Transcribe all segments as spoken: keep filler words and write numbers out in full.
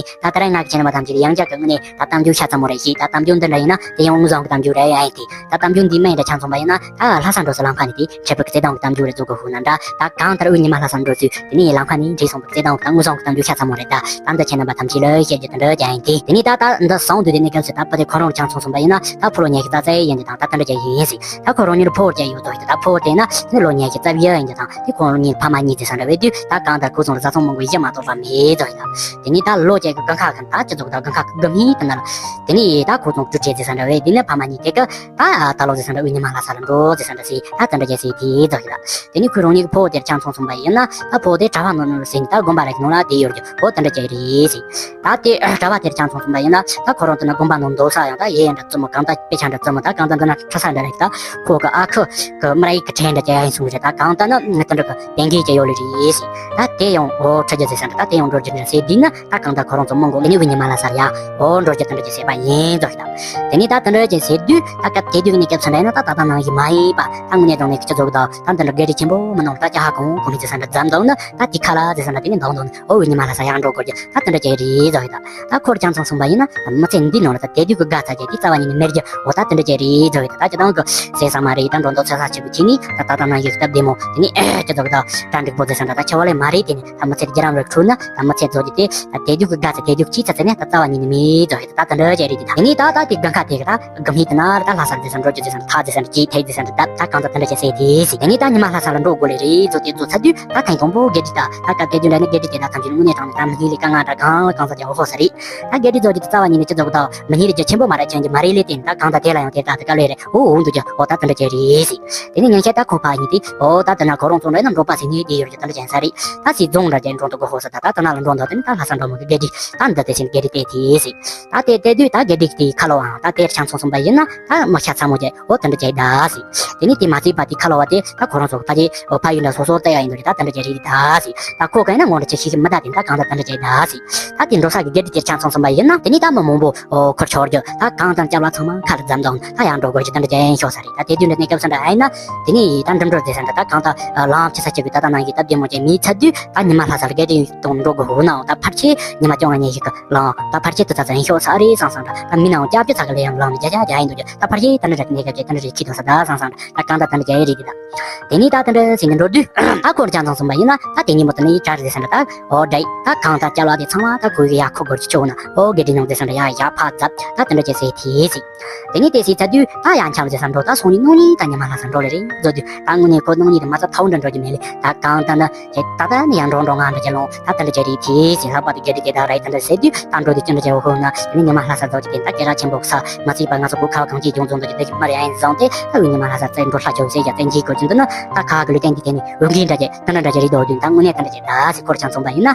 ད་ད་རེས་ང་གི་ཁྱེད་རྣམ་པ་ཐམས་ཅད་ཡང་བསྐྱར་གྱི་ངོས་ནས་ད་གཏམ་རྒྱུད་ཆ་ཚང་མ་རེད་ཤེས། ད་གཏམ་རྒྱུད་འདི་འདྲ་ཡིན་ན་དེ་ཡང་དངོས་བཟང་གི་གཏམ་རྒྱུད་རེད་ཡ་ཡིན་ཏེ། ད་གཏམ་རྒྱུད་འདི་མ་ཡིན་འདྲ་ཆ་མཚུངས་པ་ཡིན་ན། ད་ལྷ་ས་འགྲོ་ས་ལམ་ཁ་ནས་དེ་འཕྲལ་ཕུག་བརྩེ་དུང་གི་གཏམ་རྒྱུད་རེད་བཟོ་གི་ཧུ་ན་འདྲ། ད་གང་ལྟར་དབུས་ཉི་མ་ལྷ་སར་འགྲོ་ཚུལ་དེ་ནས་ལམ་ཁ་ནས་འདྲེས་སོང་བའི་བརྩེ་དུང་གི་ད་དངོས་བཟང་གི་གཏམ་རྒྱུད་ཆ་ཚང་མ་རེད། ད་ད་འདི་ཁྱེད་རྣམ་པ་ཐམས་ཅད་ལ་བཤད་རྒྱུ་དེ་འདྲ་ཡ་ཡིན་ཏེ། དེ་ནས་ད་ད་འདི་སང་དུས་དེ་གནས་སྐབས་སུ་ད་པ་དེ་ཁོ་རང་ཆ་མཚུངས་སོང་པ་ཡིན་ན། ད་ཕོ་ལོ་ཉི་ཤུ་རྩ་རྩ་ཡིན་ཏེ་དང་ད་ད་འདྲ་ཅིག་ཡིན་ཟིག། ད་ཁོ་རང་གཉིས་ལ་ཕོ་བ་ཅིག་ཡོད་དོ་ཡིན་ཏེ། ད་ཕོ་བ་དེ་ན་དེ་ནས་ལོ་ཉི་ཤུ་རྩ་བཞི་ཡིན་ཏེ་དང་། དེ་ཁོ་རང་གཉིས་ཕ་མ་གཉིས་ཟེར་ས་འདྲ་བས་དུས་ད་གང་ལྟར་ཁོ་ཚོ་ལ་བཟའ་ཚང་མང་པོ་བཞི་མ་གཏོགས་པ་མེད་དོ་ཡིན་ཏེ། དེ་ནས་ད་ལོ་ཅིག་གི་དགུན་ཁ་གི་ད་ཅི་ཙོག་ད་དགུན་ཁ་གི་དགུན་ཧི་དེ་ན་ལ། དེ་ནས་ད་ཁོ་ཚོ་གྲུ་ཁྲལ་ཟེར་ས་འདྲ་བས་དེ་ནས་ཕ་མ་གཉིས་དེ་གི་ད་ད་ལོ་ཟེར་ས་འདྲ་དབུས་ཉི་མ་ལྷ་ས་ལ་འགྲོ་ཟེར་ས་འདྲ་ཟེར། ད་དེ་འདྲ་ཅིག་ཟེར་དེ་ཙོག་ཡིན་ད། དེ་ནས་ཁོ་རང་གཉིས་ཀྱི་ཕོ་བ་དེར་ཆ་མཚུངས་སོང་པ་ཡིན་ན། ད་ཕོ་བ་དེ་གྲྭ་པ་ནང་ནང་ཟིན་ད་དགོན་པ་རེ་གི་ནང་ལ་བསྡད་ཡོད་རྒྱུ་འོ་དེ་འདྲ་ཅིག་རེད་ཟེར། ད་དེ་གྲྭ་པ་དེར་ཆ་མཚུངས་སོང་པ་ཡིན་ན། ད་ཁོ་རང་དེ་ན་དགོན་པ་ནང་འདུག་ས་ཡང་ད་ཡེ་འདྲ་བཙུན་མོ་གང་ད་དཔེ་ཆ་འདྲ་བཙུན་མོ་ད་གང་ད་འདི་ན་ཁྲ་ས་འདྲ་རེད། ད་ཁོ་གི་ཨ་ཁུ་གི་མ་ར་ཡིག་གི་ཁྲལ་འདྲ་ཅིག་ཡིན་སོང་རེད། ད་གང་ད་ན་དེ་འདྲ་གི་བན་གི་ཅིག་ཡོད་ལེ་རེད་ཟེར། ད་དེ་ཡང་འོ་ཁྲ་རྒྱུ་ཟེར་ས་འདྲ། ད་དེ་ཡང་འགྲོ་རྒྱུ་འདྲ་ཟེར་དེ་ན། ད་གང་ད་ཁོ་རང་ཚོ་མོ་མགོ་དེ་ནས་དབུས་ཉི་མ་ལྷ་སར་ཡ་འོ་འགྲོ་རྒྱུ་དེ་འདྲ་ཅིག་ཟེར་བ་ཡིན་ཙོག་ཡིན་ད། དེ་ནས་ད་དེ་འདྲ་ཅིག་ཟེར་དུས་ད་སྐབས་དེ་དུས་ནས་སྐབས་སུ་འདྲ་ཡིན་ན། ད་ད་ད་ནང་བཞིན་མ་ཡིན་པ་ད་དངོས་གནས་དྲང་གནས་ཀྱི་སྤྱི་ཚོགས་ཀྱི་ད་ད་འདི་འདྲ་སྒེར་སྒྲིག་ཆེན་པོ་མི་ནང་ད་ཅ་ཧ་གང་གང་མི་ཟེར་ས་འདྲ་འཛོམས་འདུག་ན། ད་དེ་ཁ་ལ་ཟེར་ས་འདྲ་དེ་ནས་འདུག་འདུག་ན་འོ་དབུས་ཉི་མ་ལྷ་ས་ཡར་འགྲོ་དགོས་རྒྱུ་ད་དེ་འདྲ་ཅིག་རེད་ཙོག་ཡིན་ད། ད་ཁོར་ཆ་མཚུངས་སོང་པ་ཡིན་ན། མི་ཚེ་འདི་ནང་ལ་ད་དེ་དུས་ཀྱི་དགའ་ཚ་རྒྱུ་དེ་རྩ་བ་ཉིད་ནས་མེད་རྒྱུ་འོ་ད་དེ་འདྲ་ཅིག་རེད་ཙོག་ཡིན་ད། ད་ཅི་ཐང་གི་ཟེར་ས་མ་རེད། ད་འགྲོ་འདུག་ཚོད་ས་ཆེ་བོ་བྱས་ནས་ད་ད་ད་ནང་བཞིན་སྟབས་བདེ་མོ་དེ་ནས་ཨེ་ཅི་ཙོག་ད་གྲ་འགྲིག་པོ་ཟེར་ས་འདྲ་ད་ཆེ་བ་ལས་མ་རེད། དེ་ནས་ད་མི་ཚེ་རྒྱུན་རིང་བའི་ཁྲོད་ན་ད་མི་ཚེ་རྫོགས་རྒྱུ་དེ་ད་དེ་དུས་ཀྱི་དགའ་ཚ་དེ་དུས་ཀྱི་ཚ་ཚ་ནས་ད་རྩ་བ་ཉིད་ནས་མེད་ཙོག་ཡིན་ད། ད་དེ་འདྲ་ཅིག་རེད་དེ། ད་དེ་ནས་ད་ད་དེ་དགུན་ཁ་དེ་གི་ད་དགུན་ཧི་དེ་ན་ད་ལྷ་སར་ཟེར་ས་འགྲོ་རྒྱུ་ཟེར་ས་འདྲ་ད་ད་གང་ད་དེ་འདྲ་ཅིག་ཟེར་དེ་ཟེར། ད་ད་གང་ད་དེ་འདྲ་ཅིག་ཟེར་དེ་ཟེར། དེ་ནས་ད་ཉི་མ་ལྷ་ས་ལ་འགྲོ་དགོས་ལེ་རེད་ཙོག་དེ་ཙོག་ཚ་དུས་ད་ཐེངས་དང་པོ་སྒེར་སྒྲིག་ད་ད་སྐབས་དེ་དུས་འདྲ་ནས་སྒེར་སྒྲིག་དེ་ད་ཐམས་ཅད་དངོས་གནས་དྲང་ནས་ད་མི་ལྷན་ལས་དཀའ་ངལ་འདྲ་གང་ལ་གང་ས་ཀྱང་འོ་ཧོ་ས་རེད། ད་སྒེར་སྒྲིག་ཙོག་དེ་རྩ་བ་ཉིད་ནས་ཅི་ཙོག་ད་མི་ལྷན་ལས་རྒྱ་ཆེན་པོ་མ་རེད། ཆེན་གྱི་མ་རེད་ལེ། དེ་ད་གང་ད་དེ་ལ་ཡང་དེ་ད་དེ་དཀའ་ལས་རེད། འོ་འོ་འདུག་ཀྱང་འོ་ད་དེ་འདྲ་ཅིག་རེད་ཟེར། དེ་ནས་ཉིན་ཤས་ད་ཁོ་ཕ་གཉིས་དེ་འོ་ད་དེ་ན་ཁོ་རང་ཚོ་འདྲ་ན་འབྲོག་པ་ཟེར་ནས་དེ་ཡོད་རྒྱུ་དེ་འདྲ་ཅན་ས་རེད། ད་སི་རྫོང་འདྲ་ཅན་འགྲོ་འདུག་གོ་ཧོ་ས། ད་ད་དེ་ན་ལ་འགྲོ་འདུག་དེ་ནས་ད་ལྷ་ས་འགྲོ་མི་གི་སྒེར་སྒྲིག་ད་འདི་དེ་བཞིན་སྒེར་སྒྲིག་དེ་དེ་ཟེར། ད་དེ་དེ་དུས་ད་སྒེར་སྒྲིག་དེ་ཁ་ལོ་ཨང་ད་དེར་ཆ་མཚུངས་སོང་པ་ཡིན་ན། ད་མི་ཤ་ཚ་མོ་ཅན་འོ་དེ་འདྲ་ཅིག་ད་ཟེར། དེ་ནས་དེ་མ་ཚད་པ་དེ་ཁ་ལོ་བ་དེ་ད་ཁོ་རང་ཚོ་ཕ་གི་འོ་ཕ་ཡུལ་འདྲ་སོ་སོ་བལྟ་ཡ་ཡིན་འདུག་ད་དེ་འདྲ་ཅིག་རེད་ད་ཟེར། ད་ཁོ་ག་ཡིན་ན་ངོ་འདྲ་ཅིག་ཤེས་ཤེས་མི་ད་དེ་ད་གང་ད་དེ་འདྲ་ཅིག་ད་ཟེར། ད་དེ་འགྲོ་ས་གི་སྒེར་སྒྲིག་དེར་ཆ་མཚུངས་སོང་པ་ཡིན་ན། དེ་ནས་ད་མི་མང་པོ་འོ་ཁུར་ཆོར་རྒྱུ་ད་གང་དང་སྐྱབས་ལ་ཚང་མ་ཁ་ལ་འཛོམས་དང་ད་ཡང་འགྲོ་དགོས་རྒྱུ་དེ་འདྲ་ཅན་ཤོག་ས་རེད། ད་དེ་དུས་འདྲ་གནས་སྐབས་ས་འདྲ་ཨ་ཡིན་ན། དེ་ནས་ད་འགྲིམ་འགྲུལ་དེ་ས་འདྲ་ད་གང་ད་ལམ་ཆེ་ས་ཆེ་གི་ད་ད་ནང་གི་སྟབས་བདེ་མོ་ཅན་མི་ཚ་དུས་ད་ཉི་མ་ལྷ་སར་སྒེར་སྒྲིག་དང་འགྲོ་དགོས་ཧུ་ནའང་ད་ཕལ་ཆེར་ཉི་མ་བཅོ་ལྔ་ཉི་ཤུ་གི་ལམ་ད་ཕལ་ཆེར་དུ་ཚ་ཚ་ཡིན་ཤོག་ས་རེད་བསམ་བསམ་འདྲ། ད་མི་ནའང་སྐྱབས་བཅོལ་ཚ་གི་ལས་ཡང་ལམ་ནས་རྒྱ་རྒྱ་རྒྱ་ཡིན་འདུག་རྒྱུ་ད་ཕལ་ཆེར་ད་འདྲ་རེད། གནས་སྐབས་ཀྱི་ད་འདྲ་རེད། ཁྱི་དང་ས་ད་བསམ་བསམ་འདྲ། ད་གང་ད་ད་འདྲ་རྒྱ་ཡིན་རེད་དེ། ད་དེ་ནས་ད་ད་འདྲ་ཟིན་ནས་འགྲོ་དུས་ད་ཁོར་ཅང་ཚང་སོང་པ་ཡིན་ན། ད་དེ་ཉིན་མོ་དེ་ནས་ཡི་གྲ་རེད་ཟེར་འདྲ་ད་འོ་འདྲ་ད་གང་ད་སྐྱབས་ལ་དེ་ཚང་མ་ད་ཁོ་གི་ཡ་ཁོ་སྒོར་གྱི་ཆོག་ན་འོ་དགེ་སྒྲིག་ནང་དེ་ས་འདྲ་ཡ་ཡ་ཕ་ཛབ་ད་དེ་འདྲ་བྱས་ཟེར་དེ་ཟིག། དེ་ནས་དེ་ཟིག་ཚར་དུས་ད་ཡང་ཆམ་ཟེར་ས་འགྲོ། ད་སང་ཉིན་གནངས་ཉིན་ད་ཉི་མ་ལྷ་ས་འགྲོ་ལེ་རེད་བཟོ་དུས་ད་དངོས་གནས་ཁོ་གནངས་ཉིན་དེ་མ་ཚད་ཐའུ་འདྲ་འགྲོ་རྒྱུ་མེད་ལེ། ད་གང་ད་ན་ད་ད་ནི་ཡང་འགྲོ་འགྲོ་ང་འདྲ་བྱེད་ལོང་ད་དེ་འདྲ་བྱེད་རེད་དེ་ཟེར། ལྷག་པར་དུ་དགེ་སྒྲིག་དེ་ད་རེད་དེ་འདྲ་ཟེར་དུས་ད་འགྲོ་དུས་ཅི་འདྲ་བྱེད་འོ་ཧོ་ན། དེ་ནས་ཉི་མ་ལྷ་ས་རྫོགས་ཀྱི་དེ་ད་སྐད་གྲགས་ཆེན་པོ་ས་མ་ཚིག་པ་ང་ཚོ་གོ་ཁ་བ་གངས་ཅན་ལྗོངས་རྫོང་དུ་ཀྱི་དེ་ཞིག་མ་རེད་ཨ་ཡིན་བཟང་སྟེ། ད་འུ་ཉི་མ་ལྷ་ས་རྩེ་འགྲོ་ལྷ་ཆོས་ཟེར་ཡ་བཙན་གྱིས་གོ་རྒྱུ་འདུག་ན། ད་ཁ་གི་ལུས་རྟེན་གྱི་དེ་ནས་འོས་འགན་འདྲ་བྱེད་ད་འདྲ་འདྲ་བྱེད་རེད་འདུག་དུས་ད་དངོས་གནས་ད་འདྲ་བྱེད་ད་ཟེར་ཁོར་ཆང་ཚོང་པ་ཡིན་ན།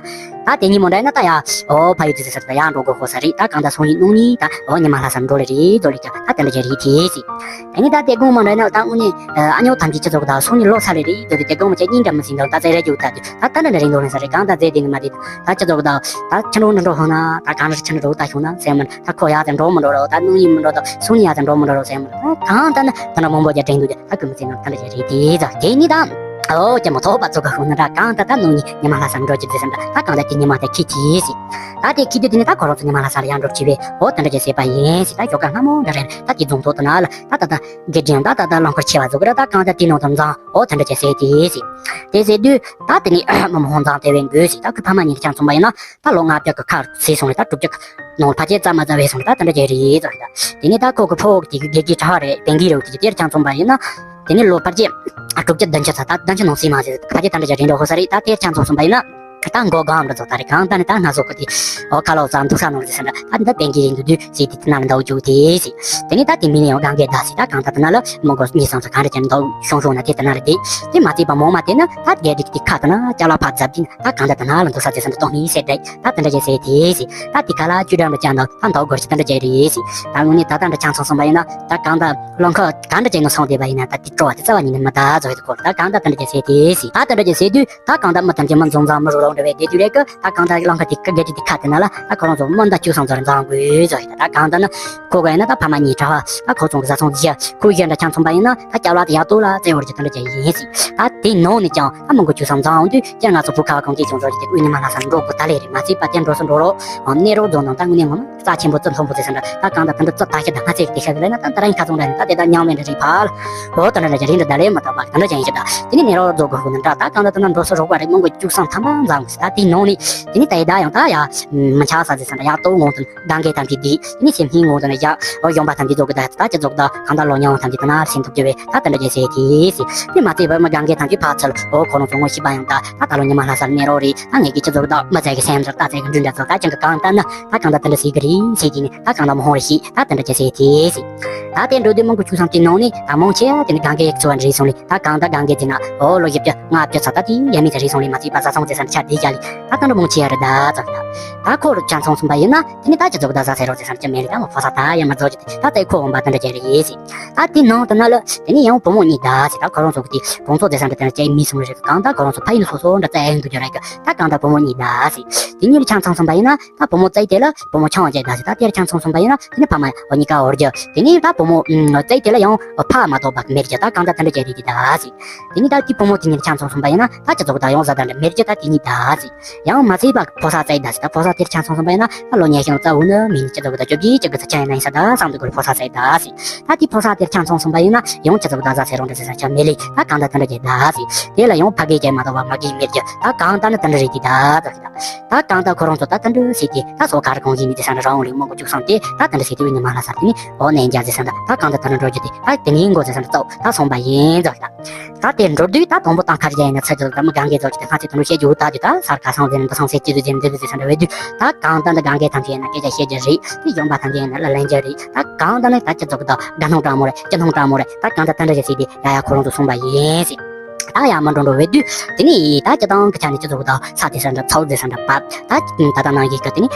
ད་དེ་ཉིན་མོ་འདྲ་ཡིན་ན་ད་ཡ་ཨོ་ཕ་ཡུལ་དུ་ཟེར་ས་ད་ཡ་འགྲོ་དགོས་ཧོ་ས་རེད། ད་གང་ད་སང་ཉིན་གནངས་ཉིན་ད་ཨོ་ཉི་མ་ལྷ་ས་འགྲོ་ལེ་རེད་འགྲོ་ལེ་ཀྱང་ད་དེ་འདྲ་བྱེད་རེད་དེ་ཟེར། དེ་ནས་ད་དེ་དགོང་མོ་འདྲ་ཡིན་ན་ད་དངོས་གནས་ཨ་ཉོ་ཐམས་ཅད་ཅི་ཚོགས་ད་སང་ཉིན་ལོ་ས་ལེ་རེད་འགྲོ་དུས་དེ་དགོང་མོ་ཆེ་གཉིས་འདྲ་མི་ཟིན་དང་ད་ཙེ་ར་རྒྱུག་ད་དུས་ད་ད་འདྲ་འདྲ་རེད་འགྲོ་ལེ་ས་རེད། གང་ད་ཙེ་དེ་ནི་མ་རེད། ད་ཅི་ཚོགས་ད་ད་ཁྱི་འགྲོ་འདྲ་འགྲོ་ཧོ་ན་ད་གང་རེ་ཁྱི་འགྲོ་ད་ཤོང་ན་ཟེར་མ་ད་ཁོ་ཡ་ཙམ་འགྲོ་མི་འགྲོ་རོ། ད་གནངས་ཉིན་མི་འགྲོ་ད་སང་ཉིན་ཡ་ཙམ་འགྲོ་མི་འགྲོ་རོ་ཟེར་མ་ད་གང་ད་ནི་ད་འདྲ་མང་པོ་རྒྱ་དྲན་འདུག་ད་ཀུན་མི་ཚེ་ནང་ད་འདྲ་བྱེད་རེད་དེ་ཟེར། དེ་ནི་ད་ཨོ་ཀྱ་མོ་ཐོག་པ་ཚོ་ག་ཤོང་ན་འདྲ་གང་ད་ད་གནངས་ཉིན་ཉི་མ་ལྷ་སར་འགྲོ་རྒྱུ་དེ་ཟེར་འདྲ། ད་གང་ད་དེ་ཉི་མ་ད་ཁྱི་ཁྱི་ཟེར། ད་དེ་ཁྱི་དུས་དེ་ནི་ད་ཁོ་རང་ཚོ་ཉི་མ་ལྷ་སར་ཡང་འགྲོ་ཁྱི་བས་ཨོ་དེ་འདྲ་བྱེད་ཟེར་པ་ཡིན་ཟེར། ད་ཞོགས་ཀ་སྔ་མོ་འདྲ་རེད། ད་དེ་རྫོང་ཐོག་ཏུ་ན་ལ་ད་ད་ད་དགེ་རྒན་ད་ད་ད་རླངས་འཁོར་ཆེ་བ་ཚོ་གི་ར་ད་གང་ད་དེ་ནང་དུ་འཛང་ཨོ་དེ་འདྲ་བྱེད་ཟེར་དེ་ཟེར། དེ་ཟེར་དུས་ད་དེ་ནི་མི་མང་འཛང་དེ་བས་འགོས་ཟེར། ད་ཁོའི་ཕ་མ་གཉིས་ཀྱང་མཚུངས་པ་ཡིན་ན་ད་ལོ་ལྔ་བརྒྱ་གི་ཁར་ཟེར་སོང་རེད། ད་དྲུག་ཅུ་ནང་ཕལ་ཆེར་རྩ་མ་རྩ་བས་སོང་རེད། ད་དེ་འདྲ་བྱེད་རེད་ཟེར་རེད། ད་དེ་ནི་ད་ཁོ་གི་ཕོ་དེ་གི་དགེ་རྒན་གྲྭ་བ་རེད། བན་གི་རེད། དེ་གི་དེར་ཀྱང་མཚུངས་པ་ཡིན་ན་དེ་ནི་ལོ་ཕལ་ཆེར་དྲུག་ཅུ་བདུན་ཅུ་ཚ་ད་བདུན་ཅུ་ནང་ཟིན་མ་ཟིན་ཕལ་ཆེར་ད་འདྲ་བྱེད་རེད་འགྲོ་ཧོ་ས་རེད། ད་དེར་ཀྱང་མཚུངས་སོང་པ་ཡིན་ན། ད་མགོ་སྒང་འདྲ་ཚོ་ད་རེད། གང་ལྟར་ནི་ད་སྣ་ཚོགས་ཀྱི་དེ་ཨོ་ཁ་ལོ་ཙང་འདུག་ས་ནང་ཟེར་ས་འདྲ། ད་འདི་བན་གྱི་རིང་དུ་དུས་ཟེར་དེ་དེ་ན་ལ་འདའ་བཅུག་དེ་ཟེར། དེ་ནི་ད་དེ་མི་ལ་ཡང་གང་གས་ད་ཟེར། ད་གང་ལྟར་དེ་ན་ལ་མི་མགོ་གཉིས་སང་ཚོ་གང་རེ་ཅན་འདུག་ཤོང་ཤོང་ན་དེ་དེ་ན་ལ་དེ་དེ་མ་བརྩིས་པ་མོ་མ་དེ་ན་ད་རྒྱལ་རིགས་དེ་ཁ་དེ་ན་ཅ་ལག་ཕ་རྫབ་དེ་ན་ད་གང་ལྟར་དེ་ན་ལ་འདུག་ས་དེ་ས་འདྲ་གཏོང་མི་ཟེར་དེ་ད་དེ་འདྲ་ཅན་ཟེར་དེ་ཟེར། ད་དེ་ག་ལ་བཅུ་འགྲམ་ལ་ཅན་འདུག་ད་འདུག་སྒོར་ཞིག་དེ་འདྲ་ཅན་རེད་ཟེར། ད་དངོས་གནས་ད་ད་འདྲ་ཆང་ཚང་སོང་པ་ཡིན་ན་ད་གང་ལྟར་རླངས་འཁོར་གང་འདྲ་ཅན་ནང་སོང་བསྡད་པ་ཡིན་ན་ད་དེ་སྤྲོ་བ་དེ་རྩ་བ་ཉིད་ནས་མི་ད་བཟོ་ཡི་དེ་སྐོར་ད་གང་ལྟར་དེ་འདྲ་ཅན་ཟེར་དེ་ཟེར། ད་དེ་འདྲ་ཅན་ཟེར་དུས་ད་གང་ལྟར་མི་ཐམས་ཅད་མི་འཛོམས་འཛོམས་མི་རུ་ར། འགྲོ་བའི་དེ་དུས་རེད་ཀི། ད་གང་ལྟར་གླིང་ག་དེ་ཀི་རྒྱལ་དེ་དེ་ཁ་དེ་ན་ལ་ད་ཁོ་རང་ཚོ་མི་འདི་བཅུ་གསུམ་ཚོར་འཛོམས་དགོས་ཟེར་ཡོད། ད་གང་ལྟར་ན་ཁོ་ག་ཡིན་ན་ད་ཕ་མ་གཉིས་གྲྭ་བ་ད་ཁོ་ཚོ་གི་བཟའ་ཚང་བཞི། ཁོ་གཞན་འདྲ་ཆ་མཚོན་པ་ཡིན་ན་ད་སྐྱ་བ་དེ་ཡག་ཏོ་ལ་བཙན་བོར་གྱི་དེ་འདྲ་ཅན་ཡིན་ཟེར། ད་དེ་ནང་ནས་ཀྱང་ད་མི་མགོ་བཅུ་གསུམ་འཛོམས་འོང་དུས་ཀྱང་ང་ཚོ་བོད་ཁ་བ་གངས་ཅན་ལྗོངས་ཚོ་གི་དེ་དབུས་ཉི་མ་ལྷ་ས་འགྲོ་དགོས་ད་ལེ་རེད། མ་ཚད་པ་དེ་འགྲོ་སོང་འགྲོ་རོགས་གནས་རོགས་རྫོང་ནང་ད་དངོས་གནས་ངོ་མ་རྩ་ཆེན་པོ་རྩི་མཐོན་པོ་ཟེར་ས་འདྲ། ད་གང་ལྟར་དེ་འདྲ་རྩི་ད་ཤེད་ད་ང་ཚེ་དེ་ཤ་གི་ལས་ན་ད་ད་ར་ཡིན་ཁ་ཚོང་འདྲ་ནི་ད་དེ་ད་ཉང་མེད་འདྲ་རེད་ཕ་ལ། འོ་ད་འདྲ་འདྲ་ཅན་རེད་འདྲ་ད་ལས་མ་ཐོག་པ་ད་འདྲ་ཅན་ཡིན་ཞེ་ད། དེ་ནི་གནས་རོགས་རྫོང་གི་ཧུ་ནི་འདྲ་ད་གང་ལྟར་དེ་འདྲ་འགྲོ་སོང་རོགས་པ་རེད། མི་མགོ་བཅུ་གསུམ་ཐམ་པ་འཛོམས་གི་ཟེར། ད་དེ་ནང་ནས་དེ་ནི་ད་ཡི་ད་ཡང་ད་ཡ་མི་ཆགས་ས་ཟེར་ས་འདྲ་ཡག་ཏོ་ངོ་དུ་གང་གའི་ཐམས་ཅད་དེ་དེ་ནི་སེམས་སྙིང་ངོ་དུ་ན་ཡག་འོ་གཞོན་པ་ཐམས་ཅད་རྫོགས་གི་ད་ད་ཅི་རྫོགས་ད་གང་ལྟར་ལོ་ཉང་ཐམས་ཅད་དུ་ན་སེམས་ཐུབ་རྒྱུ་བས་ད་དེ་འདྲ་ཅན་ཟེར་དེ་ཟེར། དེ་མ་ཚད་པར་མི་གང་གའི་ཐམས་ཅད་ཕར་ཚུར་འོ་ཁོ་རང་ཚོ་ངོ་ཤེས་པ་ཡང་ད་ད་ད་ལོ་ཉི་མ་ལྷ་སར་གནས་རོགས་རེད། ད་ངེད་ཀྱི་ཅི་རྫོགས་ད་མི་ཚེ་གི་སེམས་ཚོར་ད་ཚེ་གི་འདྲུད་འདྲ་ཚོ་ད་ཅང་གི་གང་ལྟར་ན་ད་གང་ལྟར་དེ་འདྲ་ཟེར་གི་རེད་ཟེར་གྱི་ནི་ད་གང་ལྟར་མི་ཧོང་རེ་ཤེས་ད་དེ་འདྲ་ཅན་ཟེར་དེ་ཟེར། ད་དེ་འགྲོ་དུས་མང་པོ་བཅུ་གསུམ་དེ་ནང་ནས་ད་མང་ཆེ་བ་དེ་ནི་གང་གའི་ཚོ་བ་འདྲེས་སོང་ལེ། ད་གང་ལྟར་གང་གའི་དེ་ན་འོ་ལོ་བཞི་བཅུ་ལྔ་བཅུ་ཚོ་ད་དེ་ཡ་མི་ཚེ་རེད་སོང་ལེ། མ་ཚད་པ་བཟའ་ཚང་ཚེ་སར་ཆ་དེ་རྒྱ་ལེ། ད་ད་འགྲོ་མང་ཆེ་བ་རེད་ད་ཙང་ད་ད་ཁོ་རུ་ཆ་ཚང་སོང་པ་ཡིན་ན་དེ་ནི་ད་ཅི་རྫོགས་ད་བཟའ་ཚེ་རོགས་ཚེ་སར་ཅི་མེད་ལེ། ད་མོ་ཕོ་ས་ད་ཡ་མ་རྫོགས་ཀྱི་དེ་ད་ད་ཁོ་འོང་པ་དེ་འདྲ་ཅན་རེད་ཟེར། ད་དེ་ནང་དུ་ན་ལ་དེ་ནི་ཡང་བུ་མོ་གཉིས་ད་ཟེར། ད་ཁོ་རང་ཚོ་གི་དེ་བུ་ཚོ་ཚེ་སར་འདྲ་དེ་འདྲ་ཅན་མི་སོང་རེད། གང་ད་ཁོ་རང་ཚོ་ཕ་ཡུལ་སོ་སོ་འདྲ་ཙ་ཡང་འདུག་རྒྱུ་རེད་གི། ད་གང་ད་བུ་མོ་གཉིས་ད་ཟེར། དེ་གཉིས་ལ་ཆ་ཚང་སོང་པ་ཡིན་ན་ད་བུ་མོ་བཙའ་དེ་ལ་བུ་མོ་ཆང་བཅད་ད་ཟེར། ད་དེར་ཆང་ཚང་སོང་པ་ཡིན་ན་དེ་ནི་ཕ་མ་འོ་གཉིས་ཀ་འོར་རྒྱུ། དེ་ནི་ད་བུ་མོ་བཙའ་དེ་ལ་ཡང་ཕ་མ་གཏོགས་པ་མེད་རྒྱུ། ད་གང་ད་དེ་འདྲ་བྱས་དེ་དེ་ད་ཟེར། དེ་ནི་ད་དེ་བུ་མོ་དེ་གཉིས་ཆང་ཚང་སོང་པ་ཡིན་ན་ད་ཅི་ཚོགས་ད་ཡང་བཟའ་ཟླ་འདྲ་མེད་རྒྱུ། ད་དེ་གཉིས་ད་ཟེར། ཡང་མ་ཚད་པ་ཕོ་གསར་བཙའ་ད་ཟེར། ད་ཕོ་གསར་དེར་ཆང་ཚང་སོང་པ་ཡིན་ན་ད་ལོ་ཉི་ཤུ་རྩ་བོ་ནི་མིན་ཅི་ཚོགས་ད་བཅོ་བརྒྱད་ཅི་དགུ་ཚོ་ཆ་ཡིན་ན་ཡིན་ས་ད་བསམ་དུ་གོ་ཕོ་གསར་བཙའ་ད་ཟེར། ད་དེ་ཕོ་གསར་དེར་ཆང་ཚང་སོང་པ་ཡིན་ན་ཡང་ཅི་ཚོགས་ད་བཟའ་ཚེ་རོགས་འདྲ་ཟེར་ས་ཆ་མེད་ལེ། ད་གང་ད་དེ་འདྲ་བྱས་ད་ཟེར། དེ་ལ་ཡང་ཕ་གིའི་རྒྱལ་མ་གཏོགས་པ་མ་གིའི་མེད་རྒྱུ། ད་གང་ད་ནི་དེ་འདྲ་རེད་དེ་ད་ད་ཟེར། ད་གང་ལྟར་ཁོ་རང་ཚོ་ད་ད་འདྲ་ཟེར་ཏེ་ད་སོ་གར་གང་ཡིན་མི་དེ་ས་འདྲ་རང་ལས་མང་པོ་བཅུག་སོང་སྟེ་ད་ད་འདྲ་ཟེར་ཏེ་དབུས་ཉི་མ་ལྷ་སར་དེ་ནི་འོ་གནས་མཇལ་ཟེར་ས་འདྲ། ད་གང་ལྟར་ད་འདྲ་འགྲོ་རྒྱུ་དེ་ད་དེ་ནི་མགོ་ཟེར་ས་འདྲ་ཙོག་ད་སོང་པ་ཡིན་ཟེར་ད། ད་དེ་འགྲོ་དུས་ད་དང་པོ་ད་མཁར་རྒྱ་ཡིན་ན་ཚ་རྒྱུ་ད་མི་གང་གའི་ཚོ་ཅི་ད་ང་ཚོས་ད་འདྲ་བཤད་རྒྱུ་ད་དེ་ད་སར་ཁ་སང་ཟེར་ན་ད་སང་ཟེར་ཅི་དུ་ཟེར་ན་འདི་དུ་ཟེར་ས་འདྲ་བས་དུས་ད་གང་ལྟར་འདི་གང་གའི་ཐམས་ཅད་ཡིན་ན་སྐད་ཆ་བཤད་རྒྱུ་རེད། དེ་གཞོན་པ་ཐམས་ཅད་ཡིན་ན་ལ་ལན་རྒྱུ་རེད། ད་གང་ལྟར་ནི་ད་ཅི་ཚོགས་ཀྱི་ད་དགའ་སྣང་དྲང་མོ་རེད། ཅི་སྣང་དྲང་མོ་རེད། ད་གང་ལྟར་ད་འདྲ་ཞིག་ཟེར་དེ་ཡ་ཡ་ཁོ་རང་ཚོ་གསུངས་པ་ཡིན་ཟེར། ད་ཡར་མར་འགྲོ་འགྲོ་བའི་དུས་དེ་ནི་ད་སྤྱི་བཏང་གི་ཆ་ནས་སྤྱི་ཚོགས་དང་ས་དེ་ས་འདྲ་ཚོགས་དེ་ས་འདྲ་བབས། ད་ད་ལྟ་ནང་གི་སྐབས་དེ་ནི་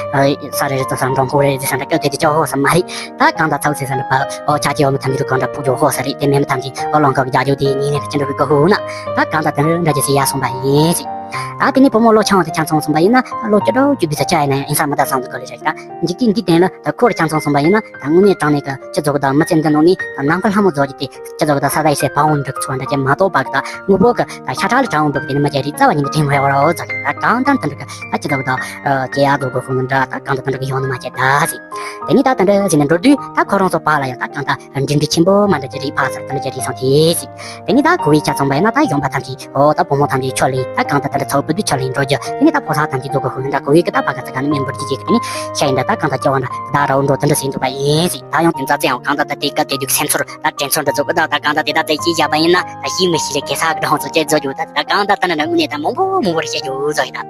ས་རེ་རེ་ཚོ་ས་འགྲོ་འཁོར་རེ་རེ་ས་འདྲ་སྐབས་དེ་དེ་ཅོག་ཧོ་ས་མ་རེད། ད་གང་ལྟར་ཚོགས་དེ་ས་འདྲ་བབས། ཨོ་ཆ་ཅི་ཨོ་མི་ཐམ་གི་རུ་གང་འདྲ་ཕུག་ཅོག་ཧོ་ས་རེད། དེ་མེད་མི་ཐམ་གི་ཨོ་ལོང་ཁག་གི་རྒྱ་ཇོ་དེ་ཉིན་ནས་ཅི་འདྲ་བི་ག་ཧུ་ན། ད་གང་ལྟར་དེ་འདྲ་ཅི་སེ་ཡར་སོང་པ་ཡིན་ཟེར། ད་དེ་ནི་བུ་མོ་ལོ་ཆུང་དེ་ཆ་ཚང་སོང་པ་ཡིན་ན་ད་ལོ་བཅུ་དྲུག་བཅུ་བདུན་ས་ཆ་ཡིན་ན་ཡང་ཡིན་ས་མི་ད་བསམ་དུ་ག་ལེ་རེད། ད་འཇིག་རྟེན་འདི་སྟེང་ལ་ད་ཁོར་ཆ་ཚང་སོང་པ་ཡིན་ན་ད་དངོས་གནས་དྲང་གནས་ཀྱི་སྤྱི་ཚོགས་དང་མི་ཚེ་འདི་ནང་ནས་ད་ནམ་མཁའ་ལྷ་མོ་རྫོགས་ཀྱི་དེ། སྤྱི་ཚོགས་དང་ས་དང་སའི་ཕ་བོང་འབྲུག་ཚོ་འདྲ་ཅན་མ་གཏོགས་པ་གི་ད་དངོས་པོ་གི་ད་ཤ་ཁྲག་ལ་གྲང་བོ་འབྲུག་དེ་ནི་མ་བྱས་རིགས་རྩ་བ་ཉིད་ནས་དྲན་མི་ཡོང་བ་རོ་ཙག་ད་གང་ལྟར་དེ་འདྲ་གི་ད་སྤྱི་ཚོགས་དང་ཇེ་ཡག་འགྲོ་དགོས་ཤུགས་ནི་འདྲ་ད་གང་ལྟར་དེ་འདྲ་གི་ཡོང་ནི་མ་བྱས་ད་ཟིག་དེ་ནི་ད་དེ་འདྲ་ཟིག་ནས་འགྲོ་དུས་ད་ཁོ་རང་ཚོ་བར་ལ་ཡང་ད་གང་ལྟར་འབྲེལ་འདྲིས་ཆེན་པོ་མ་འདྲ་ཅིག་རིགས་ཕར་ཚུར་དེ་འདྲ་ཅིག་རིགས་སོང་དེ་ཟིག་དེ་ནི་ད་གོ་བའི་ཆ་ཚང་པ་ཡིན་ན་ད་གཞོན་པ་ཐམས་ཅད་ཨོ་ད་བུ་མོ་ཐམས་ཅད་ཆོས་ལས་ད་གང་ལྟར་དེ་འདྲ་ཚོགས་པ་དུས་ཆོས་ལས་འགྲོ་རྒྱུ་དེ་ནི་ད་ཕོ་གསར་ཐམས་ཅད་འཛུལ་དགོས་ཤུགས་ནི་འདྲ་གོ་བའི་གི་ད་ཕ་ག་ཚ་ག་ནི་མེ་འབུར་གྱི་རྗེས་ཀྱི་དེ་ནི་ཤ་ཡིན་འདྲ་ད་གང་ལྟར་སྐྱོ་བ་འདྲ་ད་ར་འོ་འགྲོ་དེ་འདྲ་ཟིག་འདུག་པ་ཡིན་ཟིག་ད་ཡང་དེ་ཚ་ཚེ་ཡང་གང་ལྟར་ད་དེ་སྐབས་དེ་དུས་སེམས་ཚོར་ད་དྲན་ཚོར་འདྲ་ཚོ་གི་ད་ད་གང་ལྟར་དེ་ད་ཚེ་སྐྱིད་བྱས་པ་ཡིན་ན་ད་ཤི་མི་ཤི་རེ་གེ་སར་གི་འདྲ་ཚོ་བྱས་བཟོ་རྒྱུ་ད་ད་གང་ལྟར་ད་ན་ན་དངོས་གནས་ད་མང་པོ་མང་པོ་རེ་བཤད་རྒྱུ་བཟོ་ཡིན་ད།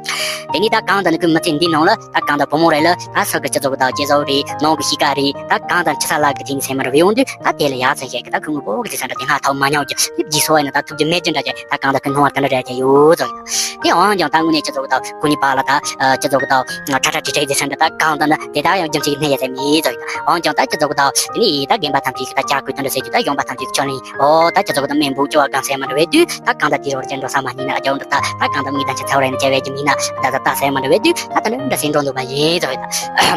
དེ་ནི་ད་གང་ལྟར་ནི་ཁོའི་མི་ཚེ་འདི་ནང་ལ་ད་གང་ལྟར་བུ་མོ་རེ་ལ་ད་ས་གི་སྤྱི་ཚོགས་ད་སྐྱེ་བཟོ་རེ་ནང་གི་གཤིས་ཀ་རེ་ད་གང་ལྟར་ཁྱི་ས་ལ་གི་དེ་ནི་སེམས་མ་རེ་བའི་ཡོང་དུས་ད་དེ་ལ་ཡག་ཚན་བཤད་གི་ད་ཁོའི་དངོས་པོ་གི་དེ་ས་འདྲ་དེ་སྔ་ཐོག་མ་མྱོང་རྒྱུ་དེ་རྗེས་སོ་ཡིན་ན་ད་ཐུག་རྒྱུ་མེད་རྒྱུ་འདྲ་ཅན་ད་གང་ལྟར་ཁོའི་སྣང་བ་ད་འདྲ་རེ་བྱས་ཡོད་བཟོ་ཡིན། དེ་འོན་ཀྱང་ད་དངོས་གནས་སྤྱི་ཚོགས་ཀྱི་ད་ཁོ་གཉིས་བར་ལ་ད་སྤྱི་ཚོགས་ཀྱི་ད་ཁྲ་ཁྲ་ཁྲི་ཁྲི་དེ་ས་འདྲ་ད་གང་ལྟར་ན་དེ་ད་ཡང་རྒྱུ་མཚན་གྱི་གནས་ཡ་ཟེར་མི་ཡིན་ཟེར་ཡིན། འོན་ཀྱང་ད་སྤྱི་ཚོགས་ཀྱི་ད་དེ་ནི་ད་རྒན་པ་ཐམས་ཅད་ཀྱི་ད་བྱ་དགོས་དོན་འདྲ་ཟེར་རྒྱུ་ད་གཞོན་པ་ཐམས་ཅད་ཀྱི་ཆོས་ལེན་ཨོ་ད་སྤྱི་ཚོགས་ཀྱི་ད་མེ་འབུ་སྐྱོ་བ་གང་ཟེར་མ་འདྲ་བས་དུས་ད་གང་ད་དེ་རོར་ཅན་འགྲོ་ས་མ་ཉིན་ན་རྒྱ་འདྲ་ད་ད་གང་ད་མི་ད་ཆ་ཚ་བ་རེ་ན་བྱ་བའི་རྒྱུ་མིན་ན་ད་ད་ད་ཟེར་མ་འདྲ་བས་དུས་ད་ད་འདྲ་འདྲ་ཟེར་འགྲོ་འདུག་པ་ཡིན་ཟེར་ཡིན།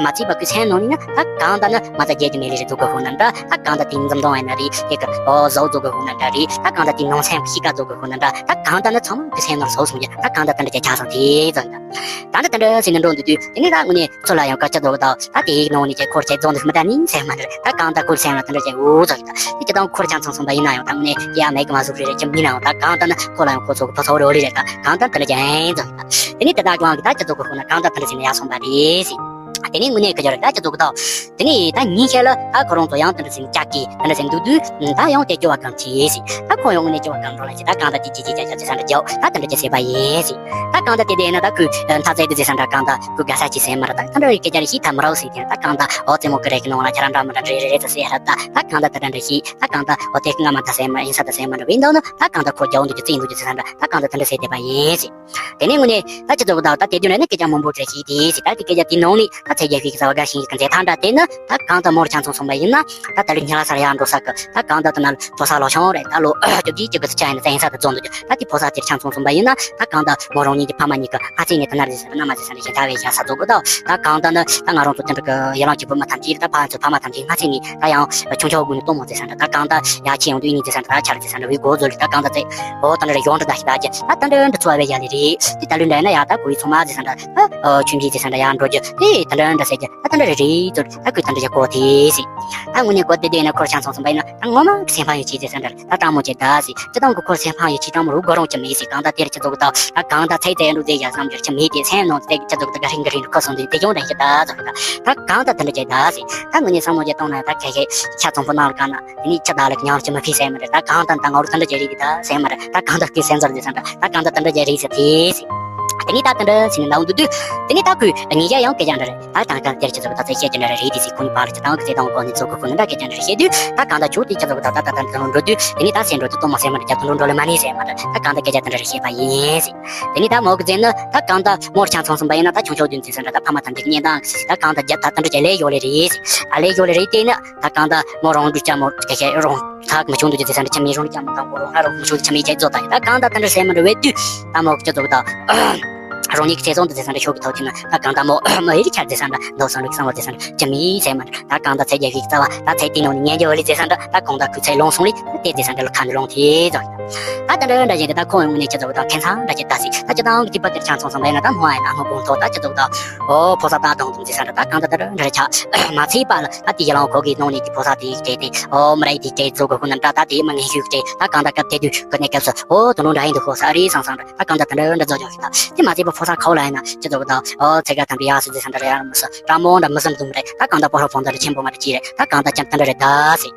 མ་ཚིག་པ་ཁུ་སེང་ནོ་ནི་ན་ད་གང་ད་ན་མ་ད་རྒྱལ་གྱི་མེ་ལི་རེ་འདུག་ག་ཧུ་ན་འདྲ་ད་གང་ད་དེ་འཛམ་གདོང་ཨེ་ན་རེ་དེ་ག་ཨོ་བཟོ་འདུག་ག་ཧུ་ན་འདྲ་རེ་ད་གང་ད་དེ་ནང་སེམས་ཤི་ཀ་འདུག་ག་ཧུ་ན་འདྲ་ད་གང་ད་ན་ཚང་མ་ཁུ་སེང་ནོར་བཟོ་སོང་ཡ་ད་གང་ད་ད་འདྲ་ཅག་ཆ་སོང་དེ་ཟེར་ཡིན། ད་ད་ད་འདྲ་ཟེར་ནས་འགྲོ་འདུག་དུས་དེ་ནས་ད་དངོས་གནས་ཚོ་ལ་ཡང་དཀའ་སྤྱད་འདུག་ད་ད་དེའི་ནང་ནས་ཀྱི་འཁོར་ཆ་རྫོང་འདུག་མི་ད་ནི་ཟེར་མ་འདྲ་ད་གང་ད་འཁོར་སེང་ལ་ད་འདྲ་ཅག་འུ་ཚོ་ཡིན་ད་དེ་ཀྱི་ད་འཁོར་ཆ་ཚང་སོང་པ་ཡིན་ན་ཡང་ད་དངོས་གནས་ཀྱི་ཡ་མེད་ཀྱི་མ་བཟོ་རེ་རེ་ཅི་མིན་ནའང་ད་གང་ད་ན་ཁོ་ལ་ཡང་ཁོ་ཚོ་གི་ཕོ་ཚོ་རེ་འོ་རེ་རེ་ད་གང་ད་ད་འདྲ་ཅག་ཡིན་ཚོ་ཡིན་ད། དེ་ནས་ད་ད་གང་གི་ད་སྤྱི་ཚོགས་ཀྱི་ཧོ་ན་གང་ད་ད་འདྲ་ཟེར་ནས་ཡ་སོང་པ་རེད་ཟེར། དེ་ནས་དངོས་གནས་ཀྱི་ཡོད་རེད་ད་སྤྱི་ཚོགས་ཀྱི་ད། དེ་ནས་ད་ཉིན་ཤས་ལ་ད་ཁོ་རང་ཚོ་ཡང་དེ་འདྲ་ཟིན་ལྕགས་ཀྱི་དེ་འདྲ་ཟིན་འདུག་དུས་ད་ཡང་དེ་སྐྱོ་བ་གང་ཆེ་ཟིན་ད་ཁོ་ཡང་དངོས་གནས་སྐྱོ་བ་གང་འགྲོ་ལ་ཟིན་ད་གང་ད་དེ་ཅི་ཅི་ཅ་ཅ་ཅི་ས་འདྲ་རྒྱག་ད་དེ་འདྲ་ཅི་ཟེར་བ་ཡིན་ཟིན་ད་གང་ད་དེ་དེ་ན་ད་ཁོས་མཐའ་ཚད་དེ་ཟེར་ས་འདྲ་གང་ད་ཁོས་དགའ་ས་ཅི་ཟེར་མ་ར་ད་ད་འདྲ་རེ་སྐད་ཆ་རེ་ཞིག་ད་མ་ར་ཟིན་དེ་ད་གང་ད་འོ་རྩེད་མོ་གི་རེ་གི་ནང་ལ་ཁྱེད་རང་འདྲ་མ་འདྲ་འདྲ་རེ་རེ་ད་ཟེར་ཧ་ད་ད་གང་ད་དེ་འདྲ་འདྲ་ཞིག་ད་གང་ད་འོ་དེ་སྔ་མ་ད་ཟེར་མ་ཡིན་ས་ད་ཟེར་མ་འདྲ་བའི་འདུག་ན་ད་གང་ད་ཁོ་རྒྱག་འདུག་ཅི་རྩེད་འདུག་ཅི་ཟེར་ས་འདྲ་ད་གང་ད་དེ་འདྲ་ཟེར་བསྡད་པ་ཡིན་ཟིན། དེ་ནས་དངོས་གནས་ད་སྤྱི་ཚོགས་ཀྱི་ད་ད་དེ་དུས་ནས་ནི་སྐད་ཆ་མང་པོ་རེ་ཞིག་དེ་ཟེར་ད་དེ་སྐད་ཆ་དེ་ནང་ནས་ད་ ཚེས་བརྒྱད་ཅུའི་གི་རྩ་བ་དགའ་ཞིང་ཡིད་ཀྱི་མཛད་ཐག་འདྲ་དེ་ནི་ད་གང་ལྟར་མོར་ཆ་མཚོན་སོང་པ་ཡིན་ན། ད་ད་ལོའི་ཉི་ལ་སར་ཡར་འགྲོ་ས་གི་ད་གང་ལྟར་ད་ན་ཕོ་གསར་ལོ་ཆུང་རེད། ད་ལོ་བཅོ་བརྒྱད་བཅུ་དགུ་ཙམ་ཆགས་ཡིན་ན་ད་ཡིན་ས་དེ་རྫོགས་འདུག་ད་དེ་ཕོ་གསར་དེར་ཆ་མཚོན་སོང་པ་ཡིན་ན། ད་གང་ལྟར་མོ་རང་ཉིད་ཀྱི་ཕ་མ་གཉིས་ཀྱི་སྔ་ཚེ་ནས་ད་ན་རེ་ཟེར་ན་མ་ཟེར་ས་ནས་གཞན་དག་བས་བཞག་ས་རྫོགས་གི་ད། ད་གང་ལྟར་ནི་ད་ང་རང་ཚོ་དེ་འདྲ་གི་ཡན་ལག་བཅུ་པོ་མི་ཐམས་ཅད་ད་ཕ་ཚོ་ཕ་མ་ཐམས་ཅད་སྔ་ཚེ་ནས་ད་ཡང་ཆུང་ཆུང་སྒོ་ནས་སྟོན་མོ་ཟེར་ས་འདྲ། ད་གང་ལྟར་ཡ་ཁྱེད་ཡོང་དུས་ནི་ཟེར་ས་འདྲ། ད་ཆར་ཟེར་ས་འདྲ་བའི་སྒོ་ཟོ་ལི་ད་གང་ལྟར་ཚེ་འོ་ད་འདྲ་རེ་ཡོང་འདྲ་ད་ཞིག་ད་ཀྱི་ད་ད་འདྲ་འདྲ་ཚོ་བ་བས་ཡ་ལི་རེད། དེ་ད་ལོའི་འདྲ་ཡིན་ན་ཡ་ད་གོ་ཡི་ཚོ་མ་ཟེར་ས་འདྲ། ཨོ་ཆུང་ཆུང་ཟེར་ས་འདྲ་ཡང་འགྲོ་རྒྱུ་དེ་ད་འདྲ་འདྲ་ཟེར་རྒྱུ་ད་ད་འདྲ་རེ་རེ་ཚོ་ད་ཁོས་ད་འདྲ་ཡ་གོ་དེ་ཟེར། ད་དངོས་གནས་གོ་དེ་དེ་ན་ཁོར་ཆང་ཚོང་ཚོང་པ་ཡིན་ན་ད་ངོ་མ་སེམས་ཕམ་ཡོད་ཅི་ཟེར་ས་འདྲ། ད་སྤྲང་མོ་ཅེ་ད་ཟེར་སྤྱི་བཏང་གི་ཁོར་སེམས་ཕམ་ཡོད་ཅི་སྤྲང་མོ་རུ་དགོ་རུང་ཅི་མེད་ཟེར། གང་ད་དེར་ཆི་ཟོ་གི་ད་ད་གང་ད་ཚེ་ཚེ་འགྲོ་དེ་ཡ་བསམ་རྒྱུར་ཅི་མེད་དེ་སེམས་ནང་དེ་ཆི་ཟོ་གི་ད་ག་རིང་ག་རིང་རུ་ཁོ་སོང་དེ་དེ་ཡོང་རེ་ཞིག་ད་ཟོ་གི་ད། ད་གང་ད་དེ་འདྲ་ཅེ་ད་ཟེར། ད་དངོས་གནས་བསམ་བློ་ཅེ་བཏང་ན་ད་ཁེ་ཁེ་ཆ་ཚོང་པོ་ནང་ལ་ག་ན། དེ་ནས་ཁྱི་བདག་ལ་ཉམས་ཀྱི་མི་ཤེས་ཟེར་མ་རེད། ད་གང་ལྟར་ད་ང་རུ་ད་འདྲ་བྱེད་རིགས་ད་ཟེར་མ་རེད། ད་གང་ལྟར་སྐད་སེམས་ཚོར་ཟེར་ས་འདྲ། ད་གང་ལྟར་ད་འདྲ་བྱེད་རིགས་ཟེར་དེ་ཟེར། དེ་ནས་ད་དེ་འདྲ་ཟེར་ནས་ནང་དུ་དུས། དེ་ནས་ད་ཁོས་ཉིན་ཞག་ཡང་སྐད་ཆ་འདྲ་རེད། ད་ད་དེར་ཁྱི་ཚོ་ད་ཚེ་བཤད་ཀྱི་འདྲ་རེད་དེ་ཟེར། ཁོ་གཉིས་བར་ལ་ཁྱི་དང་གི་ཚེ་དང་གོ་ནས་ཚོ་གི་ཁོ་ནི་འདྲ་སྐད་ཆ་འདྲ་རེ་བཤད་དུས། ད་གང་ལྟར་ཁྱོད་དེ་ཁྱི་ཚོ་གི་ད་ད་ད་ད་ད་འགྲོ་འགྲོ་དུས། དེ་ནས་ད་སེམས་འགྲོ་དུས་གཏོང་མ་ཟེར་མ་རེད། རྒྱ་དུ་འགྲོ་འགྲོ་ལ་མ་ནི་ཟེར་མ་རེད། ད་གང་ལྟར་སྐད་ཆ་དེ་འདྲ་རེ་བཤད་པ་ཡིན་ཟེར། དེ་ནས་ད་མོ་གི་ཚེ་ནི་ད་གང་ལྟར་མོར་ཆང་ཚོང་སོང་པ་ཡིན་ན། ད་ཆུང་ཆུང་དུས་ཚེ་ས་འདྲ་ད་ཕ་མ་ཐམས་ཅད་ཀྱི་གཉེན་དང་གི་ཟེར་ཟེར། ད་གང་ལྟར་རྒྱབ་ད་ད་འདྲ་བྱས་ལས་ཡོད་ལེ་རེད་ཟེར། ཨ་ལས་ཡོད་ལེ་རེད་དེ་ནི། ད་གང་ལྟར་མོ་རང་འདྲུ་ལྕགས་མོ་སྐད་ཆ་རང་ཐག་མི་ཆུང་དུ་ཅི་ཟེར་ས་འདྲ་ཁྱིམ་མི་རང་འདྲུ་ལྕགས་མོ་དང་གོ་རང་ཧ་རོ་མི་ཆུང་ཁྱིམ་མི་ཅེ་ཙོ་ད་ཡིན། ད་གང་ལྟར་ད་འདྲ་ཟེར་མི་འདྲ་བའི་དུས། ད་མོ་ཁྱི་ཙོ་ད་རང་ཉིད་ཀྱི་ཚེ་སྲོག་འདི་ཟེར་ས་འདྲ་ཤོག་གི་ཐོག་ཐིམ་ན། ད་གང་ལྟར་མོ་མི་ཧེ་རི་ཆར་ཟེར་ས་འདྲ་ད་བསམ་བློ་གི་བསམ་བློ་ཟེར་ས་འདྲ་ཁྱིམ་མི་ཟེར་མ་འདྲ། ད་གང་ལྟར་ཚེ་རྒྱལ་ཤིག་རྩ་བ་ད་ཚེ་དེ་ནང་ནས་ཉན་རྒྱ་བ་ལི་ཟེར་ས་འདྲ། ད་གང་ལྟར་ཁུ་ཚེ་ལོང་སོང་ལི་དེ་ཟེར་ས་འདྲ་ལ་ཁ་འདི་ལོང་ཐེ་ཙོ་ཡིན། ད་ད་འདྲ་འདྲ་བཞིན་དུ་ད་ཁོང་ཡོང་ནས་ཁྱི་ཙོ་ད་ཁེན་ཚང་འདྲ་ཅེ་ད་ཟེར། ད་ཅི་ད་འོང་གི་དེ་པ་དེར་ཆང་ཚོང་ཚོང་བས་ན་ད་མོ་ཨ་ཡ་ན་མོ་དགོང་ཐོག་ད་ཁྱི་ཙོ་ད། ཨོ་ཕོ་ས་ད་དང་དུང་ཟེར་ས་འདྲ། ད་གང་ད་ད་ར་འདྲ་ཆགས་མ་ཚིག་པ་ལ་ད་དེ་ཡ་ལང་གོ་གི་ནང་ནས་དེ་ཕོ་ས་དེ་བྲེས་ཏེ། ཨོ་མ་ར་ཡི་དེ་བྲེས་ཛོ་གོ་ཁོ་ན་འདྲ། ད་དེ་མ་ངན་ཤུགས་བྲེས། ད་གང་ད་སྐབས་དེ་དུས་གི་གནས་སྐབས་སུ་ཨོ་དུ་ལོང་འདྲ་ཡིན་འདུག་ཧོ་ས་རེ་སང་སང་འདྲ། ད་གང་ད་ད་འདྲ་འདྲ་ཛོ་ཇོ་ཞིག་ད་དེ་མ་ཚིག་པ་ཕོ་ས་ཁའོ་ལ་ཡིན་ན་ཁྱི་ཙོ་གི་ད། ཨོ་ཚེ་ག་དམ་པའི་ཡག་སུ་ཟེར་ས་འདྲ་ར་ཡ་མི་སུ་དྲ་མོ་འདྲ་མི་སུ་འདུག་མ་རེད། ད་གང་ད་ཕོ་ཧ་ཕོ་འདྲ་རེ་ཆེན་པོ་མ་རེད་ཅི་རེད། ད་གང་ད་ཅམ་ད་འདྲ་རེད་ད་ཟེར།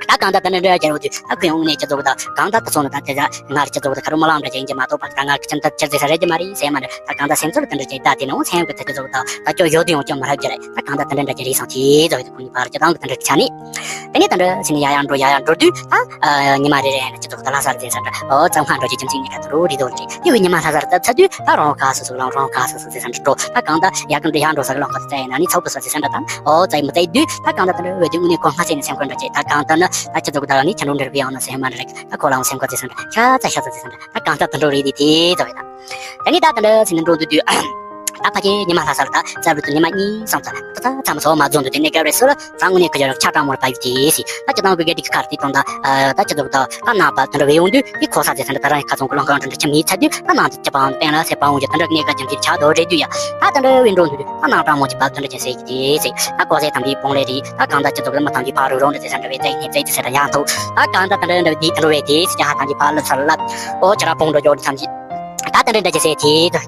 ད་གང་ད་ད་ནི་འདྲ་རྒྱལ་བོ་དུས་ད་ཁོས་ཡོང་ནས་ཁྱི་ཙོ་གི་ད་གང་ད་ད་སོང་ན་ད་དེ་ད་ང་རེ་ཁྱི་ཙོ་གི་ད་ཁ་རུ་མ་ལང་འདྲ་ཅན་གྱི་མ་གཏོགས་པ་ད་ང་གི་ཁྱིམ་ད་ཁྱི་ཙེ་ས་རེད་ཀྱི་མ་རེད་ཟེར་མ་འདྲ། ད་གང་ད་སེམས་ཚོར་ད་འདྲ་ཅན་ད་དེ་ནང་སེམས་གི་ད་ཁྱི་ཙོ་གི་ད་ད་ཁྱོད་ཡོད་དུ་ཡོང་ཁྱོད་མ་རབས་ཀྱི་རེད། ད་གང་ད་ད་འདྲ་འདྲ་ཅན་རེད་སང་ཁྱི་ཙོ་གི་ད་ཁོ་གཉིས་བར་ཁྱི་ད་གི་ད་འདྲ་ཆ་ནི། དེ་ནས་ད་འདྲ་ཟེར་ནས་ཡ་ཡ་འགྲོ་ཡ་ཡ་འགྲོ་དུས་ད་ཉི་མ་རེ་རེ་ཡ་ན་ཁྱི་ཙོ་གི་ད་ལྷ་སར་ཟེར་ས་འདྲ། ཨོ་ཙམ་ཁ་འགྲོ་ཅི་ཁྱིམ་ཚིག་ནས་ཁ་ཐུ་རུ་རི་དོ་རེད། དེ་བས་ཉི་མ་ལྷ་སར་ད་ཚ་དུས་ད་རོང་ཁ་སོ་སོ་ལང་རོང་ཁ་སོ་སོ་ཟེར་ས་འདྲ་འགྲོ། ད་གང་ད་ཡ་གི་འདྲ་ཡ་འགྲོ་ས་གི་ལང་ཁ་ད་ཚ་ཡ་ན་ནི་ཚོགས་པ་ས་ཟེར་ས་འདྲ་ད། ཨོ་ཙའི་མི་ཙའི་དུས་ད་གང་ད་ད་འདྲ་བས་དུས་དངོས་གནས་ཁོ་སྔ་ཚེ་ནས་སེམས་ཁོ་འདྲ་ཅེ། ད་གང་ད་ནི་ད་ཁྱི་ཙོ་གི་ད་ནི་ཁྱི་འགྲོ་འདྲ་བས་ཡང་ན་སེམས་མ་འདྲ་རེད། ད་ཁོ་ལའང་སེམས་ཁོ་ཚེ་སེམས་ད་ཤ་ཚ་ཤ་ཚ་ཚེ་སེམས་ད་གང་ད་ད་འགྲོ་རེད་དེ་དེ་ཚོ་ཡོད་ད། ད་ནི་ད་ད་འདྲ་ཟེར་ནས་འགྲོ་འདུག་དུས། ད་ཕ་ཁྱེད་ཉི་མ་ལྷ་ས་ལ་ད་རྩ་བུ་དུ་ཉི་མ་གཉིས་སམ་ཚ་ད་ཚ་ཚ་མ་སོ་མ་རྫོང་དུ་དེ་ནས་སྐབས་རེ་སུ་ལ་ད་དངོས་གནས་ཁོ་ཅག་ལ་ཆ་གྲང་མོར་བབས་ཡོད་དེ་ཟེར། ད་ཁྱེད་དང་གི་དགེ་སྡིག་གི་ཁར་དེ་དང་ད་ད་ཁྱེད་ཚོ་ད་ད་ནང་པ་དེ་འདྲ་བས་ཡོང་དུས་དེ་ཁོ་ས་ཚེ་ཚ་འདྲ་ད་རང་ཁ་ཚོང་གི་ལོང་གང་འདྲ་འདྲ་ཆ་མི་ཚ་དུས་ད་ནང་དུ་ཅི་པང་བསྟན་ལ་སེ་པང་འོང་རྒྱུ་དེ་འདྲ་གནས་ཀ་རྒྱུ་མཁན་ཆགས་དོ་རེད་དུས་ཡ། ད་དེ་འདྲ་བས་འགྲོ་འདུག་དུས་ད་ནང་གྲང་མོ་ཅི་བབས་དེ་འདྲ་ཅན་ཟེར་གི་དེ་ཟེར། ད་ཁོ་ཚེ་ཐམས་ཅད་སྤོང་ལེ་རེད། ད་གང་ད་ཁྱེད་ཚོ་གི་མི་ཐམས་ཅད་ཕ་རུ་རོང་འདྲ་ཚེ་ཚ་འདྲ་བས་ཙའི་ནས་ཙའི་ཙི་ཟེར་ད་ཡང་ཐུག་ད་གང་ད་དེ་འདྲ་འདྲ་བས་དེ་འདྲ་བས་དེ་ཟེར་ཀྱང་ཧ་ཐམས་ཅད་ཕ་ལ་ཚ་ལ་ལབ། ཨོ་ཁྱེད་རང་སྤོང་འགྲོ་རྒྱུ་འདྲ་ཐམས་ཅད། ད་ལྟ་འདྲ་འདྲ་ཅི་ཟེར་དེ་ཚོ་ཡིན་ད།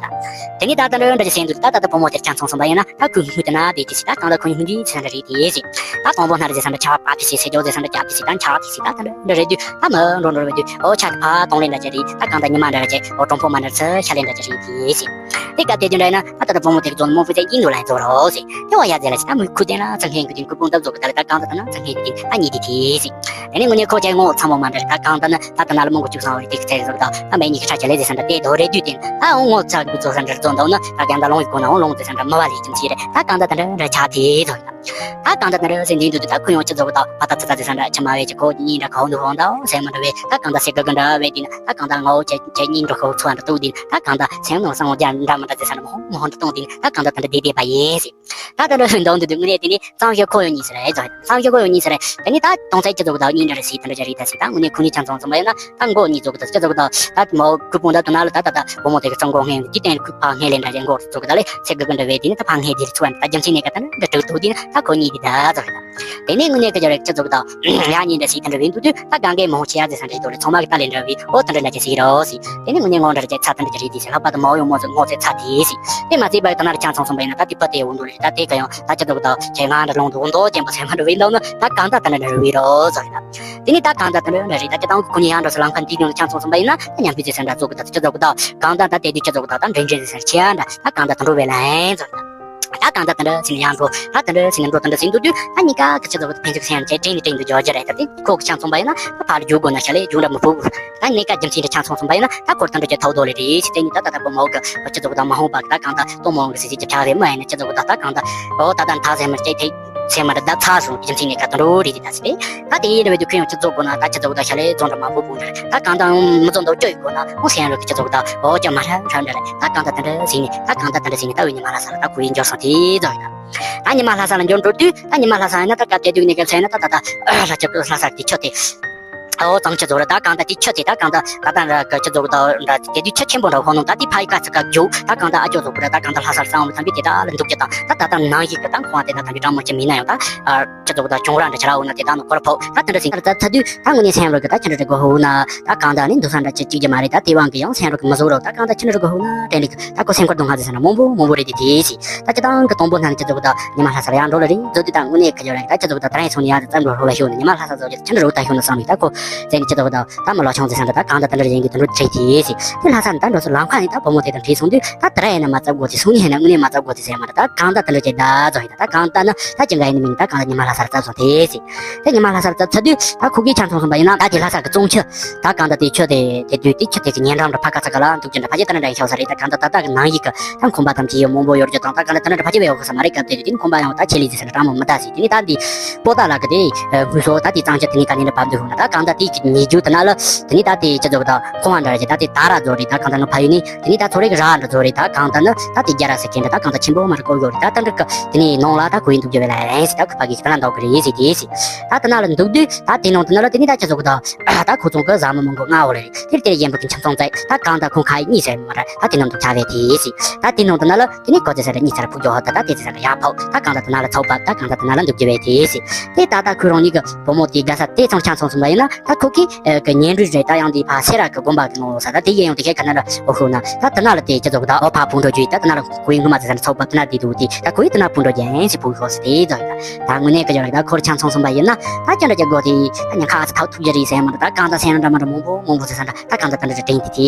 དེ་ནས་ད་ལྟ་འདྲ་འདྲ་ཅི་ཟེར་འདུག་ད་ད་ལྟ་བུ་མོ་དེར་ཆང་ཚོང་སོང་པ་ཡིན་ན་ད་ཁོའི་སྔུན་དེ་ན་དེ་ཅི་ཟེར། ད་གང་ལ་ཁོའི་སྔུན་དེ་ཚེ་འདྲ་རེད་དེ་ཟེར། ད་དང་པོ་ན་རེ་ཟེར་ས་འདྲ་ཆ་པ་ཕི་ཟེར་ཟེར་ཇོ་ཟེར་ས་འདྲ་ཇ་ཕི་ཟེར། ད་ཆ་ཕི་ཟེར། ད་ད་འདྲ་འདྲ་རེད་དུས་ད་མི་འགྲོ་འགྲོ་རེད་དུས་ཨོ་ཆ་དེ་ཕ་གཏོང་ལེན་འདྲ་ཅི་རེད། ད་གང་ད་ཉི་མ་འདྲ་ཅི་ཨོ་གྲོང་པོ་མ་འདྲ་ཚེ་ཤ་ལེན་འདྲ་ཅི་རེད་དེ་ཟེར། དེ་སྐབས་དེ་དུས་འདྲ་ཡིན་ན་ད་ད་ལྟ་བུ་མོ་དེར་རྫོང་མོ་ཕི་ཟེར་ཡིན་འདུག་ལ་ཡིན་ཚོ་རོ་ཟེར། དེ་བ་ཡ་ཟེར་ལ་ཟེར། ད་མི་ཁུ་དེ་ན་ཚང་ཧེང་གི་དེ་ཁུ་པུང་ད་བཟོ་གི་ད་ལ་ད་གང་ད་ད་ན་ཚང་ཧེང་གི་དེ་ད་གཉིས་དེ་དེ་ཟེར། དེ་ནས་དངོས་གནས་ཁོ་ཅག་ངོ་ཚ་མོ་མ་འདྲ་རེད། ད་གང་ད་ན་ད་ད་ན་ལ་མོ་གི་བཅུག་སོང་བ་རེད། དེ་གི་ཚེ་ཟོ་གི་ད་ད་མེད་ཉིད་ཀྱི་ཁྲ་ཆ་ལེ་ཟེར་ས་འདྲ་དེ་དོ་རེ་དུས་དེ་ད་འོང་ངོ་ཚ་གི་བཟོ་ས་འདྲ་བཟོ་འདུག་ན་ད་གང་ད་ལོང་གི་གོ་ན་འོང་ལོང་ཟེར་ས་འདྲ་མི་བ་ལས་ཀྱི་མི་ཚེ་རེད། ད་གང་ད་ད་འདྲ་འདྲ་ཆ་དེ་ཟོ་གི་ད། ད་གང་ད་ད་འདྲ་ཟེར་འདི་འདུག་ད་ཁོ་ཡོང་ཅི་བཟོ་གི་ད་ཕ་ད་ཚ་ཚ་ཟེར་ས་འདྲ་ཆ་མ་བས་ཀྱི་ཁོ་གཉིས་འདྲ་ཁོ་འདུག་འོང་ད་འོང་ཟེར་མ་འདྲ་བས། ད་གང་ད་སེ་གི་གི་འདྲ་བས་དེ་ན་ད་གང་ད་ངའོ་ཁྱེད་ཁྱེད་གཉིས་འགྲོ་ཁོ་ཚོ་འདྲ་ཏུ་དེ་ན་ད་གང་ད་སེམས་ནང་སང་འོ་རྒྱ་འདྲ་མི་འདྲ་ཟེར་ས་འདྲ་མ་ཧོ་མ་ཧོ་འདྲ་གཏོང་དེ་ན་ད་གང་ད་ད་འདྲ་བསྡད་བསྡད་པ་ཡིན་ཟེར། ད་ད་འདྲ་ཟེར་འདུག་འདུག་དངོས་གནས་དེ་ནི་གཙང་ཞོ་ཁོ་ཡོད་གཉིས་ཟེར་རེད་ཟེར། གཙང་ཞོ་ཁོ་ཡོད་གཉིས་ཟེར་རེད། དེ་ནི་ད་གཏོང་ཚད་ཅི་ཚོ་གི་ད་གཉིས་འདྲ་རེད་ཟེར། ད་འདྲ་ཅི་རེད་ད་ཟེར། ད་དངོས་གནས་ཁོ་གཉིས་ཆང་ཚོང་ཚོང་པ་ཡིན་ན་ད་མགོ་གཉིས་ཚོ་གི་ད་ཅི་ཚོ་གི་ད་ད་མོ་ཁུ་སྤུན་ད་དུ་ན་ལ་ད་ད་ད་བུ་མོ་དེ་གི་གཙང་མགོ་སྔས་འདི་དེ་ནི་ཁུ་ཕ་སྔས་ལེན་འདྲ་ཅན་མགོ་ཚོ་གི་ད་ལས་ཚེ་གི་གི་འདྲ་བས་དེ་ནི་ད་ཕ་སྔས་དེ་རི་ཚོ་ད་རྒྱུ་མཚན་ནས་ག་ད་ནི་འདྲ་དྲུག་ཐུག་དེ་ནི་ད་ཁོ་གཉིས་དེ་ད་ཚོ་གི་ད། དེ་ནས་དངོས་གནས་ཀྱི་ཅོ་རེ་ཅི་ཚོ་གི་ད་ཡ་གཉིས་འདྲ་ཟེར་དེ་འདྲ་བས་འདུག་དུས་ད་གང་གའི་མོ་ཆེ་ཡ་ཟེར་ས་འདྲ་ཡི་དོ་རེ་ཚང་མ་གི་ད་ལེན་འདྲ་བས་ཨོ་ད་འདྲ་འདྲ་ཅི་ཟེར་རོ་ཟེར། དེ་ནས་དངོས་གནས་ངོ་འདྲ་ཅི་ཚ་ད་འདྲ་ཅི་རེད་དེ་ཟེར། ལྷག་པར་དུ་མོ་ཡོང་མོ་ཚོ་ངོ་ཚེ་ཚ་དེ་ཟེར། དེ་མ་ཚད་པ་ད་ན་ར་ཆང་ཚོང་ཚོང་པ་ཡིན་ན་ད་དེ་པ་དེ་འོང་འདུག་ལེ། ད་དེ་ག་ཡང་ད་ཅི་ཚོ་གི་ད་ཁྱེད་ང་འདྲ་ལོང་འདུག་འདོག་ཅན་པ་ཚད་མ་འདྲ་བས་འདུག་ན་ད་གང་ད་ད་འདྲ་འདྲ་བས་རོ་ཟེར་ད། དེ་ནས་ད་གང་ད་ད་འདྲ་འདྲ་རེད། ད་ཅི་དང་ཁོ་གཉིས་ཡང་འདྲ་ཟེར་ལམ་ཁ་འདི་ནང་ལ་ཆང་ཚོང་ཚོང་པ་ཡིན་ན་ད་མཉམ་པའི་ཅི་ཟེར་འདྲ་ཚོ་གི་ད་ཅི་ཚོ་གི་ད་གང་ད་ད་དེ་དུས་ཅི་ཚོ་གི་ད་ད་འདྲེན་འདྲེན་ཟེར་ཆེ་ཡ་འདྲ་ད་གང་ད་ད་འགྲོ་བས་ལ་ཡིན་ཟེར་ད། ད་གང་ལྟར་དེ་འདྲ་ཟེར་ནས་ཡར་འགྲོ། ད་དེ་འདྲ་ཟེར་ནས་འགྲོ། དེ་འདྲ་ཟེར་འདུག་དུས་ད་གཉིས་ཀ་གི་ཆི་ཟེར་གི་ད་ཕན་ཚུན་སེམས་ཅན་དྲན་ནས་དྲན་དུ་འཇོག་རྒྱུ་རེད། ད་དེ་ཁོ་གི་ཆང་འཐུང་པ་ཡིན་ན་ད་ཕར་རྒྱུག་དགོས་ན་ཤ་ལས་རྒྱུག་འདྲ་མི་ཕོད། ད་གཉིས་ཀ་རྒྱུ་མཚན་དེ་ཆང་འཐུང་སོང་པ་ཡིན་ན་ད་ཁོ་དེ་འདྲ་གྱི་ཐོག་རྡོ་ལས་རེད་ཟེར། དེ་ནི་ད་ད་ད་བུ་མོ་གི་ཆི་ཟེར་གི་ད་མ་འོངས་པ་གི་ད་གང་ལྟར་སྟོན་མོ་གི་ཟེར་ཟེར་གྱི་ཆགས་རེད། མ་ཡིན་ན་ཆི་ཟེར་གི་ད་ད་གང་ལྟར་འོ་ད་ད་མཐའ་སེམས་མ་སྐྱེ་ཐེ་སེམས་མ་འདི་ད་ཚ་སོང་རྒྱུ་མཚན་ནི་ག་དུ་འགྲོ་རེད་དེ་ད་ཟེར་བས། ད་དེ་ཡིན་རེད་བས་དུ་ཁོས་ཡང་ཆི་ཟེར་དགོས་ན་ད་ཆི་ཟེར་གི་ད་ཤ་ལས་རྫོང་འདྲ་མ་བུ་བུ་འདྲ་ད་གང་ལྟར་མི་ཚོ་འདུག་སྐྱོ་ཡི་དགོས་ན་ཨོ་སེམས་རོ་དེ་ཆི་ཟེར་གི་ད་ཨོ་ཅག་མ་ར་ར་འདྲ་རེད། ད་གང་ལྟར་དེ་འདྲ་ཟེར་ནས་ད་གང་ལྟར་དེ་འདྲ་ཟེར་ནས་ད་འུ་གཉིས་མ་ལྷ་ས་ལ་ད་ཁོ་ཡིན་འབྱོར་སོང་དེ་ཟེར་ཡོད། ད་ཉི་མ་ལྷ་ས་ལ་འབྱོར་འགྲོ་དུས་ད་ཉི་མ་ལྷ་ས་ཡིན་ན་ད་སྐབས་དེ་དུས་ནས་ག་ཚད་ན་ད་ད་ད་ལྷ་ཆབ་ལྷ་ས་དེ་ཆོད་དེ། ཨོ་གཙང་ཆུ་ཚོ་ར་ད་གང་ལྟར་དེ་ཆོད་དེ་ད་གང་ལྟར་ད་ད་ར་ག་ཆུ་ཚོ་ད་ར་དེ་དུས་ཆུ་ཆེན་པོ་འདྲ་ཁོ་ནང་ད་དེ་ཕ་ཡི་ཀ་ཚི་ཀ་རྒྱུག་ད་གང་ལྟར་ཨ་ཅོ་ཚོ་གུ་ར་ད་གང་ལྟར་ལྷ་སར་སང་བ་ཐམས་ཅད་དེ་ད་ལ་འདུག་ཀྱི་དང་ད་ད་ད་ནང་ཡིག་གི་ད་ཁོང་དེ་ད་ཐམས་ཅད་གྲང་མོ་ཆེ་མིན་ན་ཡང་ད་ཨ་ཆུ་ཚོ་གུ་ད་གྱོང་ར་འདྲ་ཆ་ར་འོ་ན་དེ་ད་ནི་ཁོ་ར་ཕོག་ད་དེ་འདྲ་ཟིན་ད་ད་དུས་ད་དངོས་གནས་སེམས་རོགས་གི་ད་ཆི་འདྲ་འདྲ་གོ་ཧུ་ན་ད་གང་ལྟར་ནི་འདུག་ས་འདྲ་ཅི་གཅིག་ཀྱི་མ་རེད། ད་དེ་དབང་གི་ཡང་སེམས་རོགས་གི་མི་བཟོ་རོགས་ད་གང་ལྟར་ཆི་འདྲ་འདྲ་གོ་ཧུ་ན་དྲན་ལིག་ད་ཁོ་སེམས་ཁར་སྡུག་བསྔལ་ཟེར་ས་འདྲ་མང་པོ་མང་པོ་རེད་དེ་དེ་ཟིན། ད་སྤྱི་བཏང་གི་དང་པོ་ན་ནི་སྤྱི་ཚོགས་དང་ཉི་མ་ལྷ་སར་ཡར་འགྲོ་ལ་རེད་འཛུལ་དུས་ད་དངོས་གནས་ཁ་སྦྱོར་རེད། ད་སྤྱི་ཚོགས་དང་ད་རིང་སོང་ནས་ཡར་དུ་བརྩམས་འགྲོ་ཧྲོ་ལ་ཤོད་ནས་ཉི་མ་ལྷ་སར་བཟོ་རྒྱུ་ཆི་འདྲ་རུ་ད་ཤོད་ན་བསམ་ཡོད། ད་ཁོ་བཙན་གྱི་སྤྱི་ཚོགས་དང་ད་མི་ལོ་ཆུང་ཟེར་ས་འདྲ་ད་གང་ལྟར་དེ་འདྲ་ཡིན་གྱི་དུ་འགྲོ་དྲན་དེ་ཟེར། དེ་ལྷ་ས་ནས་ད་འགྲོ་སོང་ལམ་ཁ་ནས་ད་བུ་མོ་དེ་དང་འཕྲད་སོང་དུས་ད་དེ་ར་ཡིན་ན་མ་བཙབ་དགོས་ཚེ་སོང་ནས་ཡིན་ན་དངོས་གནས་མ་བཙབ་དགོས་ཚེ་ཟེར་མ་རེད། ད་གང་ལྟར་དེ་འདྲ་ཅིག་ད་བཟོ་ཡིན། ད་གང་ལྟར་ན་ད་ཅི་འགའ་ཡིན་ནི་མིན་ད་གང་ལྟར་ཉི་མ་ལྷ་སར་བཙབ་སོང་དེ་ཟེར། དེ་ཉི་མ་ལྷ་སར་བཙབ་ཚར་དུས་ད་ཁོ་གིས་ཆ་མཚོན་སོང་པ་ཡིན་ན་ད་དེ་ལྷ་ས་གི་གཙང་ཆུ་ད་གང་ལྟར་དེ་ཆུ་དེ་དེ་དུས་དེ་ཆུ་དེ་གི་ཉེ་འགྲམ་དུ་ཕ་ག་ཚ་ག་ལ་འདུག་ཀྱི་འདྲ་ཕ་ཆེ་ད་ནི་འདྲ་ཡིན་ཤོག་ས་རེད། ད་གང་ལྟར་ད་ལྟ་གི་ནང་ཡིག་གི་ད་ཁང་པ་ཐམས་ཅད་ཡོད་མང་པོ་ཡོད་རྒྱུ་དང་ད་གང་ལྟར་ད་ནི་འདྲ་ཕ་ཆེ་བས་ཡོད་ཤོག་ས་མ་རེད། སྐབས་དེ་དུས་དེ་ནི་ཁང་པ་ཡང་ད་ཆེ་ལི་ཟི་ས་ན་གྲང་མོ་མི་ད་ཟིག་དེ་ནི་ད་འདི་པོ་ཏ་ལ་གི་དེ་དངོས་ཤོག་ད་དེ་གཙང་ཆུ་དེ་ནི་ག་ནས་འདྲ་བབ་འདུག་ཧུ་ན་ད་གང་ལྟར་དེ་གི་ཉེ་རྒྱུ་དེ་ན་ལ་དེ་ནི་ད་དེ་ཆུ་ཚོགས་ད་ཁང་བ་འདྲ་རྒྱུ་ད་དེ་ད་ར་བཟོ་རེད། ད་གང་ལྟར་ང་ཕ་ཡུལ་ནི་དེ་ནི་ད་ཚོ་རེ་གི་ར་འདྲ་བཟོ་རེད། ད་གང་ལྟར་ནི་ད་དེ་རྒྱ་ར་ཟེར་མཁན་འདྲ་ད་གང་ལྟར་ཆེན་པོ་མ་རེད་ཀོ་ཡོད་རེད། ད་ད་འདྲ་གི་དེ་ནི་ནང་ལ་ད་ཁོ་ཡིན་འདུག་རྒྱུ་བས་ལ་ཡིན་ཟིག་ད་ཁོ་ཕ་གི་ཞིག་ད་ན་འདོག་གི་རེད་ཟིག་དེ་ཟིག་ད་དེ་ན་ལ་འདུག་དུས་ད་དེ་ནང་དུ་ན་ལ་དེ་ནི་ད་ཆུ་ཚོགས་ད། ད་ཁོ་ཚོ་གི་བཟའ་མི་མང་པོ་མངགས་ཡོད་རེད། དེར་དེར་གཞན་པ་གི་ཁྱིམ་ཚང་བཙལ་ད་གང་ལྟར་ཁོང་ཁ་ཡིག་གཉིས་ཟེར་མ་རེད། ད་དེ་ནང་དུ་ཆ་བས་དེ་ཟིག་ད་དེ་ནང་དུ་ན་ལ་དེ་ནི་གོ་ཚེ་ཟེར་རེད་གཉིས་ཚར་ཕུག་རྒྱུ་ཧོ་ད་ད་དེ་ཚེ་ཟེར་ཡག་ཕོག་ད་གང་ལྟར་དེ་ན་ལ་ཚོགས་པ་ད་གང་ལྟར་དེ་ན་ལ་འདུག་རྒྱུ་བས་དེ་ཟིག་དེ་ད་ལྟ་ཁོས་རང་ཉིད་ཀྱི་བུ་མོ་དེ་དགའ་ས་དེ་ཚང་ཆང་ཚང་སོང་བ་ཡིན་ན་ད་ཁོ་གིས་ཀྱི་ཉེ་འབྲེལ་རེད། ད་ཡང་དེ་ཕ་སེ་ར་གི་དགོན་པ་གི་ནང་ལོགས་ས་ད་དེ་ཡས་ཡང་དེ་ཁའི་ཁ་ན་ལ་འོ་ཤོད་ན་ད་དེ་ན་ལ་དེ་ཅི་ཚོགས་ད་འོ་ཕ་ཕུག་འགྲོ་རྒྱུ་ཡིན། ད་དེ་ན་ལ་ཁོའི་ངོ་མ་ཚེ་ཟེར་ཚོགས་པ་དེ་ན་དེ་འདུག་དེ་ད་ཁོ་ཡིས་དེ་ན་ཕུག་འགྲོ་རྒྱུ་ཡིན་ཟེར་ཕུག་ཤོག་ཟེར་དེ་ཚོགས་ཡིན། ད་དངོས་གནས་ཀྱི་སྦྱོར་ལ་ད་ཁོར་ཆང་ཚང་གསུངས་པ་ཡིན་ན་ད་ཅི་འདྲ་ཅིག་དགོས་དེ་ད་ཉེན་ཁ་ཨ་ཚ་ཐག་ཐུག་རྒྱུ་རེད་ཟེར་མ་འདྲ། ད་གང་ལྟར་སེམས་འདྲ་མ་འདྲ་མང་པོ་མང་པོ་ཟེར་ས་འདྲ་ད་གང་ལྟར་དེ་འདྲ་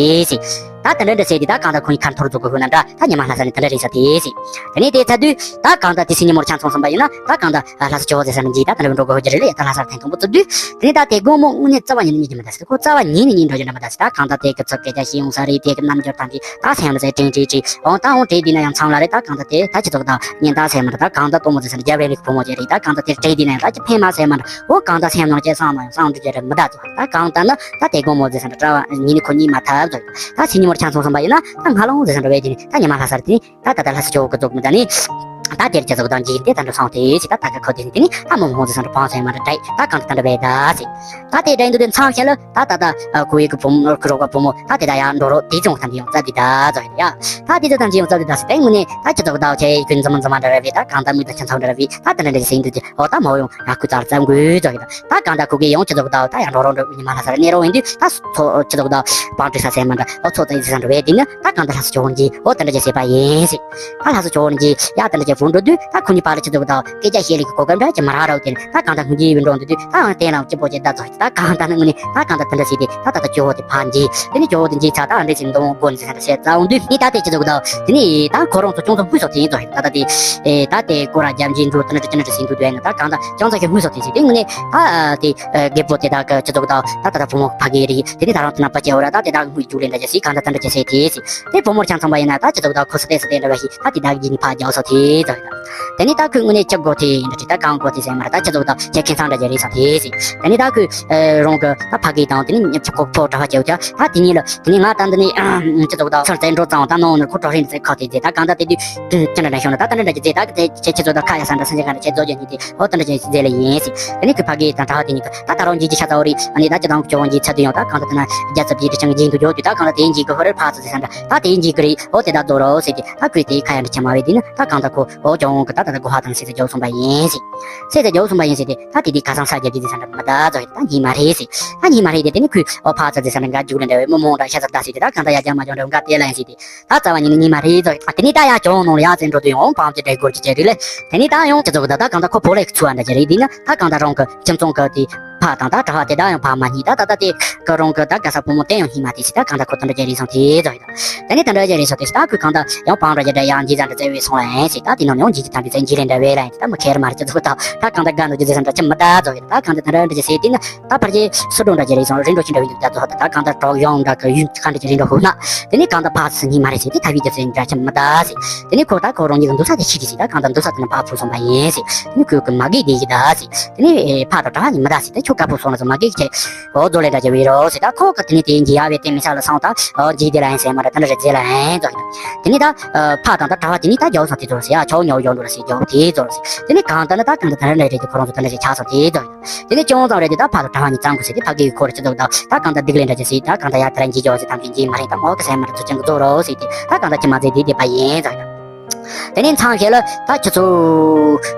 ཅིག་དྲན་དེ་དེ་ཟེར། ད་དེ་འདྲ་འདྲ་ཟེར་དེ་ད་གང་ལྟར་ཁོང་གི་ཁ་འཐོར་རྫོགས་དགོས་ཧུ་ན་འདྲ་ད་ཉི་མ་ལྷ་ས་ནས་དེ་འདྲ་རེད་ས་དེ་ཟེར། དེ་ནས་དེ་ཚར་དུས་ད་གང་ལྟར་དེ་སྲིད་ཉིན་མོར་ཆང་ཚང་གསུངས་པ་ཡིན་ན་ད་གང་ལྟར་ལྷ་ས་ཇོ་བོ་ཟེར་ས་ནས་འཇིག་ད་དེ་འདྲ་འགྲོ་དགོས་ཧུ་རྒྱུ་རེད་ལ་ཡ་ད་ལྷ་སར་ཐེངས་དང་པོ་བཙུགས་དུས་དེ་ནས་ད་དེ་དགོང་མོ་དངོས་གནས་རྩ་བ་ཉིད་ནས་ཉིད་ཀྱི་མི་ད་ཟེར། ཁོ་རྩ་བ་ཉིད་ནས་ཉིད་འགྲོ་རྒྱུ་འདྲ་མི་ད་ཟེར། ད་གང་ལྟར་དེ་གི་ཚུལ་སྐད་ཆ་ཤེས་ཡོང་ས་རེད། དེ་གི་རྣམ་འགྱུར་དང་དེ་ད་སེམས་ལ་ཟེར་དྲན་དྲན་དྲན་འོང་ད་འོང་དྲན་དེ་ན་ཡང་ཚང་ལ་རེད། ད་གང་ལྟར་དེ་ད་ཅི་ཚོགས་ད་ཉན་ད་ཟེར་མ་རེད། ད་གང་ལྟར་གཏོང་མོ་ཟེར་ས་ན་རྒྱ་བལ་ལུགས་བུ་མོ་ཅིག་རེད། ད་གང་ལྟར་དེ་དྲན་དེ་ན་ཡང་ད་ཅི་ཕན་མ་ཟེར་མ་རེད། འོ་གང་ལྟར་སེམས་ནང་ཅི་བསམ་ན་ཡང་བསམ་འགྲོ་རྒྱུ་རེད་མི་ད་ཚོ། ད་གང་ལྟར་ན་ད་དེ་དགོང་མོ་ཟེར་ས་ན་གྲྭ་བ་ཉིད་ནི་ཁོ་གཉིས་མ་ཐབས་ཚོ། ད་ཕྱི་ཉིན་མོར་ཆང་ཚོང་སོང་པ་ཡིན་ན་ད་ང་ལོང་ཟེར་ས་འདྲ་བས་དེ་ནི་ད་ཉི་མ་ལྷ་སར་དེ་ད་ད་ད་ལྷ་ས་ཇོ་བོ་གི་རྫོགས་མི་ད་ནི། ད་དེར་ཅི་ཟོག་དང་འཇིག་དེ་ད་འགྲོ་སོང་དེ་ཞིག་ད་ད་ག་ཁོ་དེ་ནི་དེ་ནི་ད་མོ་མོ་ཟེར་ས་འདྲ་བང་སོང་མ་འདྲ་འདྲ་ད་གང་ད་ད་འདྲ་བས་ད་ཟེར། ད་དེ་འདྲ་ཡིན་དུས་དེ་མཚམས་ཤིག་ལ་ད་ད་ད་ཁོ་ཡི་གི་བུ་མོ་གི་རོགས་པ་བུ་མོ་ད་དེ་ད་ཡར་འགྲོ་རོགས་དེ་ཅུང་ཐམ་དེ་ཡོང་རྩ་དེ་ད་ཟོ་ཡིན་ཡ། ད་དེ་ད་ཐམ་དེ་ཡོང་རྩ་དེ་ད་ཟེར་དེ་དངོས་གནས་ད་ཅི་ཟོག་ད་ཁྱེད་ཀྱི་འཛིན་མ་འཛིན་མ་འདྲ་བས་ད་གང་ད་མི་ད་ཁྱེད་ཚོ་འདྲ་བས་ད་ད་འདྲ་འདྲ་ཟེར་ཡིན་དུས་དེ་འོ་ད་མོ་ཡོང་ང་ཁུ་ཙར་ཙམ་དགོས་ཟོ་ཡིན་ད། ད་གང་ད་ཁོ་གི་ཡང་ཅི་ཟོག་ད་ད་ཡར་འགྲོ་རོགས་འགྲོ་ཉི་མ་ལྷ་སར་གནས་རོགས་ཡིན་དུས་ད་ཚོ་ཅི་ཟོག་ད་བང་བྲིས་ས་ཟེར་མ་འདྲ་འོ་ཚོ་ད་ཡིན་ཟེར་ས་འདྲ་བས་དེ་ནི་ད་གང་ད་ལྷ་ས་ཇོ་བོ་འདི་འོ་ད་འདྲ་ཅི་ཟེར་པ་ཡིན་ཟེར། ད་ལྷ་ས་ཇོ་བོ་འདི་ཡ་ད་འདྲ་ཅི་བུ་འགྲོ་དུས་ད་ཁོ་གཉིས་བར་ལ་ཅི་ཟོག་ད་སྐད་ཆ་བཤད་ལེ་གི་གོ་སྐབས་འདྲ་ཅི་མ་རག་རོགས་དེ་ནི་ད་གང་ད་ཁོ་གཉིས་བུ་འགྲོ་འདུག་དུས་ད་ཡང་བསྟན་ལ་ཅི་པོ་ཅི་ད་ཚོ་ད་གང་ད་ནི་དངོས་གནས་ད་གང་ད་དེ་འདྲ་ཟེར་དེ་ད་ད་ད་ཇོ་བོ་དེ་ཕར་འགྱེལ་དེ་ནི་ཇོ་བོ་དེ་འགྱེལ་ཚར་ད་འདྲ་ཟེར་འདུག་དགོན་ཟེར་ས་འདྲ་བཤད་ཚར་འོང་དུས་ནི་ད་དེ་ཅི་ཟོག་ད་དེ་ནི་ད་ཁོ་རང་ཚོ་ཅུང་ཙམ་ཧུད་སོགས་དེ་ཡིན་ཚོ་ད་ད་དེ་ཨེ་ད་དེ་ཀོ་ར་རྒྱབ་འཇིག་འགྲོ་དེ་འདྲ་དེ་འདྲ་ཟིན་དུས་དུས་ཡིན་ན་ད་གང་ད་ཅུང་ཙམ་ཞིག་ཧུད་སོགས་དེ་ཟིན་དེ་དངོས་གནས་ད་དེ་རྒད་པོ་དེ་དག་གི་ཅི་ཟོག་དང་ད་ད་ད་བུ་མོ་ཕ་གི་རེད། དེ་ནས་ད་རང་དེ་ན་པ་སྐྱེ་བོ་ར་ད་དེ་དག་དངུལ་རྒྱུག་ལེན་འདྲ་ཅི་སི་གང་ད་ད་འདྲ་ཅི་སེ་དེ་སི་དེ་བུ་མོར་ཆང་ཚང་པ་ཡིན་ན་ད་ཅི་ཟོག་དང་ཁོ་སི་ཏེ་སི་ཏེ་འདྲ་བ་ཞིག་ད་དེ་དག་གི་ནི་ཕ་རྒྱག་སོ་དེ་ཟོག་དང་དེ་ནས་ད་ཁོས་དངོས་གནས་ཅི་དགོས་དེ་ཡིན་འདྲ་ཅི་ད་གང་དགོས་དེ་ཟེར་མ་ར་ད་ཅི་ཟོག་དང་ཁྱེད་ཁྱེད་ཚང་འདྲ་ཅི་རེད་ས་དེ་སི་དེ་ནས་ད་ཁོས་རང་གི་ད་ཕ་གི་དང་དེ་ནས་ཉབ་ཆུ་ཁོག་ཐོག་འདྲ་བ་སྐྱེ་བོ་ཅག་ད་དེ་ཉིད་ལ་དེ་ནས་ང་ད་འདི་ནས་ཅི་ཟོག་དང་ཚུར་བཙལ་འགྲོ་ཙང་ད་ནང་ནས་ཁོ་གྲོགས་རིན་ཚེ་ཁ་དེ་ཟེ་ད་གང་ད་དེ་དུས་ཅི་འདྲ་འདྲ་ཤོང་ན་ད་ད་འདྲ་འདྲ་ཅི་ཟེ་ད་ཁྱེད་ཁྱེད་ཚོ་ད་ཁ་ཡ་ས་འདྲ་ས་ཆ་ག་འདྲ་ཁྱེད་ཚོ་ཅི་ནི་དེ། ཨོ་དེ་འདྲ་ཅན་ཞིག་མཛད་ལ་ཡིན་ཟེར། དེ་ནས་ཁོས་ཕ་གི་དང་གྲྭ་བ་དེ་གཉིས་ཀྱིས་ད་ད་རུང་འཇིགས་ཀྱི་ཤ་ཚ་བོ་རེད། ཨ་ནི་ད་ཅི་དང་ཁྱོད་འཇིགས་ཚ་དུས་ཡང་ད་གང་ལྟར་དེ་ན་རྒྱལ་ཚབ་ཀྱི་དྲི་ཆང་འཇིགས་འདུག་ཡོད་དུས་ད་གང་ལྟར་དེ་འཇིགས་ཀྱི་ཧོ་རེ་ཕ་ཚོ་ཟེར་ས་འདྲ་ད་དེ་འཇིགས་ཀྱི་རེད། ཨོ་དེ་ད་རྫོགས་རོགས་ཟེར་གྱི་ད་ཁོས་དེ་ཁ་ཡ་འདྲ་ཆ་མ་བས་དེ་ནི་ད་གང་ལྟར་ཁོ་ཨོ་ཁྱོད་གི་ད་ད་ད་གོ་ཧ་དང་སེ་ཚེ་རྒྱོབ་སོང་པ་ཡིན་ཟེར། སེ་ཚེ་རྒྱོབ་སོང་པ་ཡིན་ཟེར་ཏེ་ད་དེ་དེ་ཁ་སང་ས་རྒྱ་དེ་ཟེར་ས་འདྲ་མ་ད་རྫོགས་ཡོད་ད་ཉིན་མ་རེད་ཟེར། ད་ཉིན་མ་རེད་དེ་དེ་ནི་ཁོས་ཨོ་ཕ་ཚོ་ཟེར་ས་འདྲ་འགའ་རྒྱུག་ལ་འདྲ་བས་མི་མོང་འདྲ་ཤ་ཚ་ད་ཟེར་ཏེ་ད་གང་ལྟར་ཡ་རྒྱ་མ་འཇོག་འདྲ་འགའ་དེ་ལ་ཡིན་ཟེར་ཏེ། ད་རྩ་བ་ཉིད་ནས་ཉི་མ་རེ་ཙམ་ཨ་དེ་ནས་ད་ཡར་གྱོང་ནང་ལ་ཡར་ཙམ་འགྲོ་དུས་ཡང་བང་ཅི་འདྲ་སྒོར་ཅི་ཅི་རེད་ལེ། དེ་ནས་ད་ཡང་ཅི་ཙོག་ད་ད་གང་ད་ཁོ་བོ་ལེགས་ཚུ་བ་འདྲ་ཅི་རེད། དེ་ན་ད་གང་ད་རང་གི་ཁྱིམ་ཚང་གི་དེ་ ཕག་དང་ད་གྲྭ་པ་དེ་དག་ཡང་ཕ་མ་གཉིས། ད་ད་ད་དེ་ཁོ་རང་གི་ད་ག་ས་བུ་མོ་དེ་ཡང་སྙིང་མ་བདེ་ཟེར། ད་གང་ལྟར་ཁོ་དེ་འདྲ་ཅིག་རེད་སོང་དེ་ཙོག་ཡིན་ད། དེ་ནས་དེ་འདྲ་ཅིག་རེད་སོང་དེ་ད་ཁོས་གང་ལྟར་ཡང་བང་ར་ཅིག་འདྲ་ཡང་འཇིག་རྟེན་འདྲ་བརྩེ་བའི་སོང་ལ་ཡིན་ཟེར། ད་དེ་ནང་ནས་འཇིག་རྟེན་འདྲ་བརྩེ་འཇིག་རྟེན་འདྲ་བའི་ལ་ཡིན་ད་མི་ཁེར་མ་རེད་ཅི་ཙོག་ད། ད་གང་ལྟར་དགའ་འདུག་ཅི་ཟེར་འདྲ་ཅི་མི་ད་ཙོག་ཡིན་ད། གང་ལྟར་དེ་འདྲ་འདྲ་ཅིག་ཟེར་དེ་ན་ད་ཕར་ཅིག་སུ་འགྲོ་འདྲ་ཅིག་རེད་སོང་རིན་འགྲོ་ཆེན་འདྲ་བའི་འདུག་ད་ཙོག་ད། ད་གང་ལྟར་གྲོགས་ཡོང་འདྲ་གི་ཡུན་གང་འདྲ་ཅིག་རིན་འགྲོ་ཧུ་ན། དེ་ནས་གང་ལྟར་ཕག་སུ་སྙིང་མ་རེད་ཟེར་དེ་ཐ་བི་ཅི་ཟེར་འདྲ་ཅི་མི་ད་ཟེར། དེ་ནས་ཁོ་ད་ཁོ་རང་ཉིད་ཀྱི་འདུག་ས་དེ་ཤི་གི་ཟེར། ད་གང་ལྟར་འདུག་ས་དེ་ན་ཕག་ཕུ་སོང་པ་ཡིན་ཟེར། དེ་ནས་ཁོས་གི་མ་གི་བསྡད་ཀྱི་ད་ཟེར། དེ་ནས་ཕག་དང་གྲྭ་པ་གཉིས་མི་ད་ཟེར། ད་ཁྱོད་དཀར་པོ་སོང་ལ་ཟེར་མ་གི་ཁྱེད་འོ་ཛོ་ལེ་འདྲ་ཅིག་བའི་རོ་ཟེར། ད་ཁོ་གི་དེ་ནས་དེ་འཇིག་ཡ་བའི་དེ་མི་ས་ལ་སོང་ད་འོ་འཇིག་དེ་ལ་ཡིན་ཟེར་མ་རེད། ད་འདྲ་རེད་ཟེར་ལ་ཡིན་ཙོག་ཡིན། དེ་ནས་ད་ཕག་དང་ད་གྲྭ་པ་དེ་གཉིས་ད་རྒྱག་སོང་དེ་ཙོག་ཟེར། ཡ་ཁྱོད་ཉོ་ཡོང་འགྲོ་ལ་ཟེར་རྒྱག་དེ་ཙོག་ཟེར། དེ་ནས་གང་ལྟར་ན་ད་གང་ལྟར་ད་ར་ལས་རེད་དེ་ཁོ་རང་ཚོ་ད་འདྲ་ཞིག་ཆགས་སོང་དེ་ཙོག་ཡིན། དེ་ནས་ཅུང་ཙམ་རེད་དེ་ད་ཕག་དང་གྲྭ་པ་གཉིས་ཙམ་གོ་ཟེར་དེ་ཕ་གི་ཁོ་ར་ཅི་ཙོག་ད་ད་གང་ལྟར་སྡིག་ལས་འདྲ་ཅིག་ཟེར། ད་གང་ལྟར་ཡ་དེ་ར་འཇིག་རྒྱག་ཟེར། ཐམས་ཅད་འཇིག་མ་རེད། ད་མོ་གི་སེམས་མ་རེད་ཚོ་ཅན་གི་རྫོགས་རོགས་ཟེར་དེ་ད་གང་ལྟར་ཅི་མ་ཟེར་དེ་བསྡད་པ་ཡིན་ཙང་། དེ་ནས་མཚམས་ཤིག་ལ་ད་ཁྱེད་ཚོ་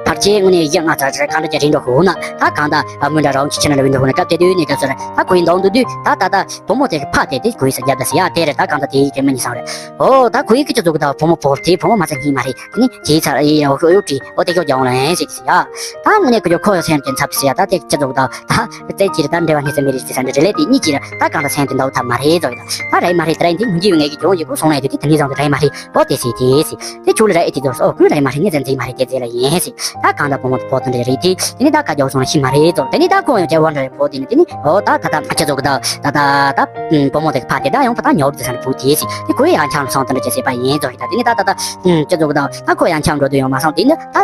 ཕར་ཆེ་དངོས་གནས་ཡིག་ང་ཚ་ཚ་གང་འདྲ་ཅིག་རིང་འགྲོ་ཧུ་ན། ད་གང་ལྟར་ཨ་མོ་འདྲ་རང་ཆི་ཆི་ན་འདྲ་བའི་འགྲོ་ཧུ་ན། སྐབས་དེ་དུས་ནས་སྐབས་སུ་ར་ད་ཁོ་ཡི་འདང་དུ་དུས་ད་ད་ད་བུ་མོ་དེ་གི་ཕ་དེ་དེ་ཁོ་ཡི་ས་རྒྱབ་ད་ཟེར་ཡ་དེ་རེད། ད་གང་ལྟར་དེ་ཡི་གི་མི་ཉིད་སང་རེད། ཨོ་ད་ཁོ་ཡི་གི་ཅི་ཙོག་གི་ད་བུ་མོ་བོར་དེ་བུ་མོ་མ་ཚད་སྙིང་མ་རེད། དེ་ནས་ཇེ་ཚར་ཡི་ཡོ་ཡོ་ཀྲི་ཨོ་དེ་ཡོ་རྒྱང་ལ་ཡིན་ཟེར་གི་ཟེར་ཡ། ད་དངོས་གནས་ཁོ་ཡོ་ཁོ་ཡོ་སེམས་ཀྱི་འཚབ་ཟེར་ཡ། ད་དེ་ཅི་ཙོག་གི་ད་ད། རྩེ་གཅིག་ད་འབྲེལ་བ་སྣེ་ཚན་མི་རིགས་ཟེར་ས་འདྲ་རེད་ལས་དེ་གཉིས་ཀྱིས་ད་གང་ལྟར་སེམས་དེ་འདའ་ཐབས་མ་རེད་ཙོག་ཡིན་ད། ད་རེད་མ་རེད་དེ་རེད་འདི་སྙིང་རྗེ་བའི་ངེད་ཀྱི་ཅུང་ཡི་གུ་སོང་ལས་དེ་དེ་ད་ནི་བཟང་དུ་རེད་མ་རེད། ཨོ་དེ་ཟེར་དེ་ཟེར་དེ་ཆུ་ལ་ར་ཨེ་དེ་ཚོར་ཨོ་ཀུན་རེད་མ་རེད་ངས་ཟེར་འཛིན་མ་རེད་དེ་ཟེར་ལ་ཡིན་ཟེར། ད་གང་ལྟར་བུ་མོ་དེ་བོ་དེ་འདྲ་རེད་དེ་དེ་ནི་ད་ག་རྒྱག་སོང་ལ་ཤི་མ་རེད་ཙོག་དེ་ནི་ད་ཁོ་ཡང་བྱ་བ་འདྲ་བའི་བོ་དེ་ནི་དེ་ནི་ཨོ་ད་ད་ད་ཁྱེད་ཚོ་གི་ད་ད་ད་ད་བུ་མོ་དེ་གི་ཕ་དེ་ད་ཡང་ཕ་ད་ཉོར་དེ་ས་འདྲ་བུ་དེ་ཟེར་དེ་ཁོ་ཡང་འཆམ་སོང་དེ་འདྲ་ཅི་ཟེར་པ་ཡིན་ཙོག་ཡིན་ད། དེ་ནི་ད་ད་ད་ཁྱེད་ཚོ་གི་ད་ད་ཁོ་ཡང་འཆམ་འགྲོ་དུ་ཡོང་མ་སོང་དེ་ནི་ད་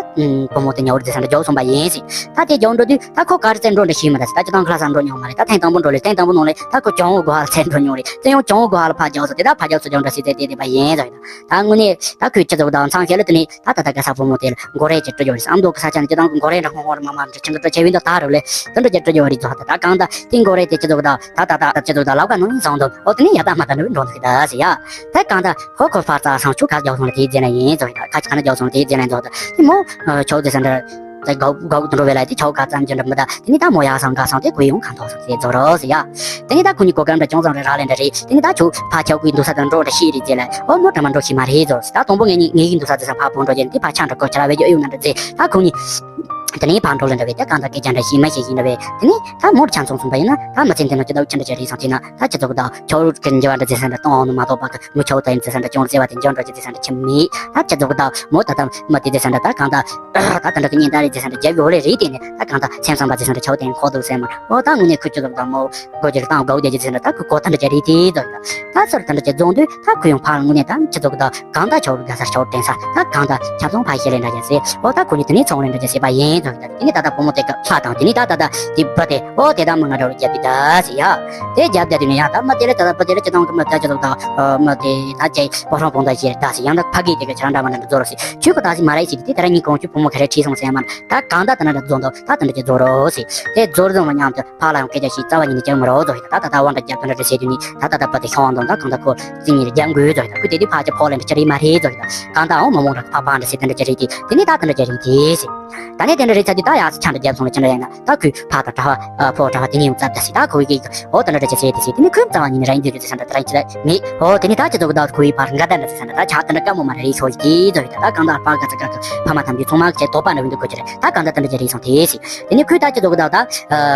བུ་མོ་དེ་ཉོར་དེ་ས་འདྲ་རྒྱག་སོང་པ་ཡིན་ཟེར། ད་དེ་རྒྱག་འགྲོ་དུས་ད་ཁོ་ག་རེ་བཙལ་འགྲོ་འདྲ་ཤེས་མ་རེད་ཟེར། ད་སྤྱི་བཏང་ཁ་ལག་ཟ་འགྲོ་མྱོང་མ་རེད། ད་ཐེངས་དང་པོ་འགྲོ་ལས་ཐེངས་དང་པོ་ནང་ལས་ད་ཁོ་ཅོང་བོ་སྒོ་ཧ་ལ་བཙལ་འགྲོ་མྱོང་རེད། དེ་ཡང་ཅོང་བོ་སྒོ་ཧ་ལ་ཕར་རྒྱག་སོང་དེ་ད་ཕར་རྒྱག་སོང་ཅོང་འདྲ་སེ་བཙལ་དེ་དེ་པ་ཡིན་ཟེར། ད་དངོས་གནས་ད་ཁོས་ཅི་ཙོག་དང་མཚམས་ཤིག་ལ་དེ་ནས་ད་ད་ད་ག་ས་བུ་མོ་དེ་ལ་མགོ་རས་ཅིག་སྤྲོད་ཡོད་རེད། ཨ་མདོ་གི་ས་ཆ་ནས་སྤྱི་བཏང་གི་མགོ་རས་འདྲ་ཧོང་ཧོང་རེད། མ་མ་འདྲ་ཆེན་པོ་འདྲ་ཆེ་བའི་འདུག་ད་རུ་ལས་དེ་འདྲ་ཅིག་སྤྲོད་ཡོད་རེད་ཙོག་ད་ད་གང་ད་དེ་མགོ་རས་དེ་ཅི་ཙོག་དང་ད་ད་ད་ད་ཅི་ཙོག་དང་ལབ་ག་ནང་བཟང་འདུག་ཨོ་དེ་ནས་ཡ་ད་མ་ད་འདྲ་བའི་འགྲོ་འདུག་ད་ཟེར་ཡ། ད་གང་ད་ཁོ་ཁོ་ཕར་ཙ་སང་ཆུ་ག་རྒྱག་སོང་ལ་དེའི་རྗེས་ལ་ཡིན་ཙོག་ཡིན་ད། ཁ་ཅིག་ག་ན་རྒྱག་སོང་ལ་དེའི་རྗེས་ལ་ཡིན་ཙོག་ད་དེ་མོ་ཆོག་དེ་ས་འདྲ། ད་གའུ་གའུ་དུ་འགྲོ་བའི་ལ་དེ་ཆའོ་ག་ཙམ་གྱི་འདྲ་མི་ད། དེ་ནི་ད་མོ་ཡག་སང་ག་སང་དེ་གུ་ཡོང་གང་ཐོག་སང་དེ་རྫོགས་རོགས་ཟེར་ཡ། དེ་ནི་ད་ཁོ་གཉིས་གོ་སྐབས་འདྲ་ཅུང་ཙམ་རེ་རག་ལས་འདྲ་རེད། དེ་ནི་ད་ཆུ་ཕ་ཆའོ་གི་འདུག་ས་དང་འགྲོ་འདྲ་ཤེས་རེད་ཟེར་ལ། ཨོ་མོ་དྲ་མ་འགྲོ་ཤེས་མ་རེད་ཟེར། ད་དང་པོ་ངེད་གཉིས་ངེད་ཀྱི་འདུག་ས་དེ་སང་ཕ་བོ་འགྲོ་རྒྱུ་དེ་ཕ་ཆ་འདྲ་གོ་ཆ་ར་བེད་ཀྱི་ཨེ་ཡོང་ན་འདྲ་ཟེར། ད་ཁོ་གཉིས་དེ་ནི་ཕ་འགྲོ་ལ་འདྲ་བས་ད་གང་ད་སྐད་ཆ་འདྲ་ཤེས་མ་ཤེས་ཤེས་འདྲ་བས། དེ་ནི་ད་མོ་ཆ་ཚོང་སོང་པ་ཡིན་ན་ད་མི་ཚེ་འདི་ནང་ཅི་ད་ཅི་འདྲ་ཅི་རེད་སང་དེ་ན་ད་ཅི་ཚོགས་ད་ཆའོ་གི་འགྱུར་བ་འདྲ་ཟེར་ས་འདྲ་གཏོང་ནི་མ་གཏོགས་པ་གི་མོ་ཆའོ་ད་ཡིན་ཟེར་ས་འདྲ་ཅུང་ཟེར་བ་དེ་འགྱུར་འགྲོ་ཅི་ཟེར་ས་འདྲ་ཆི་མེད། ད་ཅི་ཚོགས་ད་མོ་ད་ད་མི་དེ་ཟེར་ས་འདྲ་ད་གང་ད། ད་ད་འདྲ་གི་གཉེན་ད་རེད་ཟེར་ས་འདྲ་རྒྱབ་ཡོད་རེད་རེད་དེ་ནས་ད་གང་ད་སེམས་བསམ་པ་ཟེར་ས་འདྲ་ཆའོ་དེ་ཁོ་འདུག་ཟེར་མ། ཨོ་ད་དངོས་གནས་ཁོ་ཅི་ལོག་ད་མོ་སྒོ་ཅིག་བཏང་སྒོ་བརྒྱབ་ཀྱི་ཟེར་ས་འདྲ་ད་ཁོ་གོ་ད་འདྲ་ཅི་རེད་དེ་ཟེར། ད་སར་ད་འདྲ་ཅི་རྫོང་དུས་ད་ཁོ་ཡང་ཕར་དངོས་གནས་ད་ཅི་ཚོགས་ད་གང་ད་ཆའོ་རུ་དགའ་ས་ཆའོ་དྲན་ས་ད་གང་ད་ཆ་ཚང་ཕ་ཤེས་རེད་འདྲ་ཅི་ཟེར། ཨོ་ད་ཁོ་གཉིས་དེ་ནས་ཚོང་རེད་འདྲ་ཅི་ཟེར་པ་ཡིན་ཚོགས་ཡིན་ད། དེ་ནས་ད་ད་བུ་མོ་དེ་གི་ཕ་དང་དེ་ནས་ད་ད་ད་དེ་བུ་དེ་ཨོ་དེ་ད་མ་ང་འདྲ་རུ་རྒྱབ་པའི་ད་ཟེར་ཡ། དེ་རྒྱབ་ད་དེ་ནས་ཡ་ད་མ་དེ་ལས་ད་ད་བུ་དེ་ལས་ཅི་ཚང་གི་མ་ད་ཅི་ཚོགས་ད་མ་དེ་ད་ཅི་པོ་ཧྲང་པོང་ད་ཤེས་རེད་ད་ཟེར། ཡང་ད་ཕ་གི་དེ་གི་ཆ་འདྲ་མ་འདྲ་འདྲ་རྫོགས་རོགས་ཟེར། ཆོས་གོ་ད་ཟིག་མ་རེད་ཟེར་དེ་ད་ར་གཉིས་གོང་ཆུ་བུ་མོ་ག་རེ་ཁྲིད་སོང་ཟེར་མ། ད་གང་ད་ད་ན་འདྲ་རྫོགས་འདུག་ད་ད་འདྲ་ཅིག་རྫོགས་རོགས་ཟེར། དེ་རྫོགས་རྫོགས་མ་མཉམ་དུ་ཕ་ལ་ཡང་སྐད་ཆ་ཞིག་རྩ་བ་ཉིད་ནས་བྱེད་མི་རོགས་རྫོགས་ཡིན། ད་ད་ད་ད་བ་འདྲ་རྒྱབ་ད་འདྲ་འདྲ་ཟེར་དུས་ནི་ད་ད་ད་བུ་དེ་ཤོང་འདུག་ད་གང་ད་ཁོ་རྩིས་ཉིད་རྒྱབ་དགོས་རྫོགས་ཡིན། ད་ཁོས་དེ་དུས་ཕ་ཅི་ཕོ་ལ་འདྲ་ཅི་རེད་མ་རེད་རྫོགས་ཡིན། ད་གང་ད་འོང་མ་མོ་འདྲ་ཕ་ཕ་འདྲ་ཟེར་ད་འདྲ་ཅི་རེད་དེ་དེ་ནི་ད་ད་འདྲ་ཅི་རེད་དེ་ཟེར། ད་ནས་དེ་འདྲ་རེད་ཚར་དུས་ད་ཡག་ས་ཆ་འདྲ་རྒྱབ་སོང་ལ་ཅི་འདྲ་ཡིན་ན་ད་ཁོས་ཕ་དང་གྲྭ་པ་ཕོ་གྲྭ་པ་དེ་གཉིས་ཡང་བཙལ་ད་ཟེར། ད་ཁོ་གིས་ཨོ་ད་འདྲ་འདྲ་ཅི་ཟེར་དེ་ཟེར་དེ་ནི་ཁོས་རྩ་བ་ཉིད་ནས་རང་འདོད་རྒྱུ་དེ་ས་འདྲ་ད་རང་ཅི་རེད། མེད། ཨོ་དེ་ནས་ད་ཅི་ཙོག་གི་ད་ཁོའི་བར་འགལ་ཟླ་འདྲ་ཟེར་ས་འདྲ་ད་ཆགས་དེ་འདྲ་དཀའ་མོ་མ་རེད་རེད་ཤོག་ཅིག་དེ་ཙོག་གི་ད་ད་གང་ལྟར་ཕར་ག་ཚ་ག་གི་ཕ་མ་ཐམས་ཅད་ཚང་མ་གི་ཆེད་དོགས་པ་འདྲ་བོ་འདུག་གོ་ཅི་རེད། ད་གང་ལྟར་དེ་འདྲ་ཅིག་རེད་སོང་དེ་ཟེར། དེ་ནས་ཁོས་ད་ཅི་ཙོག་གི་ད་ད་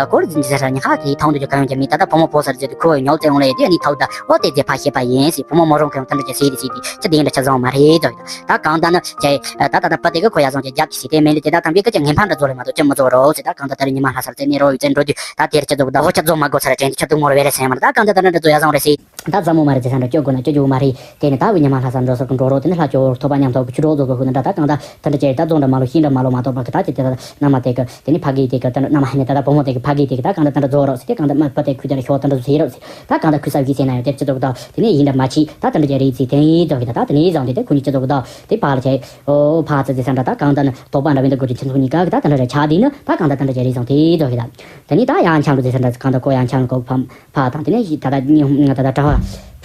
སྐོར་འཛིན་ཟེར་ས་ཉི་ཧ་དེ་ཐང་དུ་ཅི་གང་ཡོང་ཅི་མེད། ད་ད་བུ་མོ་བོ་ཟེར་ཟེར་དུས་ཁོ་ཉོག་ཙེ་འོང་ལེ་དེ་ནི་ཐོག་ད་ཨོ་དེ་ཟེར་ཕ་ཤེས་པ་ཡིན་ཟེར། བུ་མོ་མོ་རང་གི་ཡང་དེ་འདྲ་ཅིག་ཟེར་དེ་ཟེར་དེ་ཅི་དེ་འདྲ་ཆ་བཟང་མ་རེད་ཙོག་གི་ད་གང་ལྟར་ན་ཅི་ད་ད་ད་པ་དེ་གི་ཁོ་ཡ་བཟང་ཅིག་རྒྱབ་ཀྱི་ཟེར་དེ་མེད་ལེ་དེ་ད་དམ་པའི་སྐད་ཆ་ངན་ཕན་འདྲ་ཚོ་ལེ་མ་གཏོགས་ཅི་མི་ཚོ་རོགས་ཟེར། ད་གང་ལྟར་ད་རེ་ཉི་མ་ལྷ་སར་ཙེ་ནས་རོགས་ཡོད་ཙེ་འགྲོ་དུས་ད་དེར་ཅི་ཙོག་གི་ད་ཧོ་ཆ་རྫོགས་མ་དགོས་ས་ར་དྲན་དུས་ཆ་དུ་ངོར་བས་རེད་ཟེར་མ་རེད། ད་གང་ལྟར་ད་འདྲ་འདྲ་ཚོ་ཡ་བཟང་རེད་ཟེར། ད་ཟབ་མོ་མ་རེད་ཟེར་ས་འདྲ་སྐྱོ་དགོས་ན་སྐྱོ་རྒྱུ་མ་རེད། དེ་ནས་ད་བི་ཉི་མ་ལྷ་ས་འགྲོ་ས་གི་འགྲོ་རོགས་དེ་ནས་ལྷ་ཅོ་ཐོབ་པ་མཉམ་ཐོབ་གི་ཆུ་གྲོགས་རྫོགས་གི་ཧུ་ན་འདྲ་ད་གང་ད་དེ་འདྲ་ཅེ་ད་རྫོགས་འདྲ་མ་ལོ་ཤིན་འདྲ་མ་ལོ་མ་གཏོགས་པ་གི་ད་ཅི་དེ་ད་ན་མ་དེ་གི་དེ་ནས་ཕ་གི་དེ་གི་ད་ན་མ་ཧེ་ནས་ད་ད་བུ་མོ་དེ་གི་ཕ་གི་དེ་གི་ད་གང་ད་དེ་འདྲ་རྫོགས་རོགས་ཟེར་དེ་གང་ད་མ་པ་དེ་ཁུ་དེ་ར་ཤོ་དེ་འདྲ་ཟེར་རོགས་ཟེར། ད་གང་ད་ཁུ་ས་བི་ཟེར་ན་ཡོད་དེ་ཅི་ཙོག་ད་དེ་ནས་ཡིན་འདྲ་མ་ཅི་ད་དེ་འདྲ་ཅེ་རེད་ཟེར་དེ་ཡིན་ཙོག་གི་ད་ད་དེ་ནས་བཟང་དེ་དེ་ཁུ་ནི་ཅི་ཙོག་གི་ད་དེ་ཕ་ལ་ཅེ་ཨོ་ཕ་ཙི་ཟེར་ས་འདྲ་ད་གང་ད་ན་དོགས་པ་འདྲ་བའི་འདུག་གི་ཁྱེད་ཚོ་གཉིས་ཀ་གི་ད་དེ་འདྲ་རེ་ཆགས་དེ་ནི་ད་གང་ད་དེ་འདྲ་ཅེ་རེད་བཟང་དེ་ཙོག་གི་ད་དེ་ནས་ད་ཡང་འཆམ་རུ་ཟེར་ས་འདྲ་གང་ད་ཁོ་ཡང་འཆམ་རུ་གོ་ཕམ། ཕ་དང་དེ་ནས་ད་ལྟ་ཉི་ད་ལྟ་གྲྭ་པ་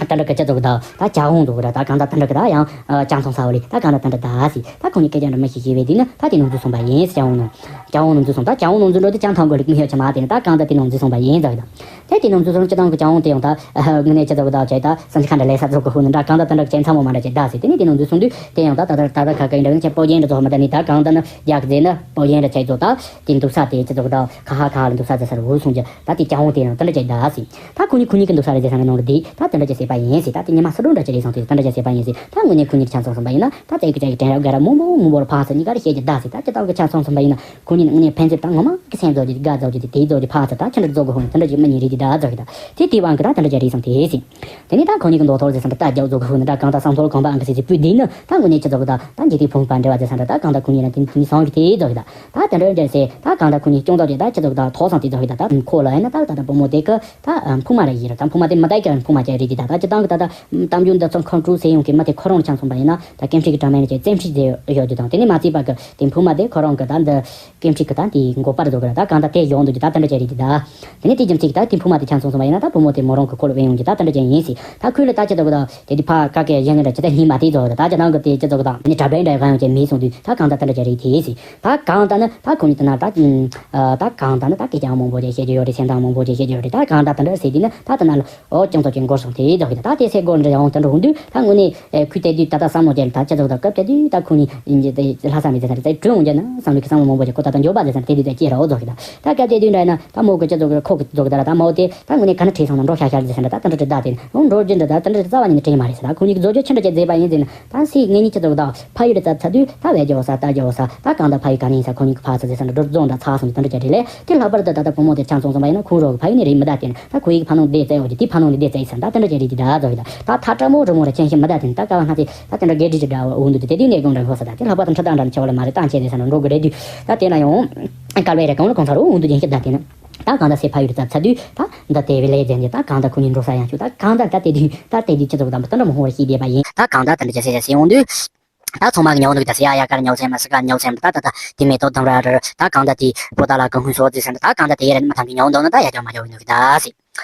ད་འདྲ་གི་ཅི་ཚོགས་ད་ད་ཅ་བོང་ཚོགས་ར། ད་གང་ད་ད་འདྲ་གི་ད་ཡང་ཅང་ཚང་ས་བ་ལི་ད་གང་ད་ད་འདྲ་ད་སི་ད་ཁོང་གཉིས་སྐད་ཆ་འདྲ་མི་ཤེས་ཤེས་བས་དེ་ནི་ད་དེ་ནང་འཛུལ་སོང་པ་ཡིན། ཅ་བོང་ནང་ཅ་བོང་ནང་འཛུལ་སོང་། ད་ཅ་བོང་ནང་འཛུལ་འགྲོ་དེ་ཅང་ཐང་གི་ལུགས་མི་ཡོད་ཆ་མ་དེ་ནི་ད་གང་ད་དེ་ནང་འཛུལ་སོང་པ་ཡིན་ཟེར་གི་ད། དེ་དེ་ནང་འཛུལ་སོང་། སྤྱི་བཏང་གི་ཅ་བོང་དེ་ཡང་ད་དངོས་གནས་ཅི་ཚོགས་ད་བྱས་ད་སེམས་ཁ་འདྲ་ལས་ས་ཚོགས་གི་ཧུ་ནི་འདྲ་གང་ད་ད་འདྲ་གི་ཅན་ཚང་མ་མ་འདྲ་བྱས་ད་སི་དེ་ནི་དེ་ནང་འཛུལ་སོང་དུས་དེ་ཡང་ད་ད་ད་ད་ཁ་ཁ་འདྲ་ཅན་སྤོ་རྒྱན་འདྲ་ཚོགས་མ་ད་ནི་ད་གང་ད་ནི་རྒྱག་ཟེར་ན་སྤོ་རྒྱན་འདྲ་བྱས་ཚོགས་ད་དེ་འདུག་ས་དེ་ཅི་ཚོགས་ད་ཁ་ཧ་ཁ་ཧ་ལ་འདུག་ས་ཟེར་ས་རུ་ཧུ་སོང་ཅི་ད་དེ་ཅ་བོང་དེ་ཡང་ད་འདྲ་བྱས་ད་སི། ད་ཁོ་གཉིས་ཁོ་གཉིས་ཀྱི་འདུག་ས་རེད་ཟེར་ས་ནང་ལ་འདི་ད་དེ་འདྲ་ཅིག་བྱས་པ་ཡིན་ཟེར། ད་དེ་ཉི་མ་སུ་འགྲོ་འདྲ་ཅིག་རེད་སོང་དུས་དེ་འདྲ་ཅིག་བྱས་པ་ཡིན་ཟེར། ད་དངོས་གནས་ཁོ་གཉིས་ཆ་ཚང་སོང་པ་ཡིན་ན་ད་ཙེ་གི་ཅག་གི་དྲན་རབ་དགའ་རབ་མང་པོ་མང་པོ་ལ་ཕངས་ས་གཉིས་ཀ་རེ་བཤད་ཀྱི་ད་ཟེར། ད་ཅི་ལྟ་བུ་གི་ཆ་ཚང་སོང་པ་ཡིན་ན་ཁོ་གཉིས་ནི་དངོས་གནས་ཕན་ཚུན་ད་ངོ་མ་གི་སེམས་རྫོགས་ཀྱི་དགའ་རྫོགས་ཀྱི་དེ་རྫོགས་ཀྱི་ཕངས་ས་ད་ཁྱི་འདྲ་རྫོགས་གི་ཧོ་ནི་དེ་འདྲ་ཅིག་མི་གཉིས་རེད་དེ་ད་རྫོགས་ཀྱི་ད་དེ་དེ་བང་གི་ད་དེ་འདྲ་ཅིག་རེད་སོང་དེ་ཟེར། དེ་ནས་ད་ཁོ་གཉིས་ཀྱི་མདོག་ཐོར་ཟེར་སོང་ད་ད་རྒྱག་རྫོགས་གི་ཧོ་ནི་ད་གང་ད་བསམ་ཚོར་གོམ་པ་ཨང་གི་ཟེར་ཟེར་སྤུས་དེ་ནི་ད་དངོས་གནས་ཅི་རྫོགས་གི་ད་ད་འཇིག་རྟེན་ཕུང་པ་འདྲ་བ་ཟེར་སོང་ད་ད་གང་ད་ཁོ་གཉིས་ལ་དེ་དེ་ནི་སོང་གི་དེ་རྫོགས་ཀྱི་ད། ད་དེ་འདྲ་འདྲ་ཟེར་ད་གང་ལྟར་ཁོ་གཉིས་སྐྱོང་ཐག་ཆོད་ད་ཅི་ཚོགས་ད་ཐོག་སང་དེ་ཚོགས་ཡོད་ད། ད་ཁོ་ལ་ཡིན་ན་ད་ད་ད་བུ་མོ་དེ་གི་ད་ཕུང་མ་དེ་མི་ད་ག་ཕུང་མ་ཅན་རེད་དེ་ད། ད་སྤྱི་བཏང་གི་ད་ད་གཏམ་རྒྱུད་འདི་ཚོ་ཁོང་ཀྲུའུ་ཟེར་ཡོང་གི་མི་དེ་ཁོ་རང་ཆང་སོང་པ་ཡིན་ན་ད་ཀེམ་ཁྲིག་གི་དྲ་མེད་ནས་ཀྱི་བཙན་ཁྲིག་ཟེར་ཡོད་རྒྱུ་དང་། དེ་ནས་མ་བརྩིས་པ་གི་དེ་ཕུང་མ་དེ་ཁོ་རང་གི་ད་འདི་ཀེམ་ཁྲིག་གི་ད་དེ་མགོ་པར་བཟོ་གི་ར། ད་གང་ད་དེ་ཡོང་འདུག་རྒྱུ་ད་དེ་འདྲ་ཅན་རེད་དེ་ད། དེ་ནས་དེ་རྒྱུ་མཚན་གྱི་ད་དེ་ཕུང་མ་དེ་ཆང་སོང་སོང་པ་ཡིན་ན་ད་བུ་མོ་དེ་མོ་རང་གི་ཁོ་ལ་བས་ཡོང་གི་ད་དེ་འདྲ་ཅན་ཡིན་ཟེར། ད་ཁོས་ལ་ད་ཅི་ཚོགས་གི་ད་དེ་དེ་ཕ་ཀ་ཀའི་གཞན་ངན་འདྲ་ཅི་ད་སྙིང་མ་དེ་ཚོགས་ད་ད་ཅི་ནང་གི་དེ་ཅི་ཚོགས་གི་ད་ནི་དྲ་བའི་འདྲ་གང་ཡོང་ཅན་མེད་སོང་དུས་ད་གང་ད་དེ་འདྲ་ཅན་རེད་དེ་ཟེར། ད་གང་ལྟར་ན་ད་ཁོ་གཉིས་དེ་ན་ད་ཨ་ད་གང་ལྟར་ན་ད་སྐད་ཆ་མང་པོ་ཅིག་བཤད་རྒྱུ་ཡོད་རེད། སེམས་ཐག་མང་པོ་ཅིག་བཤད་རྒྱུ་ཡོད་རེད། ད་གང་ལྟར་དེ་འདྲ་ཟེར་དུས་ན་ད་དེ་ན་ལ་ཨོ་ཅང་ཚོ་ཅིག་འགོར་སོང་དེ་རྫོགས་ཤིག་ད། ད་དེ་སེ་སྒོར་འདྲ་ཡང་དེ་འདྲ་འོང་དུས་ད་དངོས་གནས་ཨེ་ཁུལ་དེ་དུས་ད་ལྟ་བསམ་བློ་ཅན་ད་ཅི་ཚོགས་ད་སྐབས་དེ་དུས་ད་ཁོ་གཉིས་ཡིན་གྱི་དེ་ལྷ་ས་ནས་ཟེར་ན་རེད། ད་གྲོན་འོང་རྒྱུ་ན་བསམ་བློ་གི་བསམ་བློ་མང་པོ་ཅིག་ཁོ་ད་ད་འགྱོད་པ་ཟེར་ས་དེ་དུས་ད་སྐྱེས་ར་ཨོ་རྫོགས་ཤིག་ད། ད་སྐབས་དེ་དུས་འདྲ་ཡིན་ན་ད་མོ་གི་ཅི་ཚོགས་གི་ཁོ་གི་ཚོགས་གི་ད་ལ་ད་མོ་དེ་ད་དངོས་གནས་ག་ན་བྲིས་སོང་ན་འགྲོ་ཤག་ཤག་ཟེར་ས་འདྲ་ད་ད་འདྲ་དེ་ད་དེ་ནི་འོང་འགྲོ་རྒྱུ་འདྲ་ད་ད་འདྲ་རྩ་བ་ཉིད་ནས་དྲན་མ་རེད་ཟེར། ད་ཁོ་གཉིས་ཀྱི་བཟོ་བཅོས་ཆི་འདྲ་ཅིག་མཛད་པ་ཡིན་ཟེར་ན། ད་སྲིད་ངེད་གཉིས་ཀྱི་ཚོགས་དང་ཕ་ཡུལ་རྩ་ཚ་དུས་ད་བས་རྒྱོ་ས་ད་རྒྱོ་ས་ད་གང་ད་ཕ་ཡུལ་ག་ནས་ཡིན་ས་ཁོ་གཉིས་ཀྱི་ཕ་ས་ཟེར་ས་འདྲ་འགྲོ་རྫོང་འདྲ་ཚ་སོང་དེ་འདྲ་ཅིག་རེད་ལས། དེ་ལྷག་པར་དུ་ད་ལྟ་བུ་མོ་དེ་ཆང་ཚོང་ཚོང་པ་ཡིན་ན་ཁོང་རོགས་ཕ་ཡུལ་ནས་རེད་མི་ད་དེ་ནི་ད་ཁོ་ཡིག་ཕ་ནང་དེ་བཙལ་ཡོད་ཀྱི་དེ་ཕ་ནང་ནས་དེ་བཙལ་ཡིན་ས་ད་དེ་འདྲ་ཅིག་རེད་དེ་ད་རྫོགས་ཡིན་ད། ད་ཐ་ཏྲ་མོ་རི་མོ་ར་ཁྱེད་ཤི་མི་ད་དེ་ནི་ད་ཀ་བ་སྣ་དེ་ད་དེ་འདྲ་དགེ་སྒྲིག་ཅིག་འདྲ་བ་འོང་འདུག་དེ་དེ་དུས་ནས་དགོང་འདྲ་འགོ་ས་ད་དེ་ལྷག་པར་དུ་འཁྲི་ད་འདྲ་ནི་ཆེ་བ་ལ་མ་རེད་ད་ཆེ་དེ་ས་ན་འགྲོ་དགོས་རེད་དུས་ད་དེ་ན་ཡང་དཀའ་ལས་རེད། གང་ལ་གང་ཚ་རུ་འོང་འདུག་ཅན་ཤི་ད་དེ་ན། ད་གང་ལྟར་སེ་ཕ་ཡུལ་རྩ་ཚ་དུས་ད་འདི་དེ་བས་ལས་ཟེར་ནས་ད་གང་ལྟར་ཁོ་གཉིས་འགྲོ་ས་ཡང་ཤུགས་ད་གང་ལྟར་ད་དེ་དུས་ད་དེ་དུས་ཅི་ཚོགས་དང་པོ་ད་འདྲ་མ་ཧོང་བར་ཤེས་བསྡད་པ་ཡིན། ད་གང་ལྟར་ད་འདྲ་ཅི་ཟེར་ཟེར་འོང་དུས་ད་ཚང་མ་གི་ཉོ་འདུག་ད་སེ་ཡ་ཡ་ཀར་ཉོ་སེ་མ་སི་ཀར་ཉོ་སེ་མ་ད་ད་ད་དེ་མེ་ཏོག་དམ་ར་ར་ད་གང་ལྟར་དེ་པོ་ད་ལ་གང་ཧུན་སོ་ཟེར་ཟེར་ད་གང་ལྟར་དེ་ཡ་ར་མ་ཐང་གི་ཉོ་འདུག་ན་ད་ཡ་ཅག་མ་ཅག་ཡིན་འདུག་གི་ད་སེ།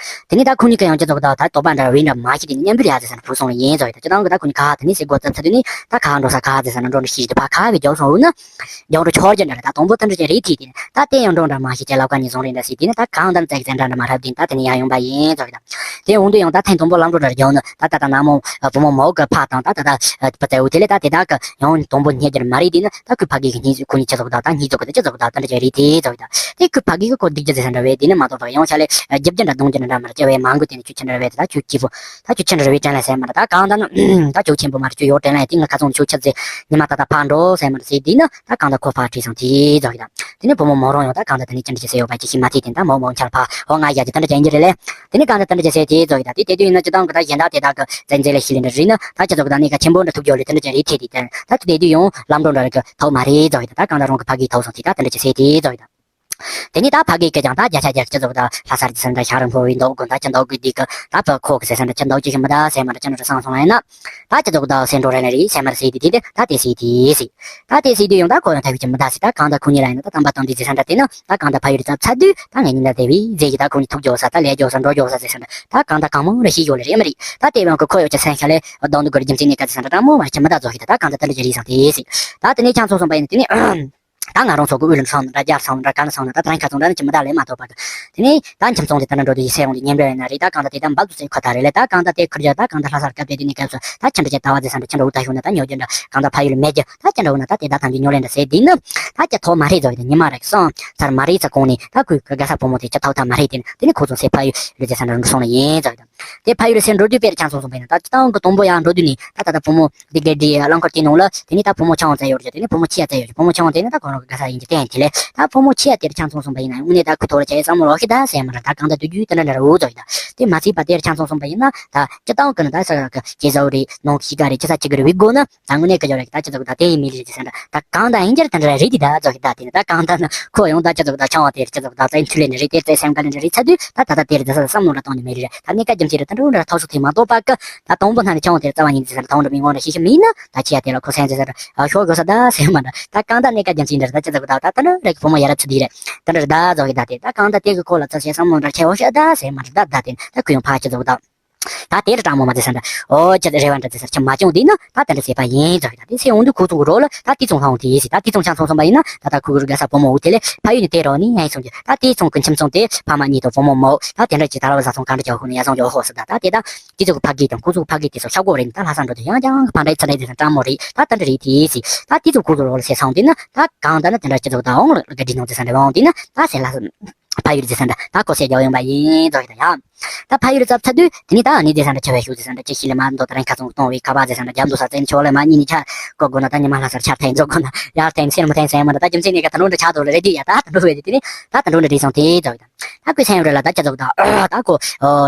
དེ་ནས་ད་ཁོ་གཉིས་ཀ་ཡང་ཅི་ཚོགས་ད་ད་དོགས་པ་འདྲ་བའི་འདྲ་མ་ཤེས་དེ་ནི་མཉམ་པར་ཡ་ཟེར་ཟེར་ན་བུ་སོང་ལ་ཡིན་ཚོགས་ཡིན་ད་ཅི་ད་གི་ད་ཁོ་གཉིས་ཁ་དེ་ནས་སེ་སྒོ་ཙམ་ཚ་དུས་ནི་ད་ཁ་འགྲོ་ས་ཁ་ཟེར་ཟེར་ན་འགྲོ་འདྲ་ཤེས་ཀྱི་ད་ཕ་ཁ་བའི་རྒྱབ་སོང་འུ་ན། རྒྱང་འགྲོ་ཆོར་རྒྱུ་འདྲ་རེད། ད་དང་པོ་དེ་འདྲ་ཅན་རེད་དེ་དེ་ད་དེ་ཡང་འགྲོ་འདྲ་མ་ཤེས་ཀྱི་ལབ་ཀ་ནི་བཟུང་རེད་འདྲ་ཟེར་དེ་ནི་ད་གང་ལྟར་བཙལ་བཙལ་འདྲ་འདྲ་མ་རབ་དེ་ད་དེ་ནི་ཡང་ཡོང་པ་ཡིན་ཚོགས་ཀྱི་ད། དེ་འོང་དུས་ཡང་ད་ཐེངས་དང་པོ་ལམ་འགྲོ་འདྲ་རྒྱག་ནི་ད་ད་ད་ན་མོ་བུ་མོ་མོ་གི་ཕ་དང་ད་ད་ད་བ་བཙལ་འུ་དེ་ལས་ད་དེ་ད་གི་ཡང་དང་པོ་རྙེད་རྒྱུ་འདྲ་མ་རེད་དེ་ནི་ད་ཁོའི་ཕ་གི་གི་ཉིས་ཁོ་གཉིས་ཆ་ཚོགས་ད་ད་ཉིས་ཚོགས་གི་ད་ཆ་ཚོགས་ད་དེ་འདྲ་ཅན་རེད་དེ་ཚོགས་ཀྱི་ད། དེ་ཁོའི་ཕ་གི་གི་ཁོ་སྡིག་རྒྱུ་ཟེར་ས་འདྲ་བས་དེ་ནི་མ་གཏོགས་ད་གི་ཡང་ཤ་ལས་རྒྱབ་རྒྱུ་འདྲ་གཏོང་རྒྱུ་འདྲ་འདྲ་མ་རེད་ཅེ་བས་མང་གི་དེ་ནི་ཁྱོད་ཆ་འདྲ་བས་དེ་ད་ཁྱོད་སྐྱིད་པོ་ད་ཁྱོད་ཆ་འདྲ་བས་དྲན་ལ་ཟེར་མ་རེད། ད་གང་ད་ནི་ད་ཁྱོད་ཆེན་པོ་མ་རེད། ཁྱོད་ཡོད་དྲན་ལ་དེ་ང་ཁ་ཚོང་ཁྱོད་ཆ་ཟེར་ཉི་མ་ད་ད་ཕར་འགྲོ་ཟེར་མ་རེད་ཟེར་དེ་ནི། ད་གང་ལྟར་ཁོ་ཕར་ཁྲིད་སོང་དེ་རྫོགས་ཤིག་ད། དེ་ནས་བུ་མོ་མོ་རང་ཡང་ད་གང་ལྟར་དེ་ནས་ཅི་འདྲ་ཅིག་ཟེར་ཡོད་པ་ཅི་ཞིག་མ་ཐེ་དེ་ནས་ད་མོ་མོ་འཆར་ཕ་ཧོ་ང་ཡ་ཅི་ད་འདྲ་ཅན་གྱི་རེད་ལས། དེ་ནས་གང་ལྟར་ད་འདྲ་ཅིག་ཟེར་དེ་རྫོགས་ཤིག་ད། དེ་དེ་དུས་ཡིན་ན་ཅི་ད་གི་ད་གཞན་དག་དེ་དག་གི་བཙན་འཛུལ་ལ་ཤི་ལེ་འདྲ་རེད་ན་ད་ཅི་ཚོགས་གི་ད་གནས་ཀ་ཆེན་པོ་འདྲ་ཐུག་རྒྱུ་ལེ་དེ་འདྲ་ཅན་རེད་དེ་དེ་ད་ད་དེ་དེ་དུས་ཡང་ལམ་འགྲོ་འདྲ་རེད་གི་ཐོག་མ་རེད་རྫོགས་ཤིག་ད། ད་གང་ལྟར་རང་གི་ཕ་གིའི་ཐོག་སོང་དེ་ད་དེ་འདྲ་ཅིག་ཟེར་དེ་རྫོགས་ཤིག་ད། དེ་ནས་ད་ཕ་གིའི་སྐད་ཀྱང་ད་བརྒྱ་ཆ་བརྒྱ་ཅི་ཚོགས་གི་ད་ལྷ་སར་དེ་སེམས་ད་ཤ་རུ་འཕོ་བའི་མདོག་དགོན་ད་ཅི་མདོག་གི་དེ་གི་ད་ཕ་ཁོག་གི་ཟེར་སེམས་ད་ཅི་མདོག་ཅི་ཞིག་མི་ད་ཟེར་མ་འདྲ་ཅི་འདྲ་བསམ་སོང་ལ་ཡིན་ན། ད་ཅི་ཚོགས་ད་སེ་འགྲོ་རེ་ན་རེད་སེ་མར་སེ་དེ་དེ་དེ་ད་དེ་སེ་དེ་སེ། ད་དེ་སེ་དེ་ཡང་ད་ཁོ་ཡང་ཐ་བི་ཅི་མི་ད་སེ་ད་གང་ད་ཁོ་གཉིས་ལ་ཡིན་ན་ད་དམ་པ་དོན་དེ་ཟེར་ས་འདྲ་དེ་ན་ད་གང་ད་ཕ་ཡུལ་རྩ་ཚ་དུས་ད་ངས་ཉིན་ད་དེ་བི་ཟེ་གི་ད་ཁོ་གཉིས་ཐུག་འགྱོ་ས་ད་ལས་འགྱོ་ས་འགྲོ་འགྱོ་ས་ཟེར་ས་འདྲ་ད་གང་ད་གང་མང་རེ་ཤི་ཡོད་ལེ་རེད་མ་རེད། ད་དེ་བའང་གི་ཁོ་ཡོད་ཅི་སེམས་ཤ་ལེ་གདོང་དུ་གོར་རྒྱུ་མཚན་ནས་ད་དེ་ས་འདྲ་ད་མོ་མ་ཅི་མི་ད་ཚོགས་ཤི་ད་ད་གང་ད་ད་འདྲ་ཅི་རེད་སང་དེ་སེ། ད་དེ་ནས་ཆང་ཚོགས་སོང་པ་ཡིན་དེ་ནས། ད་ང་རང་ཚོ་གི་དབུས་ལ་སོང་ན་འདྲ་རྒྱབ་སོང་ན་འདྲ་ག་ན་སོང་ན་ད་ད་རང་ཁ་ཚོང་འདྲ་ནི་ཅི་མི་ད་ལས་མ་ཐོབ་པ་གི། དེ་ནས་ད་ཁྱིམ་ཚང་དེ་ད་ན་འགྲོ་དུས་ཡི་སེ་འོང་དུས་ཉེ་འབྲེལ་ཡིན་ན་རེད། ད་གང་ད་དེ་ད་འབབ་ཚུགས་ཚེ་ཁོ་ཐག་རེད་ལས། ད་གང་ད་དེ་ཁུར་རྒྱུ་ད་གང་ད་ལྷ་སར་སྐབས་དེ་དེ་ནས་སྐབས་སུ་ད་ཁྱི་འདྲ་ཅི་ད་བ་ཟེར་ས་འདྲ་ཁྱི་འདྲ་འུ་ད་ཤོག་ན་ད་ཉོ་རྒྱུ་འདྲ་གང་ད་ཕ་ཡུལ་མེད་རྒྱུ་ད་ཁྱི་འདྲ་འུ་ན་ད་དེ་ད་ཐང་གི་ཉོ་ལེན་འདྲ་ཟེར་དེ་ནི། ད་ཁྱི་ཐོག་མ་རེད་ཟོ་ཡི་ད་ཉི་མ་རེད་སོང་ཚར་མ་རེད་ཚ་གོང་ནས་ད་ཁོའི་གི་དགའ་ས་བུ་མོ་དེ་ཁྱི་ཐོག་ཐག་མ་རེད་དེ་ནི། དེ་ནི་ཁོ་ཚོ་སེ་ཕ་ཡུལ་ལུས་ཚེ་ས་འདྲ་འགྲོ་སོང་ན་ཡིན་ཟོ་ཡི་ད། དེ་ཕ་ཡུལ་སེ་འགྲོ་དུས་དཔེར་ཆང་སོང་སོང་པས་ན་ད་ཅི་ད་འོང་གི་དང་པོ་ཡང་འགྲོ་དུས་ནི་ད་ད་ད་བུ་མོ་འདི་གེ་འདི་རླངས་འཁོར་དེ་ནང་ལ་དེ་ནི་ད་བུ་མོ་ཆང་བཙལ་ཡོད་རེད། དེ་ནི་བུ་མོ་ཁྱི་ཡ་བཙལ་ཡོད་རེད། བུ་མོ་ཆང་དེ་ནི་ད་ཁོ་རང་གི་དགའ་ས་ཡིན་གྱི་བསྟན་དེ་ལས་ད་བུ་མོ་ཁྱི་ཡ་དེར་ཆང་སོང་སོང་པ་ཡིན་ན་དངོས་གནས་ད་ཁུ་ཐོག་ལ་ཆ་ཡི་བསམ་བློ་ལོག་ཤི་ད་ཟེར་མ་རེད། ད་གང་ད་དུས་རྒྱུས་དེ་འདྲ་འདྲ་རུ་ཚོ་ཡིན་ད། དེ་མ་ཚིག་པ་དེར་ཆང་སོང་སོང་པ་ཡིན་ན་ད་ཅི་ད་འོང་གི་ནི་ད་ས་ག་གི་ཇེ་ཟ་བོ་རེད་ནང་གི་ཤི་ག་རེད་ཅི་ས་ཅི་གི་རེད་བི་གོ་ན། ད་དངོས་གནས་ཀྱི་ཡོད་རེད། ད་ཅི་ཚོགས་ད་དེ་ཡིན་མི་རེད་ཟེར་ན་ད་གང་ད་ཡིན་རྒྱུར་དེ་འདྲ་རེད་དེ་ད་ཚོགས་ད་དེ་ནི་ད་གང་ད་ན་ཁོ་ཡོང་ད་ཅི་ཚོགས་ད་ཆང་བ་དེ་རེད་ཅི་ཚོགས་ད་བཙན་འཐུ་ལེ་ནི་རེད་བཙན་སེམས་དགའ་ལེ་ནི་རེད་ཚ་དུས་ད་ད་ད་དེ་རེད་ད་བསམ་བློ་འདྲ་གཏོང་ནི་མི་རེད། ད་གནས་ཀ་རྒྱུ་མཚན་རེད་ད་འགྲོ་འདྲ་ཐོག་སོ་དེ་མ་གཏོགས་པ་ཀི་ད་དང་པོ་ན་ནི་ཆང་བ་དེ་རྩ་བ་ཉིད་ཟེར་ད་འདྲ་མི་ངོ་འདྲ་ཤེས་ཤེས་མིན་ན་ད་ཁྱི་ཡ་དེ་ལ་ཁོ་སེམས་ཟེར་ཟེར་ཨ་ཤོག་དགོས་ས་ད་སེམས་མ་འདྲ་ད་གང་ད་གནས་ཀ་རྒྱུ་མཚན་རེད་ད་ཅི་ཚོགས་ད་ད་ད་ན་རེད་བུ་མོ་ཡ་ར་ཚུ་དེ་རེད་ད་འདྲ་རེད་ད་ཚོགས་ད་དེ་ད་གང་ད་དེ་གི་ཁོ་ལ་ཚ་སེམས་བསམ་བློ་འདྲ་ཁྱེར་འོ་ཤ་ད་སེམས་མ་འདྲ་ད་ད་དེ་ད་ཁོ་ཡང་ཕ་ཅི་ཚོགས་ད། ད་དེ་རུ་དྲང་མོ་མ་ཟེར་ས་འདྲ། ཨོ་ཅི་རེ་བ་འདྲ་ཟེར་ས་ཆ་མ་བྱུང་དུས་ན་ད་དེ་འདྲ་ཟེར་བ་ཡིན་ཟེར་གི། ད་དེ་ཟེར་འོང་དུས་ཁོ་ཚོ་གི་རོ་ལ་ད་དེ་ཚོང་ལྷང་དེ་ཟེར། ད་དེ་ཚོང་ཆང་ཚོང་སོང་པ་ཡིན་ན་ད་ད་ཁོ་གི་རུ་དགའ་ས་བུ་མོ་འུ་དེ་ལས་ཕ་ཡུལ་ནས་དེ་རོ་ནི་ཡང་སོང་གི། ད་དེ་ཚོང་གི་ཁྱིམ་ཚང་དེ་ཕ་མ་གཉིས་དང་བུ་མོ་མོ་ད་དེ་འདྲ་ཅིག་ད་ལ་བ་ཟ་ཚོང་ག་འདྲ་རྒྱག་ཧོ་ནི་ཡ་སོང་རྒྱག་ཧོ་ཟེར། ད་ད་དེ་ད་དེ་ཚོ་གི་ཕ་གི་དང་ཁོ་ཚོ་གི་ཕ་གི་དེ་ཚོ་ཤ་གོ་རེད། ད་ལྷ་ས་འགྲོ་དུས་ཡང་ཀྱང་ཕ་འདྲ་ཚ་འདྲ་དེ་ཚོ་དྲང་མོ་རེད། ད་དེ་འདྲ་རེད་དེ་ཟེར། ད་དེ་ཚོ་ཁོ་ཚོ་རོ་ལ་ཟེར་སོང་དུས་ན་ད་གང་ལྟར་ན་དེ་འདྲ་སྤྱི་ཚོགས་ད་འོང་ལ་ག་འདྲི་ནང་དེ་ས་འདྲ་འོང་དུས་ན་ད་ཟེར་ལ། ཕ་ཡུལ་ཟེར་ས་འདྲ་ད་ཁོ་བཤད་རྒྱག་ཡོང་པ་ཡིན་ཟེར་གི་ད་ཡ། ད་ཕ་ཡུལ་ཚབ་ཚ་དུས་དེ་ནས་ད་ནི་ཟེར་ས་འདྲ་ཆ་བའི་ཤུགས་ཟེར་ས་འདྲ་ཅི་ཤི་ལེ་མ་མདོ་ད་རིང་ཁ་ཚོང་གཏོང་བའི་ཁ་པ་ཟེར་ས་འདྲ་རྒྱབ་འདུག་ས་བཙན་ཆོག་ལེ་མ་གཉིས་ནི་ཆ་བཀོད་དགོས་ན་ད་ཉི་མ་ལྷ་སར་ཆ་ཐེན་འཇོག་དགོས་ན་ཡར་ཐེན་སེར་མོ་ཐེན་ཟེར་མ་འདྲ་ད་རྒྱུ་མཚན་ནི་ག་ད་ནོ་འདྲ་ཆགས་འདུག་ལེ་རེད་དུས་ཡ། ད་ད་འགྲོ་བས་དེ་ནས་ད་ད་འགྲོ་འདྲ་རེད་སོང་དེ་ཙོག་ཡ། ད་ཁོས་སེམས་རེ་ལ་ད་ཅི་ཙོག་ད་ད་ཁོ་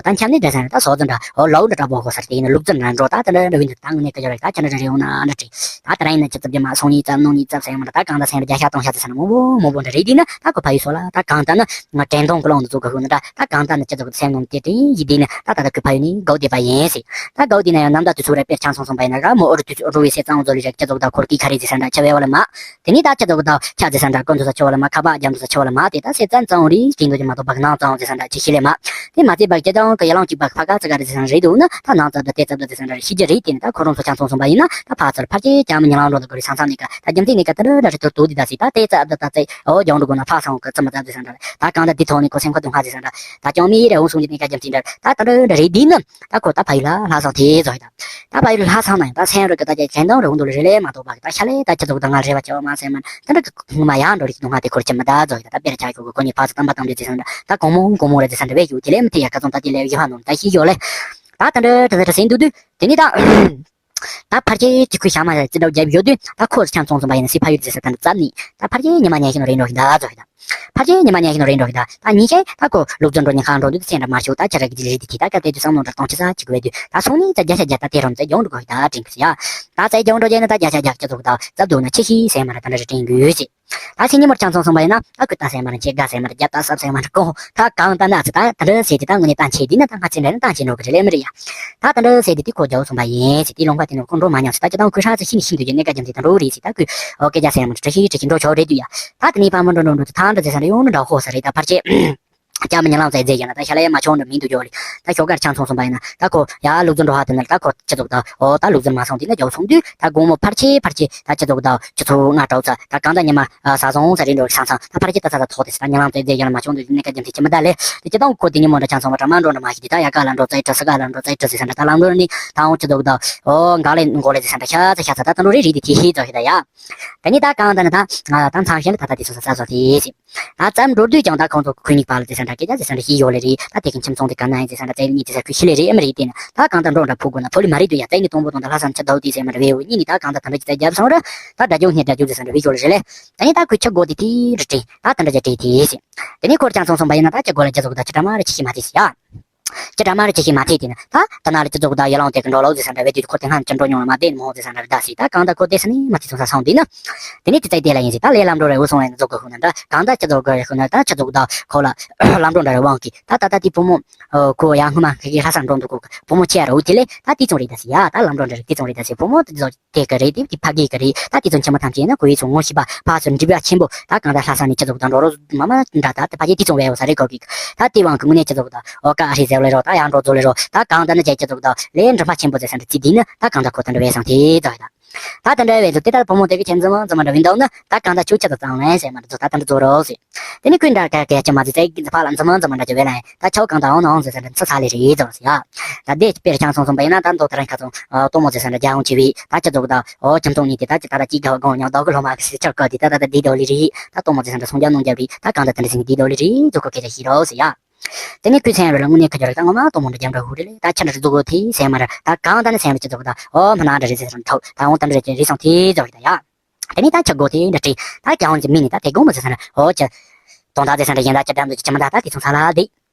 ད་འཁྱམ་ནས་འདྲ་ཟེར་ན་ད་སོ་ཙོ་འདྲ་ལོ་འདྲ་འདྲ་པོ་ཧོ་སར་དེ་ཡིན་ན་ལུག་རྫི་འདྲ་འགྲོ་ད་ད་འདྲ་འདྲ་བའི་འདུག་ད་ངུ་ནས་ཀ་ཡོད་རེད། ད་ཁྱེད་འདྲ་འདྲ་རེད་འོང་ན་འདྲ་དྲིས། ད་ད་ར་ཡིན་ན་ཅི་ཙབ་རྒྱ་མ་སོང་ཉིས་ཙབ་ནོ་ཉིས་ཙབ་ཟེར་མ་འདྲ་ད་གང་ད་སེམས་རེ་བརྒྱ་ཤ་སྟོང་ཤ་ཙི་ཟེར་ན་མོ་བོ་མོ་བོ་འདྲ་རེད། དེ་ན་ད་ཁོ་ཕ་ཡུལ་སོ་ལ་ད་གང་ད་ན་དྲན་གདུང་གི་ལོང་འདི་ཚོ་གི་ཧུ་ན་ད་ད་གང་ད་ན་ཅི་ཙོག་སེམས་ནང་དེ་དྲན་ཡིན་དེ་ན་ད་ད་ད་ཁོ་ཕ་ཡུལ་ནི་དགའ་བོ་དེ་པ་ཡིན་ཟེར། ད་དགའ་བོ་དེ་ན་ཡང་ནམ་ད་དུས་ཚོད་རེ་དཔེར་ཆང་སོང་སོང་པ་ཡིན་ན་ག་མོ་ཨོ་རུ་དུས་ཚོད་རུ་བའི་སེ་གཙང་བཟོ་ལི་རེ་ཅི་ཙོག་ད་ཁོར་གི་ཁ་རེ་ཟེར་ས་འདྲ་ཆ་བའི་བ་ལ་མ། དེ་ནས་ད་ཅི་ཙོག་ད་ཆ་ཟེར་ས་འདྲ་ཀོ་འདུ་ས་ཆ་བ་ལ་མ་ཁ་པ་རྒྱ་འདུ་ས་ཆ་བ་ལ་མ་དེ་ད་སེ་ཙང་གཙང་རེ་ཅི་འདུ་ཅི་མ་གཏོགས་བག་ནང་གཙང་ཟེར་ས་འདྲ་ཅི་ཤི་ལེ་མ། དེ་མ་ཚད་བག་ཅི་ཙང་གི་ཡ་ལང་ཅི་བག་ཕ་ག་ཙི་ག་རེ་ཟེར་ས་རེད་འདུག་ན་ད་ནང་ཙབ་ད་དེ་ཙབ་ད་ཟེར་ས་འདྲ་ཤི་རྒྱུ་རེད། དེ་ནས་ད་ཁོ་རང་ཚོ་ཆང་སོང་སོང་པ་ཡིན་ན་ད་ཕ་ཚར་ཕར་ཆེ་ཅ་མི་ཉི་ལང་འགྲོ་འདུག་གོ་རེ་སང་སང་ནས་ཀ་ད་རྒྱུ་མཚན་ནས་ཀ་ད་ར་ར་རེ་ཏོ་ཏོ་དེ་ད་སི་ད་དེ་ཙབ་ད་ད་ཙེ་ཨོ་རྒྱང་འགྲོ་གོ་ན་ཕ་སང་གི་ཙི་མ་ཙབ་ཟེར་ས་འདྲ་ད་གང་ད་དེ་ཐོག་ནས་ཁོ་སེམས་ཁ་དུང་ཧ་ཟེར་ས་འདྲ་ད་ཅང་མི་རེ་འུ་སོང་གི་ནས་ཀ་རྒྱུ་མཚན་འདྲ་ད་ད་ར་ར་རེད། དེ་ན་ད་ཁོ་ད་ཕ་ཡུལ་ལ་ལྷ་སང་དེ་ཟོ་ཡི་ད། ད་ཕ་ཡུལ་ལྷ་སང་ན་ཡང་ད་སེམས་རུ་གི་ད་ཀྱི་དྲན་དང་རུ་འདུག་ལ་རེ་ལས་མ་གཏོགས་པ་གི་ད་ཤ་ལས་ད་ཁྱི་ཚོ་གི་ད་ང་རེ་བ་བྱ་བ་མ་སེམས་མ་ད་འདྲ་གི་ངོ་མ་ཡང་འགྲོ་རིགས་གདོང་ང་དེ་ཁོར་ཁྱི་མི་ད་ཟོ་ཡི་ད། ད་དཔེར་ཆ་ཁྱོད་གི་ཁོ་ནི་ཕ་ཚོ་དམ་པ་དམ་འདྲ་ཅི་སེམས་ད་ད་གོང་མོ་གོང་མོ་རེ་ཅི་སེམས་ད་བས་ཡོད་དེ་ལས་མི་ཐེ་ཡ་ཁ་ཚོང་ད་དེ་ལས་ཡི་ཧ་ནོ་ད་ཤི་ཡོད་ལས། ད་ད་འདྲ་ད་ད་ད་སེམས་འདུག་དུས་དེ་ནི་ད། ད་ཕར་ཆེ་ཅིག་ཁུ་ཤ་མ་ཙི་འདྲ་རྒྱབ་ཡོད་དུས་ད་ཁོ་ཆང་ཚོང་ཚོང་པ་ཡིན་ན་སི་ཕ་ཡུལ་ཅི་ས་ད་འདྲ་ཙམ་ནི་ད་ཕར་ཆེ་ཉི་མ་ཉལ་ཤི་ནོ་རེ་འགྲོ་ཤི་ད་ཟོ་ཡི་ད། ཕལ་ཆེར་ཉི་མ་ཉལ་ཞིག་ནོ་རེ་འགྲོ་གི་ད། ད་ཉིན་ཤས་ད་ཁོ་ལུག་རྫི་འགྲོ་ཉིན་ཁང་འགྲོ་དུས་ཚེ་འདྲ་མ་ཞུ་ད་ཆ་ར་གི་ཅི་རེད་དེ་ད་སྐབས་དེ་དུས་བསམ་བློ་འདྲ་གཏོང་ཆེ་ས་ཅིག་བས་དུས་ད་སོང་ནས་ད་བརྒྱ་ཆ་བརྒྱ་ད་དེ་རོམ་ཚེ་ཡོང་འགྲོ་གི་ད་དྲན་གི་ཡ། ད་ཚེ་ཡོང་འགྲོ་རྒྱ་ནི་ད་བརྒྱ་ཆ་བརྒྱ་ཅི་ཚོགས་ད་རྩབ་འདུག་ན་ཆེ་ཤི་ཟེར་མ་ར་ད་འདྲ་རེ་དྲན་གི་ཟེར། ད་ཚེ་ཉིན་མོར་ཆང་ཚོང་སོང་པ་ཡིན་ན་ད་ཁོས་ད་ཟེར་མ་ར་ཆེ་དགའ་ཟེར་མ་ར་བརྒྱ་ད་སབ་ཟེར་མ་ར་གོང་ད་གང་ད་ན་ཚེ་ད་ད་འདྲ་ཟེར་དེ་ད་དངོས་གནས་ད་ཆེ་དེ་ན་ད་ང་ཚེ་འདྲ་ན་ད་ཆེ་ནོ་གི་རེ་ལས་མི་རེད་ཡ། ད་ད་འདྲ་ཟེར་དེ་དེ་ཁོ་རྒྱ་བོ་སོང་པ་ཡིན་ཟེར་དེ་ལུང་པ་དེ་ནི་ཁོ་འགྲོ་མ་མྱོང་ཟེར་ད་ཁྱེད་དང་ཁོས་ཧྲ་ཚེ་ཤི་ནི་ཤི་འདུག་རྒྱུ་གནས་ཀ་རྒྱ་མཚན་དང་འགྲོ་རེད་ཟེར་ད་ཁོས་ཨོ་སྐད་ཆ་ཟེར་མ་འདྲ་ཤི་ཤི་འགྲོ་ཆོག་རེད་དུས་ཡ། ད་དེ་ནས་ཕ་མ་འགྲོ་འགྲོ་འགྲོ་དུ་ཐང་འདྲ་ཟེར་ས་རེ་ཡོང་ནི་འདྲ་ཧོ་ས་རེད་ད་ཕར་ཆེ། སྐྱ་མི་ཉི་ལང་ཙེ་ཙེ་ཡིན་ན་ད་ཤ་ལ་ཡ་མ་ཆོག་འདྲ་མིན་འདུག་ཡོད་རེད། ད་ཞོགས་ཀར་ཆང་ཚོང་སོང་པ་ཡིན་ན་ད་ཁོ་ཡ་ལུག་རྫི་འགྲོ་ཧ་དེ་ན་ད་ཁོ་ཅི་ཚོགས་ད་ཨོ་ད་ལུག་རྫི་མ་སོང་དེ་ན་རྒྱ་བོ་སོང་དུས་ད་དགོང་མོ་ཕར་ཆེ་ཕར་ཆེ་ད་ཅི་ཚོགས་ད་ཆུ་ཚོད་ལྔ་དྲུག་ཙ་ད་གང་ད་ཉི་མ་ས་སོང་ས་རེད་འགྲོ་ས་ཚང་ད་ཕར་ཆེ་ད་ཚ་ཚ་ཐོག་དེ་ས་ད་ཉི་ལང་ཙེ་ཙེ་ཡིན་ན་མ་ཆོག་འདུག་ནི་ཀ་རྒྱ་མཚན་ཅི་མི་ད་ལེ། དེ་ཅི་ད་ཁོ་དེ་ཉིན་མོ་འདྲ་ཆང་ཚོང་པ་འདྲ་མ་འགྲོ་འདྲ་མ་ཤི་དེ་ད་ཡ་ག་ལ་འགྲོ་ཙེ་ཙེ་ས་ག་ལ་འགྲོ་ཙེ་ཙེ་ཟེར་ས་འདྲ་ད་ལམ་འགྲོ་ནི་ད་འོང་ཅི་ཚོགས་ད་ཨོ་འགག་ལེ་འགོག་ལེ་ཟེར་ས་འདྲ་ཤ་ཚ་ཤ་ཚ་ད་ད་འགྲོ་རེ་རེ་དེ་ཐེ་ཧེ་ཚོགས་ཤི་ད་ཡ། ད་ནི་ད་གང་ད་ནི་ད་ང་ད་མཚམས་གཞན་ལ་ད་ལྟ་དེ་ཚོ་ས་ས་བཟོ་དེ་ཟེར། ད་ཙམ་འགྲོ་དུས་ཀྱང་ད་ཁོང་ཚོ་ཁུ་ཉིག་པ་ལ་དེ་ས་འདྲ་སྐད་ཆ་དེ་ས་འདྲ་ཤི་ཡོད་ལེ་རེད། ད་དེ་གི་ཁྱིམ་ཚང་དེ་ག་ན་ཡིན་དེ་ས་འདྲ་ཙེ་གཉིས་དེ་ས་ཁུ་ཤི་ལེ་རེད་ཨེ་མ་རེད་དེ་ན་ད་གང་ད་འགྲོ་འདྲ་ཕུག་དགོས་ན་ཕོ་ལི་མ་རེད་དུ་ཡ་ཙེ་གཉིས་སྟོང་པོ་དང་ད་ལྷ་སམ་ཆ་དའུ་དེ་ཟེར་མ་རེད་བེའུ་གཉིས་ནི་ད་གང་ད་ད་འདྲ་ཅི་ཙེ་རྒྱབ་སོང་ར་ད་དགྲ་རྒྱུ་སྙེ་དགྲ་རྒྱུ་དེ་ས་འདྲ་བེ་ཤོ་ལེ་རེད་ལེ། ད་ནི་ད་ཁུ་ཆ་དགོས་དེ་དེ་རེ་དྲན་ད་ད་འདྲ་ཅི་དྲན་དེ་ཟེར། དེ་ནི་ཁོར་ཀྱང་སོང་སོང་པ་ཡིན་ན་ད་ཅི་དགོས་ལ་ཅི་ཚོགས་ད་ཅི་འདྲ་མ་རེད་ཅི་ཤི་མ་དེ་ཟེར་ཡ། ཅི་འདྲ་མ་རེད་ཅི་ཞིག་མ་ཐེ་དེ་ན་ད་ད་ན་རེ་ཅི་ཚོགས་ད་ཡ་ལང་དེ་གི་འགྲོ་ལོག་ཟེར་ས་འདྲ་བས་དུས་ཁོ་དེ་སྔ་ཅི་འགྲོ་མྱོང་ལ་མ་བསྡད་མོ་ཟེར་ས་འདྲ་བས་ད་སི་ད་གང་ད་ཁོ་བསྡད་ས་ནི་མ་ཐེ་སོང་ས་སོང་དེ་ན། དེ་ནས་དེ་ཚད་དེ་ལ་ཡིན་ཟེར་ད་ལས་ལམ་འགྲོ་རེ་འུ་སོང་ཡིན་རྫོགས་གི་ཧུ་ན་འདྲ་གང་ད་ཅི་ཚོགས་གི་ཧུ་ན་ད་ཅི་ཚོགས་ད་ཁོ་ལ་ལམ་འགྲོ་འདྲ་རེ་དབང་གི་ད་ད་ད་དེ་བུ་མོ་ཁོ་ཡ་སྔོན་མ་ཁི་ཁི་ལྷ་ས་འགྲོ་འདུག་གོ་བུ་མོ་ཆེ་ར་འུ་དེ་ལས་ད་དེ་ཚོང་རེད་ད་སི་ཡ་ད་ལམ་འགྲོ་འདྲ་རེ་དེ་ཚོང་རེད་ད་སི་བུ་མོ་དེ་ཚོ། དེ་ག་རེད་དེ་དེ་ཕ་གི་ག་རེད་ད་དེ་ཚོ་ཁྱིམ་མ་ཐམས་ཅད་ན་ཁོ་ཡི་ཚོ་ངོ་ཤེས་པ་ཕ་ཚོ་འབྲི་བ་ཆེན་པོ་ད་གང་ད་ལྷ་ས་ནས་ཅི་ཚོགས་དང་འགྲོ་རོགས་མ་མ་འདྲ་ད་དེ་ཕ་གི་དེ་ཚོ་བས་བ་ས་རེད་གོ་གི་ད་དེ་དབང་གི་དངོས་གནས་ཅི་ཚོགས་དང་ཨོ་ཀ་ཨ་ཧྲི་ཟེར་ལེ་རོགས་ད་ཡང་འགྲོ་ཚོ་ལེ་རོགས་ད་གང་ད་ན་ཅི་ཅི་ཚོགས་དང་ལས་འབྲི་མ་ཆེན་པོ་ཟེར་ས་འདྲ་ཅི་དེ་ན་ད་གང་ད་ཁོ་ད་འདྲ་བས་སང་དེ་ཚོ་ཡ་ད་ད་འདྲ་བས་ཚོ་དེ་ད་བུ་མོ་དེ་གི་ཁྱེད་འཛིན་མ་འཛིན་མ་འདྲ་བས་འདུག་ན་ད་གང་ད་ཆུ་ཆ་ད་ཙང་ལན་ཟེར་མ་འདྲ་ཚོ་ད་ད་འདྲ་ཚོ་རོགས་ཟེར། དེ་ནི་ཀུན་འདྲ་ག་ག་ཅི་མ་ཟི་ཙེ་གི་ཕ་ལ་འཛིན་མ་འཛིན་མ་འདྲ་ཅི་བས་ལན་ད་ཆའོ་གང་ད་འོང་ན་འོང་ཟེར་ཟེར་འདྲ་ཚ་ཚ་ལེ་རེད་ཚོ་ཟེར་ཡ། ད་དེ་དཔེར་ཆང་སོང་སོང་པ་ཡིན་ན་ད་མདོ་ཐ་རང་ཁ་ཚོང་ལྟོ་མོ་ཟེར་ས་འདྲ་རྒྱ་ཡོང་ཆེ་བས་ད་ཅི་ཚོགས་ད་ཨོ་ཁྱིམ་ཚང་གཉིས་དེ་ད་ཅི་ད་ད་ཅི་དགའ་བ་དགོངས་མྱོང་ད་གི་ལོ་མ་གི་སི་ཆར་ཀ་དེ་ད་ད་ད་དེ་དོ་ལི་རེད་ད་ལྟོ་མོ་ཟེར་ས་འདྲ་སོང་རྒྱ་ནོང་རྒྱ་བས་ད་གང་ད་དེ་འདྲ་ཟིན་དེ་དོ་ལི་རེད་ཚོ་ཁོ་སྐད་ཆ་ཤི་རོགས་ཟེར་ཡ། དེ་ནི་ཁོས་སེམས་རེ་ལ་དངོས་གནས་ཁ་ཆ་རེ་ད་ངོ་མ་ལྟོ་མོ་འདྲ་རྒྱ་འདྲ་ཧུ་རེ་ལེ་ད་ཆ་འདྲ་རེ་ཚོ་གོ་དེ་སེམས་མ་རེ་ད་གང་ད་ནི་སེམས་རེ་ཅི་ཚོགས་ད་ཨོ་མ་ན་འདྲ་རེ་ཟེར་ས་འདྲ་ཐོག་ད་འོང་ད་འདྲ་རེ་ཅི་རེ་སོང་དེ་ཚོགས་ད་ཡ། དེ་ནས་ད་ཆ་སྒོ་དེ་འདྲ་བྲིས། ད་རྒྱ་ཧོན་གྱི་མི་ནི་ད་དེ་དགོང་མོ་ཟེར་ས་ན་ཨོ་ཅི། དོན་དག་ཟེར་ས་འདྲ་གཞན་དག་ཅི་འདྲ་འདུག་ཅི་མི་འདུག་ད་དེ་ཚོ་ཚ་ལ་དེ།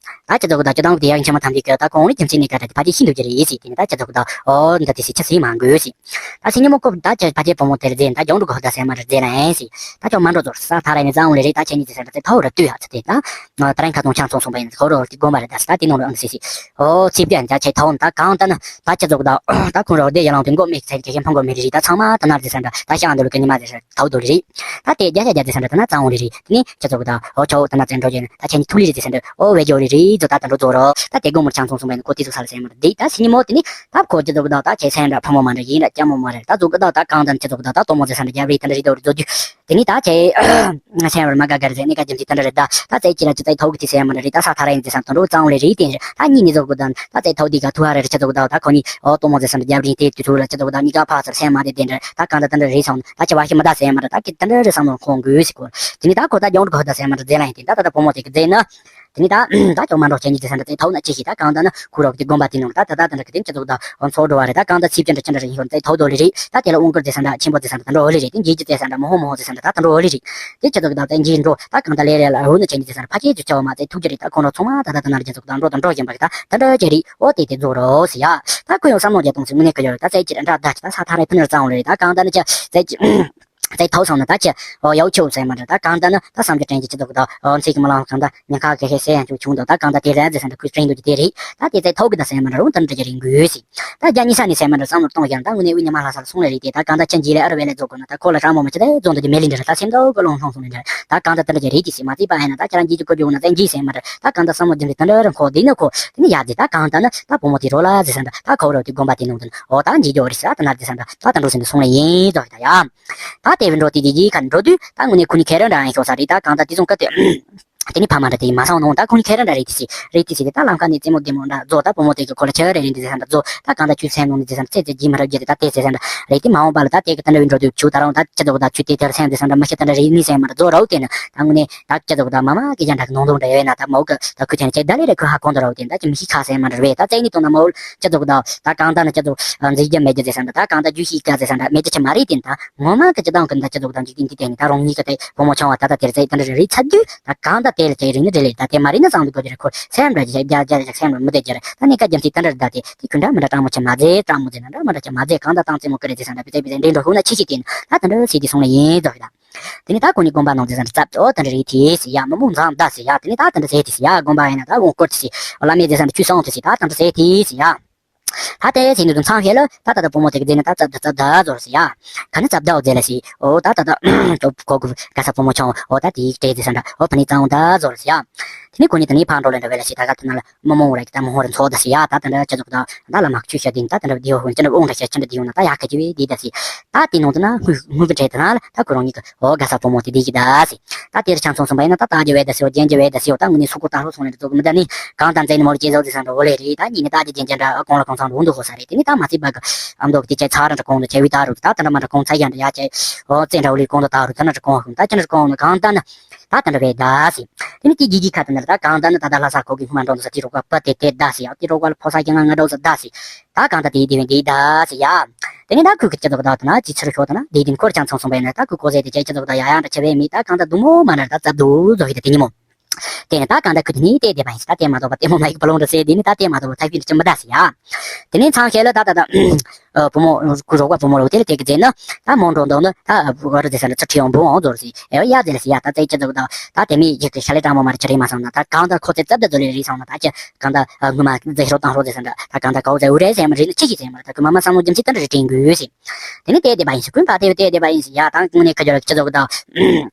ད་ཅི་ཚོགས་ད་ཅི་དང་དེ་ཡང་ཁྱིམ་མ་ཐམས་ཅད་ཀྱི་ད་གོང་ནས་ཁྱིམ་མཚེས་ནས་ཀ་ད་དེ་ཕ་ཅི་ཤི་འདུག་ཅི་རེད་ཟེར་དེ་ནས་ད་ཅི་ཚོགས་ད་ཨོ་འདི་དེ་སི་ཆ་སི་མ་དགོས་ཟེར། ད་སི་ཉི་མོ་ཀོབ་ད་ཅི་ཕ་ཅི་བུ་མོ་དེར་ཟེར་ད་རྒྱང་འགྲོ་གོ་ད་ཟེར་མ་རེད་ཟེར་ན་ཨེ་ཟེར། ད་ཅོ་མ་འགྲོ་ཚོར་ས་ཐ་ར་ནས་ཙང་ལེ་རེད་ད་ཁྱེད་གཉིས་ཀྱི་ཟེར་ད་ཚེ་ཐའོ་ར་ལྟོས་ཡ་ཚེ་དེ་ད། ད་རང་ཁ་ཚོང་ཆང་ཚོང་སོང་པ་ཡིན་ཁོ་རོ་དེ་དགོན་པ་རེད་ད་ཟེར་ད་དེ་ནང་ར་ཨང་ཟེར་ཟེར། ཨོ་ཚིབ་དེ་ཡང་ཅ་ཆེ་ཐའོ་ད་གང་ད་ན། ད་ཅི་ཚོགས་ད། ད་ཁོང་རོགས་དེ་ཡ་ལང་དུ་མགོ་མེད་ཚན་གྱི་ཤན་ཕང་གོ་མེད་རི་ད་ཚང་མ་ད་ནར་ཟེར་ས་འདྲ་ད་ཤ་འདོ་ལུ་ཀ་ཉི་མ་ཟེར་ས་ཐའུ་དོ་རི་རི། ད་དེ་རྒྱ་ཤ་རྒྱ་ཟེར་ས་འདྲ་ད་ན་གཙང་འོང་རི་རི་དེ་ནི་ཅི་ཚོགས་ད་ཨོ་ཆའོ་ད་ན་ཙན་འགྲོ་རྒྱུ་ནི་ད་ཁྱེད་ནི་ཐུག་ལི་རི་ཟེར་ས་འདྲ་ཨོ་བེ་ཇོ་རི་ རེད་ཟོ། ད་ད་འགྲོ་ཟོ་རོ། ད་དེ་དགོང་མོར་ཆང་འཐུང་སོང་བས་ནི་ཁོ་དེ་ཟོ་ས་ལ་སེམས་མར་འདི་ད་སི་ཉི་མོ་དེ་ནི་ད་ཁོ་ཅི་ཟོ་གི་ད་ད་ཁྱེད་སེམས་འདྲ་ཕོ་མོ་མ་འདྲ་ཡིན་འདྲ་སྐྱ་མོ་མ་རེད། ད་ཟོ་གི་ད་ད་གང་ད་ནི་ཅི་ཟོ་གི་ད་ད་དོ་མོ་ཟེར་ས་འདྲ་རྒྱབ་རེད། ད་འདྲ་རེད་ད་རེད་ཟོ་རྒྱུ། དེ་ནི་ད་ཁྱེད་སེམས་བར་མ་དགའ་དགའ་རེད་ཟེར་ནི་ཀ་རྒྱབ་འདི་ད་འདྲ་རེད། ད་ད་ཙེ་ཁྱེད་ར་ཅི་ཙེ་ཐོག་གི་དེ་སེམས་མ་འདྲ་རེད། ད་ས་ཐ་ར་ཡིན་ཟེར་ས་དོ་འགྲོ་གཙང་ལེ་རེད། དེ་ད་ཉིན་ནི་ཟོ་གི་ད་ད་ཙེ་ཐོག་འདི་ག་ཐུ་ཧ་རེ་རེད་ཅི་ཟོ་གི་ད་ད་ཁོ་ནི་ཨོ་དོ་མོ་ཟེར་ས་འདྲ་རྒྱབ་རེད། དེ་དུས་ཚོད་ལ་ཅི་ཟོ་གི་ད་ནི་ཀ་ཕ་ཚར་སེམས་མ་དེ་དེ་འདྲ་ད་གང་ད་ད་འདྲ་རེད་སོང་ད་ཁྱེད་བ་ཤི་མ་ད་སེམས་མ་འདྲ་ད་ཁྱེད་ད་འདྲ་རེད་བསམ་ནོ་ཁོང་དགོས་ཟེར་གོ། དེ་ནི་ད་ཁོ་ད་རྒྱང་འགྲོ་གི་ད་སེམས་མ་འདྲ་རྫས་ལ་ཡིན་དེ་ད་ད་ད་བུ་མོ་དེ་གི་རྫས་ནི། དེ་ནི་ད་ད་ཅོ་མ་འགྲོ་ཁྱེད་གཉིས་ཀྱི་ཟ་འདྲ་ཙེ་ཐོག་ན་ཅི་ཞིག་ད་གང་ད་ནི་ཁུ་རོག་གི་དགོན་པ་དེ་ནང་ད་ད་ད་ད་འདྲ་གི་དེ་ཅི་ཚོགས་ད་འོ་ཚོགས་འགྲོ་བ་རེད། ད་གང་ད་ཚིབ་ཅན་འདྲ་ཅི་འདྲ་ཞིག་ཡོད་ཙེ་ཐོག་དོ་ལི་རེད། ད་དེ་ལ་དབང་བསྐུར་ཙེ་ཟ་འདྲ་ཆེན་པོ་ཙེ་ཟ་འདྲ་ད་འགྲོ་ལི་རེད། དེ་འཇིགས་ཀྱི་ཙེ་ཟ་འདྲ་མོ་ཧོ་མོ་ཧོ་ཙེ་ཟ་འདྲ་ད་ད་འགྲོ་ལི་རེད། དེ་འཇིགས་ཀྱི་ཙེ་ཟ་འདྲ་མོ་ཧོ་མོ་ཧོ་ཙེ་ཟ་འདྲ་ད་ད་འགྲོ་ལི་རེད། དེ་ཅི་ཚོགས་ད་ཙེ་འཇིགས་འགྲོ་ད་གང་ད་ལེ་རེ་ལ་འུ་ནི་ཁྱེད་གཉིས་ཙེ་ཟ་འདྲ་ཕ་ཁྱེད་ཚོ་ཆ་བ་མ་ཙེ་ཐུག་ཅི་རེད། ད་ཁོང་རོ་ཚང་མ་ད་ད་ད་ན་རེ་ཅི་ཚོགས་ད་འགྲོ་ད་འགྲོ་བཞིན་པ་གི་ད་ད་འདྲ་ཅི་རེད། ཨོ་དེ་དེ་རྫོགས་རོགས་ཟེར་ཡ། ད་ཁོ་ཡང་བསམ་བློ་རྒྱག་སྟངས་སུ་དངོས་གནས་ཀྱི་ཡོད་རེད། ད་ཙེ་ཅི་ར་འདྲ་ད་ཅི་ད་ས་ཐ་རེ་ཕུ་ནར་གཙང་རེད། ད་གང་ད་ནི་ཅི་ཙེ་ཅི། ཙེ་ཐོག་སོང་ན་ད་ཅི། ཨོ་ཡའུ་ཆོ་ཟེར་མ་རེད། ད་གང་ད་ནི་ད་བསམ་རྒྱུ་དྲན་གྱི་ཅི་འདུག་ད་ཨོ་ཚིག་གི་མ་ལང་གང་ད་ཉེན་ཁ་གི་ཧེ་སེ་ཡང་ཅུ་ཆུང་འདུག་ད་གང་ད་དེ་རེད་ཟེར་ས་འདྲ་ཁུ་དྲན་འདུག་ཀྱི་དེ་རེད། ད་དེ་ཙེ་ཐོག་གི་ད་ཟེར་མ་རེད། རུང་ད་འདྲ་ཅི་རིང་དགོས་སི། ད་རྒྱ་ཉི་ས་ནས་ཟེར་མ་རེད། བསམ་བློ་གཏོང་ཡང་ད་དངོས་གནས་དབུས་ཉི་མ་ལྷ་ས་ལ་སོང་ལེ་རེད་དེ། ད་གང་ད་ཅི་འཇིགས་ལེ་ཨ་རུ་བེ་ལེ་རྫོགས་དགོས་ན་ད་ཁོ་ལ་གྲང་མོ་མ་ཅི་ད་རྫོགས་འདུག་ཀྱི་མེ་ལི་འདྲ་རེད། ད་སེམས་ཐོག་གི་ལོང་ལྷོང་སོང་ལེ་འདྲ་རེད། ད་གང་ད་ད་འདྲ་ཅི་རེད་དེ་སི་མ་ཙི་པ་ཨེ་ན་ད་ཁྱེད་རང་འཇིགས་ཀྱི་ཀོ་བྱུང་ན་ཙེ་འཇིགས་ཟེར་མ་རེད། ད་གང་ད་བསམ་བློ་རྒྱུ་འདི་ད་འདྲ་རེད། ཁོ་དེ་ནི་ཁོ་དེ་ནི་ཡག་ཟེ། ད་གང་ད་ནི་ད་བུ་མོ་དེ་རོ་ལ་ཟེར་ས་འདྲ་ད་ཁོ་རོ་དེ་དགོན་པ་དེ་ནང་དུ་ཨོ་ད་འཇིགས་ཀྱི་ཨོ་རི་ས་ད་ན་རེད་ཟེར་ས་འདྲ་ད་ད་འགྲོ་ཟིན་དུ་སོང་ལེ་ཡིན་ཙོག་ད་ཡ། ད་དེ་བས་འགྲོ་དེ་དེ་ཡིས་ཁ་འགྲོ་དུས་ད་དངོས་གནས་ཁོ་ནི་ཁེ་ར་འདྲ་ཡང་ཤོག་ས་རེད། ད་གང་ད་དེ་ཚོང་ཀ་དེ་དེ་ནི་ཕ་མ་འདྲ་དེ་མ་སང་ནོ་ད་ཁོ་ནི་ཁེ་ར་འདྲ་རེད་དེ་སི་རེད་དེ་སི་དེ་ད་ལམ་ཁ་ནས་རྩེད་མོ་རྡེ་མོ་འདྲ་རྫོགས། ད་བུ་མོ་དེ་གི་ཁོ་ལ་ཁེ་ར་རེད་འདི་ཟེར་ས་འདྲ་རྫོགས། ད་གང་ད་ཁྱོད་སེམས་ནང་ནས་འདི་ཟེར་ས་འདྲ་ཚེ་ཚེ་རྗེས་མ་རབས་རྒྱུ་དེ་ད་དེ་ཟེར་ས་འདྲ་རེད་དེ་མ་འོངས་པ་ལ་ད་དེ་གི་ད་འདྲ་བས་འགྲོ་དུས་ཁྱོད་ད་རུང་ད་ཅི་ད་གོ་ད་ཁྱོད་དེ་དེར་སེམས་འདི་ཟེར་ས་འདྲ་མ་ཤེས་ད་འདྲ་རེད་ནི་ཟེར་མ་འདྲ་རྫོགས་རོགས་དེ་ནི་ད་དངོས་གནས་ད་ཅི་ད་གོ་ད་མ་མ་གི་ཅན་འདྲ་གི་ནང་དུ་འདྲ་ཡོད་ན་ད་མ་འོ་གི་ད་ཁོས་ཁྱེད་ནི་ཅི་ད་ལེ་རེ་ཁོས་ཧ་གོ་འདུག་རོགས་དེ་ད་ཅི་མི་ཤེས་ཁ་ཟེར་མ་འདྲ་རེད། ད་ཚེ་ནི་དོན་ན་མ་འོ་ཅི་ད་གོ་ད་ད་གང་ད་ནི་ཅི་ད་མཛེས་རྒྱུ་མེད་རྒྱུ་ཟེར་ས་འདྲ་ད་གང་ད་རྒྱུ་ཤེས་ཀ་ཟེར་ས་འདྲ་མེད་རྒྱུ་ཆ་མ་རེད་དེ་ད། ངོ་མ་གི་སྤྱི་བཏང་གི་འདི་སྤྱི་ཚོགས་དང་འཇིག་རྟེན་འདི་དེ་ནི་ད་རང་ཉིད་ཀྱི་དེ་བུ་མོ་ཆུང་བ་ད་ལྟ་དེར་ཚེ་ད་འདྲ་རེ་རེ་ཚ་དུས་ད་གང་ད་དེ་ལ་ཁྱེད་རིག་ནི་རེ་ལས་ད་དེ་མ་རེད་ན་བཟང་འདུག་གོ་རྒྱུ་རེད། ཁོ་སེམས་འདྲ་ཅིག་རྒྱ་རྒྱ་རྒྱ་སེམས་འདྲ་མི་བདེ་རྒྱུ་རེད། ད་ནི་ཀ་རྒྱ་མཚེས་ད་འདྲ་རེད། ད་དེ་དེ་ཁྱོད་འདྲ་མི་འདྲ་སྤྲང་མོ་ཆེ་མ་ཟེ་སྤྲང་མོ་ཟེ་ན་འདྲ་མི་འདྲ་ཆེ་མ་ཟེ་གང་ད་བཏང་རྩེད་མོ་ཀི་རེད་ཟེར་ས་འདྲ་བི་ཙེ་བི་ཙེ་འདྲེ་འགྲོ་ཤུགས་ན་ཆེ་ཤི་དེ་ནི་ད་ད་འདྲ་སེ་དེ་སོང་ལ་ཡིན་ཟོ་གི་ད། དེ་ནི་ད་ཁོ་ནི་དགོན་པ་ནང་ཟེ་ས་འདྲ་རྩབ་ཨོ་ད་འདྲ་རེད་དེ་ཟེ་ཡ་མི་མོ་མཛངས་ད་ཟེ་ཡ། དེ་ནི་ད་ད་འདྲ་ཟེ་དེ་ཟེ་ཡ་དགོན་པ་ཡིན་ན་ད་དབང་བསྐུར་དེ་ཟེ་བླ་མས་ཟེ་ས་འདྲ་ཆུ་སོང་དེ་ཟེ་ད་ད་འདྲ་ཟེ་དེ་ཟེ་ཡ། ད་དེ་ཟེར་ནས་དུ་མཚམས་ཤེས་ལ་ད་ད་ད་བུ་མོ་དེ་གི་རྫས་ནི་ད་ཙབ་ད་ཙབ་ད་ཟོར་ཟེར་ཡ། ག་ནི་ཙབ་ད་འོ་རྫས་ལ་ཟེར་ཨོ་ད་ད་ད་ཅོ་གོ་གུ་ག་ས་བུ་མོ་ཆུང་ཨོ་ད་དེའི་གྲས་ཟེར་ས་འདྲ་ཨོ་ཕ་ནི་ཙང་ད་ཟོར་ཟེར་ཡ། དེ་ནི་ཁོ་ནི་དེ་ནི་ཕར་འགྲོ་ལེ་འདྲ་བས་ལ་ཟེར། ད་ག་དེ་ན་ལ་མི་མང་ར་གི་ད་མི་ཧོ་ར་འཚོ་ད་ཟེར་ཡ། ད་ད་འདྲ་ཅི་ཙོག་ད་ད་ལ་མ་ཆུ་ཤ་དེ་ནི་ད་ད་འདྲ་བདེ་བ་ཧོ་ཅི་འདྲ་འོང་འདྲ་ཤ་ཅི་འདྲ་བདེ་ཡོང་ན་ད་ཡག་ག་ཅི་བས་དེ་ད་ཟེར། ད་དེ་ནང་དུ་ན་དངུལ་དངུལ་གི་གྲས་དེ་ན་ལ་ད་ཁོ་རང་ཉིད་ཀྱི་ཨོ་ག་ས་བུ་མོ་དེ་དེ་གི་ད་ཟེར། ད་དེར་ཆང་ཚོང་སོང་བ་ཡིན་ན་ད་ལྟ་རྒྱ་བས་ད་ཟེར་བ་རྒྱན་རྒྱ་བས་ད་ཟེར་བ་ད་དངོས་གནས་སུ་ཀོ་ད་ལྷོ་སོང་ནས་ད་ཙོག་མི་ད་ནི་གང་དང་མཛད་ནི་མོར་སྐྱེ་ཟོག་ཟེར་ས་འདྲ་འོ་ལེ་རེད། ད་ཉིན་ནི་ད་དེ་རྒྱན་རྒྱ་འདྲ་གོང་ལ་གང་ཚང་འགྲོ་འདུག་ཧོ་ས་རེད། དེ་ནི་ད་མ་ཚིག་པ་གི་ཨ་མདོ་གི་དེ་ཆ་ཚ་ར་འདྲ་གོང་དུ་ཆ་བི་ད་རུ་ད་ད་འདྲ་མ་འདྲ་གོང་ཚ་ཡ་འདྲ་ཡ་ཆ་ཨོ་བཙན་འདྲ་འོ་ལེ་གོང་དུ་ད་རུ་ད་འདྲ་གོང་ཧུ་ད་ཅི་འདྲ་གོང་ནི་གང་ད་ནི་ད་ད་འདྲ་བས་ད་ཟེར། དེ་ནི་དེ་རྒྱ་གི་ཁ་ད་ནི་ད་གང་ད་ནི་ད་ད་ལྷ་ས་ཁོ་གི་སྔོན་མ་འགྲོ་འདུག་ས་དེ་རོགས་པ་པ་དེ་དེ་ད་ཟེར་ཡ། དེ་རོགས་པ་ལ་ཕོ་ས་རྒྱ་ང་ང་འགྲོ་ས་ད་ཟེར། ད་གང་ད་དེ་དེ་བས་དེ་ད་ཟེར་ཡ། དེ་ནི་ད་ཁོས་ཀྱི་སྤྱི་ཚོགས་དག་དང་ཅི་ཚུར་ཤོག་དང་དེ་དེ་འཁོར་ཀྱང་ཚང་སོང་བས་ན་ད་ཁོས་གོ་ཟེར་དེ་ཅི་སྤྱི་ཚོགས་དག་ཡ་ཡང་འདྲ་ཆེ་བས་མི་ད་གང་ད་དུ་མོ་མ་ན་ད་ཙབ་དུ་ཛོ་ཧི་ད་དེ་ཉི་མོ། དེ་ནི་ད་གང་ད་ཁོས་དེ་ནི་དེ་དེ་བ་ཡིན་ད་དེ་མ་གཏོགས་པ་དེ་མོ་མ་ཡིག་པ་ལོང་འདྲ་ཟེར་དེ་ནི་ད་དེ་མ་གཏོགས་པ་ཐག་པའི་འདྲ་ཅི་མི་ད་ཟེར་ཡ། དེ་ནི་ཚང་ཤེས་ལ་ད་ད་ད་བུ་མོ་ཁོ་རོགས་པ་བུ་མོ་རོགས་དེ་ལ་དེ་གི་རྫས་ན་ད་མོ་འགྲོ་འདུག་ན་ད་བུ་ག་རུ་རྫས་ས་འདྲ་ཚུར་ཁྲིད་ཡོང་བུ་འོང་ཛོ་རུ་ཟེར་ཨེ་ཡ་རྫས་ལ་ཟེར་ཡ། ད་ཙེ་ཅི་ཚོགས་དག་ད་དེ་མི་ཡིག་དེ་ཤ་ལེ་དྲང་མོ་མ་རེ་ཆ་རེ་མ་སོང་ན་ད་གང་ད་ཁོ་ཚེ་ཙབ་ད་ཛོ་ལེ་རེ་སོང་ན་ད་ཅི་གང་ད་ངུ་མ་ཛེ་ཧྲོ་བཏང་ཧྲོ་ཟེར་ས་འདྲ་ད་གང་ད་གའོ་ཛེ་འུ་རེ་ཟེར་མ་རེད་ན་ཅི་ཞིག་ཟེར་མ་རེད། ད་ཁོ་མ་མ་བསམ་བློ་རྒྱུ་མཚན་ད་འདྲ་རེ་དྲན་དགོས་ཟེར། དེ་ནི་དེ་དེ་བ་ཡིན་ཟེར་ཀུན་པ་དེ་དེ་དེ་བ་ཡིན་ཟེར་ཡ། ད་དངོས་གནས་ཁ་ཇོ་ལ་ཁྱི་ཚོགས་དང་།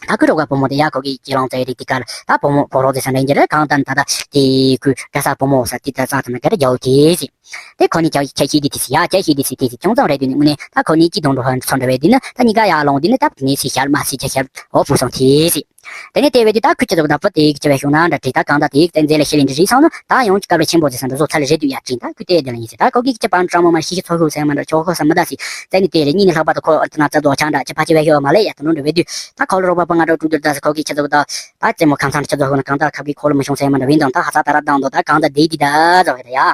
ད་ཁོས་རོགས་པ་བུ་མོ་དེ་ཡ་ཁོ་གི་ཁྱི་ལོང་ཙེ་རིག་དེ་ག་ལ་ད་བུ་མོ་ཕོ་རོགས་ཟེར་ས་འདྲ་ཡིན་གྱི་རེད། གང་ལྟར་ད་ད་དེ་ཁོས་ག་ས་བུ་མོ་ས་དེ་ད་ཙག་ཙམ་ག་རེ་རྒྱའོ་དེ་ཟེར། དེ་ཁོ་ནི་ཁྱ་ཁྱ་ཤི་དེ་དེ་ཟེར་ཡ། ཁྱ་ཤི་དེ་ཟེར་དེ་ཟེར་ཁྱོད་ཚང་རེད་དུས་ནི་དངོས་གནས་ད་ཁོ་ནི་ཅི་དང་འགྲོ་ཧ་ཚོ་འདྲ་བས་དུས་ནི་ད་གཉིས་ཀ་ཡ་ལོང་དུས་ནི་ད་ནི་སི་ཤར་མ་སི་ཆ་ཤར་ཨོ་བུ་སོང་དེ་ཟེར། དེ་ནས་དེ་བས་དུས་ད་ཁོས་ཁྱི་ཚོགས་དང་བུ་དེ་ཁྱི་བས་ཤོང་ན་འདྲ་དྲིས་ད་གང་ད་དེ་བཙན་འཛེ་ལ་ཤི་ལེན་དུ་རིག་སོང་ན་ད་ཡང་ཅི་སྐབས་ལ་ཆེན་པོ་ཟེར་ས་འདྲ་བཟོ་ཚ་ལ་རེད་དུས་ཡ་དྲིན་ད་ཁོས་དེ་དེ་ལ་ཡིན་ཟེར། ད་ཁོ་གིས་ཁྱི་པང་སྤྲང་མོ་མ་ཤི་ཤི་ཚོ་ཤོག་ཟེར་མ་འདྲ་ཆོག་ཤོག་ཟེར་མི་ད་ཟེར། བཙན་ནི་དེ་རེད་གཉིས་ནི་ལྷག་པར་དུ་ཁོ་ཨ་ད་ན་རྩ་རྡོ་ཆང་འདྲ་ཅི་ཕ་ཆི་བས་ཤོག་མ་ལས་ཡ་ད་ནོ་འདྲ་བས་དུས་ད་ཁོ་ལ་རོགས་པ་པ་ང་འདྲ་དཀྲུག་རྒྱུར་ད་ཟེར། ཁོ་གིས་ཁྱི་ཚོགས་དང་ད་རྩེད་མོ་ཁང་ཚང་འདྲ་ཁྱི་ཚོགས་ཤོག་ན་གང་ད་ཁབ་ཀྱི་ཁོ་ལ་མི་ཤོང་ཟེར་མ་འདྲ་བས་འདང་ད་ཧ་ཚ་ད་ར་དང་དོ་ད་གང་ད་དེ་དེ་ད་ཟེར་བས་ད་ཡ།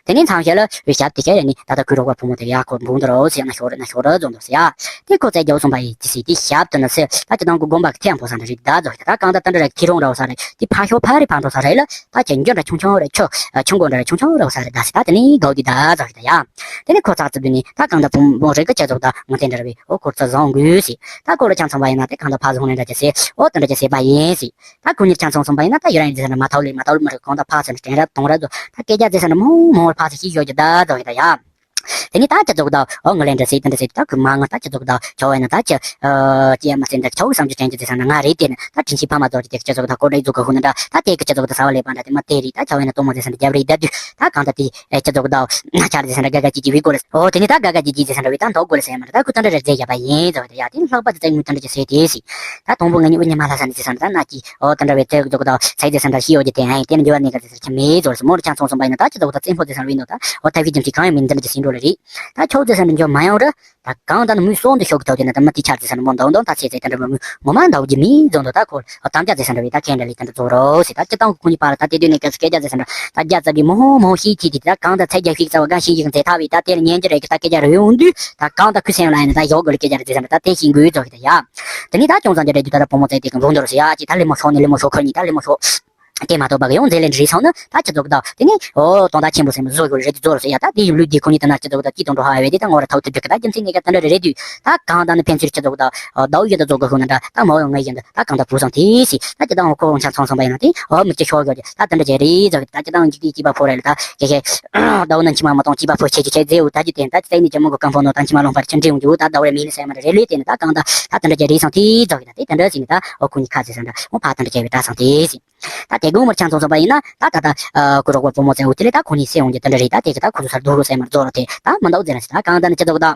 དེ་ནས་མཚམས་ཤེས་ལ་བའི་ཞབས་དེ་ཁྱེད་རེ་ནི་ད་ལྟ་ཁོའི་རོགས་པ་བུ་མོ་དེ་ཡ་ཁོ་འབུང་དུ་རོ་ཟེར་ན་ཤོར་རེ་ན་ཤོར་ར་རྫོང་དུ་ཟེར་ཡ། དེ་ཁོ་ཚེ་རྒྱའུ་སོང་པ་ཡི་དེ་སི་དེ་ཞབས་དུ་ན་ཟེར་ད་ཅི་དང་གི་དགོན་པ་གི་ཐེ་ཡང་པོ་ས་འདྲ་རིག་ད་རྫོགས་ད་གང་ད་ད་འདྲ་ར་ཁྱི་རོང་ར་བ་ས་རེ་དེ་ཕ་ཤོ་ཕ་རི་ཕང་འགྲོ་ས་རེ་ལ་ད་ཁྱེད་འཇོན་འདྲ་ཆུང་ཆུང་རེ་ཆོ་ཆུང་གོ་འདྲ་ར་ཆུང་ཆུང་ར་བ་ས་རེ་ད་སི་ད་དེ་ནི་གའུ་དི་ད་རྫོགས་ད་ཡ། དེ་ནི་ཁོ་ཚ་ཚི་དུ་ནི་ད་གང་ད་བུ་མོ་རེ་གི་ཅེ་རྫོགས་ད་ང་དེ་འདྲ་ར་བའི་ཨོ་ཁོ་ཚ་བཟང་དགོས་སི། ད་ཁོ་ལ་ཆང་ཚང་བ་ཡིན་ན་དེ་གང་ད་ཕ་བཟང་ནས་འདྲ་ཅེ་སི་ཨོ་དེ་འདྲ་ཅེ་སི་པ་ཡིན་སི། ད་ཁོ་གཉིས་ཆང་ཚོང་སོང་པ་ཡིན་ན་ད་ཡོད་ར་ཡིན་ཟེར་ན་མ་ཐའོ་ལི་མ་ཐའོ་ལི་མ་རེད། གང་ད་ཕ་ཟེར་ན་དྲན་ར་གཏོང་ར་ཚོ་ད་སྐད་ཆ་ཟེར་ས་ན་མོ་མོ་ཕ་ཟེར་ཤི་ཡོད་ཀྱི་ད་ཚོ་ཡི་ད་ཡ། དེ་ནས་ད་ཁྱེད་ཚོ་གི་ད་ཨོ་ང་ལེན་འདྲ་ཟེར་དེ་འདྲ་ཟེར་ད་ཁོས་མ་ང་ད་ཁྱེད་ཚོ་གི་ད་ཁྱོ་བས་ན་ད་ཁྱེད་ཨ་ཅི་ཡ་མ་ཟེར་འདྲ་ཁྱོ་གི་བསམ་རྒྱུ་དྲན་རྒྱུ་ཟེར་ས་ན་ང་རེད་དེ་ནི་ད་དྲིན་ཆེན་ཕ་མ་རྫོགས་ཀྱི་དེ་ཁྱེད་ཚོ་གི་ད་ཀོ་ཌའི་རྫོགས་གི་ཧུ་ན་འདྲ་ད་དེ་གི་ཁྱེད་ཚོ་གི་ད་ས་བ་ལེ་པ་འདྲ་དེ་མ་དེ་རེད། ད་ཁྱོ་བས་ན་ལྟོ་མོ་ཟེར་ས་འདྲ་རྒྱབ་རེད་ད་དུས་ད་གང་ད་དེ་ཨེ་ཁྱེད་ཚོ་གི་ད་ཆ་རེད་ཟེར་ས་འདྲ་དགའ་དགའ་སྐྱིད་སྐྱིད་བི་གོ་ལ་ཨོ་དེ་ནི་ད་དགའ་དགའ་སྐྱིད་སྐྱིད་ཟེར་ས་འདྲ་བི་ད་འདོག་གོ་ལ་ཟེར་མ་རེད། ད་ཁོས་ད་འདྲ་རེ་རྫས་བརྒྱབ་པ་ཡིན་ཟེར་བ་དེ་ཡ་དེ་ནི་ལྷག་པ་དེ་རྫས་དངུལ་ད་འདྲ་ཅིག་ཟེར་དེ་སི། ད་དང་པོ་ང་གཉིས་དབུ་ཉི་མ་ལྷ་ས་ནས་ཟེར་ས་འདྲ་ད་ན་ཀྱི་ཨོ་ད་འདྲ་བའི་ཚེ་རྫོགས་ཀྱི་ད་ཚེ་ཟེར་ས་འདྲ་ཤི་ཡོད་ཀྱི་དེ་ཨ་ཡིན་དེ་ནི་འགྱུར་བ་གནས་ག་ཟེར་ས་ཁྱེད་མེད་ཟོར་ཟེར་མོ་རུ་ཆང་ཚོང་ཚོང་པ་ཡིན་ན་ད་ཁྱེད་ཚོ་གི་ད་བཙན་ཕོ་ཟེར་ས་འདྲ་བི་འདོག་ད་ཨོ་ཐབས་ཤེས་ཀྱི་ཅིག་གང་ཡང་མིན་འདི་འདྲ་ཅིག་ཟིན་འགྲོ་ལེ་རེད། ད་ཁྱོད་ཚོ་ས་འདྲ་འཇོག་མ་ཡོང་ར། ད་གང་ད་ནི་མུས་སོང་དུ་ཤོག་གི་ཐོག་དེ་ན་ད་མི་དེ་ཆར་ཚེ་ས་ན་མོ་འདའ་འདོང་ད་ཚེ་ཚེ་ད་འདྲ་མ་མུས་ངོ་མ་འདའ་གི་མི་རྫོང་དུ་ད་ཁོ་ཨ་དམ་བཅའ་ཚེ་ས་འདྲ་བའི་ད་ཁྱེད་འདྲ་ལི་ད་འདྲ་རྫོགས་རོགས་ཟེར། ད་སྤྱི་བཏང་གི་ཁོ་གཉིས་པ་ལ་ད་དེ་དུས་ནས་སྐད་ཆ་སྐད་རྒྱ་ཚེ་ས་འདྲ་ད་རྒྱ་ཚ་གི་མོ་ཧོ་མོ་ཧོ་ཤི་ཐི་ཐི་ད་གང་ད་ཚེ་རྒྱ་ཤིག་ཚ་བ་གང་ཤི་ཡིག་ཚེ་ཐ་བའི་ད་དེ་ལ་ཉན་གྱི་རེད་གི་ད་སྐད་རྒྱ་རུ་ཡོང་དུས་ད་གང་ད་ཁུ་སེང་ལ་ཡིན་ད་ཡོག་གི་ལི་སྐད་རྒྱ་རེད་ཚེ་ས་འདྲ་ད་དེ་ཤི་འགུལ་རྫོགས་གི་ད་ཡ། དེ་ནས་ད་ཅུང་ཙམ་གྱི་རེད་དུས་ད་ད་བུ་མོ་ཚེ་དེ་གི་འགྲོ་འདོར་ཟེར་ཡ་ཅི་ད་ལི་མོ་ཤོག་ནི་ལི་མོ་ཤོག་ཁོ་གཉིས་ད་ལི་མོ་ཤོག་དེ་མ་གཏོགས་པ་གི་ཡང་མཛད་ལས་འདྲི་སོང་ན་ད་སྤྱི་ཚོགས་ཀྱི་ད་དེ་ནི་ཨོ་དོན་དག་ཆེན་པོ་སེམས་བཟོ་དགོས་རེད་དུ་རྫོགས་རེད་ཟེར་ཡ། ད་དེ་ཡི་ལུས་འདི་ཁོ་ནི་ད་ན་སྤྱི་ཚོགས་ཀྱི་ད་སྐྱིད་དོན་འགྲོ་ཧ་བའི་དེ་ད་ངོ་ར་ཐག་ཐུབ་འགྲིག་གི་ད་རྒྱུ་མཚན་ནས་ཀ་ད་འདྲ་རེད་དུས་ད་གང་ད་ནི་ཕན་ཚུན་སྤྱི་ཚོགས་ཀྱི་ད་ཟླ་བོ་ཡོད་ད་རྫོགས་གི་ཧུ་ན་འདྲ་ད་མ་འོས་ངའི་ཡིན་ད་ད་གང་ད་བུ་སང་དེ་སི་ད་སྤྱི་ཚོགས་ཁོ་རང་ཆ་ཚང་ཚང་པ་ཡིན་ན་དེ་ཨོ་མི་སྐྱི་ཤོར་གི་ད་ད་འདྲ་ཅི་རེད་ཟེར་གི་ད་སྤྱི་ད་འཇིག་དེ་སྐྱིད་པ་ཕོ་རེད་ལ་ད་ཀྱེ་ཀྱེ་ཟླ་བོ་ན་མཆི་མ་མ་གཏོང་སྐྱིད་པ་ཕོ་ཆེ་ཆེ་ཆེ་རྫས་འུ་ད་ཅི་དེ་ད་ཅི་ད་ནི་ཅི་མོ་གི་ཀམ་ཕོ་ནོ་ད་མཆི་མ་ལོང་པར་ཆི་འདྲི་འུ་འཇུ་ད་ཟླ་བོ་རེ་མི་ནི་སེ་མ་རེད་རེད་ལུས་དེ་ནི་ད་གང་ད་ད་ད་འདྲ་ཅི་རེད་སང་དེ་ཟེར་གི་ད་དེ་ད་འདྲ་ཟེར་ནི་ད་ཨོ་ཁོ་གཉིས་ཁ་ཟེར་སང་ད་ཨོ་ཕ་ད་འདྲ་ཅི་བའི་ད་སང་དེ་ཟེར། ད་དེ་དགོང་མོར་ཆང་ཚོང་ཚོང་པ་ཡིན་ན་ད་ད་ད་ཨ་ཁོ་རོགས་པ་བུ་མོ་ཚེ་འུ་དེ་ལས་ད་ཁོ་གཉིས་སེ་འོང་གི་ད་འདྲ་རེད། ད་དེ་གི་ད་ཁོ་ཚོ་སར་རྡོ་རུ་སེ་མར་རྫོགས་རོ་དེ་ད་མི་འདའ་འུ་ཟེར་ན་ཟེར་ད་གང་ད་ནི་སྤྱི་ཚོགས་ད་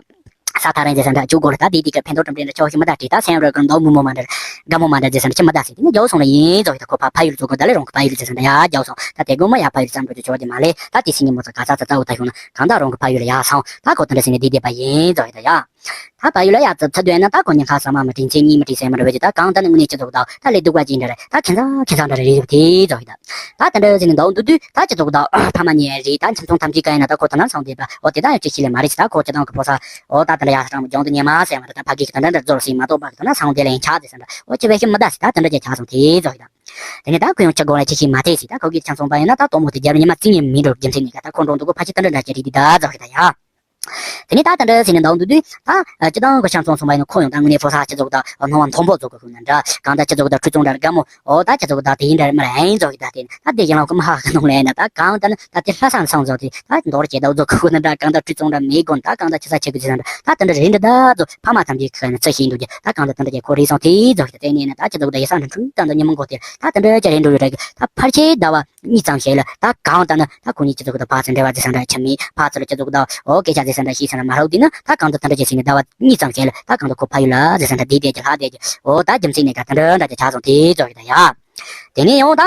ས་ཐག་རིང་ཟེར་སང་ད་བཅུག་དགོས་རེད། ད་དེ་དེ་གི་ཕན་ཐོགས་གྲུབ་འབྲས་འདྲ་ཆོག་ཤི་མི་ད་དེ་ད་སེམས་རོ་གི་མདོག་མུ་མོ་མ་འདྲ་དགའ་མོ་མ་འདྲ་ཟེར་སང་ད་ཆི་མི་ད་ཟེར་དེ་ནི་རྒྱའུ་སོང་ལ་ཡིན་རྫོགས་ཡི་ད་ཁོ་ཕ་ཕ་ཡུལ་རྫོགས་གོ་ད་ལས་རོང་གི་ཕ་ཡུལ་ཟེར་སང་ད་ཡ་རྒྱའུ་སོང་ད་དེ་དགོང་མོ་ཡ་ཕ་ཡུལ་ཙམ་འགྲོ་རྒྱུ་ཆོག་དེ་མ་ལས་ད་དེ་སི་ཉི་མོ་ཚ་ག་ཚ་ཚ་ཚ་འུ་ད་ཤོང་ན་གང་ད་རོང་གི་ཕ་ཡུལ་ལ་ཡ་སོང་ད་ཁོ་ད་འདྲ་ཟེར་ནི་དེ་དེ་པ་ཡིན་རྫོགས་ཡི་ད་ཡ། ད་ཕ་ཡུལ་ལ་ཡ་ཚ་ཚ་དུས་ན་ད་ཁོ་ཉིན་ཁ་ས་མ་མ་དྲིན་ཆེ་གཉིས་མ་དྲིན་ཆེ་མ་རེད་བས་ཀྱི་ད་གང་ད་ནི་དངོས་གནས་སྤྱི་ཚོགས་དང་ད་ལས་སྡུག་པ་ཅིག་འདྲ་རེད། ད་ཁྱད་མཚར་ཁྱད་མཚར་འདྲ་རེད་རེད་དེ་ཚོ་ཡི་ད། ད་དེ་འདྲ་ཟིན་ནས་འདུག་འདུག་དུས་ད་སྤྱི་ཚོགས་དང་ཕ་མ་གཉིས་རེད། ད་ཁྱིམ་ཚང་ཐམས་ཅད་གང་ཡིན་ན་ད་ཁོ་ད་ན་སང་བསྡད་པ་འོ་དེ་ད་ཡང་ཅི་ཤི་ལས་མ་རེད་ཟེར། ད་ཁོ་སྤྱི་བཏང་གི་ཕོ་ས་འོ་ད་དེ་འདྲ་ཡ་ས་གྲང་མོ་ལྗོངས་དུ་ཉེ་མ་ཟེར་མ་རེད། ད་ཕ་གི་གི་ད་འདྲ་འདྲ་རྫོར་ཟིན་མ་གཏོགས་པ་གི་ད་ན་སང་བསྡད་ལ་ཡང་ཆགས་ཟེར་ས་འདྲ་འོ་ཅི་བས་ཤི་མི་ད་ཟེར། ད་དེ་འདྲ་ཅི་ཆགས་སོང་དེ་ཚོ་ཡི་ད། དེ་ནས་ད་ཁོ་ཡང་ཅི་དགོངས་ལ་ཅི་ཤི་མ་དེ་ཟེར། ད་ཁོ་གི་ཆང་ཚོང་པ་ཡིན་ན་ད་དོག་མོ་དེ་རྒྱབ་ཉི་མ་རྩིས་ཉིན་མི་འགྲོ་རྒྱུ་མཚན་ནི་ག་ད་ཁོ་འགྲོ་འདུག་གོ་ཕ་ཁྱི་ད་འདྲ་འདྲ་ཅི་རེད་དེ་ད་ཚོ་གི་ད་ཡ། དེ་ནས་ད་དེ་འདྲ་ཟེར་ནས་འདུག་འདུག་དུས་ད་ཨ་སྤྱི་བཏང་གི་ཆང་ཚོང་ཚོང་པ་ཡིན་ན་ཁོ་ཡང་ད་དངོས་གནས་ཕོ་གསར་སྤྱི་ཚོགས་དང་སྣང་བ་མཐོན་པོ་རྫོགས་གི་ཤུགས་ན་འདྲ་གང་ལྟར་སྤྱི་ཚོགས་དང་ཁྲུས་གཙང་འདྲ་དགའ་མོ་འོ་ད་སྤྱི་ཚོགས་དང་དེ་ཡིན་འདྲ་མ་ར་ཨེ་རྫོགས་ཀྱི་ད་དེ་ད་དེ་ཡིན་ལ་ཁོ་མ་ཧ་གི་ནང་ལ་ཡིན་ན་ད་གང་ལྟར་ན་ད་དེ་ལྷ་ས་ནས་སང་རྫོགས་དེ་ད་མདོར་བྱེད་ད་རྫོགས་གི་ཤུགས་ན་འདྲ་གང་ལྟར་ཁྲུས་གཙང་འདྲ་མེད་དགོན་ད་གང་ལྟར་ཆུ་ས་ཆེ་གི་ཟེར་ན་འདྲ་ད་དེ་འདྲ་རེད་འདྲ་ད་རྫོགས་ཕ་མ་ཐམས་ཅད་ཁ་ན་རྩི་ཤེས་འདུག་ཀྱི་ད་གང་ལྟར་དེ་འདྲ་ཀྱི་ཁོ་རེད་སོང་དེ་རྫོགས་ཀྱི་ད་དེ་ནས་ན་ད་སྤྱི་ཚོགས་དང་ཡ་ས་འདྲ་འཁྲུས་ད་འདྲ་ཉི་མ་འགོ་དེ་ད་དེ་འདྲ་ཀྱི་རེད་འགྲོ་ཡོད་རེད་ཀྱི་ད་ཕར་ཆེ་ཟླ་བ་གཉིས་ཙམ་ཞིག་ལ་ད་གང་ལྟར་ན་ད་ཁོ་གཉིས་སྤྱི་ཚོགས་ཀྱི་ད་ཕར་ཚུར་འབྲེལ་བ་ཟེར་ས་འདྲ་ཆ་མེད། ཕར་ཚུར་ལ་སྤྱི་ཚོགས་ཀྱི་ད་འོ་སྐད་ཆ་ཟེར་ས་འདྲ་ཤེས་ས་འདྲ་མ་རག་དུས་ན་ད་གང་ལྟར་ད་འདྲ་ཅིག་ཟེར་ནས་ཟླ་བ་གཉིས་ཙམ་ཞིག་ལ་ད་གང་ལྟར་ཁོ་ཕ་ཡུལ་ལ་ཟེར་ས་འདྲ་འདི་བསྡད་ཀྱི་ལྷག་བསྡད་ཀྱི་འོ་ད་རྒྱུ་མཚན་ནས་ཀ་ད་འདྲ་འདྲ་ཅིག་ཆགས་སོང་དེ་ཚོ་གི་ད་ཡ། དེ་ནས་ཡང་ད་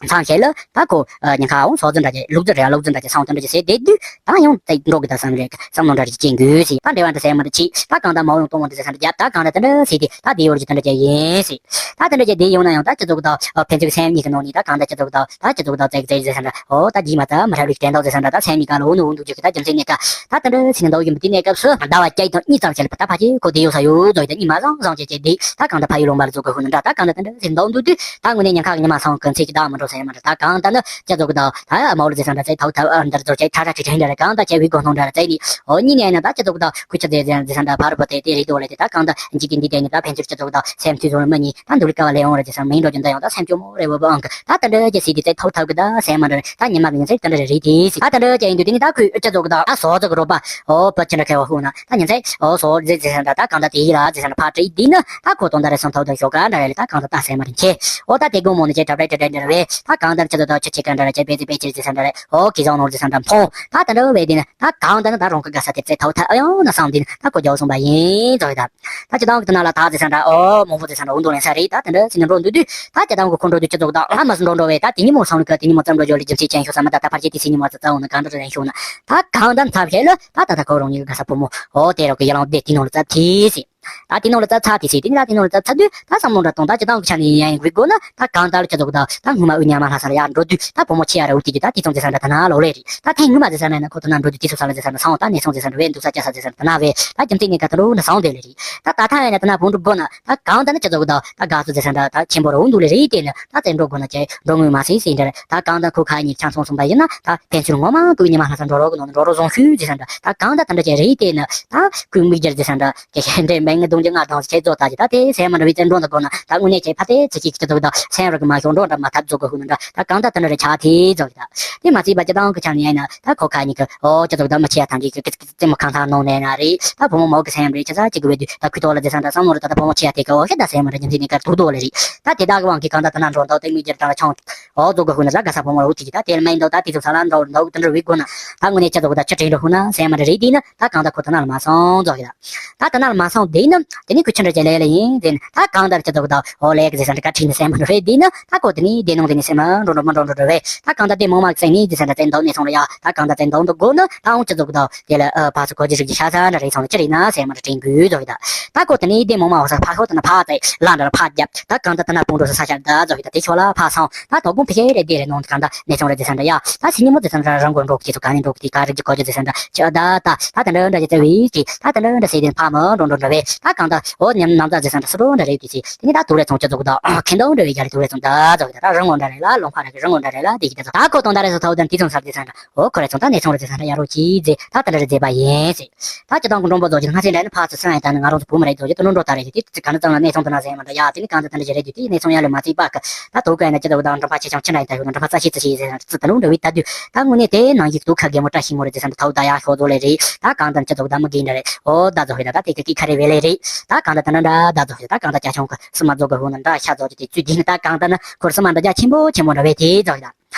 མཚམས་ཞིག་ལ་ད་ཁོ་ཉིན་ཁ་འོང་ཟོག་རྫི་འདྲ་ཅིག་ལུག་རྫི་རེད་ལུག་རྫི་འདྲ་ཅིག་སང་དེ་འདྲ་ཅིག་ཟེར་བསྡད་དུས་ད་ཡང་ད་འགྲོ་གི་ད་བསམ་རེད་བསམ་བློ་འདྲ་ཅིག་སྐྱེ་དགོས་ཟེར། ད་འབྲེལ་བ་འདྲ་ཟེར་མ་འདྲ་ཅིག་ད་གང་ལྟར་མ་འོང་གཏོང་བ་འདྲ་ཟེར་ས་འདྲ་རྒྱབ་ད་གང་ལྟར་དེ་འདྲ་ཟེར་དེ་ད་དེ་ཡོད་རྒྱུ་དེ་འདྲ་ཅིག་ཡིན་ཟེར། ད་དེ་འདྲ་ཅིག་དེ་ཡོང་ན་ཡང་ད་སྤྱི་ཚོགས་ཀྱི་ད་ཕན་ཚུན་སེམས་གཉིས་ཀྱི་ནང་ནས་ད་གང་ལྟར་སྤྱི་ཚོགས་ཀྱི་ད་ད་སྤྱི་ཚོགས་ཀྱི་ད་བཙལ་བཙལ་ཟེར་ས་འདྲ་འོ་ད་རྗེས་མ་ད་མི་རབས་ལུགས་དྲན་ཐོག་ཟེར་ས་འདྲ་ད་སེམས་གཉིས་ཀ་ལ་འུ་ནུ་འུ་འདུག་རྒྱུ་གི་ད་རྒྱུ་མཚན་ནས་ཀ་ད་དེ་འདྲ་ཟེར་ནས་འདུག་ཡིན་པ་དེ་གནས་སྐབས་སུ་ཟླ་བ་བརྒྱད་དང་གཉིས་ཙམ་ཞིག་ལ་ད་ཕལ་ཆེར་ཁོ་བསྡད་ཡོད་ས་ཡོད་ཟོ་ཡི་ད་གཉིད་མ་བཟང་བཟང་བྱས་བྱས་བསྡད་ད་གང་ལྟར་ཕ་ཡུལ་ལུང་པ་ལ་འཛུལ་དགོས་ཤུགས་ན་འདྲ་ད་གང་ལྟར་དེ་འདྲ་ཟེར་འདུག་འདུག་དུས་ད་དངོས་གནས་ཉིན་ཁ་གི་ཉི་མ་སང་གི་ཚེ་གི་ད་མི་འགྲོ་ཟེར་མ་འདྲ་ད་གང་ལྟར་ནི་སྤྱི་ཚོགས་ཀྱི་ད་ད་མའོ་ལུ་ཟེར་ས་འདྲ་ཚེ་ཐོག་ཐབ་འདིར་འཛུལ་བྱས་ཁྲ་ཁྲ་ཁྲི་ཁྲི་འདྲ་རེད་གང་ལྟར་བྱས་བུའི་སྒོ་སྣང་འདྲ་རེད་བཙལ་ནས་འོ་གཉིས་ནས་ཡིན་ན་ད་སྤྱི་ཚོགས་ཀྱི་ད་ཁུ་ཆ་ཟེར་ཟེར་ཟེར་ས་འདྲ་ཕར་བུ་དེ་དེ་རེད་འདུག་ལས་དེ་ད་གང་ལྟར་འཇིག་གི་འདི་དེ་ནི་ད་ཕན་ཚུན་སྤྱི་ཚོགས་ཀྱི་ད་སེམས་མཐུན་ཚོར་མི་གཉིས་ད་འདུག་ལི་ཀ་བ་ལས་འོང་ར་ཅེ་ས་མིང་འགྲོ་རྒྱུ་འདི་ཡང་ད་སེམས་སྐྱོ་མོ་རེ་བོ་བོ་ཨང་གི་ད་དེ་འདྲ་ཅེ་སྲིད་དེ་ཚེ་ཐོག་ཐབ་གི་ད་སེམས་མ་འདྲ་ད་ཉི་མ་གི་ཉིན་ཚེ་དེ་འདྲ་རེ་རེ་དེ་སྲིད་ད་དེ་འདྲ་ཅེ་ཡིན་དུས་དེ་ནི་ད་ཁོས་ཨུ་ཅག་ཚོ་གི་ད་ཨ་སོ་ཚོ་གི་རོགས་པ་ཨོ་པ་ཅི་འདྲ་ཁེ་བ་ཧུ་ན་ད་ཉིན་ཚེ་ཨོ་སོ་རེ་ཟེར་ས་འདྲ་ད་གང་ད་དེ་ཡི་ལ་ཟེར་ས་འདྲ་ཕ་དྲི་དེ་ནི་ད་ཁོ་དོན་དག་རེ་སོང་ཐོག་ཐབ་ཞོག་ག་འདྲ་རེ་ད་གང་ད་ད་སེམས་མ་རེ་ཁེ་ཨོ་ད་དེ་དགོང་མོ་ནི་ཅེ་གྲབ་རེ་གྲབ་རེ་འདྲ་བས་ད་གང་ད་ཅི་ད་ད་ཆུ་ཆེ་ག་འདྲ་རེ་ཅེ་པེ་ཙི་པེ་ཅི་ཟེར་ས་འདྲ་རེ་ཨོ་ཁི་ཟང་ནོར་ཟེར་ས་འདྲ་འཕོང་ད་དེ་འདྲ་བས་དེ་ནི་ད་གང་ད་ནི་ད་རང་གི་དགའ་ས་དེ་ཚེ་ཐོག་ཐབ་ཨ་ཡོང་ན་བསམ་དེ་ནི་ད་ཁོ་རྒྱལ་སོང་པ་ཡིན་ཚོ་ཡི་ད། ད་སྤྱི་བཏང་གི་དེ་ན་ལ་ད་ཟེར་ས་འདྲ་ཨོ་མང་པོ་ཟེར་ས་འདྲ་འུ་འདུག་ལེན་ས་རེད། ད་དེ་འདྲ་ཟེར་ནས་འགྲོ་འདུག་དུས་ད་སྤྱི་བཏང་གི་ཁོ་འགྲོ་དུས་སྤྱི་ཚོགས་དང་ཨ་མ་སུ་འགྲོ་འགྲོ་བས་ད་དེ་ཉིན་མོ་སང་ནི་ཀ་དེ་ཉིན་མོ་ཙམ་འགྲོ་འཇོག་ལས་རྒྱུ་མཚན་ཅན་ཤོག་ས་མ་ད་ད་ཕར་ཆེ་དེ་སི་ཉིན་མོ་ཙ་ཙ་འོང་ན་གང་འདྲ་རེད་ཤོག་ན་ད་གང་ད་མཚམས་ཤེས་ལ་ད་ད་ད་ཁོ་རང་ཉིད་ཀྱི་ག་ས་བུ་མོ་ཨོ་དེ་རོགས་ཀྱི་ཡ་ལང་དེ་དེ་ནང་ལ་ཙ་དེ་སི་ད་དེ་ནང་ལ་ཙ་ཚ་དེ་སི་དེ་ནི་ད་དེ་ནང་ལ་ཙ་ཚ་དུས་ད་བསམ་བློ་འདྲ་གཏོང་ད་སྤྱི་བཏང་གི་ཆ་ནས་ཡང་ཡང་འགུལ་དགོས་ན་ད་གང་ལྟར་སྤྱི་ཚོགས་ད་ད་སྔོན་མ་དབུ་ཉག་མ་ལྷ་ས་ལ་ཡར་འགྲོ་དུས་ད་བུ་མོ་ཆེ་ཡ་ར་འུ་དེ་གི་ད་དེ་ཙང་ཟེར་ས་འདྲ་ད་ན་ལོ་ལེ་རེད། ད་ཐེངས་སྔོན་མ་ཟེར་ས་ན་ན་ཁོ་ད་ན་འགྲོ་དུས་དེ་ཚོ་ས་ལ་ཟེར་ས་ན་སང་ད་ནས་སང་ཟེར་ས་ན་བས་འདུག་ས་ཅག་ས་ཟེར་ས་ན་ད་ན་བས་ད་རྒྱུ་མཚན་ངས་ད་ད་རུ་ན་སང་དེ་ལེ་རེད། ད་ད་ཐང་ཡ་ན་ད་ན་བུ་འགྲུབ་དགོ་ན་ད་གང་ད་ན་ཅི་ཚོགས་ད་ད་དགའ་ཚོ་ཟེར་ས་འདྲ་ད་ཆེན་པོ་ར་འུ་འདུག་ལེ་རེད་དེ་ན་ད་ཚེ་འགྲོ་དགོ་ན་ཅི་འགྲོ་དངུལ་མ་སེ་སེ་འདྲ་ད་གང་ད་ཁོ་ཁ་ཉིད་ཆང་སོང་སོང་པ་ཡིན་ན་ད་ཕན་ཚུན་ངོ་མ་ཏུ་ཉི་མ་ལྷ་ས་འགྲོ་རོགས་གི་ནང་འགྲོ་རོགས་བཟང་ཤུལ་ཟེར་ས་འདྲ་ད་གང་ད་ད་འདྲ་ཅི་རེད་དེ་ན་ད་ཁོས་མིག་སྦྱར་ཟེར་ས་འདྲ་ཀྱེ་ཤེས་འདྲེ་མེ། ངས་གདོང་གི་ང་དང་ཁྱེད་ཚོ་ད་ཅི་ད་དེ་སེམས་མ་འདྲ་བའི་བཙན་འགྲོ་འདི་གོ་ན་ད་དངོས་གནས་ཁྱེད་ཕ་དེ་ཚེ་གཅིག་ཁྱེད་ཚོ་ད་སེམས་ར་གི་མ་ཤོར་འགྲོ་འདྲ་མ་ཐབས་ཚོ་གི་ཧུ་ན་འདྲ་ད་གང་ད་དེ་འདྲ་རེ་ཆགས་དེ་ཚོ་གི་ད་དེ་མ་ཚིག་པ་ཅི་དང་གི་ཆ་ནས་ཡིན་ན་ད་ཁོ་ཁ་གཉིས་ཀི་ཨོ་ཁྱེད་ཚོ་གི་ད་མ་ཆེ་ཡ་ཐང་གི་ཀི་ཀི་ཀི་རྩེད་མོ་ཁང་ཐང་ནང་ནས་ན་རེད། ད་བུ་མོ་མོ་གི་སེམས་རེད་ཁྱེད་ཚ་གཅིག་གི་བས་དུས་ད་ཁུ་ཐོག་ལ་རྫི་སང་ད་བསམ་བློ་རེད་ད་ད་བུ་མོ་ཆེ་ཡ་དེ་གི་ཨོ་ཤེ་ད་སེམས་མ་འདྲ་རྒྱུ་མཚན་ནས་ཀར་དུག་དོ་ལེ་རེད། ད་དེ་དག་གི་དབང་གིས་གང་ད་དེ་ན་འགྲོ་འདུག་དེ་མི་སྒེར་དང་ལ་ཆང་ཨོ་ཛོ་གི་ཧུ་ན་ཟ་ག་ས་བུ་མོ་རུ་ཐི་ཅི་ད་དེ་ལ་མེ་འདུག་ད་དེ་ཚོ་ས་ལ་འགྲོ་འདུག་དེ་འདྲ་བི་གོ་ན་ད་དངོས་གནས་ཁྱེད་ཚོ་གི་ད་ཅི་དྲན་འགྲོ་ཧུ་ན་སེམས་མ་འདྲ་རེད། དེ་ན་ད་གང་ད་ཁོ་དེ་ན་ལ་མ་སོང་ཛོ་གི་ད། ད་དེ་ན་ལ་མ་སོང་དེ་ན་དེ་ནི་ཁུ་ཆུ་འདྲ་ཅན་ལས་ལ་ཡིན་དེ་ན་ད་གང་ལྟར་ཁྱེད་ཚོ་གི་ད་ཨོ་ལེག་ཟེར་ས་འདྲ་ཀ་ཁྲིད་ནི་སེམས་མ་འགྲོ་རེད། དེ་ན་ད་ཁོ་དེ་ནི་དེ་ནང་དེ་ནི་སེམས་མ་འགྲོ་འགྲོ་མ་འགྲོ་འགྲོ་འགྲོ་བས། ད་གང་ལྟར་དེ་མང་མ་ཟེར་ནི་དེ་ས་འདྲ་ཙན་འདོག་ནས་སོང་ར་ཡ། ད་གང་ལྟར་ཙན་འདོག་འདུག་དགོ་ན་ད་ཨོང་ཁྱེད་ཚོ་གི་ད་དེ་ལ་ཨ་ཕ་ཚོ་གོ་ཅི་རིག་ཅི་ཤ་ས་འདྲ་རེད་སོང་ལ་ཅི་རེད་ན་སེམས་མ་འདྲ་དྲན་དགོས་ཟོ་གི་ད། ད་ཁོ་དེ་ནི་དེ་མང་མ་འོ་ས་ཕ་ཤོ་དེ་ན་ཕ་ཙེ་ལ་འདྲ་ཕ་རྒྱབ་ད་གང་ལྟར་དེ་ན་སྤུང་འགྲོ་ས་ས་ཤར་ད་ཟོ་གི་ད་དེ་ཤོ་ལ་ཕ་སོང་ད་དོ་དགོང་ཕི་ཤེ་རེད་དེ་རེད་ནོང་གང་ལྟར་ནས་སོང་ར་དེ་ས་འདྲ་ཡ། ད་སི་ཉི་མོ་དེ་ས་འདྲ་རང་གོ་འགྲོ་གི་ཁྱེད་ཚོ་གང་ནས་འགྲོ་གི་དེ་ག་རེ་ཅི་གོ་ཅི་དེ་ས་འདྲ་ཅི་ད་ད་ད་ད་དེ་འདྲ་འདྲ་ཅི་ཙེ་བི་ཅི་ད་དེ་འདྲ་འདྲ་ཟེར་དེ་ཕ་མ་འགྲོ་འགྲོ་འདྲ་བས། ད་གང་ལྟར་འོ་ཉམས་ནམ་ད་ཟེར་ས་འདྲ་སུ་འགྲོ་འདྲ་རེད་དེ་ཅི་དེ་ནི་ད་དུག་རེ་ཚོང་ཅི་ཚོགས་གི་ད་ཁེ་འདོག་འདྲ་བས་རྒྱ་རེ་དུག་རེ་ཚོང་ད་ཚོགས་གི་ད་ད་རང་ངོ་འདྲ་རེད་ལ་ལོང་ཁ་ར་གི་རང་ངོ་འདྲ་རེད་ལ་དེ་གི་ད་ཚོ་ད་ཁོ་དོན་ད་རེ་སོ་ཐའོ་དན་དེ་ཚོང་ས་དེ་ས་འདྲ། ཨོ་ཁོ་རེ་ཚོང་ད་ནས་ཚོང་རེ་ཚོང་ད་ཡ་རོ་ཅི་ཟེ་ད་ད་རེ་རེ་ཟེ་པ་ཡིན་ཟེ། ད་སྤྱི་བཏང་གི་མགྲོན་པོ་རྫོགས་ཀྱི་ང་ཚོའི་འདྲ་ནི་ཕར་ཚུར་སོང་ཡ་ད་ནི་ང་རང་ཚོ་བུ་མ་རེད་རྫོགས་ཀྱི་དུ་ནོ་འགྲོ་ད་རེད་ཟེ་དེ་ཚོ་ག་ནི་ཙམ་ལ་ནས་ཚོང་དུ་ན་ཟེ་མ་འདྲ་ཡ་དེ་ནི་གང་ཚ་ད་འདྲ་ཅི་རེད་དུས་དེ་ནས་ཚོང་ཡ་ལ་མ་ཚིག་པ་གི་ད་དོ་ག་ཡ་ན་སྤྱི་ཚོགས་དང་འགྲམ་པ་ཆེ་ཆུང་ཆུ་ན་ཡི་ད་ཡོད་ན་འགྲམ་པ་རྩ་ཤེ་རྩ་ཤེ་ཟེ་ན་རྩི་ད་ནོ་འདྲ་བའི་ད་དུས་ད་དངོས་གནས་དེ་ནང་ཡིག་ཏུ་ཁ་རྒན་མོ་བཀྲ་ཤིས་མོ་རེད་ཟེ་ས་འདྲ་ཐའུ་ད་ཡ་ཤོ་ཚོ་ལེ་རེད། ད་གང་ཙམ་སྤྱི་ཚོགས་ད་མི་རྒན་འདྲ་རེད། ཨོ་ད་ཚོ་རེད་ད་ད་དེ་ག་གི་ཁ་རེ་བེ་ལེ་རེད། ད་གང་ད་ད་ན་འདྲ་ད་ཚོ་རེད་ད་གང་ད་ཅ་ཆུང་གི་སི་མ་རྫོགས་གི་ཧུ་ན་འདྲ་ཤ་རྫོགས་ཀྱི་དེ་ཚུལ་དེ་ནི་ད་གང་ད་ན་ཁོར་སི་མ་འདྲ་རྒྱ་ཆེན་པོ་ཆེན་མོ་འདྲ་བས་དེ་ཚོ་རེད་ད།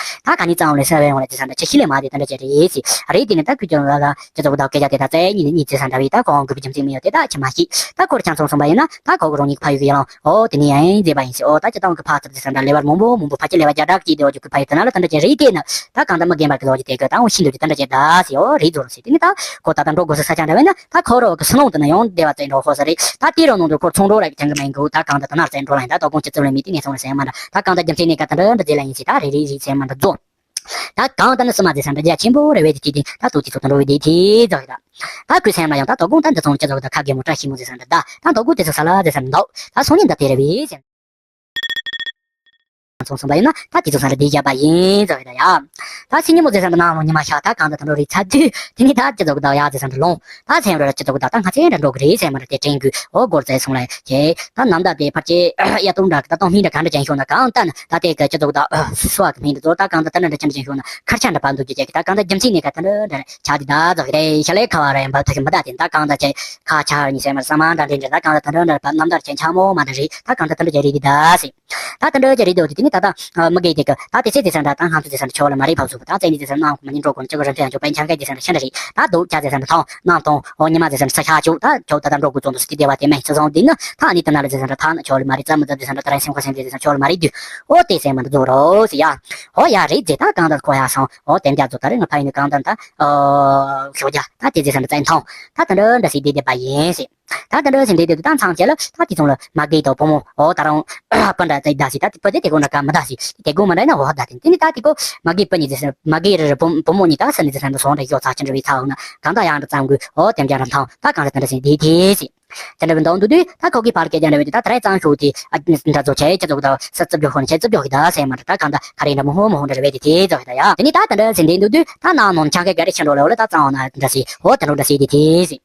ད་ག་ནི་གཙང་ལས་ས་བའི་འོང་ལས་དེ་ས་འདྲ་ཆེ་ཤི་ལས་མ་དེ་ད་འདྲ་ཅེ་རེད་སི་རེད་དེ་ནི་ད་ཁུ་ཅོ་ལ་ལ་ཅི་ཚོགས་ད་སྐད་ཆ་དེ་ད་ཙེ་ཉིད་ནི་ཉིད་ཅེ་ས་འདྲ་བས་ད་ཁོང་གི་བུ་ཅམ་ཅིག་མི་ཡོད་དེ་ད་ཆེ་མ་ཤི་ད་ཁོར་ཆང་ཚོང་སོང་པ་ཡིན་ན་ད་ཁོ་གི་རོང་ཉིད་ཕ་ཡུ་གི་ཡ་ལང་ཨོ་དེ་ནི་ཡང་མཛེས་པ་ཡིན་སི་ཨོ་ད་ཅི་ཏང་གི་ཕ་ཚབ་དེ་ས་འདྲ་ལེ་བར་མང་པོ་མང་པོ་ཕ་ཅི་ལེ་བ་རྒྱ་གྲགས་ཀྱི་དེ་འོ་ཅུ་གི་ཕ་ཡུ་དེ་ན་ལ་ད་འདྲ་ཅེ་རེད་དེ་ན་ད་གང་ད་མི་རྒན་པར་གི་ལོ་ཅི་དེ་གི་ད་འོ་ཤིན་དུ་ཅི་ད་འདྲ་ཅེ་ད་སི་ཨོ་རེད་ཛོ་རོ་སི་དེ་ནི་ད་ཁོ་ད་ད་འགྲོ་དགོས་ས་ས་ཆ་འདྲ་བས་ན་ད་ཁོ་རོ་གི་སི་ནོང་དེ་ན་ཡང་བདེ་བ་ཙེ་འགྲོ་ཧོ་ས་རེད། ད་དེ་རོ་ནང་དུ་ཁོ་ཚོང་འགྲོ་ར་གི་ཐང་གི་མེན་གོ་ད་གང་ད་ད་ན་ཙེ་འགྲོ་ལ་ཡིན་ད་ད་དགོང་ཅི་ཙུ་ལ་མི་དེ་ནས་སོང་ལ་སེམས་མ་འདྲ་ད་གང་ད་རྒྱ་མཚན་ནས་ཀ་ད་འདྲ་འདྲ་ཟེ་ལ་ཡིན་སི་ད་རེ་རེ་རེ་སེམས་མ་འདྲ་ཛོ། ད་གང་ད་ནི་སི་མ་ཟེ་ས་འདྲ་རྒྱ་ཆེན་པོ་རེ་བས་དེ་དེ་དེ་ད་དུ་དེ་ཚོ་ད་འགྲོ་བས་དེ་དེ་ཛོ་གི་ད། ད་ཁུ་སེམས་ལ་ཡང་ད་དོ་དགོང་ད་འདི་ཚོང་ཅི་ཚོགས་ད་ཁ་རྒན་མོ་བཀྲ་ཤིས་མོ་ཟེར་ས་འདྲ་ད་ད་དོ་དགོང་དེ་ཚོ་ས་ལ་ཟེར་ས་འདྲ་འདུག་ད་སོང་ཉིན་ད་དེ་རེ་བས་ཟེར། ཚོང་སོང་པ་ཡིན་ན་ད་དེ་ཚོ་ས་འདྲ་དེ་བཞག་པ་ཡིན་ཟེར་བས་ད་ཡ། ད་སི་ཉི་མོ་ཟེར་ས་འདྲ་ནང་ལོ་ཉི་མ་ཤ་ད་གང་ད་ད་འགྲོ་རེ་ཚ་དུས་དེ་ནི་ད་ཅི་ཚོགས་ད་ཡ་ཟེར་ས་འདྲ་ལོང་ད་སེམས་ར་ཅི་ཚོགས་ད་ད་ང་ཚེ་འདྲ་འགྲོ་གི་རེད་ཟེར་མ་འདྲ་དེ་དྲན་གི་ཨོ་སྒོར་ཙེ་སོང་ལ་ཁྱེད་ད་ནམ་ད་དེ་ཕར་ཆེ་ཡ་ཏུང་འདྲ་གི་ད་ཏོང་སྨིན་འདྲ་གང་འདྲ་ཅན་ཤོག་ན་གང་ལྟ་ན་ད་དེ་ག་ཅི་ཚོགས་ད་སུ་བ་གི་སྨིན་འདྲ་ཚོ་ད་གང་ད་ད་འདྲ་འདྲ་ཅན་ཅན་ཤོག་ན་ཁར་ཆ་འདྲ་བ་འདུག་ཅེས་ཀྱི་ད་གང་ད་རྒྱུ་མཚན་ནས་ཀ་ད་འདྲ་འདྲ་ཆ་དེ་ད་ཚོ་རེ་ཤ་ལེ་ཁ་བ་རེ་འབབ་ཐུག་གི་མི་ད་དེ་ད་གང་ད་ཆེ་ཁ་ཆ་ནི་སེ་མ་ས་མ་འདྲ་འདྲ་འདྲ་ད་གང་ད་ད་འདྲ་འདྲ་བབ་ནམ་ད་ཆེ་ཆ་མོ་མ་འདྲ་རེད་ད་གང་ད་ད་འདྲ་ཅེ་རེད་དེ་ད་སེ། ད་ད་འདྲ་ཅེ་རེད་དེ་དེ་ནི་ད་ད་མི་དགེ་དེ་ག་ད་དེ་སེ་དེ་ས་འདྲ་ད་ང་ཚོ་དེ་ས་འདྲ་ཆོ་ལ་མ་རེད་བབ་སུ་ད་ཙེ་ནི་དེ་ས་ནང་མ་ནི་འགྲོ་གོ་ནི་ཅོ་ག་རེ་འཕྲད་ཡང་ཅོ་པན་ཆང་ག་དེ་ས་འདྲ་ཤ་འདྲ་རེད་ད་དུ་ཆ་དེ་ས་འདྲ་ཐང་ནང་ཐོང་ཨོ་ཉི་མ་དེ་ས་འདྲ་ས་ཤ་ཆུ་ད་ཆོ་ད་ད་འགྲོ་གོ་ཙོང་དུ་སི་དེ་བ་དེ་མེ་ཚ་སོང་དེ་ནི་ད་ནི་ད་ན་ལ་དེ་ས་འདྲ་ཐང་ན་ཆོ་ལ་མ་རེད་ཙམ་མ་ཙམ་དེ་ས་འདྲ་ད་ར་སེམས་ཁ་སེམས་དེ་ས་ཆོ་ལ་མ་རེད་དུ་ཨོ་དེ་སེ་མ་འདྲ་ཛོ་རོ་སི་ཡ། ཧོ་ཡ་རེད་ཟེ་ད་གང་ལྟར་ཁོ་ཡ་སོང་ཨོ་དེ་འདྲ་ཚོ་ད་རེད་ང་ཕ་ཡིན་ནི་གང་ལྟར་ད་ཨོ་ཞོགས་རྒྱ་ད་དེ་ཚེ་ས་འདྲ་བཙན་ཐོང་ད་ད་འདྲ་འདྲ་ཟེ་བསྡད་བསྡད་པ་ཡིན་ཟེ། ད་ད་འདྲ་ཟེ་བསྡད་བསྡད་དུ་ད་མཚམས་བྱས་ལ་ད་དེ་ཚོང་ལ་མ་དགེ་དང་བུ་མོ་ཨོ་ད་རང་སྤུན་འདྲ་ཚེ་ད་ཟེ་ད་དེ་བུ་དེ་དེ་གོ་འདྲ་ག་མི་ད་ཟེ་དེ་གོ་མ་འདྲ་ན་ཨོ་ད་དེ་དེ་ནི་ད་དེ་གོ་མ་དགེ་བུ་གཉིས་ཚེ་ས་མ་དགེ་རེ་རེ་བུ་བུ་མོ་གཉིས་ད་ས་ནི་ཚེ་ས་འདྲ་སོང་འདྲ་ཡོད་ཚ་ཅི་འདྲ་བའི་ཚ་འོ་ན་གང་ད་ཡང་འདྲ་བཙན་དགོས་ཨོ་དེ་འདྲ་ར་ཐང་ད་གང་ཚེ་ད་འདྲ་ཟེ་བསྡད་དེ་ཟེ། དེ་འདྲ་བའི་མདོག་འདུག་དུས་ད་ཁོ་གི་ཕར་སྐད་རྒྱག་འདྲ་བའི་དུས་ད་ད་རེས་གཙང་ཤོག་དེ་ཨ་འདྲ་ཚོ་བྱས་ཅི་ཚོགས་ད་ས་རྩུབ་རྒྱུ་ཧོན་བྱས་རྩུབ་རྒྱུ་ཧི་ད་སེ་མ་འདྲ་ད་གང་ད་ཁ་རེ་འདྲ་མོ་ཧོ་མོ་ཧོ་འདྲ་རེ་བས་དེ་དེ་ཚོ་ཧི་ད་ཡ། དེ་ནི་ད་ད་འདྲ་ཟེ་འདྲེ་འདུག་དུས་ད་ནང་ནོན་ཆང་གི་ག་རེ་ཕྱིན་འགྲོ་ལེ་འོ་ལེ་ད་གཙང་འོ་ན་འདྲ་ཟེ་ཧོ་དེ་འགྲོ་འདྲ་ཟེ་དེ་དེ་ཟེ།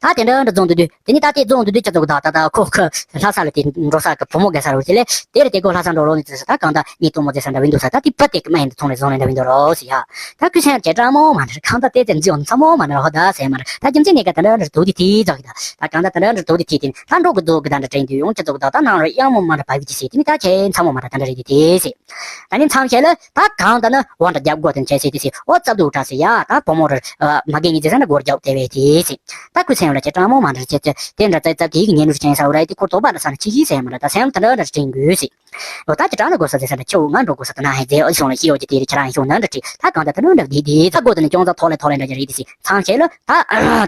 ད་དེ་འདྲ་འདྲ་རྫོང་འདུག་དུས་དེ་ནི་ད་དེ་རྫོང་འདུག་དུས་ཅི་ཚོགས་ད་ད་ད་ཁོ་ཁ་ལྷ་ས་ལ་དེ་འགྲོ་ས་གི་བུ་མོ་ག་ས་རུ་དེ་ལས་དེ་རེ་དེ་གོ་ལྷ་ས་འགྲོ་ལོ་ནི་ཚེ་ས་ད་གང་ད་ཉིད་གཏོང་མོ་ཚེ་ས་འདྲ་བིན་འདུག་ས་ད་དེ་བུ་དེ་གི་མ་ཡིན་འདུག་ཚོང་ལས་བཟུང་ལས་འདྲ་བིན་འདུག་རོ་ཟེ་ཡ། ད་ཁུ་སེང་ཅེ་ཀྲ་མོ་མ་འདྲ་གང་ད་དེ་ཚེ་འཛིའོ་ཚ་མོ་མ་འདྲ་ཧོ་ད་སེ་མ་འདྲ་ད་རྒྱུ་མཚན་ནས་ག་ད་འདྲ་འདྲ་འདུག་དེ་དེ་ཚོགས་ད་ད་གང་ད་ད་འདྲ་འདྲ་འདུག་དེ་དེ་དེ་ནི། ད་འགྲོ་གི་འདུག་གི་ད་འདྲ་དྲན་དུས་ཡོང་ཅི་ཚོགས་ད་ད་ནང་རུ་གཡང་མོ་མ་འདྲ་བབ་ཀྱི་ཟེར་དེ་ནི་ད་ཁྱེད་མཚམས་མོ་མ་འདྲ་ད་འདྲ་རེད་དེ་དེ་ཟེར། ད་ནི་མཚམས་བཤད་ལ་ད་གང་ད་ནི་དབང་འདྲ་རྒྱབ་དགོས་དེ་ནི་བྱས་ཟེར་དེ་ཟེར་ཨོ་རྩ་དུ་དྲག་ཟེར་ཡ་ད་བུ་མོ་རུ་མ་རྒན་གཉིས་ཟེར་ས་ན་སྒོར་རྒྱབ་དེ་བས་དེ་ཟེར། ད་ཁུ་སེང་ལ་ཁྱེད་ཀྲང་མོ་མ་འདྲ་ཁྱེད་ཁྱེད་དེ་འདྲ་རྩ་རྩ་དེ་གི་ཉེ་ནུར་ཅན་ས་འུ་ར་དེ་ཁོ་དོག་པ་འདྲ་ས་ན་ཅི་ཞིག་ཟེར་མ་འདྲ་ད་སེང་ད་འདྲ་འདྲ་དྲན་དགོས་ཟེར། ཨོ་ད་ཁྱེད་ཀྲང་ལ་དགོས་ས་ཟེར་ས་འདྲ་ཁྱེད་འུ་ང་འགྲོ་དགོས་ས་ད་ན་ཧེ་ཟེར་ཨོ་སོང་ལ་ཤི་ཡོད་ཀྱི་དེ་རེ་ཁྱེད་རང་ཤོང་ན་འདྲ་དྲི་ད་གང་ད་ད་འདྲ་འདྲ་དེ་དེ་ད་དགོས་ད་ནི་ཅོང་ཙ་ཐོག་ལས་ཐོག་ལས་འདྲ་ཅི་རེད་དེ་ཟེར་མཚམས་བཤད་ལ་ད་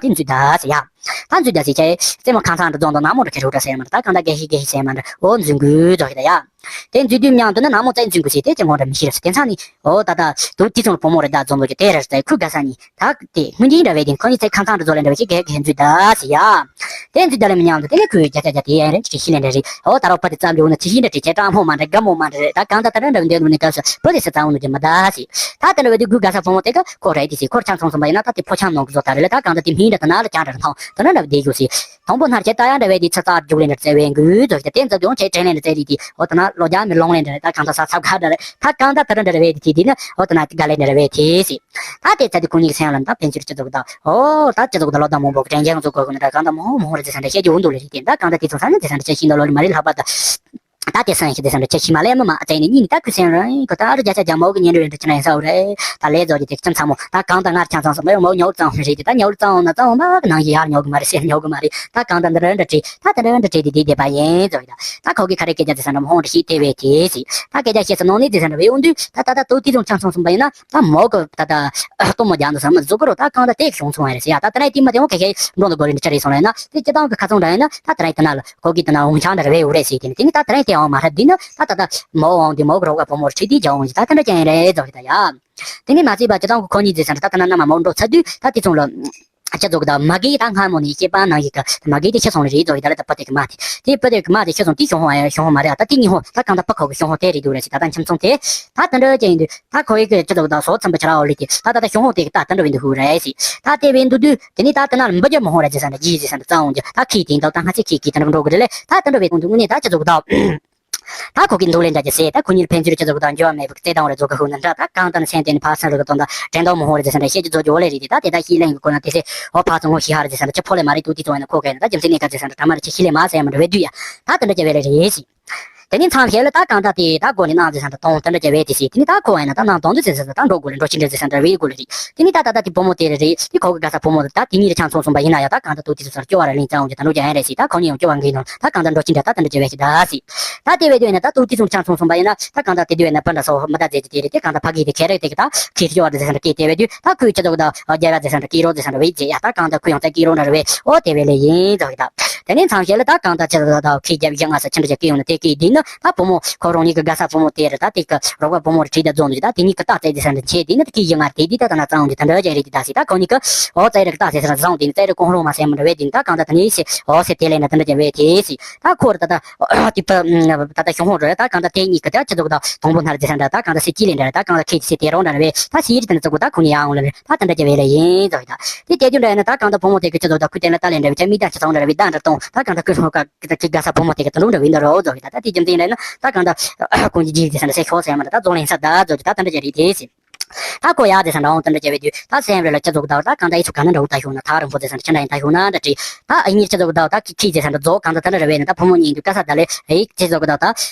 དེ་འཛུལ་ད་ཟེར་ཡ། ད་འཛུལ་ད་ཟེར་ཁྱེད་རྩེད་མོ་ཁང་ཚང་འདྲ་རྫོང་དང་ནག་མོ་འདྲ་ཁྱེད་རུ་འདྲ་ཟེར་མ་འདྲ་ད་གང་ད་དགེ་ཧི་དགེ་ཧི་ཟེར་མ་འདྲ་ཨོ་འཛུལ་དགོས་རྫོགས་ཤི་ད་ཡ། དེ་འཛུལ་དུས་མཉམ་དུ་ནི་ནག་མོ་རྩེ་འཛུལ་དགོས་ཟེར་དེ་ཅི་ངོ་འདྲ་མི་ཤེས་ར་ཟེར་དེ་མཚམས་ནི་ཨོ་ད་ད་དུ་དེ་ཚོ་བུ་མོ་རེད་ད་རྫོང་དུ་ཀྱི་དེ་ར་ཟེར་ཁུ་དགའ་ས་ནི་ད་དེ་སྔོན་འདི་འདྲ་བས་དེ་ཁོ་ནི་ཚེ་ཁང་ཚང་འདྲ་རྫོགས་ལས་འདྲ་བས་ཀྱི་དགེ་དགེ་འཛུལ་ད་ཟེར་ཡ། དེ་ཚོ་རྒྱ་ལས་མི་ཉམས་དུ་དེ་ནས་ཁོས་རྒྱ་ཆ་རྒྱ་དེ་ཡན་རེ་ཅིག་ཤི་ལེན་རེ་རེད། ཨོ་ད་རོགས་པ་དེ་ཙམ་འཇོག་ན་ཅི་ཤི་འདྲ་བྲིས་ཆེ་སྤྲང་མོ་མ་འདྲ་དགའ་མོ་མ་འདྲ་རེད། ད་གང་ལྟར་ད་འདྲ་འདྲ་འདོན་འདུག་ནས་སྐབས་སུ་བུ་དེ་སི་ཙམ་འོང་འདུག་ཀྱི་མི་ད་སི། ད་དེ་འདྲ་བས་དུས་དགུ་ག་ས་ཕོ་མོ་དེ་ག་ཁོ་རེད་དེ་སི་ཁོར་ཆང་ཚོང་སོང་པ་ཡིན་ན་ད་དེ་ཕོ་ཆང་ནང་གི་བཟོ་ལྟ་རེད་ལ། ད་གང་ལྟར་དེ་མིང་འདྲ་ད་ན་ལ་ཀྱང་འདྲ་ཐང་ད་ན་འདྲ་བས་བསྡད་རྒྱུ་སི། དང་པོ་སྣར་བྱེད་ལྟ་ཡང་འདྲ་བས་དེ་ཚ་ཚ་རྒྱུག་ལེན་འདྲ་བཙལ་བའི་འགུལ་བཟོ་ཞིག་དེ་ཚོ་དེ་འོང་ཆེ་དྲན་ལེན་འདྲ་བཙལ་རེད་དེ་ཨོ་ད་ན་ལོ་རྒྱ་མི་ལོང་ལེན་འདྲ་རེད། ད་གང་ལྟར་ས་ཚབ་ག་འདྲ་རེད། ད་གང་ལྟར་ད་ར་འདྲ་བས་དེ་དེ་ནི་ཨོ་ད་ན་དགའ་ལེན་འདྲ་བས་དེ་སི། ད་དེ་ཚ་དེ་ཁོ་གཉིས་ཀྱི་སེམས་ལ་ད་ཕན་ཕྱིར་སྤྱི་ཚོགས་དང་ཨོ་ད་སྤྱི་ཚོགས་དང་ལོ་དང་མང་པོ་གི་དྲན་རྒྱ་ཚོ་གོ་གི་ནི་ད་གང་ལྟར་མང་མང་རེད་ཟེར་འདྲ་བཤད་རྒྱུ་འོང་འདུག་ལེ་རེད་དེ། ད་གང་ལྟར་དེ་ཚོ་ས་ནི་དེ་ས་འདྲ་བཤད་ཤིང་ད་ལོ་ལི་མ་རེད་ལྷག་པ་ད། ད་དེ་སང་ཞིག་དེ་སང་འདྲ་ཁྱེད་ཤི་མ་ལས་མི་མ་ཨ་ཙེ་ནི་གཉིས་ནི་ད་ཁུ་སེང་རང་གི་ད་རུ་རྒྱ་ཆ་རྒྱ་མོ་གི་ཉིན་རེ་འདྲ་ཅི་ན་ཡིན་ས་འོ་རེད། ད་ལས་རྫོགས་ཀྱི་དེ་ཁྱིམ་ཚང་མོ་ད་གང་ད་ངར་ཆང་ཚང་སོང་མོ་མོ་ཉོ་ཙང་རེད་དེ། ད་ཉོ་ཙང་ན་ཙང་མ་གི་ནང་ཞིག་ཡར་ཉོ་གི་མ་རེད་སེ་ཉོ་གི་མ་རེད། ད་གང་ད་འདི་ར་འདྲ་བྲིས་ད་ད་ར་འདྲ་བྲིས་དེ་དེ་བསྡད་པ་ཡིན་རྫོགས་ཡིན། ད་ད་ཁོ་གི་ཁ་རེ་སྐད་ཆ་དེ་སང་འདྲ་མོ་ཧོང་འདྲ་ཞིག་དེ་བས་དེ་སི། ད་སྐད་ཆ་བཤད་ས་ནང་ནས་དེ་སང་འདྲ་བས་འོང་དུས་ད་ད་ད་ཏོ་དེ་ཙང་ཆང་ཚང་སོང་པ་ཡིན་ན་ད་མོ་གི་ད་ད་ལྟོ་མོ་རྒྱག་འདུག་ས་མི་བཟོ་གི་རོ། ད་གང་ད་དེ་གཞུང་ཚོང་ཡ་རེད་སི་ཡ། ད་ད་ནས་དེ་མ་དེ་འོང་ཁ་ཤས་འགྲོ་འདུག་གོ་རེ་འདྲ་ཆ་རེད་སོང་ལ་ཡིན་ན་དེ་སྤྱི་བཏང་གི་ཁ་ཚང་འདྲ་ཡིན་ན་ད་ད་ར་ཡིན་ད་ན་ལ། ཁོ་གིས་ད་ན་འོང་ཆང་འདྲ་རེ་བས་འུ་རེ་ཟེར་དེ་ནི་དེ་ནི་ད་ད་རེས་དེ་འོང་མ་རེད་འདི་ནི་ད་ད་ད་མོ་འོང་དེ་མོ་གི་རོགས་པ་བུ་མོར་ཁྲིད་དེ་རྒྱ་འོང་ཞིག་ད་ད་འདྲ་ཅན་རེད་རྫོགས་ཞིག་ད་ཡ། དེ་ནི་མ་ཚད་པ་ཅི་དང་གི་ཁོ་གཉིས་ཟེར་ས་འདྲ་ད་ད་ན་ན་མ་མོ་འགྲོ་ཚར་དུས་ད་དེ་ཚོང་ལ་ཅི་རྫོགས་ད་མ་གིས་ད་སྔ་མོ་ནས་སྐྱེས་པ་ནང་ཞིག་གི་མ་གིས་དེ་ཤི་སོང་ལེ་རེད་རྫོགས་ཞིག་ད་ལ་ད་པ་དེ་གི་མ་དེ་དེ་པ་དེ་གི་མ་དེ་ཤི་སོང་དེ་ཞོ་ཧོ་ཨ་ཡ་ཞོ་ཧོ་མ་རེད་ཨ། ད་དེ་གཉིས་ཧོ་ད་གང་ད་པ་ཁོ་གི་ཞོ་ཧོ་དེ་རེད་འདུག་རེད་ཟེར་ད་ད་ཁྱིམ་ཚང་དེ་ད་ད་འདྲ་ཅན་ཡིན་དུས། ད་ཁོ་ཡི་གི་ཅི་ལོག་དང་སོ་ཚིམ་པ་ཆ་ར་འོ་ལི་ཏི་ད་ད་ད་ཞོ་ཧོ་དེ་གི་ད་ད་འདྲ་བའི་འདུག་ཧུ་རེ་སི། ད་དེ་བའི་འདུག་དུས་དེ་ནི་ད་ད་ན་ལ་འབུ་རྒྱ་མ་ཧོ་ར་ཇི་ས་འདྲ་ཇི་ཇི་ས་འདྲ་ཙང་འོང་ཇི་ད་ཁི་དེ་འདུག་ད་ང་ཚེ་ཁི་ཁི་ད་འདྲ་འགྲོ་གི་རེ་ལེ། ད་ད་འདྲ་བའི་དུང་དུ་དངོས་གནས་ད་ཅི་ལོག་དང་། ད་ཁོ་གི་འདུག་ལེ་འདྲ་ཇི་སེ་ད་ཁོ་གཉིས་ཕན་ཚུན་ཅི་ལོག་དང་འགྱུར་བ་མེད་པའི་བརྩེ་དང་རེ་ཛོ་ག་ཧུ་ནི་འདྲ་ད་གང་ད་ནི་སེམས་དེ་ནི་ཕ་སེང་རུ་གི་དོན་དང་དྲན་དང་མ་ཧོ་ར་ཇི་ས་འདྲ་བཤད་ཀྱི་ཛོ་ཇོ་ལེ་རེད་དེ། ད་དེ་ད་ཤི་ལེང་གི་ཁོ་ན་དེ་སེ་འོ་ཕ་ཚོ་ངོ་ཤི་ཧ་ར་ཇི་ས་འདྲ་ཅི་ཕོ་ལེ་མ་རེད་དུ་དེ་ཚོ་ཡིན་ན་ཁོ་གས་ན་ད་རྒྱུ་མཚན་ནི་ག་ཇི་ས་འདྲ་དྲ་མ་ར་ཅི་ཤི་ལེ་མ་སེ་མ་འདྲ་བའི་དུས་ཡ། ད་དེ་འདྲ་ཅི་བའི་ལེ་རེད་སི། དེ་ནས་མཚམས་ཤེས་ལ་ད་གང་ལྟར་དེ་ད་སྒོ་ནས་གནང་ཟེར་ས་འདྲ་གཏོང་དེ་འདྲ་བྱ་བའི་དེ་སྲིད་དེ་ནས་ད་ཁོ་ཡིན་ན་ད་གནང་གཏོང་དུ་ཟེར་ཟེར་ད་འགྲོ་དགོས་ལ་འགྲོ་ཕྱི་འདྲ་ཟེར་ས་འདྲ་བའི་དགོས་ལ་རེད། དེ་ནས་ད་ད་ད་དེ་བུ་མོ་དེ་རེད་དེ་ཁོ་གི་དགའ་ས་བུ་མོ་དེ་ད་དེ་གཉིས་རེ་ཆང་ཚོང་སོང་པ་ཡིན་ན་ཡང་ད་གང་ལྟར་དུ་དེ་ཚོ་སར་སྐྱོ་བ་ར་ལིན་ཙང་འོང་གི་ད་འགྲོ་ཀྱང་ཡིན་རེད་སྲིད། ད་ཁོ་གཉིས་ཡང་སྐྱོ་བ་འགི་ནང་ད་གང་ལྟར་འགྲོ་ཕྱི་འདྲ་ད་དེ་འདྲ་བྱ་བའི་ཞིག་ད་སྲིད། ད་དེ་བས་དུ་ཡིན་ན་ད་དུ་དེ་ཚོ་ཆང་ཚོང་སོང་པ་ཡིན་ན་ད་གང་ལྟར་དེ་དུ་ཡིན་ན་པ་འདྲ་སོ་མི་ད་ཟེར་གྱི་དེ་རེད་དེ་གང་ལྟར་ཕ་གི་དེ་ཁེ་རེ་དེ་གི་ད་ཁེ་སྐྱོ་བ་ར་ཟེར་ས་འདྲ་སྐད་དེ་བས་དུ་ད་ཁོས་ཅི་ད་གི་ད་རྒྱ་བ་ཟེར་ས་འདྲ་སྐད་རོ་ཟེར་ས་འདྲ་བས་ཟེར་ཡ་ད་གང་ལྟར་ཁོས་ཡང་ད་སྐད་རོ་འདྲ་རེད་བས་ཨོ་དེ་བས་ལེ་ཡིན་ཙང་གི་ད། དེ་ནས་མཚམས་ཤེས་ལ་ད་གང་ལྟར་ཅི་ལ་ད་ཁྱི་རྒྱབ་བཞི་ལྔ་ས་ཁྱི་འདྲ་ཅིག་སྐྱེ་ཡོང་ན་དེ་སྐད་འདི་ནི་ད་བུ་མོ་ཁོ་རང་ཉིད་ཀྱི་དགའ་ས་བུ་མོ་དེ་ར་ད་དེ་ཀ་རོགས་པ་བུ་མོ་ར་བྲིས་ད་རྫོང་འདུག་ད་དེ་གཉིས་ཀྱི་རྟགས་བཙལ་དེ་ས་འདྲ་ཆེ་དེ་ནི་ད་ཁྱི་ཡི་ངར་དེ་དེ་ད་ད་ན་གཙང་འོང་གི་ད་འདྲ་ཅིག་རེད་དེ་ད་སི་ད་ཁོ་གཉིས་ཀྱི་ཨོ་ཙེ་ར་ཀི་རྟགས་བཙལ་ས་ར་བཟང་དེ་ནི་ཙེ་ར་གོང་རོང་མ་སེ་མ་འདྲ་བས་དེ་ནི་ད་གང་ལྟར་ད་ནི་སི་ཨོ་སེ་དེ་ལས་ན་ད་འདྲ་ཅིག་བས་དེ་སི་ད་ཁོ་ར་ད་ད་དེ་ད་ད་ད་ཤོང་ཧོ་ར་ད་གང་ལྟར་དེ་གཉིས་ཀྱི་ད་ཅི་ཟུག་ད་དང་པོ་ནར་དེ་ས་འདྲ་ད་གང་ལྟར་སི་ཅི་ལས་འདྲ་ད་གང་ལྟར་ཁྱི་སི་དེ་རོང་འདྲ་བས་ད་སི་ཡི་དེ་ནི་ཙུག་ད་ཁོ་གཉིས་ཡང་འོང་ལ་ནི་ད་ད་འདྲ་ཅིག་བས་ལ་ཡིན་ཙང་ད། དེ་དེ་རྒྱུ་འདྲ་ཡིན་ན་ད་གང་ལྟར་བུ་མོ་དེ་གི་སྤྱི་ཚོགས་དང་ཁུ་དེ་ལ་ལྟ་ལེན་འདྲ་བའི་ཆ་མི་ལྟ་ཆ་ཚང་འདྲ་བའི་ཟླ་འདྲ་གཏོང་ད་གང་ལྟར་ཁུ་སོང་ཀ་གི་ད་གི་དགའ་ས་བུ་མོ་དེ་གི་ད་ལུང་འདྲ་བའི་འདྲ་རོ་ཟོ་གི་ད་ད་དེ་རྒྱུ་མཚན་ཡིན་ན་ད་གང་ལྟར་ཁོང་གི་རྗེས་དེ་ས་འདྲ་སེ་ཤོག་སེ་མ་འདྲ་ད་རྫོང་ལེན་ས་ད་ཟོ་གི་ད་ད་འདྲ་ཅིག་རེད་དེ་སི། ད་ཁོ་ཡ་དེ་ས་འདྲ་འོང་ད་འདྲ་ཅིག་བའི་དུས་ད་སེམས་རེ་ལ་སྤྱི་ཚོགས་ད་ད་གང་ལྟར་ཨི་ཚོ་ག་ན་འདྲ་འུ་ད་ཤོག་ན་ད་རིང་པོ་དེ་ས་འདྲ་ཆ་འདྲ་ཡིན་ད་ཤོག་ན་འདྲ་བྲིས་ད་ཨི་གཉིས་སྤྱི་ཚོགས་ད་ད་ཁི་ཁི་དེ་ས་འདྲ་རྫོགས་གང་ལྟར་ད་འདྲ་རེ་བས་ན་ད་བུ་མོ་གཉིས་འདུག་ག་ས་ད་ལེ་ཨི་སྤྱི་ཚོགས་ད་ད།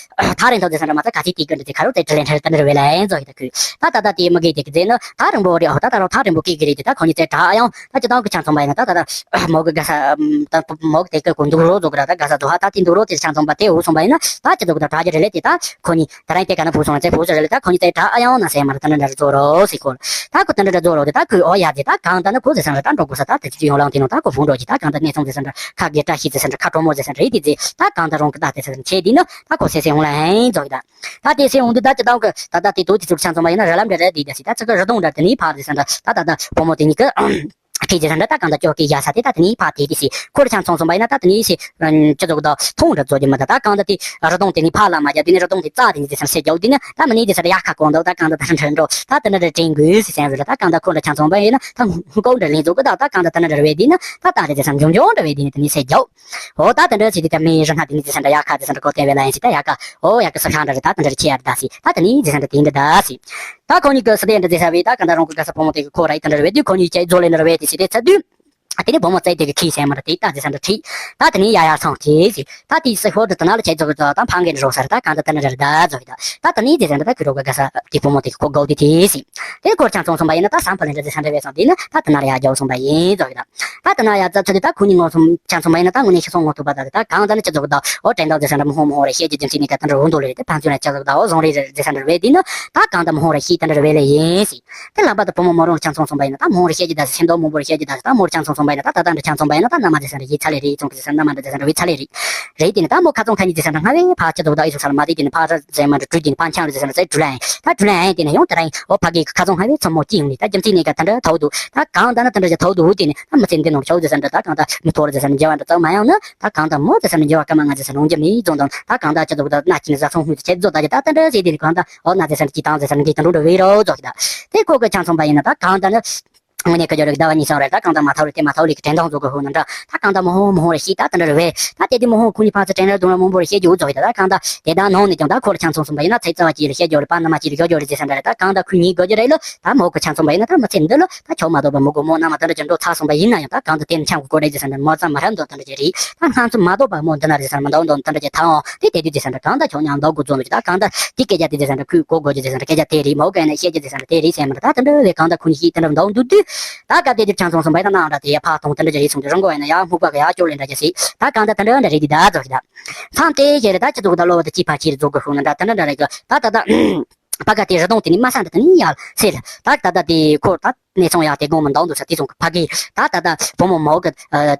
ཐག་རིང་ཐོག་དེ་ས་འདྲ་མ་ཐག་ག་ཚིག་དེ་ཀུན་འདྲ་དེ་ཁ་རོག་དེ་དྲི་ལན་འཕྲལ་དེ་འདྲ་བས་ལ་ཨེ་ཛོ་ཡི་ད་ཁུ། ད་ད་ད་དེ་མ་གི་དེ་གི་ཟེར་ན་ད་རིང་པོ་རེ་ཨོ་ད་ད་རོ་ཐག་རིང་པོ་ཀི་གི་རེད་དེ་ད་ཁོ་གཉིས་ཚེ་དྲག་ཡང་ད་ཅི་ཏང་གི་ཆང་ཚོང་པ་ཡིན་ན་ད་ད་ད་མོ་གི་ག་ས་ད་མོ་གི་དེ་ཀི་གོ་འདུག་རོ་ཛོ་གི་ར་ད་ག་ས་ཛོ་ཧ་ད་དེ་འདུག་རོ་དེ་ཆང་ཚོང་པ་དེ་འུ་སོང་པ་ཡིན་ན་ད་ཅི་ཛོ་གི་ད་དྲག་རྒྱུ་རེ་ལེ་དེ་ད་ཁོ་གཉིས་ད་རིང་དེ་ག་ན་བུ་སོང་ཚེ་བུ་སོ་རེ་ལེ་ད་ཁོ་གཉིས་ཚེ་དྲག་ཡང་ན་ཟེར་མ་ར་ད་ན་འདྲ་རེ་ཛོ་རོ་སི་ཁོ་ད་ཁོ་ད་འདྲ་འདྲ་ཛོ་རོ་དེ་ད་ཁོས་ཨོ་ཡ་དེ་ད་གང་ད་ན་ཁོ་ཟེར་སང་ར་ད་འགྲོ་དགོས་ས་ད་དེ་ཅི་ཡོང་ལང་དེ་ནོ་ད་ཁོ་བུ་འགྲོ་ཅི་ད་གང་ད་གནས་ཚང་དེ་སང་ར་ཁ་གི་བཀྲ་ཤིས་དེ་སང་ར་ཁ་གྲོ་མོ་དེ་སང་ར་ཡི་དེ་ཚེ་ད་གང་ད་རོང་གི་ད་དེ་སང་ར་ཆེ་དེ་ནོ། ད་ཁོ་སེ་སེ་འོང་ལ་ཧེང་ཙོག་གི་ད། ད་དེ་སེ་འོང་དུས་ད་ཅི་ཏང་གི་ད་ད་དེ་དོ་དེ་ཚུར་ཆང་ཚོང་པ་ཡིན་ན་ར་ལམ་འདྲ་ར་དེ་རྒྱ་སི་ད་ཚི་གི་རི་དོང་འདྲ་དེ་ནི་ཕར་དེ་སང་འདྲ་ད་ད་ད་བུ་མོ་དེ་གཉིས་ཀི་ཁེ་རྒྱ་སང་འདྲ་ད་གང་ད་ཅོག་གི་རྒྱ་ས་དེ་ད་དེ་ནི་ཕར་དེ་དེ་སི་ཁོ་ར་ཆང་ཚོང་ཚོང་པ་ཡིན་ན་ད་དེ་ནི་སི་ཅི་ཙོག་གི་ད་ཐོང་འདྲ་ཙོག་གི་མ་ད་ད་གང་ད་དེ་རི་དོང་དེ་ནི་ཕར་ལ་མ་རྒྱ་དེ་ནི་རི་དོང་དེ་རྩ་དེ་ནི་དེ་སང་སེ་རྒྱ་དེ་ནི་ད་མ་ནི་དེ་སང་འདྲ་ཡ་ཁ་གོང་ད་ད་གང་ད་ད་འདྲ་འགྲོ་ད་དེ་འདྲ་འདྲ་དྲན་དགོས་སི་སེང་རེ་ལ་ད་གང་ད་ཁོ་ར་ཆང་ཚོང་པ་ཡིན་ན་ད་ཧུ་ཀོང་འདྲ་ལིང་ཙོག་གི་ད་ད་གང་ད་ད་འདྲ་ར་བས་དེ་ནི་ད་ད་དེ་དེ་སང་འཇོང་འཇོང་འདྲ་བས་དེ་ནི་དེ་ནི་སེ་རྒྱ། ཨོ་ད་དེ་འདྲ་བྱེད་དུས་ད་མི་རང་ང་དེ་ནི་དེ་སང་འདྲ་ཡ་ཁ་དེ་སང་འདྲ་གོ་བསྟན་བས་ལ་ཡིན་ཞིག་ད་ཡ་ཁ་ཨོ་ཡ་ཁ་ས་ཁ་འདྲ་རེད་ད་དེ་འདྲ་ཆེ་ཡ་རེད་ད་སི་ད་དེ་ནི་དེ་སང་འདྲ་དེ་འདྲ་ད་སི། ད་ཁོ་གཉིས་ཀྱི་སི་དེ་འདྲ་དེ་ས་བས་ད་ག་འདྲ་རང་གི་ག་ས་བུ་མོ་དེ་གི་ཁོ་ར་ཡི་དེ་འདྲ་རེད་བས་དུས་ཁོ་གཉིས་ཀྱི་རྫོ་ལེ་འདྲ་བས་དེ་སི་དེ་ཚ་དུས། ཨ་དེ་ནི་བུ་མོ་བཙལ་དེ་གི་ཁི་སེ་མ་རེད་དེ་ད་དེ་སང་འདྲ་ཁྲིད་ད་དེ་ནི་ཡ་ཡ་སང་དེ་སི་ད་དེ་སི་ཧོ་དེ་ད་ན་ལ་ཆེ་ཚོ་གི་ཚོ་ད་ཕང་གི་འདྲ་རོགས་ས་རེད་ད་ག་འདྲ་དེ་འདྲ་རེད་ད་ཚོ་གི་ད་ད་དེ་ནི་དེ་སང་འདྲ་ད་ཁི་རོགས་ག་ག་ས་དེ་བུ་མོ་དེ་གི་ཁོ་གོ་དེ་དེ་སི། དེ་སྐོར་ཆང་ཚོང་ཚོང་པ་ཡིན་ན་ད་སམ་ཕ་ལེ་འདྲ་ཟེར་ས་འདྲ་བས་སོང་དེ་ནི་ད་དེ་ན་ར་ཡ་རྒྱ་བོ་ཚོང་པ་ཡིན་ཚོ་གི་ད། ད་དེ་ན་ཡ་ཚ་ཚ་དེ་ད་ཁོ་གཉིས་ངོ་ཚོང་ཆང་ཚོང་པ་ཡིན་ན་ད་དངོས་གནས་ཤི་སོང་ངོ་ཐུག་པ་ད་དེ་ད་གང་ད་ནི་ཅི་ཚོ་གི་ད་ཨོ་དྲན་དག་ཟེར་ས་འདྲ་མོ་ཧོ་མོ་ཧོ་རེ་བཤད་རྒྱུ་རྒྱུ་མཚན་ནི་ག་ད་འདྲ་འོང་དོ་ལེ་རེད་དེ་ཕན་ཚུན་ལ་ཅི་ཚོ་གི་ད་ཨོ་བཟང་རེ་རེ་ཟེར་ས་འདྲ་བས་དེ་ནི་ད་གང་ད་མོ་ཧོ་རེ་ཤི་ད་འདྲ་བས་ལེ་ཡིན་སི། དེ་ལག་པ་ད་བུ་མོ་མོ་རང་ཆང་ཚོང་ཚོང་པ་ཡིན་ན་ད་མོ་ཧོ་རེ་བཤད་རྒྱུ་ད་ཟེར་ཆེན་དོ་མོ་བོ་རེ་བཤད་རྒྱུ་ད་ཟེར་ད་མོ་རེ་ཆང་ཚོང་ཚོང་ པ་ཡིན་ན་ད་ད་ལྟ་འདྲ་ཆང་འཚོང་པ་ཡིན་ན་ད་མནའ་མ་ཟེར་ས་འདྲ་ཡིན་ཚ་ལེ་རེད། ཚོང་གི་ཟེར་ས་མནའ་མ་འདྲ་ཟེར་ས་འདྲ་བས་ཚ་ལེ་རེད། རེད་དེ་ནི་ད་མོ་ཁ་ཚོང་ཁ་ཉིན་ཟེར་ས་འདྲ་སྔ་བས་ཕ་ཁྱི་ཚོ་ད་ཨི་ཚོ་ས་ལ་མ་དེ་དེ་ནི་ཕ་ར་ཟེར་མ་འདྲ་བྲུས་དེ་ནི་ཕ་འཆང་རུ་ཟེར་ས་འདྲ་ཚེ་བྲུས་ལ་ཡིན། དེ་ནི་ཡང་དེ་ར་ཡིན། འོ་ཕ་གི་ཁ་ཚོང་སྔ་བས་ཚོང་མོ་སྐྱིད་ཡོང་ནི་ད་རྒྱུ་མཚན་ནི་ག་ད་འདྲ་ཐའུ་དུ་ད་གང་ད་ན་ད་འདྲ་ཅི་ཐའུ་དུ་དེ་ནི་ད་མི་ཚེ་འདི་ནོར་ཆའུ་ཟེར་ས་འདྲ་ད་གང་ད་མི་ཐོར་ཟེར་ས་འདྲ་འགྱུར་བ་འདྲ་ཙམ་མ་ཡོང་ན་ད་གང་ད་མོ་ཟེར་ས་འདྲ་འགྱུར་བ་སྐར་མ་ལྔ་ཟེར་ས་འདྲ་འོང་རྒྱུ་མེད་རྫོང་དང་ད་གང་ད་ཅི་ཐུབ་ད་ན་ཁྱི་ནི་ཟ་ཚོང་ཧུད་ཆེ་རྫོ་ད་ཅི་ད་ད་འདྲ་ཟེར་དེ་ནི་གང་ད་འོ་ན་ཟེར་ས་འདྲ་ཅི་དང་ཟེར་ས་འདྲ་འགྱུར་ད་འགྲོ་འགྲོ་བའི་རོ་རྫོ་གི་ད། དེ་ཁོ་གི་ཆང་ཚོང་པ་ཡིན་ན་ད་གང་ལྟར་ན། དངོས་གནས་ཁ་སྦྱོར་རིགས་ཟླ་བ་གཉིས་སོང་རེད། ད་གང་ལྟར་མ་ཐག་རེད། དེ་མ་ཐག་ལས་ཀྱི་དྲན་ཐང་བཟོ་དགོས་ཧུ་ན་འདྲ། ད་གང་ལྟར་མོ་ཧོ་མོ་ཧོ་རེད་ཤེས། ད་དེ་འདྲ་རེད་བས། ད་དེ་དུས་མོ་ཧོ་ཁོ་གཉིས་ཕར་ཚུར་དྲན་རེ་དུང་རེ་མང་པོ་རེད་བཤད་རྒྱུ་བཟོ་ཡོད། ད་གང་ལྟར་དེ་ད་ནང་ནས་ཀྱང་ད་ཁོ་ལ་ཆང་ཚོང་ཚོང་པ་ཡིན་ན་ཚེ་རྩ་བ་གཅིག་ལ་བཤད་རྒྱུ་རེད། པ་ན་མ་གཅིག་ལ་བཞོ་རྒྱུ་རེད་ཟེར་ས་འདྲ་རེད། ད་གང་ལྟར་ཁོ་གཉིས་དགོས་རྒྱུ་རེད་ལ། ད་མོ་ཁོ་ཆང་ཚོང་པ་ཡིན་ན་ད་མི་ཚེ་འདི་ལ་ད་ཆོག་མ་གཏོགས་པ་མི་དགོས། མོ་ན་མ་དེ་འདྲ་ཅིག་འགྲོ་ཚར་སོང་པ་ཡིན་ན་ཡང་ད་གང་ལྟར་དེ་ནི་ཆང་གི་གོ་རེད་ཟེར་ས་འདྲ་མོ་ཙམ་མ་རབས་འདོད་དེ་འདྲ་ཅིག་རེད། ད་སྣང་ཚུལ་མ་གཏོགས་པ་མོ་འདི་ན་རེད་ཟེར་ས་མི་འདོད་འདོད་དེ་འདྲ་ཅིག་ཐང་འོང་དེ་དེ་དུས་ཟེར་ས་འདྲ་གང་ལྟར་ཆོག་མཉམ་འདོད་དགོས་བཟོ་འདུག་ད་གང་ལྟར། དེ་སྐད་ཆ་དེ་ཟེར་ས་འདྲ་ཁོས་གོ་དགོས་རྒྱུ་ཟེར་ས་འདྲ་སྐད་ཆ་དེ་རེད། མོ་ག་ནས་བཤད་རྒྱུ་ཟེར་ས་འདྲ་དེ་རེད་ཟེར་མ་འདྲ། ད་དེ་འདྲ་བའི་གང་ལྟར་ཁོ་གཉིས་ཤིག་དེ་འདྲ་འདང་འདུག་དུས། ད་སྐབས་དེ་དུས་ཆང་ཚོང་ཚོང་པ་ཡིན་ན་ནང་འདྲ་དེ་ཡ་ཕ་དང་དེ་འདྲ་ཅིག་རེད་སོང་དུས་རང་མགོ་ཡིན་ན་ཡ་སྨུག་པ་གི་ཡ་ཅོག་ལེ་འདྲ་ཅིག་སྲིད། ད་གང་ལྟར་དེ་འདྲ་འདྲ་རེད་དེ་ད་རྫོགས་ཤིག་ད། མཚམས་དེ་ཞེ་རེད། ད་ཁྱི་ཚོ་གི་ད་གློ་བ་དེ་ཅིག་ཕ་ཁྱི་རེད་རྫོགས་དགོས་ཤོག་ན་འདྲ་དེ་འདྲ་འདྲ་རེད་གི། ད་ད་ད། ཕ་ག་དེ་རི་དོང་དེ་ནི་མ་ས་འདྲ་དེ་ནི་ཡ་སེ་ལ་ད་ད་ད་དེ་ཁོ་ད། གནས་ཚང་ཡག་དེ་དགོང་མོ་འདང་འདུག་ས་དེ་ཚོང་གི་ཕ་གི་ད་ད་ད་བུ་མོ་མོ་གི་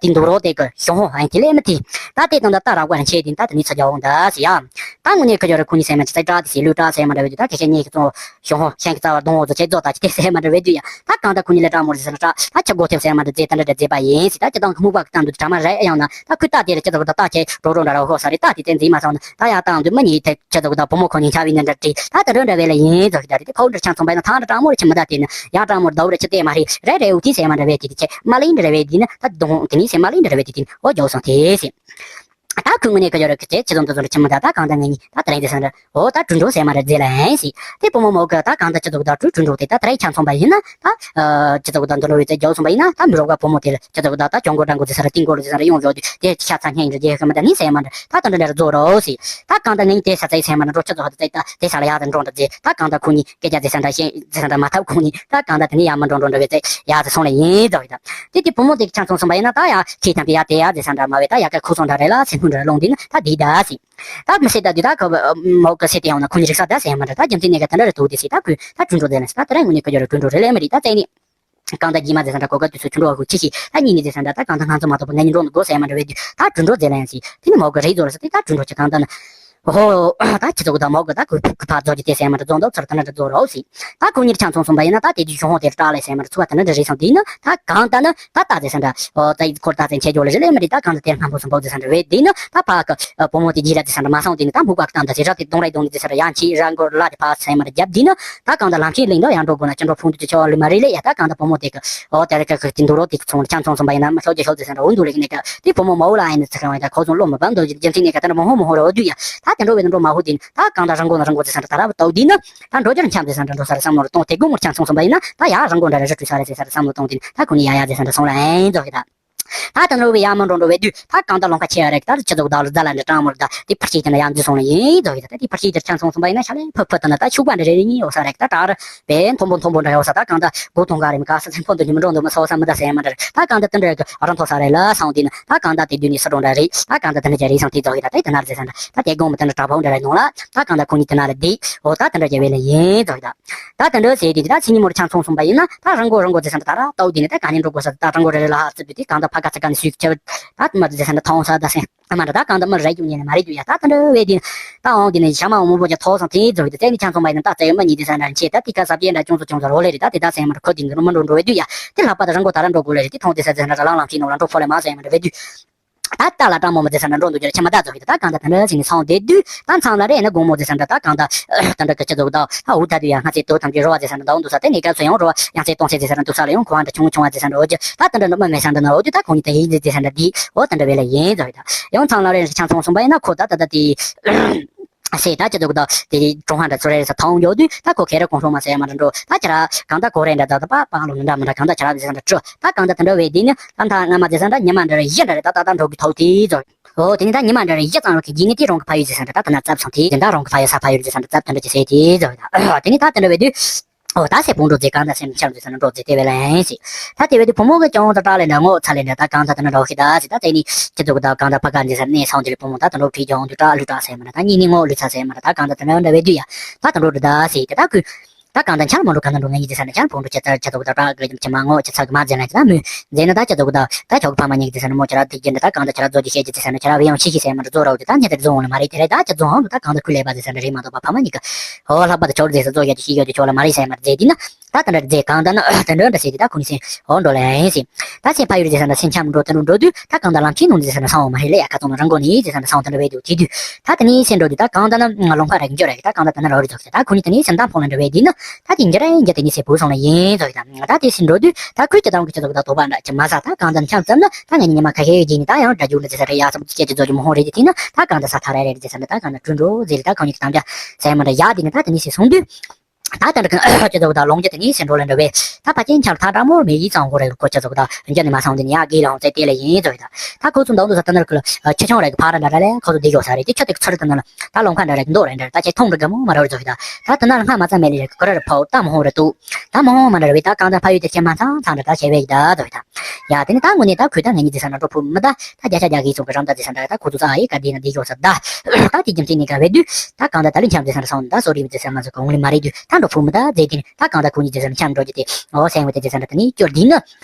དེ་འདུག་རོགས་དེ་གི་ཞོ་ཧོ་ཨ་དེ་ལས་མི་དེ་ད་དེ་དང་ད་ད་རག་པ་རང་ཆེ་དེ་ད་དེ་ནི་ཚ་རྒྱ་འོང་ད་ཟེར་ཡ། ད་དངོས་གནས་ཁ་ཆོ་ར་ཁུ་ནི་སེ་མ་ཅི་ཚ་དྲག་དེ་སེ་ལུས་དྲག་སེ་མ་འདྲ་བས་དུས་ད་ཁ་ཤས་ཉེ་གི་ཚོ་ཞོ་ཧོ་ཤན་གི་རྩ་བ་གདོང་འོག་ཚོ་ཆེ་རྫོགས་ད་ཅི་དེ་སེ་མ་འདྲ་བས་དུས་ཡ། ད་གང་ད་ཁུ་ནི་ལ་དྲག་མོ་རེད་ཟེར་ན་དྲག་ད་ཁྱི་སྒོ་ཐེབས་སེ་མ་འདྲ་རྫས་ད་འདྲ་འདྲ་རྫས་པ་ཡིན་ཟེར། ད་ཅི་དང་གི་སྨུག་པ་གི་ད་འདུག་དྲ་མ་རེད། ཡང་ན་ད་ཁུ་ད་དེ་ལ་ཅི་ཚོ་གི་ད་ད་ཁྱེད་རོ་རོ་འདྲ་ར་ཧོ་ས་རེད། ད་དེ་དེ་འཛིན་མ་སོང་ན་ད་ཡ་ད་འདུག་མི་ཉིད་དེ། ཁྱེད་ཚོ་གི་ད་བུ་མོ་ཁོ་ཉིན་ཆ་བའི་ནི་འདྲ་བྲིས་ད་དེ་འདྲ་འདྲ་བས་ལ་ཡིན་ཟོ་ཤི་ད་དེ་དེ་ཕའུ་འདྲ་ཆང་ཚོང་པ་ཡིན་ན་ཐང་འདྲ་དྲང་མོ་རེ་ཆི་མི་ད་དེ་ནི་ཡ་དྲང་མོ་རེ་ཟླ་བོ་རེ་ཆི་དེ་མ་རེད། རེ་རེ་འུ་ཐིན་ཟེར་མ་འདྲ་བས་དེ་དེ་ཁྱེད་མ་ལེན་འདྲ་བས་དེ་ནི་ད་དོང་དེ་ནི་ཟེར་མ་ལེན་འདྲ་བས་དེ་དེ་ནི་འོ་རྒྱོ་སོང་དེ་ཟེར། ད་ཁུ་ངུ་ནས་ཁ་ཇོ་ར་ཁི་ཆེ་ཆི་ཚོ་འདི་ཚོ་འདྲ་ཆི་མི་ད་ད་གང་ད་ངེད་གཉིས་ད་དེ་རིང་དེ་ཟེར་འདྲ་འོ་ད་གྲུ་འགྲོ་ཟེར་མ་འདྲ་རྫས་ལ་ཡིན་ཟེར། དེ་བུ་མོ་མོ་གི་ད་གང་ད་ཁྱེད་ཚོ་གི་ད་གྲུ་གྲུ་འགྲོ་དེ་ད་དེ་རིང་ཆང་ཚོང་པ་ཡིན་ན་ད་ཁྱེད་ཚོ་གི་ད་འདི་འདྲ་བས་རྫས་རྒྱོ་སོང་པ་ཡིན་ན་ད་མི་རོགས་པ་བུ་མོ་དེ་ལ། ཁྱེད་ཚོ་གི་ད་ལྟ་གྱོང་གོ་ཀྲང་གོ་ཟེར་ས་ར་ཏིང་གོ་ལོ་ཟེར་ས་ར་ཡོང་བཟོ་དུས་དེ་ཤ་ཚ་སྙན་ཡིན་རེད་ཁ་མི་ད་ནི་ཟེར་མ་འདྲ་ད་དོན་འདྲ་འདྲ་རྫོགས་རོགས་ཟེར། ད་གང་ད་ངས་དེ་ས་ཚའི་ཟེར་མ་འདྲ་འགྲོ་ཁྱེད་ཚོ་ཧ་ད་ཚའི་ད་དེ་ས་ལ་ཡག་ད་འགྲོ་འདྲ་ཟེར། ད་གང་ད་ཁོ་གཉིས་སྐད་ཆ་ཟེར་ས་འདྲ་ཤེས་ཟེར་ས་འདྲ་མ་ཐབས་ཁོ་གཉིས་ད་གང་ད་དེ་ནི་ཡག་མ་འགྲོ་འགྲོ་འདྲ་བས་ཚེ་ཡག་ཚེ་སོང་ལ་ཡིན་རྫོགས་ཡིན་ད། དེ་དེ་བུ་མོ་དེ་ཆང་ཚོང་སོང་པ་ཡིན་ན་ད་ཡག་ཁྱེད་ཐམ་པའི་ཡག་དེ་ཡག་ཟེར་ས་འདྲ་མ་བས་ད་ཡག་ག་ཁོ་སོང་འདྲ་རེ་ལ་སེམས་ཁུང་འདྲ་ར་ལོང་དེ་ནི་ད་དེ་ད་ཟེར། ད་མི་ཟེར་ད་དུས་ད་ཁོ་མོ་གི་ཟེར་དེ་ཡང་ན་ཁོ་གཉིས་རིག་ས་ད་ཟེར་མ་འདྲ་ད་རྒྱུ་མཚན་ནས་ག་དེ་འདྲ་རེ་ཐུག་དེ་ཟེར། ད་ཁོས་ད་གྲུ་འགྲོ་ཟེར་ན་ཟེར། ད་དེ་རིང་དངོས་གནས་ཁ་ཇོ་ར་གྲུ་འགྲོ་རེ་ལས་མི་རིག་ད་ཙེ་ནི། གང་ལྟར་རྗེས་མ་ཟེར་ས་འདྲ་གོ་སྐབས་དུས་སུ་ཆུ་འགྲོ་བ་ཁུ་ཆེ་ཤེས་ད་གཉིས་ནི་ཟེར་ས་འདྲ་ད་གང་ལྟར་ང་ཚོ་མ་གཏོགས་པ་ང་གཉིས་འགྲོ་ནི་དགོས་ཟེར་མ་འདྲ་བས་དུས་ད་གྲུ་འགྲོ་ཟེར་ལ་ཡང་ཟེར། དེ་ནི་མོ་གི་རེད་ཟོ་ར་ཟེར་དེ་ད་གྲུ་འགྲོ་ཆེ་གང་ལྟར་ན། ཧོ། ད་ཁྱེད་ཚོ་གི་ད་མོ་གི་ད་ཁུ་ཁུ་ཕ་རྫོགས་ཀྱི་དེ་ཟེར་མ་འདྲ་རྫོགས་འདོག་ཚར་ད་ན་འདྲ་རྫོགས་རོགས་ཟེར། ད་ཁོ་གཉིས་ཆང་ཚོང་སོང་པ་ཡིན་ན་ད་དེ་དུས་གཞུང་ཧོ་དེར་སྐྲག་ལས་ཟེར་མ་འདྲ་ཚུགས་པ་ད་ན་འདྲ་རེད་སོང་དེ་ནི་ད་གང་ད་ནི་ད་ད་ཟེར་ས་འདྲ་ཨོ་ད་ཡིད་ཁོར་ད་ཟེར་ཁྱེད་ཇོ་ལ་རེ་ལས་མི་རེད། ད་གང་ད་དེར་སྔ་པོ་སུམ་པོ་ཟེར་ས་འདྲ་བས་དེ་ནི་ད་ཕ་གི་བུ་མོ་དེ་རྗེས་ལ་ཟེར་ས་འདྲ་མ་སོང་དེ་ནི་ད་སྨུག་པ་གི་སྟངས་ད་ཟེར་ར་དེ་གདོང་རེ་གདོང་ནི་ཟེར་ས་འདྲ་ཡང་ཁྱེད་ར་མགོ་ལ་དེ་ཕ་ཟེར་མ་འདྲ་རྒྱབ་དེ་ནི། ད་གང་ད་ལམ་ཁྱེད་གླིང་དུ་ཡང་འགྲོ་དགོས་ན་ཅི་འགྲོ་ཕུང་དུ་ཅི་ཆོག་ལུས་མ་རེད་ལས་ཡ། ད་གང་ད་བུ་མོ་དེ་གི་ཨོ་དེ་རེ་ཁ་ཁ་དེ་འདུག་རོགས་དེ་གི་ཚོང་ཆང་ཚོང་ཚོང་པ་ཡིན་ན་མ་ཤོག་ཅི་ཤོག་ཟེར་ས་འདྲ་འོ་འདུག་ལས་ཀྱི་ནས་ཀ་དེ་བུ་མོ་མ་འོ་ལ་ཨ་ཡིན་ན་ཚེ་ཁ་བ་ཡིན་ད་ཁོ་ཚོང་བློ་མ་བབ་འདུག་རྒྱུ་མཚན་ནས་ཀ་ད་འདྲ་མོ་ཧོ་མོ་ཧོ་ར་འོ་དུས་ཡ། ད་དེ་འགྲོ་བས་ན་འགྲོ་མ་ཧོ་དེ་ནི་ད་གང་ད་རང་མགོ་ན་རང་མགོ་ཟེར་ས་འདྲ་ད་ར་བ་ཏོག་དེ་ནི་ད་འགྲོ་རྒྱུ་ར་འཁྱམ་ཟེར་ས་འདྲ་འགྲོ་ས་ར་བསམ་བློ་ར་གཏོང་དེ་དགོང་མོར་ཆང་ཚོང་ཚོང་པ་ཡིན་ན་ད་ཡ་རང་མགོ་འདྲ་ར་རི་བྲུས་ས་རེད་ཟེར་ས་ར་བསམ་བློ་གཏོང་དེ་ནི་ད་ཁོ་ནི་ཡ་ཡ་ཟེར་ས་འདྲ་སོང་ར་ཨེ་འདུག་གི་ད། ད་དེ་འདྲ་བའི་ཡ་མ་འགྲོ་འགྲོ་བའི་དུས་ད་གང་ད་ལོང་ཁ་ཆེ་ཡ་རེད། ད་ཁྱེད་ཚོ་གི་ད་ལ་རྫ་ལ་འདྲ་གྲང་མོ་རེད། ད་དེ་ཕར་ཆེ་དེ་ན་ཡང་འཛུལ་སོང་ལ་ཡིན་འདུག་གི་ད་དེ་ཕར་ཆེ་དེར་ཆང་ཚོང་ཚོང་པ་ཡིན་ན་ཤ་ལེ་ཕུ་ཕུ་ད་ན་ད་ཤུག་པ་འདྲ་རེ་རེ་གཉིས་ཡོད་ས་རེད། ད་གྲང་རེད་བས་མཐོན་པོ་མཐོན་པོ་འདྲ་ཡོད་ས། ད་གང་ད་སྒོ་ཐོང་ག་རེ་མི་ག་ས་ཚན་ཕོ་འདུ་ཉི་མ་འགྲོ་འདུག་མ་སོ་ས་མི་ད་ཟེར་ཡ་མ་འདྲ་རེད། ད་གང་ད་དེ་འདྲ་གི་རང་ཐོག་ས་རེད་ལ་སང་དེ་ན་ད་གང་ད་དེ་དུས་ནི་ས་འགྲོ་འདྲ་རེད། ད་གང་ད་དེ་འདྲ་ཅི་རེད་སང་དེ་འདུག་གི་ད་དེ་དེ་ན་རེད་ཟེར་ས་འདྲ་ད་དེ་དགོང་མོ་དེ་འདྲ་གྲ་ཕོག་འདྲ་རེད་ནོ་ལ། ད་གང་ད་ཁོ་གཉིས་དེ་ན་ལ་བསྡད་འོ་ད་དེ་འདྲ་ཅི་བས་ལ་ཡིན་འདུག་གི་ད། ད་དེ་འདྲ་ཟེར་དུས་ད་ཚེ་ཉིན་མོར་ཆང་ཚོང་སོང་པ་ཡིན་ན་ད་རང་མགོ་རང་མགོ་ཟེར་ས་འདྲ་ད་ར་ཏོག་དེ་ནས་ད་ག་ནས་འགྲོ་དགོས་ས་ད་རང་མགོ་རེ་རེ་ལ་ཧ་རྩི་བུ་དེ་གང་ད་ཕ་ག་ཚ་ག་ནས་སུས་ཁྱེར་ད་མ་ཟེར་ས་འདྲ་ཐོང་ས་ད་སེ་ཨ་མ་འདྲ་ད་གང་ད་མི་རེ་རྒྱུ་ཉེ་ནས་མ་རེད་དུས་ཡ། ད་དེ་འདྲ་བས་དེ་ད་འོང་དེ་ནས་ཞྭ་མ་འོང་མོ་པོ་ཅག་ཐོག་སང་དེ་རྫོགས་དེ་ཚེ་ནི་ཆང་ཚོང་པ་ཡིན་ན་ད་ཚེ་ཡོད་མ་ཉིད་དེ་ས་འདྲ་ཆེ་ད་དེ་ག་ས་པའི་འདྲ་ཅུང་ཚོ་ཅུང་ཚོ་རོ་ལེ་རེད། ད་དེ་ད་སེ་མ་འདྲ་ཁོ་དེ་འདྲ་མ་འགྲོ་འགྲོ་བས་དུས་ཡ། དེ་ལྷག་པ་ད་རང་མགོ་ད་ར་འགྲོ་དགོས་ལེ་རེད། དེ་ཐོང་དེ་ས་ཚེ་ས་འདྲ་རང་ལམ་ཁྱེར་ནོ་ལ་འགྲོ་ཕོ་ལེ་མ་ཟེར་མ་འདྲ་བས་དུས། ད་ལྟ་ལ་སྤྲང་མོ་མོ་ཟེར་ས་འདྲ་འགྲོ་འདུག་རྒྱུ་ཆེ་མ་ད་ཚོ་གི་ད་གང་ད་དེ་འདྲ་ཟིན་ནས་སོང་དེ་དུས་ད་མཚམས་ལ་རེ་ན་དགོང་མོ་ཟེར་ས་འདྲ་ད་གང་ད་དེ་འདྲ་གི་ཁྱེད་ཚོ་གི་ད་ཧ་འུ་ད་དུ་ཡ་ང་ཚེ་དོ་ཐམས་ཅད་རོ་བ་ཟེར་ས་འདྲ་འདུག་ས་དེ་ནས་སྐབས་སུ་ཡང་རོ་བ་ཡང་ཚེ་གཏོང་ཚེ་ཟེར་ས་འདྲ་འདུག་ས་ལ་ཡང་ཁོ་ཨ་འདྲ་ཆུང་ཆུང་བ་ཟེར་ས་འདྲ་འོ་རྒྱུ་ད་དེ་འདྲ་ནི་མ་མེད་ས་འདྲ་ན་འོ་དུས་ད་ཁོང་གཉིས་ད་ཡིན་ཟེར་ཟེར་ས་འདྲ་དེ་འོ་དེ་འདྲ་བས་ལ་ཡིན་ཚོ་གི་ད་ཡང་མཚམས་ལ་རེ་ན་ཆང་ཚོང་སོང་པ་ཡིན་ན་ཁོ་ད་ད་ད་དེ། ཟེར་ད་ཁྱེད་ཚོ་གི་ད་དེ་ཀྲུང་ཧྭ་འདྲ་ཚོ་རེ་ས་ཐང་ཡོད་དུས་ད་ཁོ་ཁེ་རེ་གོང་ཧྲོ་མ་ཟེར་ཡ་མ་འདྲ་འགྲོ་ད་ཁྱེད་ར་གང་ད་གོ་རེ་འདྲ་ད་ད་པ་པ་ལོ་ནི་འདྲ་མི་འདྲ་གང་ད་ཁྱེད་ར་བཟེ་ས་འདྲ་ཀྲུ་ད་གང་ད་དེ་འདྲ་བས་དེ་ནི་ད་ད་སྔ་མ་བཟེ་ས་འདྲ་ཉི་མ་འདྲ་རེ་བཞི་འདྲ་རེ་ད་ད་ད་འགྲོ་གི་ཐོག་དེ་ཚོ་ཨོ་དེ་ནི་ད་ཉི་མ་འདྲ་རེ་བཞི་ཙམ་རོ་གི་རྗེས་ནི་དེ་རང་གི་ཕ་ཡུལ་བཟེ་ས་འདྲ་ད་ད་ན་ཙབ་སོང་དེ་དེ་འདྲ་རང་གི་ཕ་ཡུལ་ས་ཕ་ཡུལ་བཟེ་ས་འདྲ་ཙབ་དེ་འདྲ་ཅི་ཟེར་དེ་ཚོ་ད་དེ་ནི་ད་དེ་འདྲ་བས་དུས། ཨོ་ད་སེ་བུང་འགྲོ་རྫས་གང་ད་སེམས་འཆར་འཛིན་ས་ན་འགྲོ་རྫས་དེ་བས་ལ་ཡིན་སྲིད། ད་དེ་བས་དུས་བུ་མོ་གི་ཅང་ད་སྐྲག་ལས་འདྲ་ངོ་ཚ་ལས་འདྲ་ད་གང་ད་དེ་ན་འགྲོ་ཤི་ད་སྲིད། ད་དེ་ནི་ཁྱེད་ཚོ་གི་ད་གང་ད་ཕ་ག་འདི་སར་གནས་སང་དེ་ལས་བུ་མོ་ད་དེ་འགྲོ་བྲིས་ཀྱང་དུ་སྐྲག་ལུས་སྐྲག་སེ་མ་ད་ད་གཉིས་ནི་ངོ་ལུས་ཚ་སེ་མ་ད་ད་གང་ད་དེ་ན་འདྲ་བས་དུས་ཡ་ད་དེ་འགྲོ་འདྲ་ད་སྲིད་དེ་ད་ཁུ། ད་གང་ལྟར་འཆར་མ་འགྲོ་གང་ལྟར་འགྲོ་ངེས་ཀྱི་ཟེར་ན་འཆར་བོང་འགྲོ་ཁྱེད་ཚར་ཁྱེད་ཚོ་གི་ད་བྲག་གི་ཁྱི་མ་ངོ་ཁྱི་ཚ་གི་མ་ཟེར་ན་ཁྱེད་ད་མོས་ཟེར་ན་ད་ཁྱེད་ཚོ་གི་ད་ད་ཁྱོད་གི་ཕ་མ་ཉིད་ཀྱི་ཟེར་ན་མོ་ཁྱེད་ར་དེ་རྒྱུན་ད་གང་ལྟར་ཁྱེད་ར་རྫོ་ཀྱི་བཤད་ཀྱི་ཟེར་ན་ཁྱེད་ར་བེ་ཡང་ཤི་ཤི་ཟེར་མ་འགྲོ་རྫོ་ར་འོ་དེ་ད་ཁྱེད་ཚོ་རྫོ་འོང་ལ་མ་རེད་དེ་རེད་ད་ཁྱེད་རྫོ་འོང་ད་གང་ལྟར་ཁུ་ལས་པ་ཟེར་ས་འདྲ་རེད་མ་གཏོགས་པ་ཕ་མ་ཉིད་ཀྱི་ཧོ་ལྷག་པ་དུ་ཁྱོད་རྫས་ས་རྫོ་བཤད་ཀྱི་ཤི་ཡོད་ཀྱི་ཁྱོད་ལ་མ་རེད་ཟེར་མ་རྫས་དེ་ན། ད་དེ་འདྲ་རྫས་གང་ལྟར་ན་དེ་འདྲ་འདྲ་ཟེར་དེ་ད་ཁོ་ནི་སེམས་འོ་འགྲོ་ལ་ཡིན་ཟེར། ད་སེམས་ཕ་ཡུལ་ཟེར་ས་འདྲ་སེམས་འཁྱམས་འགྲོ་དེ་འགྲོ་འགྲོ་དུས་ད་གང་ལྟར་ལམ་ཁྱིམ་ནང་ཟེར་ས་འདྲ་སང་འོ་མ་ཧེ་ལེ་ཡ་ཁ་ཚང་མ་རང་མགོ་ནི་ཟེར་ས་འདྲ་སང་དེ་འདྲ་བས་འདུག་དེ་དུས་ད་དེ་ནི་སེམས་འགྲོ་དུས་ད་གང་ལྟར་ན་ལོང་ཁ་ར་གི་འགྱུར་ར་གི་ད་གང་ལྟར་དེ་ན་རོ་རི་ཚོགས་ཟེར་ད་ཁོ་ནི་དེ་ནི་སེམས་དང་ཕོ་ལ་འདྲ་བས་དེ་ན་ད་དེ་འགྱུར་ར་ཡིན་འགྱུར་དེ་ནི་སེམས་བུ་སོང་ལ་ཡིན་ཚོ་ཡི་ད་ད་དེ་སེམས་འགྲོ་དུས་ད་ཁོས་ཀྱི་དང་གི་ཅི་ཚོགས་ད་དོགས་པ་འདྲ་ཅི་མ་ཟ་ད་གང་ལྟར་འཁྱམས་ཙམ་ན་ད་ངས་ནི་ཉི་མ་ཁ་ཤས་ཡོད་ཀྱི་ནི་ད་ཡང་དགྲ་རྒྱུག་འདྲ་ཟེར་ས་རེད་ཡ་སོགས་ཀྱི་ཅི་ཚོགས་ཀྱི་མོ་ཧོང་རེད་དེ་དེ་ན་ད་གང་ལྟར་ས་ཐག་ར་རེད་ཟེར་ས་འདྲ་ད་གང་ལྟར་གྲུ་འགྲོ་ཟེར་ད་ཁོ་ནི་གི་དམ་བཅའ་ཟེར་མ་འདྲ་ཡ་དེ་ནི་ད་དེ་ནི་སེམས་སོང་དུས། ད་ལྟ་འདྲ་ཁང་ཁྱེད་ཚོ་ད་ལོང་རྒྱུ་དེ་ནི་སེམས་འགྲོ་ལ་འདྲ་བས་ད་ཕ་ཆེན་ཆར་ཐག་དྲག་མོར་མེ་ཡིས་ཚང་ཧོ་རེ་ཁོ་ཁྱེད་ཚོ་ད་འཇོན་ནི་མ་སང་དེ་ནི་ཡག་གི་ལ་ཧོང་ཚེ་དེ་ལ་ཡིན་ཚོ་ཡི་ད་ད་ཁོ་ཚོ་འདང་དུ་ས་ད་ནར་ཁུ་ལ་ཆེ་ཆུང་རེ་གི་ཕ་ར་འདྲ་འདྲ་ལས་ཁོ་ཚོ་བསྡད་ཡོད་ས་རེད་དེ་ཁྱོད་དེ་ཚུར་ད་ནར་ད་ལོང་ཁ་འདྲ་རེ་གི་མདོག་རེ་འདྲ་ད་ཆེ་ཐོང་འདྲ་ག་མོ་མ་ར་རེ་ཚོ་ཡི་ད་ད་ད་ནར་སྔ་མ་ཚ་མེ་ལི་རེ་གི་ཁོ་ར་རེ་ཕའོ་ད་མ་ཧོང་རེ་ཏུ་ད་མ་ཧོང་མ་འདྲ་རེ་བས་ད་གང་ད་ཕ་ཡུལ་དེ་ཆེ་མ་ཚང་ཚང་འདྲ་ད་ཆེ་བས་ཡི་ད་ཚོ་ཡི་ད། ཡ་དེ་ནི་ད་དངོས་གནས་ད་ཁོས་ད་ངེད་གཉིས་ཟེར་ས་ན་འགྲོ་ཕུག་མི་ད་ད་བརྒྱ་ཆ་བརྒྱ་གི་ཚོ་གི་རང་ད་ཟེར་ས་འདྲ་ད་ཁོ་ཚོ་ས་ཨེ་ག་དེ་ན་དེ་ཡོད་ས་ད་ད་དེ་རྒྱུ་མཚན་ནི་ག་བས་དུས་ད་གང་ད་ད་ལི་འཁྱམ་ཟེར་ས་འདྲ་སོང་ད་སོ་རི་ཟེར་ས་མ་ཟེར་གོང་ལི་མ་རེད་དུས་ད་འགྲོ་ཕུག་མི་ད་ཟེར་དེ་ནི་ད་གང་ད་ཁོ་གཉིས་ཟེར་ས་ན་འཁྱམ་འགྲོ་རྒྱུ་དེ་ཨོ་སེང་བ་དེ་ཟེར་ས་འདྲ་དེ་ནི་སྐྱོར་དེ་ནི་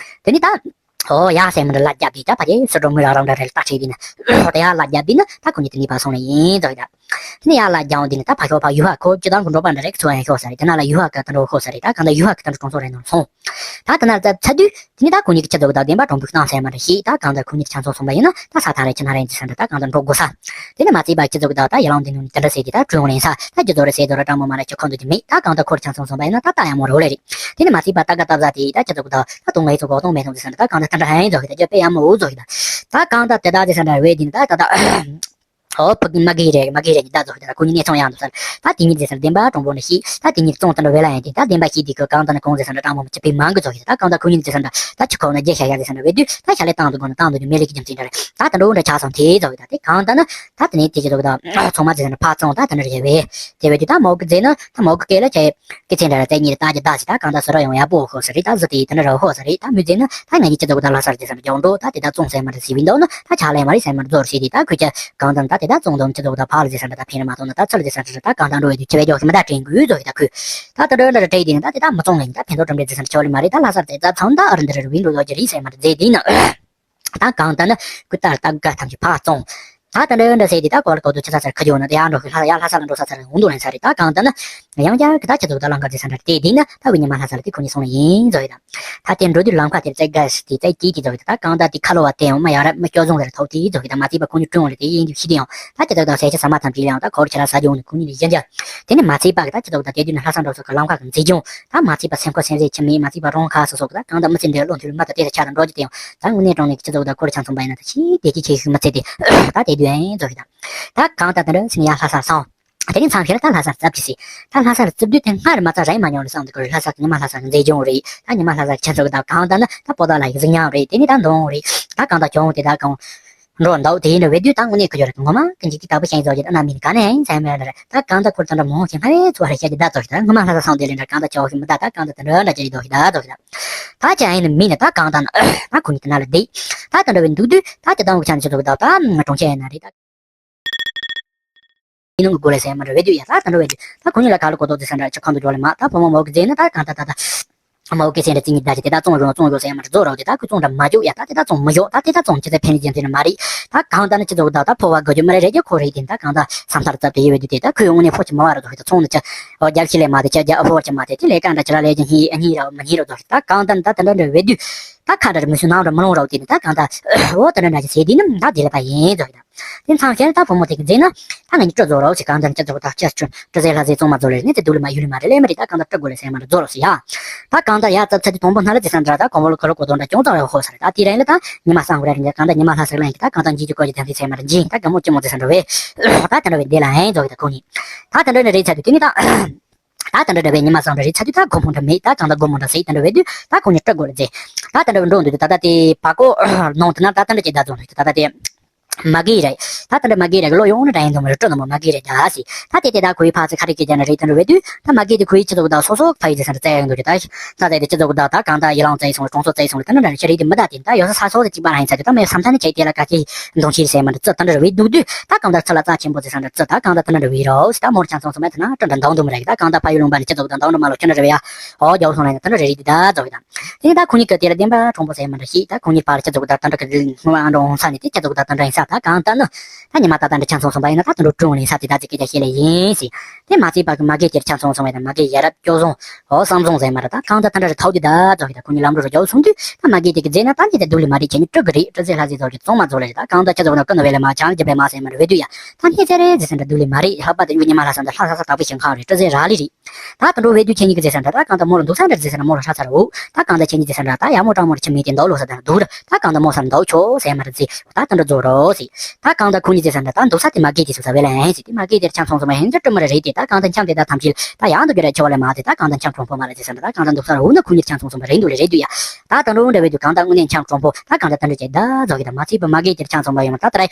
དེ་ནི་ད་ཨོ་ཡ་སེང་མི་འདྲ་ལ་རྒྱབ་དེ་ད་ཕ་གི་སོ་འགྲོ་མི་རང་རང་འདྲ་རེ་ལ་ད་ཁྲིད་དེ་ནི་ད་ཡ་ལ་རྒྱབ་དེ་ནི་ད་ཁོ་གཉིས་དེ་ནི་ཕ་སོང་ལ་ཡིན་ཟེར་ད། དེ་ནས་ཡར་ལ་རྒྱང་འདི་ནི་ད་ཕ་ཤོག་ཕ་ཡུ་ཧ་ཁོ་སྤྱི་བཏང་གི་འགྲོ་པ་འདྲ་རེག་ཚོ་ཡང་ཤོག་ས་རེད། དེ་ན་ལ་ཡུ་ཧ་གི་ད་འགྲོ་ཤོག་ས་རེད། ད་གང་ལྟར་ཡུ་ཧ་གི་ད་འགྲོ་གྲོང་ཚོ་རེད་ནང་སོང་། ད་དེ་ན་ཚ་ཚ་དུས་དེ་ནི་ད་ཁོ་གཉིས་ཀྱི་ཁྱི་ཚོ་གི་ད་བདེན་པ་གྲོང་པུའི་གཏམ་ཟེར་མ་འདྲ་ཞིག་ད་གང་ལྟར་ཁོ་གཉིས་ཀྱི་ཆང་ཚོང་སོང་པ་ཡིན་ན་ད་ས་ཐག་རེད་ཁྱི་ན་རེད་ཅི་ས་འདྲ་ད་གང་ལྟར་འགྲོ་དགོས་ས། དེ་ནི་མ་ཚིག་པ་ཁྱི་ཚོ་གི་ད་ད་ཡ་ལང་དེ་ནུ་ནི་དེ་འདྲ་ཟེར་གི་ད་གྲོས་འོང་ལེན་ས་ད་ཁྱི་ཚོ་རེ་ཟེར་དོ་ར་ཀྲང་མོ་མ་ར་ཁྱི་ཁོ་འདུག་གི་མེད། ད་གང་ལྟར་ཁོ་ར་ཆང་ཚོང་སོང་པ་ཡིན་ན་ད་ད་ཡ་མོ་རོ་ལེ་རེད། དེ་ནི་མ་ཚིག་པ་ད་ག་ད་བཟའ་དེ་ད་ཁྱི་ཚོ་གི་ད་ད་དུང་ང་ཡི་ཚོ་གོ་གཏོང་མེད་སོང་ཅི་ས་འདྲ་ད་གང་ལྟར་ད་འདྲ་ཧན་ཚོ་གི་ད་རྒྱ་པེ་ཡ་མོ་འུ་ཚོ་གི་ད། ད་གང་ལྟར་དེ་ད་དེ་ས་འདྲ་བས་དེ་ནི་ད་ད་ད། ཨོ་ཕ་གི་མ་གི་རེད་མ་གི་རེད་ཉི་ད་ཚོ་ད་ཁོ་གཉིས་གནས་ཚང་ཡང་འདུག་ས། ད་དེ་གཉིས་ཟེར་ས་བདེན་པ་གྲོང་པོ་ནས་ཤི་ད་དེ་གཉིས་བཙོང་དེ་འདྲ་བས་ལ་ཡང་དེ་ད་བདེན་པ་ཤི་དེ་ཁོ་གང་ལྟར་ན་གང་ཟེར་ས་འདྲ་གྲང་མོ་ཅི་པའི་མང་གི་ཚོ་ཡིན། ད་གང་ལྟར་ཁོ་གཉིས་ཟེར་ས་འདྲ་ད་ཆུ་ཁོག་ན་རྒྱལ་ཤ་ཤ་ཟེར་ས་འདྲ་བས་དུས་ད་ཤ་ལས་བཏང་དུ་དགོས་ན་བཏང་དུ་རྒྱུ་མེད་ལས་ཀྱི་རྒྱུ་མཚན་འདྲ་རེད། ད་ད་འགྲོ་འདྲ་ཆགས་སོང་དེ་ཚོ་ཡིན། ད་དེ་གང་ལྟར་ན་ད་དེ་ནས་དེ་ཚོ་ད་ཚང་མ་ཟེར་ས་འདྲ་ཕར་བཙོང་ད་ད་འདྲ་རེད་བས་དེ་བས་དུས་ད་མོ་གི་ཟེར་ན་ད་མོ་གི་སྐད་ལ་ཆ་སྐད་ཆ་འདྲ་ར་རྩེ་གཉིས་རེ་ལྟ་རྒྱུ་ད་ཟེར། ད་གང་ལྟར་སོ་ར་ཡོང་ཡག་པོ་ཤོག་ས་རེད། ད་ཟི་དེ་དེ་འདྲ་ར་ཤོག་ས་རེད། ད་མི་ཟེར་ན་ད་ང་གཉིས་ཁྱི་ཚོ་གི་ད་ལྷ་སར་ཟེར་ས་འདྲ་རྒྱག་འགྲོ་ད་དེ་ད་བཙོང་ཟེར་མ་འདྲ་ཟི་བིན་འདུག་ན་ད་ཆ་ལས་མ་རེད་ཟེར་མ་འདྲ་རྫོར་ཟེར་དེ་ད་ཁོས་ཀྱ་གང་ལྟར་ད་དེ་ད་བཙོང་འདུག་ཁྱི་ཚོ་གི་ད་ཕར་ལ་ཟེར་ས་འདྲ་ད་ཕན་རེ་མ་ཐོག་ན་ད་ཚུར་ལ་ཟེར་ས་འདྲ་ད་གང་ལྟར་འགྲོ་བའི་དུས་ཆེ་བའི་རྒྱག་ཤི་མི་ད་དྲན་དགོས་ཚོ་གི་ད་ཁོས་ད་ད་འདྲ་འདྲ་དྲན་དེ་ནི་ད་དེ་ད་མི་བཙོང་ལ་ཡིན་ད་ཕན་ཐོགས་གྲུབ་འབྲས་ཟེར་ས་འདྲ་ཆོག་ལི་མ་རེད། ད་ལྷ་སར་ཟེར་ད་ཚང་ད་ཨ་རི་འདི་ར་རུ་བིན་འགྲོ་ཡོད་ཀྱི་རེད་ཟེར་མ་འདྲ་ཟེར་དེ་ན། ད་གང་ལྟར་ན་ཀུ་ཏར་ཏ་ག་ཐམས་ཅད་ཕར་བཙོང་། ད་ད་འདྲ་འདྲ་ཟེར་དེ་ད་གོ་ལ་གོ་དུ་ཆ་ཚར་ཁ་རྒྱུ་ན་དེ་ཡང་འགྲོ་ཤི་ལྷ་ཡ་ལྷ་ས་ལ་འགྲོ་ས་ཚར་འོང་དུ་ལེན་ས་རེད། ད་གང་ལྟར་ན་ཡང་བསྐྱར་གི་ད་ཁྱེད་ཚོ་ད་ལང་ཀ་དེ་ས་འདྲ་དེ་དེ་ན་ད་བི་ཉི་མ་ལྷ་ས་ལ་དེ་ཁོ་གཉིས་སོང་ལ་ཡིན་ཚོ་ཡིན། ད་དེ་འགྲོ་དུས་ལམ་ཁ་དེར་བཙལ་དགའ་ཞིག་དེ་བཙལ་དེ་དེ་ཚོ་གི་ད་གང་ལྟར་དེ་ཁ་ལོ་བ་དེ་ཡང་མ་ཡ་ར་མ་སྐྱོ་བཟུང་ལ་ཐོག་དེ་ཚོ་གི་ད་མ་ཚིག་པ་ཁོ་གཉིས་བསྐྲུན་འོང་ལ་དེ་ཡིན་དུས་ཤི་དེ་ཡང་ད་ཁྱེད་ཚོ་ད་ཟས་ཆ་ཟ་མ་ཐམས་ཅད་ལ་ཡང་ད་གོ་ལ་ཁྱེད་ར་ཟ་རྒྱུ་འོང་ནི་ཁོ་གཉིས་ལ་ཡིན་ཀྱང་དེ་ནི་མ་ཚིག་པ་གི་ད་ཁྱེད་ཚོ་ད་དེ་དུས་ན་ལྷ་ས་འགྲོ་ས་གི་ལམ་ཁ་གི་མཛེས་ལྗོངས་ད་མ་ཚིག་པ་སེམས་ཁོ་སེམས་ཟས་ཆི་མེད་མ་ཚིག་པ་རོང་ཁ་སོ་སོ་གི་ད་གང་ལྟར་མི་ཚེ་འདིར་བློ་མཐུན་མ་ད་དེ་ལ་ཆ་དང་འགྲོ་རྒྱུ་དེ་ཡང་ད་དངོས་གནས་དྲང་གནས་ཀྱི་སྤྱི་ཚོགས་དང་ཁོར་ཆང་ཚོང་པ་ཡིན་ན་ད་ཕྱིའི་བདེ་སྐྱིད་ཆེ་ཤོས་མི་ཚེ་དེ་ད་དེ་དུས་ཨེ་ཚོ་ཞིག་དང་ད་གང་ལྟར་དེ་འདྲ་ཕྱིན་ཡ་ལྷ་སར་སོང་། དེ་རིང་མཚམས་ཤར་ད་ལྷ་སར་བཙབ་ཀྱི་སྲིད། ད་ལྷ་སར་བཙབ་དུས་དེ་སྔར་མ་རྩ་རིང་མ་མྱོང་ལ་བསམ་དུ་ཁོར་ལྷ་ས་གི་ཉི་མ་ལྷ་ས་གི་མཛེས་ལྗོངས་རེད། ད་ཉི་མ་ལྷ་ས་གི་ཁྱེད་ཚོ་གི་ད་གང་ལྟར་ན་ད་པོ་ཏཱ་ལ་ཡི་གཟིགས་ཉམས་རེད། དེ་ནི་ད་འདོང་རེད། ད་གང་ལྟར་གྱོང་དེ་ད་གང་འགྲོ་འདུག་དེ་ཡིན་འདྲ་བས་དུས་ད་དངོས་གནས་ཁ་སྦྱོར་གི་ངོ་མ་ཀུན་གྱི་དེ་དག་པོ་ཤེས་རྫོགས་ཀྱི་ད་རྣམ་སྨིན་ག་ནས་ཡིན་ཚད་མེད་ལ་རེད། ད་གང་ལྟར་ཁོར་ད་འདྲ་མོ་ཧོ་ཞིག་སྔ་བས་ཚུ་བ་རེ་བཤད་ཀྱི་ད་ཚོ་ཞིག་ད་ངོ་མ་ལྷ་ས་སོང་དེ་ལས་འདྲ་གང་ལྟར་ཅོག་ཤིག་མི་ད་ད་གང་ལྟར་ད་འདྲ་འདྲ་ཅི་རེད་དོ་ཞིག་ད་ཚོ་ཞིག་ད། ད་ཅི་ཡིན་ནི་མིན་ནི་ད་གང་ལྟར་ན་ད་ཁོ་གཉིས་དེ་ན་ལ་བསྡད། ད་ད་འདྲ་བས་འདུག་དུས་ད་དེ་ད་འུ་ཆ་ཚོ་གི་ད་ད་གྲོང་ཁྱེར་ཡིན་ན་རེད་ད། ཡིན་ནོ་གི་སྒོ་ལས་ཟེར་མ་འདྲ་བས་དུས་ཡ་ད་ད་འདྲ་བས་དུས་ད་ཁོ་གཉིས་ལ་ག་ལ་གོ་རྟོགས་ཟེར་ས་འདྲ་ཆ་ཁང་དུ་འགྲོ་ལས་མ་ད་བུ་མོ་མོ་གི་རྫས་ནི་ད་གང་ད་ད་ད། མོ་གི་སེམས་འདྲ་རྩིས་ཉིད་ད་ཅི་དེ་ད་བཙོང་རུང་བཙོང་རུང་ཟེར་མ་འདྲ་རྫོགས་རོགས་དེ་ད་ཁོས་བཙོང་འདྲ་མ་འཇོག་ཡ་ད་དེ་ད་བཙོང་མི་འཇོག་ད་དེ་ད་བཙོང་ཅི་ཚད་ཕན་ལས་རྒྱུ་མཚན་ནི་མ་རེད། ད་གང་ད་ནི་ཅི་ཚོགས་ད་ད་ཕོ་བ་དགོས་རྒྱུ་མ་རེད་རེད་རྒྱུ་ཁོ་རེད་དེ་ད་གང་ད་བསམ་ཚར་ཙབ་དེ་ཡོད་བས་དུས་དེ་ད་ཁོས་དངོས་གནས་ཕོ་ཅི་མ་བ་ར་རྫོགས་ཡ་ད་བཙོང་ནི་ཅི་ཨོ་རྒྱལ་ཁྱི་ལས་མ་དེ་ཅི་རྒྱ་ཨོ་ཕོ་ཅི་མ་དེ་དེ་ལས་གང་འདྲ་ཅི་ར་ལས་ཀྱི་སྙིང་སྙིང་ར་མ་སྙིང་ར་རྫོགས་ད་གང་ད་ནི་ད་དེ་འདྲ་འདྲ་བས་དུས། ད་ཁ་འདྲ་མི་སུ་ནང་འདྲ་མི་ལོང་རོགས་དེ་ནི་ད་གང་ད་འོ་དེ་འདྲ་འདྲ་ཅི་ཟེར་དེ་ནི་ད་དེ་ལ་ད་ཡིན་ཚོགས་ཡིན་ད། དེ་མཚམས་ཤར་ད་བུ་མོ་དེ་གི་མཛེས་ན་ད་ང་གཉིས་སྤྲོ་རྫོགས་རོགས་ཟེར་གང་ད་ཅི་ཚོགས་ད་ཅི་ཆུ་སྤྲོ་ཟེར་ལྷ་ཟེར་བཙོང་མ་རྫོགས་ལེ་ནི་དེ་སྡུག་ལ་མ་ཡུལ་ལ་མ་རེད་ལེ་མ་རེད་ད་གང་ད་སྤྲོ་དགོས་ལེ་ཟེར་མ་རེད་རྫོགས་རོགས་ཟེར་ཡ། ད་གང་ད་ཡ་ཙབ་ཚ་དེ་དང་པོ་སྣ་ལ་ཅི་སང་འདྲ་ད་གོང་བོ་ལ་ཁ་ལོ་གོ་དོང་འདྲ་ཅུང་ཙག་རེ་ཧོ་ས་རེད་ད་དེ་རིང་ལ་ད་ཉི་མ་སང་གོ་ར་རིང་ལ་གང་ད་ཉི་མ་ལྷ་ས་ལ་ཡིན་གི་ད་གང་ད་འཇིག་རྒྱུ་གོ་རྒྱུ་དམ་ཚིག་ཚད་མ་རེད་འཇིག་ད་ག་མོ་ཅི་མོ་ཙི་སང་འདྲ་བས་ད་དེ་འདྲ་བས་འདི་ལ་ཧན་རྫོགས་གི་ད་ཁོ་གཉིས་ད་དེ་འདྲ་འདྲ་བས་ཉི་མ་སང་འདྲ་རེད་ཚ་དུས་ད་སྒོ་མོ་འདྲ་མེད་ད་གང་ད་སྒོ་མོ་འདྲ་ཟེར་དེ་འདྲ་བས་དུས་ད་ཁོ་གཉིས་སྤྲོ་དགོས་ལེ་ཟེར་ད་དེ་འདྲ་བས་འགྲོ་འདུག་ད་ད་དེ་བ་ཀོ་ནང་དུ་ན་ད་དེ་འདྲ་ཅི་ད་རྫོགས་འདུག་ད་ད་དེ། མ་གི་རེད། ད་དེ་འདྲ་མ་གི་རེད་གི་ལོ་ཡོང་ན་འདྲ་ཡིན་དུ་མ་རེད་སྤྲོ་ན་མོ་མ་གི་རེད་ད་སི། ད་དེ་དེ་ད་ཁོའི་ཕ་ཚི་ཁ་རི་སྐད་རྒྱག་ན་རེད་དེ་འདྲ་བས་དུས་ད་མ་གི་དེ་ཁོའི་ཁྱི་ཚོ་ད་སོ་སོ་ཕ་ཡི་ཟེར་ས་འདྲ་བཙལ་ཡོང་དུ་རེད་ད། ད་དེ་ཁྱི་ཚོ་ད་ད་གང་ད་ཡི་ལང་བཙལ་སོང་གྲོང་ཚོ་བཙལ་སོང་རེད། ད་འདྲ་འདྲ་ཁྱི་རེད་དེ་མི་ད་དེ་ད་ཡོ་ས་ས་སོ་དེ་གཅིག་པ་རང་ཡིན་ས་དེ་ད་མེད་བསམ་ཐ་ནི་ཁྱི་དེ་ལ་ག་ཁྱི་འདོང་ཤེས་ཟེར་མ་འདྲ་བཙལ་ད་འདྲ་བས་འདུག་དུས་ད་གང་ད་ཚི་ལ་རྩ་ཆེན་པོ་ཟེར་ས་འདྲ་བཙལ་ད་གང་ད་ད་འདྲ་བས་རོ་སི། ད་མོར་ཆང་ཚོང་ཚོ་མེད་ད་ན་འདྲ་འདྲ་འདོང་དུ་མི་རེད། ད་གང་ད་ཕ་ཡུལ་ལུང་པ་ནས་ཁྱི་ཚོ་ད་འདོང་འདྲ་མ་ལོ་ཁྱི་འདྲ་རེད་བས་ཡ། ཨོ་རྒྱ་བོ་སོང་ལ་ད་འདྲ་རེད་རེད་དེ་ད་ཚོ་གི་ད། དེ་ནས་ད་ཁོ་གཉིས་ཀྱི་དེ་ལ་བདེན་པ་གྲོང་པོ་ཟེར་མ་འདྲ་ཞིག་ད་ཁོ་གཉིས་བར་ཁྱི་ཚོ་གི་ད་ད་འདྲ་གི་ལུས་ངོ་བ་ཨ་འདྲ་འོང་ས་ནས་དེ་ཁྱི་ཚོ་གི་ད་ད་འདྲ་ཡིན་ས་ད་གང་ལྟར་ན། ད་ཉི་མ་ད་ད་འདྲ་ཆང་ཚོང་སོང་པ་ཡིན་ན་ད་ད་འདྲ་ཀྲུང་ལིན་ས་དེ་ད་ཅི་སྐད་ཆ་བཤད་ལེ་ཡིན་ཟེར། དེ་མ་ཚད་པ་གི་མ་གེ་དེར་ཆང་ཚོང་སོང་བས་ད་མ་གེ་ཡ་རབས་སྐྱོ་བཟང་ཨོ་བསམ་བཟང་ཟེར་མ་ར་ད་གང་ད་ད་འདྲ་རེ་ཐའོ་དེ་ད་ཚོ་གི་ད་ཁོ་གཉིས་ལམ་འགྲོ་རུ་རྒྱབ་སོང་དུས་ད་མ་གེ་དེ་གི་རྫས་ན་ད་འདི་ད་སྡུག་ལེ་མ་རེད། ཁྱེད་གཉིས་སྤྲུག་གི་རེད། སྤྲུག་རྫས་ལྷ་རྫས་ཚོ་གི་བཙོང་མ་ཚོ་ལེ་རེད། ད་གང་ད་ཁྱེད་ཚོ་ན་ཀུན་ནོ་བས་ལེ་མ་ཆང་ལེ་ཇི་བས་མ་ཟེར་མ་ར་བས་དུས་ཡ། ད་ནི་ཚེ་རེ་རྫས་ས་འདྲ་སྡུག་ལེ་མ་རེད། ལྷག་པ་དེ་ཡུ་ཉི་མ་ལྷ་ས་འདི་ལྷ་ས་ས་དག་པོ་ཞིང་ཁང་རེད། སྤྲུག་རྫས་རག་ལེ་རེད། ད་དུད་འགྲོ་བས་དུས་ཁྱེད་གཉིས་ཀྱི་ཟེར་ས་འདྲ་ད་གང་ལྟར་མོ་ལ་འདུག་ས་འདྲ་ཟེར་ས་འདྲ་མོ་ལ་ཧྲ་ཚ་ར་འུ། ད་གང་ལྟར་ཁྱེད་གཉིས་ཟེར་ས་འདྲ་ད་ཡ་མོ་ཀྲང་མོ་ར་ཁྱིམ་མི་དེ་འདུག་ལོ་ས་དང་འདུག་ར། ད་གང་ལྟར་མོ་ས་འདུག་ཆོག་ཟེར་མ་ར་ཟེར། ད་དུད་འགྲོ་རྫོགས་རོ་ཟེར། ད་གང་ལྟར་ཁོ་གཉིས་ཟེར་ས་འདྲ་ད་འདུག་ས་དེ་མ་གེ་དེ་སུ་ས་བེ་ལ་ཧན་ཟེར། དེ་མ་གེ་དེར་ཆང་ཚོང་ཚོང་མ་ཧན་ཅི་ཀྲི་མ་ར་རེད་དེ། ད་གང་ལྟར་འཆམ་དེ་ད་ཐམས་ཅད་ད་ཡང་འདུག་རྒྱུ་ར་ཆེ་བ་ལ་མ་ཟེར། ད་གང་ལྟར་འཆམ་གྲོང་པོ་མ་ར་ཟེར་ས་འདྲ་ད་གང་ལྟར་འདུག་ས་ར་འུ་ན་ཁོ་གཉིས་ཆང་ཚོང་ཚོང་མ་རེད་འདུག་ལེ་རེད་འདུག་ཡ། ད་དུད་འགྲོ་འདྲ་བས་དུས་གང་ལྟར་དངོས་གནས་འཆམ་གྲོང་པོ་ད་གང་ལྟར་དུད་འགྲོ་ཅེ་ད་རྫོགས་གི་ད་མ་ཚིག་པ་མ་གེ་དེར་ཆང་ཚོང་མ་ཡོང་ད་ད་ར།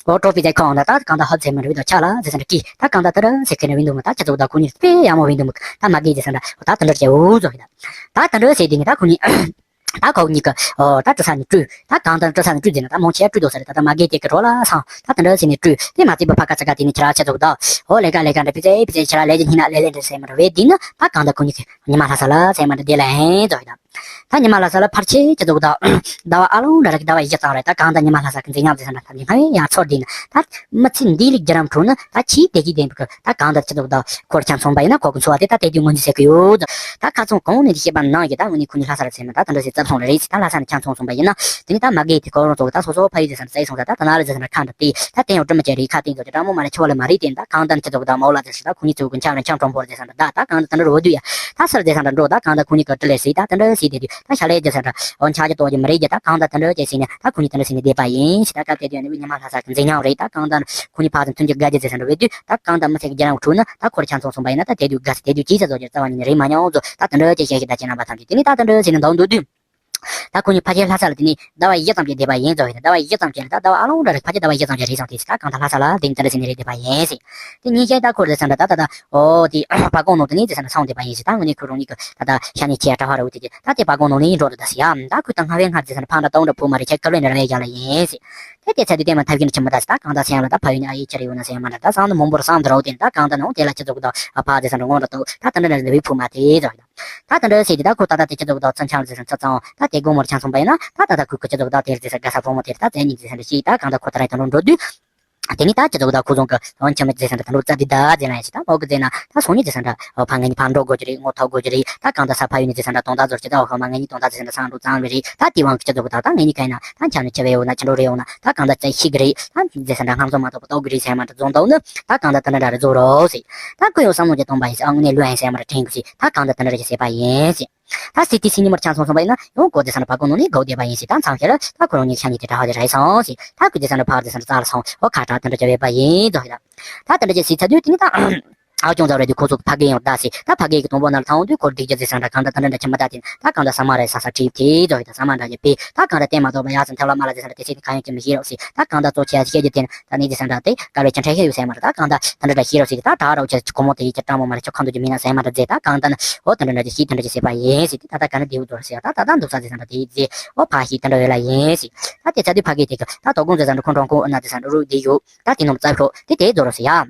ཨོ་ཀྲོ་པི་ཙའི་ཁོང་ད་ད་གང་ད་ཧབ་ཚེ་མི་རུ་ད་ཆ་ལ་ཟེར་ས་འདྲ་ཀི་ད་གང་ད་ད་ར་ཟེར་ཁེ་ནི་བིན་དུ་མ་ད་ཁྱེད་ཚོ་ད་ཁོ་གཉིས་དཔེ་ཡག་མོ་བིན་དུ་མ་ད་མ་གི་ཟེར་ས་འདྲ་ད་ད་འདྲ་ཅེ་འུ་ཟོ་ཡིན་ད་ད་འདྲ་ཟེར་དེ་ནི་ད་ཁོ་གཉིས་ད་ཁོ་གཉིས་ཀ་ཨོ་ད་ཏི་ས་ནི་སྤྲུལ་ད་གང་ད་ཏི་ས་ནི་སྤྲུལ་ཟེར་ན་ད་མོ་ཆེ་སྤྲུལ་དོ་ཟེར་ད་ད་མ་གི་དེ་ཀ་གྲོ་ལ་སང་ད་ད་འདྲ་ཟེར་ནི་སྤྲུལ་དེ་མ་ཚིག་པ་ཕ་ཀ་ཚ་ཀ་དེ་ནི་ཁྱེད་ར་ཁྱེད་ཚོ་ད་ཨོ་ལེ་ཀ་ལེ་ཀ་འདྲ་པི་ཙེ་པི་ཙེ་ཁྱེད་ར་ལེ་ཇི་ཧི་ན་ལེ་ལེ་འདྲ་ཟེར་མ་འདྲ་བས་དེ་ནི་ད་གང་ད་ཁོ་གཉིས་ཉི་མ་ལྷ་ས་ལ་ཟེར་མ་འདྲ་དེ་ལ་ཧེ་ཟོ་ཡིན་ད། ད་ཉི་མ་ལྷ་ས་ལ་ཕར་ཆེ་ཁྱེད་ཚོ་གི་ད་ཟླ་བ་ཨ་ལོང་འདྲ་ར་གི་ཟླ་བ་བཞི་ཙམ་རེད། ད་གང་ལྟར་ཉི་མ་ལྷ་ས་གི་མཛེས་ཉམས་ཟེར་ས་འདྲ་ཐམས་ཅད་སྔར་བས་ཡང་ཚོར་བསྡད་ན་ད་མི་ཚེ་འདི་ལས་རྒྱ་རམ་འཁྲུག་ན་ད་ཆེས་བདེ་སྐྱིད་ལྡན་པའི་གི་ད་གང་ལྟར་ཁྱེད་ཚོ་གི་ད་ཁོར་ཆང་ཚོང་པ་ཡིན་ན་ཁོ་གི་འཚོ་བ་དེ་ད་དེ་དུས་ངོས་འཛིན་བྱེད་ཀྱི་ཡོད། ད་ཁ་ཚོང་གང་ནས་དེ་བཤད་པ་ནང་གི་ད་ངོས་ནས་ཁོ་ནི་ལྷ་ས་ལ་ཟེར་ན་ད་ད་འདྲ་ཟེར་བཙབ་སོང་ལ་རེད་ཟེར། ད་ལྷ་ས་ནས་ཆང་ཚོང་སོང་པ་ཡིན་ན་དེ་ནི་ད་མ་གི་དེ་གོ་རོང་ཚོ་གི་ད་སོ་སོ་ཕ་ཡུལ་ཟེར་ས་འདྲ་བཙལ་སོང་ད་ད་ན་ལ་ཟེར་ས་འདྲ་ཁ་འདྲ་དེ་ད་དེ་ཡང་སྒྲུབ་མ་བྱས་རེད། ཁ་དེ་ཚོ་ཀྱི་ཀྲང་མོ་མ་ལ་ཆེ་བ་ལ་མ་རེད་དེ་ད་གང་ལྟར་ཁྱེད་ཚོ་གི་ད་མ་འོ་ལ་ཟེར་ས་ད་ཁོ་ནི་ཚོ་གི་ཆང་ར་ཆང་གྲོང་པོར་ཟེར་ས་འདྲ་ད་ད་གང་ལྟར་ད་འདྲ་རོ་དུས་ཡ། ད་སར་ཟེར་ས་འདྲ་འགྲོ་ད་གང་ད་ཁོ་གཉིས་ཀ་བཀྲ་ལས་ཟེར་ད་དེ་འདྲ་ཟེར་དེ་དུས་ད་ཤ་ལས་རྒྱུ་ཟེར་ས་འདྲ་འོ་འཆག་རྒྱུ་ཏོག་རྒྱུ་མི་རེད་རྒྱུ། ད་གང་ད་དེ་འདྲ་ཅེས་ཟེར་ནས་ད་ཁོ་གཉིས་དེ་འདྲ་ཟེར་ནས་བསྡད་པ་ཡིན་ཞེས། ད་སྐབས་དེ་དུས་ནི་ཉི་མ་ལྷ་ས་གི་མཛེས་ཉམས་རེད། ད་གང་ད་ཁོ་གཉིས་ཕ་ཚོ་མཐུན་གྱི་དགའ་རྒྱུ་ཟེར་ས་འདྲ་བས་དུས་ད་གང་ད་མི་ཚེ་གི་རྒྱ་རམ་འཁྲུག་ན་ད་ཁོར་ཆང་ཚོང་སོང་པ་ཡིན་ན་ད་དེ་དུས་དགའ་ས་དེ་དུས་ཅི་ས་བཟོ་རྒྱུ་རྩ་བ་ཉིད་ནས་རེད་མ་མྱོང་ཚོ། ད་དེ་འདྲ་ཅེས་བཤད་ཞིག་ད་ཁྱེད་རྣམ་པ་ཐམས་ཅད་དེ་ནི་ད་དེ་འདྲ་ཟེར་ནས་འདུག་འདུག་དུས། ད་ཁོ་གཉིས་ཕ་ཁྱེད་ལྷ་ས་ལ་དེ་ནས་ཟླ་བ་བཞི་ཙམ་གྱི་བསྡད་པ་ཡིན་ཟེར་བས། ཟླ་བ་བཞི་ཙམ་གྱི་ལ་ད་ཟླ་བ་ཨ་ལོང་འདྲ་རེད། ཕ་ཁྱེད་ཟླ་བ་བཞི་ཙམ་གྱི་རེད་སོང་དེ་ཟེར། ད་གང་ད་ལྷ་ས་ལ་དེ་ནས་དེ་འདྲ་ཟེར་ནས་རེད་བསྡད་པ་ཡིན་ཟེར། དེ་ཉིན་ཤས་ད་ཁོ་རེད་ཟེར་འདྲ་ད་ད་ད་ཨོ་དེ་བ་གོང་ནང་དེ་ནས་ཟེར་ས་འདྲ་སོང་བསྡད་པ་ཡིན་ཟེར། ད་དངོས་གནས་ཁོ་རང་ཉིད་ཀྱི་ད་ད་ཤ་ནས་ཁྱེད་གྲྭ་བ་ར་འུ་དེ་གྱི་ད་དེ་བ་གོང་ནང་ནས་འགྲོ་འདུག་ད་ཟེར་ཡ། ད་ཁོ་ད་སྔ་བའི་སྔར་ཟེར་ས་འདྲ་ཕ་འདྲ་ཏོང་འདྲ་བུ་མ་རེད། ཁྱེད་ཀ་ལོས་འདྲ་ར་བས་རྒྱ་ལ་ཡིན་ཟེར། དེ་དེ་ཚ་དུས་དེ་མ་ཐབས་ཤེས་འདྲ་ཆེན་པོ་ད་ཟེར། ད་གང་ད་སེམས་ལ་ད་ཕ་ཡུལ་ནས་ཨ་ཡེ་ཁྱེད་རེ་ཡོད་ན་ཟེར་མ་འདྲ་ད་སང་ནི་མང་པོར་སང་འདྲ་འོ་དེ་ད་གང་ད་ནང་དེ་ལ་ཁྱེད་ཚོ་གི་ད་ཨ་ཕ་ཟེར་ས་འདྲ་ངོ་འདྲ་ཏོ་ད་ད་འདྲ་འདྲ་ཟེར་བའི་ཕུ་མ་དེ་ཟེར། ད་དེ་འདྲ་ཟེར་དེ་ད་ཁོ་ད་ལྟ་དེ་ཁྱེད་ཚོ་གི་ད་ཚོན་ཆང་ཟེར་ས་ཚ་ཚང་ད་དེ་དགོང་མོར་ཆང་ཚོང་པ་ཡིན་ན་ད་ད་ད་ཁོ་ཁོ་ཁྱེད་ཚོ་གི་ད་དེར་ཟེར་ས་དགའ་ས་ཕོ་མོ་དེར་ད་བཙལ་ནི་ཟེར་ས་འདྲ་ཞིག་ད་གང་ད་ཁོ་ད་རེ་དོན་འགྲོ་འགྲོ་དུས། དེ་ནི་ད་ཁྱེད་ཚོ་གི་ད་ཁོ་ཚོ་གི་འོན་ཆེན་མོ་ཟེར་ས་འདྲ་ད་འགྲོ་རྩ་དེ་ད་ཟེར་ན་ཡིན་ཞིག་ད་མོ་གི་ཟེར་ན་ད་སོང་ཉིན་ཟེར་ས་འདྲ་ཨོ་ཕ་ངེད་གཉིས་ཕར་འགྲོ་དགོས་ཀྱི་རེད། ངོ་ཐོག་དགོས་ཀྱི་རེད། ད་གང་ད་ས་ཕ་ཡུལ་ནས་ཟེར་ས་འདྲ་དོན་དག་ཟོར་གྱི་ད་ཨོ་ཕ་མ་ངེད་གཉིས་དོན་དག་ཟེར་ས་འདྲ་སང་འགྲོ་ཙང་བའི་རེད། ད་དེ་དབང་གི་ཁྱེད་ཚོ་གི་ད་ད་ངེད་གཉིས་ག་ཡིན་ན་ད་འཆམ་ནས་ཆེ་བས་ཡོད་ན་ཆེ་འགྲོ་རེ་ཡོད་ན་ད་གང་ད་ཙེ་ཤི་གི་རེད། ད་ཟེར་ས་འདྲ་སྔ་ཚོད་མ་གཏོགས་པ་གཏོགས་གི་རེད་ཟེར་མ་འདྲ་རྫོང་དང་ནི་ད་གང་ད་ད་འདྲ་འདྲ་རེ་རྫོགས་རོགས་ཟེར། ད་ཁོ་ཡང་བསམ་བློ་ཅིག་གཏོང་པ་ཡིན་ཟེར། ཨ་དངོས་གནས་ལོས་ཡིན་ཟེར་མ་ར་དྲན་གི་ཟེར། ད་གང་ད་ད་འདྲ་རེ་ཟེར་པ་ཡིན་ཟེར། ད་སི་ཏི་སི་ཉི་མར་ཆང་ཚོང་སོང་པ་ཡིན་ན་ཡང་གོ་ཟེར་ས་འདྲ་ཕ་གོ་ནང་ནས་གོ་བསྡད་པ་ཡིན་ཟེར། ད་མཚམས་ཤར་ད་ཁོ་རང་གཉིས་ཆ་གཉིས་དེ་གྲྭ་ཧ་དེ་རེད་སོང་ཟེར། ད་ཁོ་ཟེར་ས་འདྲ་ཕར་ཟེར་ས་འདྲ་རྩ་ལ་སོང་ཨོ་ཁ་གྲག་དེ་འདྲ་བྱ་བས་པ་ཡིན་ཟེར་ད། ད་དེ་འདྲ་བྱས་ཟེར་ཚ་དུས་དེ་ནི་ད་ཨ་ཅུང་ཟ་རེད་དེ་ཁོ་ཚོ་ཕ་གི་ཡང་ད་ཟེར། ད་ཕ་གི་གི་དང་པོ་ན་ལ་ཐང་དུས་ཁོར་སྡིག་རྒྱུ་ཟེར་ས་འདྲ་གང་ད་ད་འདྲ་འདྲ་ཆ་མ་ད་དེ་ད་གང་ད་ས་མ་རེད་ས་ས་ཁྲིད་དེ་ཟེར་ད་ས་མ་འདྲ་བྱས་པས་ད་གང་ད་བསྟན་མ་ཐོག་པ་ཡག་ཙམ་ཐབས་ལ་མ་ལ་ཟེར་ས་འདྲ་དེ་ཚེ་དེ་གང་ཡང་ཅི་མི་ཤེས་རོགས་ཟེར། ད་གང་ད་གཙོ་ཆེ་ཤེས་རྒྱུ་དེ་ད་ནི་ཟེར་ས་འདྲ་དེ་དཀར་བའི་ཆ་འཕྲད་ཤེས་ཡོད་ཟེར་མ་རེད། ད་གང་ད་ད་འདྲ་འདྲ་ཤེས་རོགས་ཟེར། ད་གྲག་རོགས་ཆེ་ཁོ་མོ་དེ་ཡི་ཁྱེད་གྲང་མོ་མ་རེད། ཁྱེད་ཁ་འདུག་རྒྱུ་མིན་ན་ཟེར་མ་འདྲ་ཟེར། ད་གང་ད་ན་ཨོ་དེ་འདྲ་འདྲ་ཅིག་ཤིག་དེ་འདྲ་ཅིག་ཟེར་པ་ཡིན་ཟེར། དེ་ད་ད་ག་ནི་དེའུ་རྫོར་ཟེར་ད་དེ་ཟེར། ཨོ་ཕ་ཤིག་དེ་འདྲ་ཡོད་ལ་ཡིན་ཟེར། ད་དེ་ཚ་དུས་ཕ་གིའི་དེ་ཚོ་ད་དོ་དགོང་ཚོ་ཟ་འདྲ་ཁོང་གྲོང་ཁོ་ན་དེ་ཟ་འདྲ་རུ་དེ་ཡོད། ད་དེ་ནོར་རྩ་ཤོག་དེ་དེ་རྫོར་ཟེར་ཡ།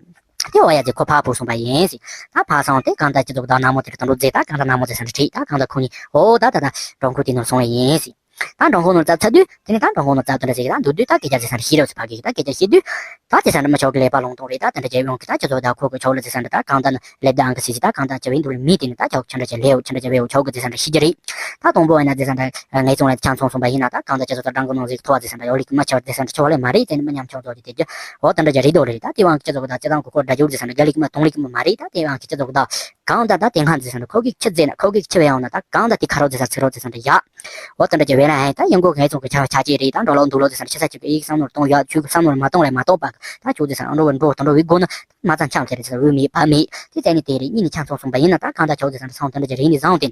དེ་འོ་ཡ་ཟེར་ཁོ་ཕ་བུ་སོང་པ་ཡིན་ཟེར། ད་ཕ་སང་དེ་གང་ད་ཅི་ཚོགས་ད་ན་མོ་དེ་རུ་ད་འགྲོ་ཟེར། ད་གང་ད་ན་མོ་ཟེར་ས་འདྲ་ཁྲིད། ད་གང་ད་ཁོ་གཉིས་ཨོ་ད་ད་ད་གྲོང་ཁོ་དེ་ནོར་སོང་བ་ཡིན་ཟེར། ད་འགྲོ་ཁོ་ནོར་ཚ་ཚ་དུས་དེ་ནས་ད་འགྲོ་ཁོ་ནོར་ཚ་དེ་འདྲ་ཟེར་གི་ད་འདུག་དུས་ད་སྐད་ཆ་ཟེར་ས་འདྲ་ཤེས་རོགས་ཟེར། ཕ་གིས་ད་སྐད་ཆ་བཤད་དུས་ད་དེ་ས་འདྲ་མི་ཆོག་གི་ཀླད་པ་ལོང་གཏོང་རེད། ད་དེ་འདྲ་བྱས་ཡོང་གི་ད་ཁྱེད་ཚོ་ད་ཁོ་གི་ཆོག་ལ་ཟེར་ས་འདྲ་ད་གང་ད་ནི་ལེབ་ད་ཨང་གི་ཟེར་ཟེར། ད་གང་ད་བྱ་བའི་འདུག་ལ་མི་དེ་ནི་ད་ཆོག་ཆ་འདྲ་བྱས་ལེའོ་ཆ་འདྲ་བྱས་བེའོ་ཆོག་གི་ཟེར་ས་འདྲ་ཤེས་ཀྱི་རེད། ད་དང་པོ་ཡིན་ན་ཟེར་ས་འདྲ་ངའི་ཚོང་ལ་ཆང་ཚོང་སོང་པ་ཡིན་ན་ད་གང་ད་ཁྱེད་ཚོ་ད་འགྲང་གི་ནང་ཟིག་ཐོ་བ་ཟེར་ས་འདྲ་ཡོ་ལིག་མ་ཆོག་ཟེར་ས་འདྲ་ཆོག་ལེ་མ་རེད། དེ་ནི་མི་ཉམས་ཆོག་ཚོགས་ཀྱི་དེ་རྒྱུ་ཨོ་ད་འདྲ་བྱས་རེད་དོ་རེད། ད་དེ་དབང་གི་ཁྱེད་ཚོ་གི་ད་སྤྱི་བཏང་གི་ཁོ་འདྲ་རྒྱུ་ཟེར་ས་འདྲ་རྒྱ་ལིག་མ་དོང་ལིག་མ་མ་རེད། ད་དེ་དབང་གི་ཁྱེད་ཚོ་གི་ད་གང་ད་ད་དེ་སྔ་ཟེར་ས་འདྲ་ཁོ་གི་ཁྱི་ཟེར་ན་ཁོ་གི་ཁྱི་བས་ཡང་ན་ད་གང་ད་དེ་ཁ་རོག་ཟེར་ས་ཚིག་རོགས་ཟེར་ས་འདྲ་ཡ། འོ་དེ་འདྲ་ཅིག་བས་ན་ཨེ་ད་ཡང་སྒོ་ངའི་ཚོང་གི་ཆ་ཆ་ཅིག་རེད། ད་འགྲོ་ལོག་འདུག་ལོག་ཟེར་ས་འདྲ་ཆི་ས་ཅིག་གི་ཡིག་བསམ་བློར་གཏོང་ཡ་ཆུ་གི་བསམ་བློར་མ་གཏོང་ལས་མ་གཏོགས་པ་ད་ཆུ་ཟེར་ས་འགྲོ་བའི་འགྲོ་དང་འགྲོ་བའི་སྒོ་ན་མ་ཚང་འཆམ་ཁྱེར་ཟེར་འུ་མེད་བ་མེད་དེ་བཙལ་ནས་དེ་རེད། གཉིས་ནས་ཆང་ཚོང་སོང་པ་ཡིན་ན་ད་གང་ད་ཆོག་ཟེར་ས་འདྲ་ཚང་དེ་འདྲ་ཅིག་རེད་ནས་བཟང་དེ།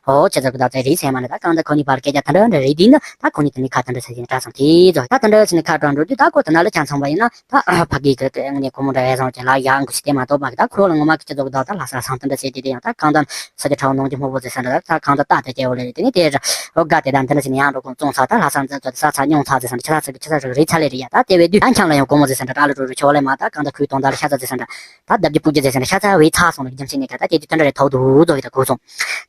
ཨོ་ཁྱེད་ཚོ་གི་ད་ཚེ་རེད་ཟེར་མ་ནི། ད་གང་ད་ཁོ་གཉིས་བར་སྐད་ཆ་དེ་འདྲ་འདྲ་རེད་དུས་ནི། ད་ཁོ་གཉིས་དེ་ནས་ཁ་དེ་འདྲ་ཟེར་གྱིན་གྲྭ་སོང་དེ་ཚོ། ད་དེ་འདྲ་ཟེར་ནས་ཁ་གྲག་འགྲོ་དུས། ད་ཁོ་དེ་ན་ལ་ཆང་ཚོང་པ་ཡིན་ན། ད་ཕ་གི་གི་དངོས་གནས་ཁོ་མོ་འདྲ་ཡ་བཟང་ཅན་ལ་ཡ་འགུ་ཞིག་དེ་མ་གཏོགས་པ་གི། ད་ཁོ་རང་ལ་ངོ་མ་གི་ཁྱེད་ཚོ་གི་ད་ད་ལྷ་ས་སང་དེ་འདྲ་ཟེར་དེ་དེ་ཡང་། ད་གང་ད་ས་ཆ་ཁྲ་བོ་ནང་གི་སྨུག་པོ་ཟེར་ས་འདྲ། ད་གང་ད་ད་དེ་སྐྱེ་བོ་ལས་རེད། དེ་ནས་དེ་ར་ཨོ་དགའ་དེ་ད་འདི་འདྲ་ཟེར་ནས་ཡང་འགྲོ་གོང་བཙོང་ཚ། ད་ལྷ་ས་འཛིན་ཚོ་དེ་ས་ཚ་སྙོང་ཚ་ཟེར་ས་འདྲ། ཆ་ཚ་ཟེར་གི་ཆ་ཚ་ཟེར་གི་རེད་ཚ་ལས་རེད་ཡ། ད་དེ་བས་དུས་ད་འཁྱམ་ལ་ཡང་སྒོར་མོ་ཟེར་ས་འདྲ་ད་ལ་འགྲོ་རུ་ཆོག་ལས་མ། ད་གང་ད་ཁོའི་དོན་དག་ལ་ཤ་ཚ་ཟེར་ས་འདྲ། ད་ལྡབ་ཀྱི་སྤུ་རྒྱུ་ཟེར་ས་འདྲ་ཤ་ཚ་བས་ཚ་སོང་ལ་རྒྱུ་མཚན་ནས་ད། ད་དེ་དུས་དེ་འདྲ་རེད་ཐོག་ཏུ་རྫོགས་ཡོད། ད་གོ་སོང་།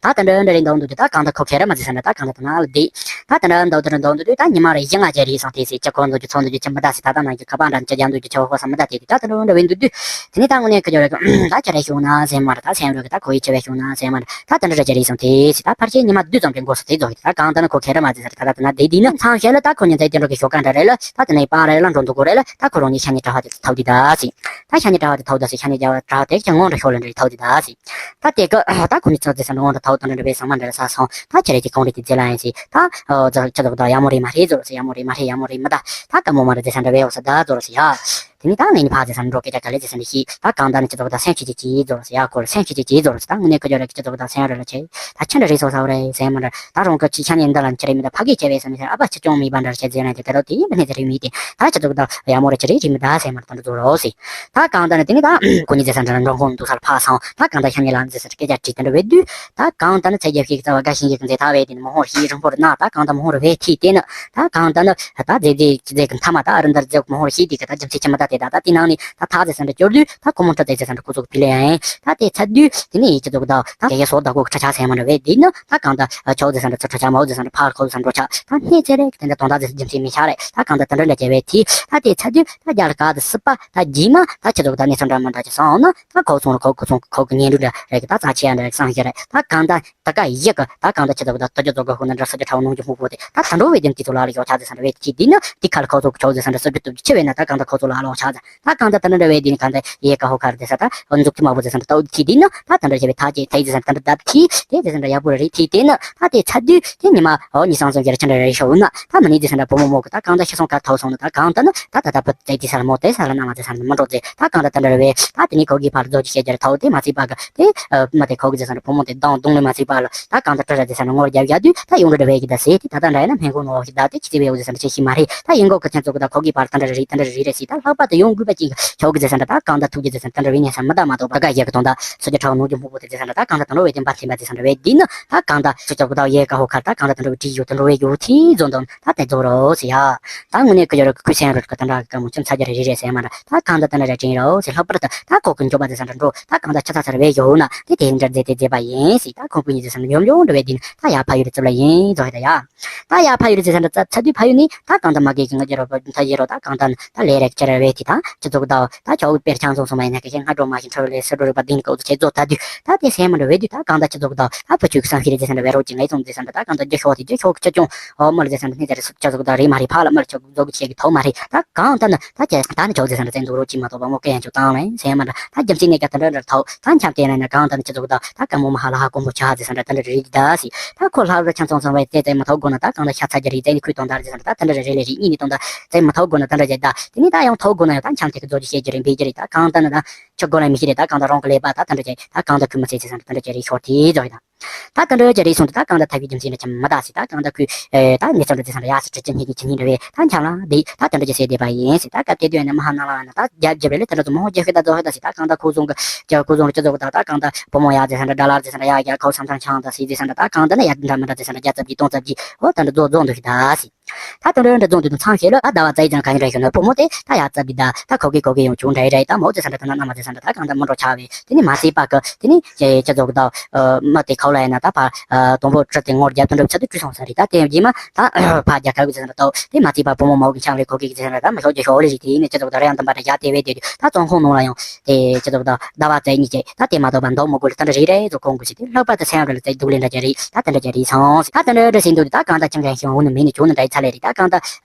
ད་དེ་འདྲ་འདྲ་རེད་འདུག་འདུག་དུས། ད་གང་ད་ཁོ་ཁེ་ར་མ་ཟེར་ས་འདྲ། ད་གང་ད་དེ་ན་ལ་བསྡད། ད་དེ་འདྲ་འདུག་དེ་འདྲ་འདུག་འདུག་དུས། ད་ཉི་མ་རེ་བཞི་ལྔ་ཅིག་རེད་སོང་དེ་ཟེར། ཅི་གོ་འདུག་ཅི་ཚོ་འདུག་ཅི་ཅི་མི་ད་ཟེར། ད་ད་ན་གི་ཁ་པར་འདྲ་ཅི་རྒྱག་འདུག་ཅི་ཆོག་གོ་ས་མི་ད། དེ་དུས་ད་དེ་འདྲ་འདྲ་བས་འདུག་དུས། དེ་ནས་ད་དངོས་གནས་ཁ་ཅོ་རེ་གི་ད་ཁྱེད་རེ་ཤོད་ན་ཟེར་མ་རེད། ད་སེམས་རོགས་གི་ད་ཁོ་ཡི་ཆེ་བས་ཤོད་ན་ཟེར་མ་རེད། ད་དེ་འདྲ་རེ་ཅི་རེད་སོང་དེ་ཟེར། ད་ཕར་ཆེ་ཉི་མ་བདུན་ཙམ་གྱི་འགོར་སོང་དེ་རྫོགས་ཡོད། ད་གང་ད་ན་ཁོ་ཁེ་ར་མ་ཟེར་ས་རེད། ད་ད་དེ་ན་བསྡད་དུས་ནི་མཚམས་ཤིག་ལ་ད་ཁོ་གཉིས་ཚེ་དེ་འདྲ་གི་ཤོག་ག་འདྲ་རེད་ལ། ད་དེ་ནས་པང་རེ་ལ་འགྲོ་འདུག་གོ་རེད་ལ། ད་ཁོ་རང་གཉིས་ཤ་ཉེ་གྲྭ་བ་དེ་ཐོག་དེ་ད་ཟེར། ད་ཤ་ཉེ་གྲྭ་བ་དེ་ཐོག་ད་ཟེར། ཤ་ཉེ་གྲྭ་བ་དེ་ཀྱང་ངོ་འདྲ་ཤོར་ལ་འདྲ་ཐོག་དེ་ད་ཟེར། ད་དེ་གི་ད་ཁོ་གཉིས་ཚོ་དེ་ས་འདྲ་ངོ་འདྲ་ཐོག་ད་འདྲ་འདྲ་བས་ཟ་མ་འདྲ་ཟ་སོང་། ད་ཁྱེད་རེ་དེ་གང་རེ་དེ་རྗེས་ལ་ཡིན་ཟེར། ད་ཨོ་ཙ་ཁྱེད་ཚོ་ད་ཡག་མོ་རེད་མ་རེད་ཟེར་ཟེར། ཡག་མོ་རེད་མ་རེད། ཡག་མོ་རེད་མི་ད། ད་དཀའ་མོ་མ་རེད་ཟེར་ས་འདྲ་བས་འོ་ས་ད་ཟེར་ཟེར་ཡ། དེ་ནས་ད་ངེད་གཉིས་ཕར་ཟེར་ས་འདྲ་འགྲོ་སྐད་ཆ་ག་ལེ་ཟེར་ས་འདྲ་ཤེས། ད་གང་ད་ནི་ཁྱེད་ཚོ་ད་སེམས་ཤེས་ཀྱི་ཅི་ཟེར་ཟེར་ཡ། ཁོ་ལ་སེམས་ཤེས་ཀྱི་ཅི་ཟེར་ཟེར། ད་དངོས་གནས་ཁ་ཅོ་རེ་ཁྱེད་ཚོ་ད་སེམས་རེ་ལ་ཆེ། ད་ཁྱེད་འདྲ་རེད་སོ་ས་རེད་ཟེར་མ་འདྲ། ད་རང་གི་ཅི་ཆ་ནས་འདི་ལ་ཁྱེད་རེ་མི་ད་ཕ་གིའི་ཆེ་བས་ཟེར་མི་ཟེར། ཨ་ཕ་ཆེ་ཆུང་མེད་པ་འདྲ་ཆེ་ཟེར་ན་དེ་ད་དེ་ཡིན་པ་ནས་ཟེར་རེད་མི་དེ། ད་ཁྱེད་ཚོ་ད་ཡག་མོ་རེ་ཆེ་རེ་རེད་མི་ད་ཟེར་མ་འདྲ་ད་འདྲ་ཟོ་རོ་ཟེར། ད་གང་ད་ནི་དེ་ནི་ད་ཁོ་གཉིས་ཟེར་ས་འདྲ་འགྲོ་ཁོང་འདུག་ས་ལ་ཕ་སང་། ད་གང་ད་ཤ་ཉེ་ལ་ཟེར་ས་འདྲ་སྐད་ཆ་དྲིས་དེ་འདྲ་བས་དུས། ད་གང་ད་ནི་ཚེ་རྒྱལ་ཤེས་ཀྱི་རྩ་བ་དགའ་ཞིང་གི་མཛེས་ཐག་བས་དེ་ནི་མོ་ཧོར་ཤེས་རིང་པོར་ན། ད་གང་ད་མོ་ཧོར་བས་ཐིས་དེ་ནི། ད་གང་ད་ནི་ད་རྫས་རྫས་ཀྱི་རྫས་ཀྱི་མཐའ་མ་ད་ཨ་རི་འདར་རྫས་མོ་ཧོར་ཤེས་དེ་ག་ད་རྒྱུ་མཚན་ཆི་མི་ད་དེ་ད། ད་དེ་ནང་ནས་ད་ཐག་ཟེར་ས་འདྲ་སྐྱོར་དུས། ད་ཁོ་མོ་ཁྲ་ཚེ་ཟེར་ས་འདྲ་ཁོ་ཚོ་གི་ཕི་ལེ་ཡིན། ད་དེ་ཚ་དུས་དེ་ནས་ཡིད་ཀྱི་ཚོགས་ད་ད་རྒྱ་ཡ་སོ་ད་ཁོ་གི་ཁྲ་ཆག་ཟེར་མ་འདྲ་བས་དེ་ནི། ད་གང་ད་ཆོག་ཟེར་ས་འདྲ་ཚ་ཁྲ་ཆག་མའོ་ཟེར་ས་འདྲ་ཕར་ཁོ་ཟེར་ས་འདྲ་ཆག་ད་སྣེ་ཚེ་རེ་དེ་འདྲ་དོན་དག་ཟེར་རྒྱུ་མཚན་མི་ཤ་རེད། ད་གང་ད་དེ་འདྲ་འདྲ་བྱས་བས་དེ། ད་དེ་ཚ་དུས་ད་རྒྱ་ལ་ག་ད་སྲིད་པ་ད་རྗེས་མ་ད་ཁྱེད་ཚོ་གི་ད་གནས་ཚུལ་འདྲ་མི་འདྲ་ཅིག་སོང་ན། ད་ཁོ་ཚོ་ཁོ་ཁོ་ཚོ་ཁོ་གི་ཉེ་འབྲེལ་འདྲ་རེད་གི། ད་རྩ་ཆེ་ཡ་འདྲ་རེད་བསམ་ཤེས་རེད། ད་གང་ད་ད་ག་ཡི་གི་ད་གང་ད་ཁྱེད་ཚོ་གི་ད་ད་ཁྱེད་ཚོ་གི་ཧུ་ན་འདྲ་ས་ཆ་ཁྲ་བོ་ནང་གི་སྨུག་པོ་དེ་ད་ད་འགྲོ་བའི་དེ་དེ་ཚོ་ལ་ལ་ཡོག་ཆ་ཟེར་ས་འདྲ་བས་ཁྱི་དེ་ནི་དེ་ཁ་ལ་ཁོ་ཚོ་ཆོག་ཟེར་ས་འདྲ་སུ་བི་ཏུ་ཆེ་བས་ན། ད་གང་ད་ཁོ་ཚོ་ལ་ལ་ཡོག་ཆ་ཟེར། ད་གང་ད་ད་འདྲ་འདྲ་བས་དེ་ནི་གང་ད་ཡེ་ཀ་ཧོ་ཁ་ར་ཟེར་ས་ད་འཛུགས་ཐི་མ་བོ་ཟེར་ས་འདྲ་ད་འོ་ཁྱི་དེ་ནི་ད་ད་འདྲ་བྱས་བས་ཐ་ཅེ་ཐ་ཡི་ཟེར་ས་ད་འདྲ་ད་ཁྱི་དེ་ཟེར་ས་འདྲ་ཡག་པོ་རེད། ཁྱི་དེ་ནི་ད་དེ་ཚ་དུས་དེ་ཉི་མ་འོ་ཉི་སང་སང་རྒྱ་ར་ཆ་འདྲ་རེ་ཤོ་ན། ད་མི་ནི་ཟེར་ས་འདྲ་བུ་མོ་མོ་གི་ད་གང་ད་ཤི་སོང་ཁ་ཐོག་སོང་ན། ད་གང་ད་ནི་ད་ད་ད་བུ་ཙེ་དེ་ས་ལ་མོ་དེ་ས་ལ་ན་མ་ཙེ་ས་ལ་མི་འགྲོ་ཙེ། ད་གང་ད་ད་འདྲ་རེ་བས་ད་དེ་ནི་ཁོ་གི་ཕར་རྫོགས་ཀྱི་ཤེས་རྒྱ་ར་ཐོག་དེ་མ་ཚིག་པ་གི་དེ་ཨ་མ་དེ་ཁོ་གི་ཟེར་ས་འདྲ་བུ་མོ་དེ་གདོང་གདོང་ལེ་མ་ཚིག་པ་ལ། ད་གང་ད་ད་འདྲ་ཟེར་ས་འདྲ་ངོ་རྒྱབ་ཡ་དུས་ད་ཡོང་འདྲ་འདྲ་བས་གི་ད་ཟེར། དེ་ད་ད་འདྲ་ཡ་ན་སྨན་ཁོང་ནོ་ཞིག་ད་དེ་ཁྱི་ཙེ་བས་འོ་ཟེར་ས་འདྲ་ཆེ་ཤི་མ་རེད། ད་ཡིན་གོ་གི་ཁྱེད་ཚོ་གི་ད་ཁོ་གི་ཕར་ད་འདྲ་རེ་ད་འདྲ་རེ་རེ་ཟེར། ད་ལྷག་པར་དུ་ཡོང་དགོས་པ་ཅིག་ཁྱོ་གི་ཟེར་ས་འདྲ་ད་གང་ད་ཐུག་གི་ཟེར་ས་འདྲ་ད་འདྲ་བས་ཉན་ས་མི་ད་མ་གཏོགས་པ་ག་ཡ་གི་དོན་ད་སོ་ཇ་ཁྲའོ་ནོ་གི་སྨུག་པོ་དེ་ཟེར་ས་འདྲ་ད་གང་ད་ད་འདྲ་བས་དེ་འབའ་ཐེ་འབའ་ཟེར་ས་འདྲ་བས་དེ་ནི་ད་གང་ད་སོ་ཇ་གི་ད་ཡེ་ཀ་ཧོ་ཁར་ད་གང་ད་ད་འདྲ་བས་བྲིས་ཡོད་ད་འདྲ་བས་ཡོད་ཐི་ཛོ་འདོན་ད་དེ་ཛོ་རོ་ཟེར་ཡ། ད་དངོས་གནས་ཁོ་ཡོད་ར་ཁོའི་སེམས་རོ་ཁོ་ད་འདྲ་གི་མོ་ཅུང་ཚ་རྒྱ་རེ་རེ་རེད་ཟེར་མ་ར། ད་གང་ད་ད་འདྲ་ར་དྲན་རོ་ཟེར། ལྷག་པར་དུ་ད་ཁོ་ཀུན་སྐྱོབ་པ་ཟེར་ས་འདྲ་འགྲོ་ད་གང་ད་ཆ་ཚ་ཚ་ར་བས་ཡོད་ན་དེ་དེ་འདྲ་རྫས་དེ་རྫས་པ་ཡིན་ཟེར། ད་ཁོང་ཀུན་གཉིས་ཟེར་ས་འདྲ་ཡོམ་ཡོམ་འདྲ་བས་དེ་ནི་ད་ཡ་ཕ་ཡུལ་རྩིབ་ལ་ཡིན་ཟོ་ཧེ་ད་ཡ། ད་ཡ་ཕ་ཡུལ་རྩིབ་ས་འདྲ་ཚ་ཚ་དུས་ཕ་ཡུལ་ནི་ད་གང་ད་མ་གེ་གི་ང་རྒྱལ་རོ་པ་ད་ཡེ་རོ་ད་གང་ད་ད་ལས་རེག་ཆེ་ར་བས་དེ་ད་ཁྱེད་ཚོ་གི་ད་ད་ཁྱོ་གི་པེར་ཆང་སོང་སོང་མ་ཡིན་ན་ཁེ་ཁེ་ང་འགྲོ་མ་ཤིང་ཁྲ་བ་ལས་སི་འགྲོ་རུ་པ་དིན་ཀའུ་ཚོ་ཆེ་ཛོ་ད་དུས་ད་དེ་སེ་མ་འདྲ་བས་དུས་ད་གང་ད་ཁྱེད་ཚོ་གི་ད་ད་ཕ་ཆུ་གི་སང་ཤི་རེ་རྩིབ་ས་འདྲ་བས་རོ་ཅི་ངའི་ཚོང་རྩིབ་ས་འདྲ་ད་གང་ད་རྒྱ་ཤོག་དེ་རྒྱ་ཤོག་ཁྱེད་ཅུང་ཨོ་མ་ལ་རྩིབ་ས་འདྲ་ནི་དེ་རེ་སུ་ཁྱེད་ཚོ་གི་ད་རེ་མ་རེ་ཕ་ལ་མ་ལ་ཁྱོ་གི་ཛོ་གི་ཆེ་གི་ཐོག་མ་རེད། ད་གང་ད་ནི་ད་ཁྱེད་ད་ནི་ཁྱོ་གི་རྩིབ་ས་འདྲ་བཙན་འདུག་རོ་ཅི་མ་གཏོགས་པ་མོ་ཀེ་ཡང་ཁྱོ་བཏང་ལེ་སེ་མ་འདྲ་ད་རྒྱ་མཚན་ནས་ཀ་ད་འདྲ་འདྲ་ཐོག་ད་འཁྱམ་དེ་ན་ན་གང་ད་ནི་ཁྱེད་ཚོ་གི་ད་ད་ག་མོ་མ་ཧ་ལ་ཧ་གོང་པོ་ཆ་རྩིབ་ས་འདྲ་ད་འདྲ་རེ་རེ་ད་སི་ད་ཁོ་ལྷ་ར་ཆང་ཚོང་ཚོང་བའི་ཏེ་ཙེ་མ་ཐོག་དགོ་ན་ད་གང་ད་ཤ་ཚ་རྒྱ་རེ་ཙེ་ནི་ཁུལ་དོན་དར་རྩིབ་ས་འདྲ་ད་ད་འདྲ་རེ་རེ་ལེ་རེ་གཉིས་ནི་དོན་དར་ཙེ་མ་ཐོག་དགོ་ན་ད་འདྲ་རེ་ད་དེ་ནི་ད་ཡང་ཐོག་དགོ་ན་ཡང་ད་འཁྱམ་དེ་གི་ཛོ་གི་ཤེས་རྒྱ་རེ་འབད་རྒྱ་རེ་ད་གང་ད་ནི་ད་ཁྱོད་གོ་ལ་མི་ཤེས་རེད། ད་གང་ད་རང་གི་ཀླད་པ་ད་ད་འདྲ་བྱས་ད་གང་ད་ཁུ་མ་ཚེ་ཚེ་སང་ད་ད་འདྲ་བྱས་རེད་ཤོར་དེ་ཛོ་ཡི་ད། ད་ད་འདྲ་བྱས་རེད་སོང་དུ་ད་གང་ད་ཐབས་ཀྱི་རྒྱུ་མཚན་འདྲ་ཆ་མ་ད་སི་ད་གང་ད་ཁུ་ཨེ་ད་ནི་ཚོ་འདྲ་ཚེ་སང་ད་ཡ་སི་དྲི་ཅན་ཧི་གི་ཁྱི་ནི་འདྲ་བས་ད་འཁྱམ་ལ་འདི་ད་ད་འདྲ་བྱས་སེ་བསྡད་པ་ཡིན་སི། ད་སྐབས་དེ་དུས་ཡ་ནི་མ་ཧ་ན་ལ་ན་ད་རྒྱབ་རྒྱབ་རེད་ལེ་ད་འདྲ་ཚོ་མོ་རྒྱ་ཤི་ད་ཛོ་ཧི་ད་སི་ད་གང་ད་ཁུ་ཚོང་གི་ཁྱོ་ཁུ་ཚོང་གི་ཁྱོ་ཚོ་གི་ད་ད་གང་ད་བུ་མོ་ཡ་ཚེ་སང་ད་ཌ་ལར་ཚེ་སང་ད་ཡ་རྒྱ་ཁོ་སང་ད་ཆང་ད་སི་ཚེ་སང་ད་ད་གང་ད་ནི་ཡ་འདྲ་མི་འདྲ་ཚེ་སང་ད་རྒྱ་ཙབ་ཀྱི་སྟོང་ཙབ་ཀྱི་ཨོ་ད་འདྲ་ཛོ་ཛོ་འདུག་ཤི་ད་སི། ད་དེ་འདྲ་འདྲ་རྫོང་དུ་དུ་མཚམས་ཤིག་ལ་ད་ཟླ་བ་རྩ་ཡི་ཙང་གང་ཡིན་རེད་ཤོད་ན་བུ་མོ་དེ་ད་ཡ་རྩ་བདེ་ད་ད་ཁོ་གི་ཁོ་གི་ཡོང་བྱུང་འདྲ་ཡི་རེད། ད་མོ་ཚེ་ས་འདྲ་ད་ན་ན་མ་ཚེ་ས་འདྲ་ད་གང་ད་མོ་འགྲོ་ཆགས་བས་དེ་ནི་མ་ཚེ་པ་གི་དེ་ནི་ཅེ་ཅེ་ཚོ་གི་ད་མ་དེ་ཁོ་ལ་ཡིན་ན་ད་ཕ་དང་པོ་ཁྲི་དེ་ངོར་རྒྱབ་དུ་འགྲོ་ཚ་དུ་བྲུས་སོང་ས་རེད། ད་དེ་རྗེས་མ་ད་ཕ་རྒྱ་གར་གི་ཚེ་ས་འདྲ་ད་དེ་མ་ཚེ་པ་བུ་མོ་མོ་གི་ཆང་ལས་ཁོ་གི་ཚེ་ས་འདྲ་ད་མ་ཤོག་ཅེ་ཤོག་ལེ་རེད། དེ་ནི་ཅེ་ཚོ་གི་ད་རེ་ཡང་དམ་པ་འདྲ་རྒྱ་དེ་བས་དེ་དུས་ད་ཙོང་ཁོང་ནང་ལ་ཡང་དེ་ཅེ་ཚོ་གི་ད་ཟླ་བ་རྩ་གཉིས་ཀྱི་ད་དེ་མ་གཏོགས་པ་མདོ་མི་དགོས་ལ་ད་འདྲ་རེད་རེད་ཚོ་ཁོང་གི་ཚེ་དེ་ལྷག་པར་དུ་སེམས་རེ་ལ་ཚེ་སྡུག་ལེ་འདྲ་ཅན་རེད། ད་དེ་འདྲ་ཅན་རེད་སོང་ད་དེ་འདྲ་འདྲ་ཟིན་འདུག་ད་གང་ད་ཅང་གང་ཞིག་འོ་ནི་མེད་ནི་བྱུང་ནི་འདྲ་ཚ་ལེ་རེད། ད་གང་ད་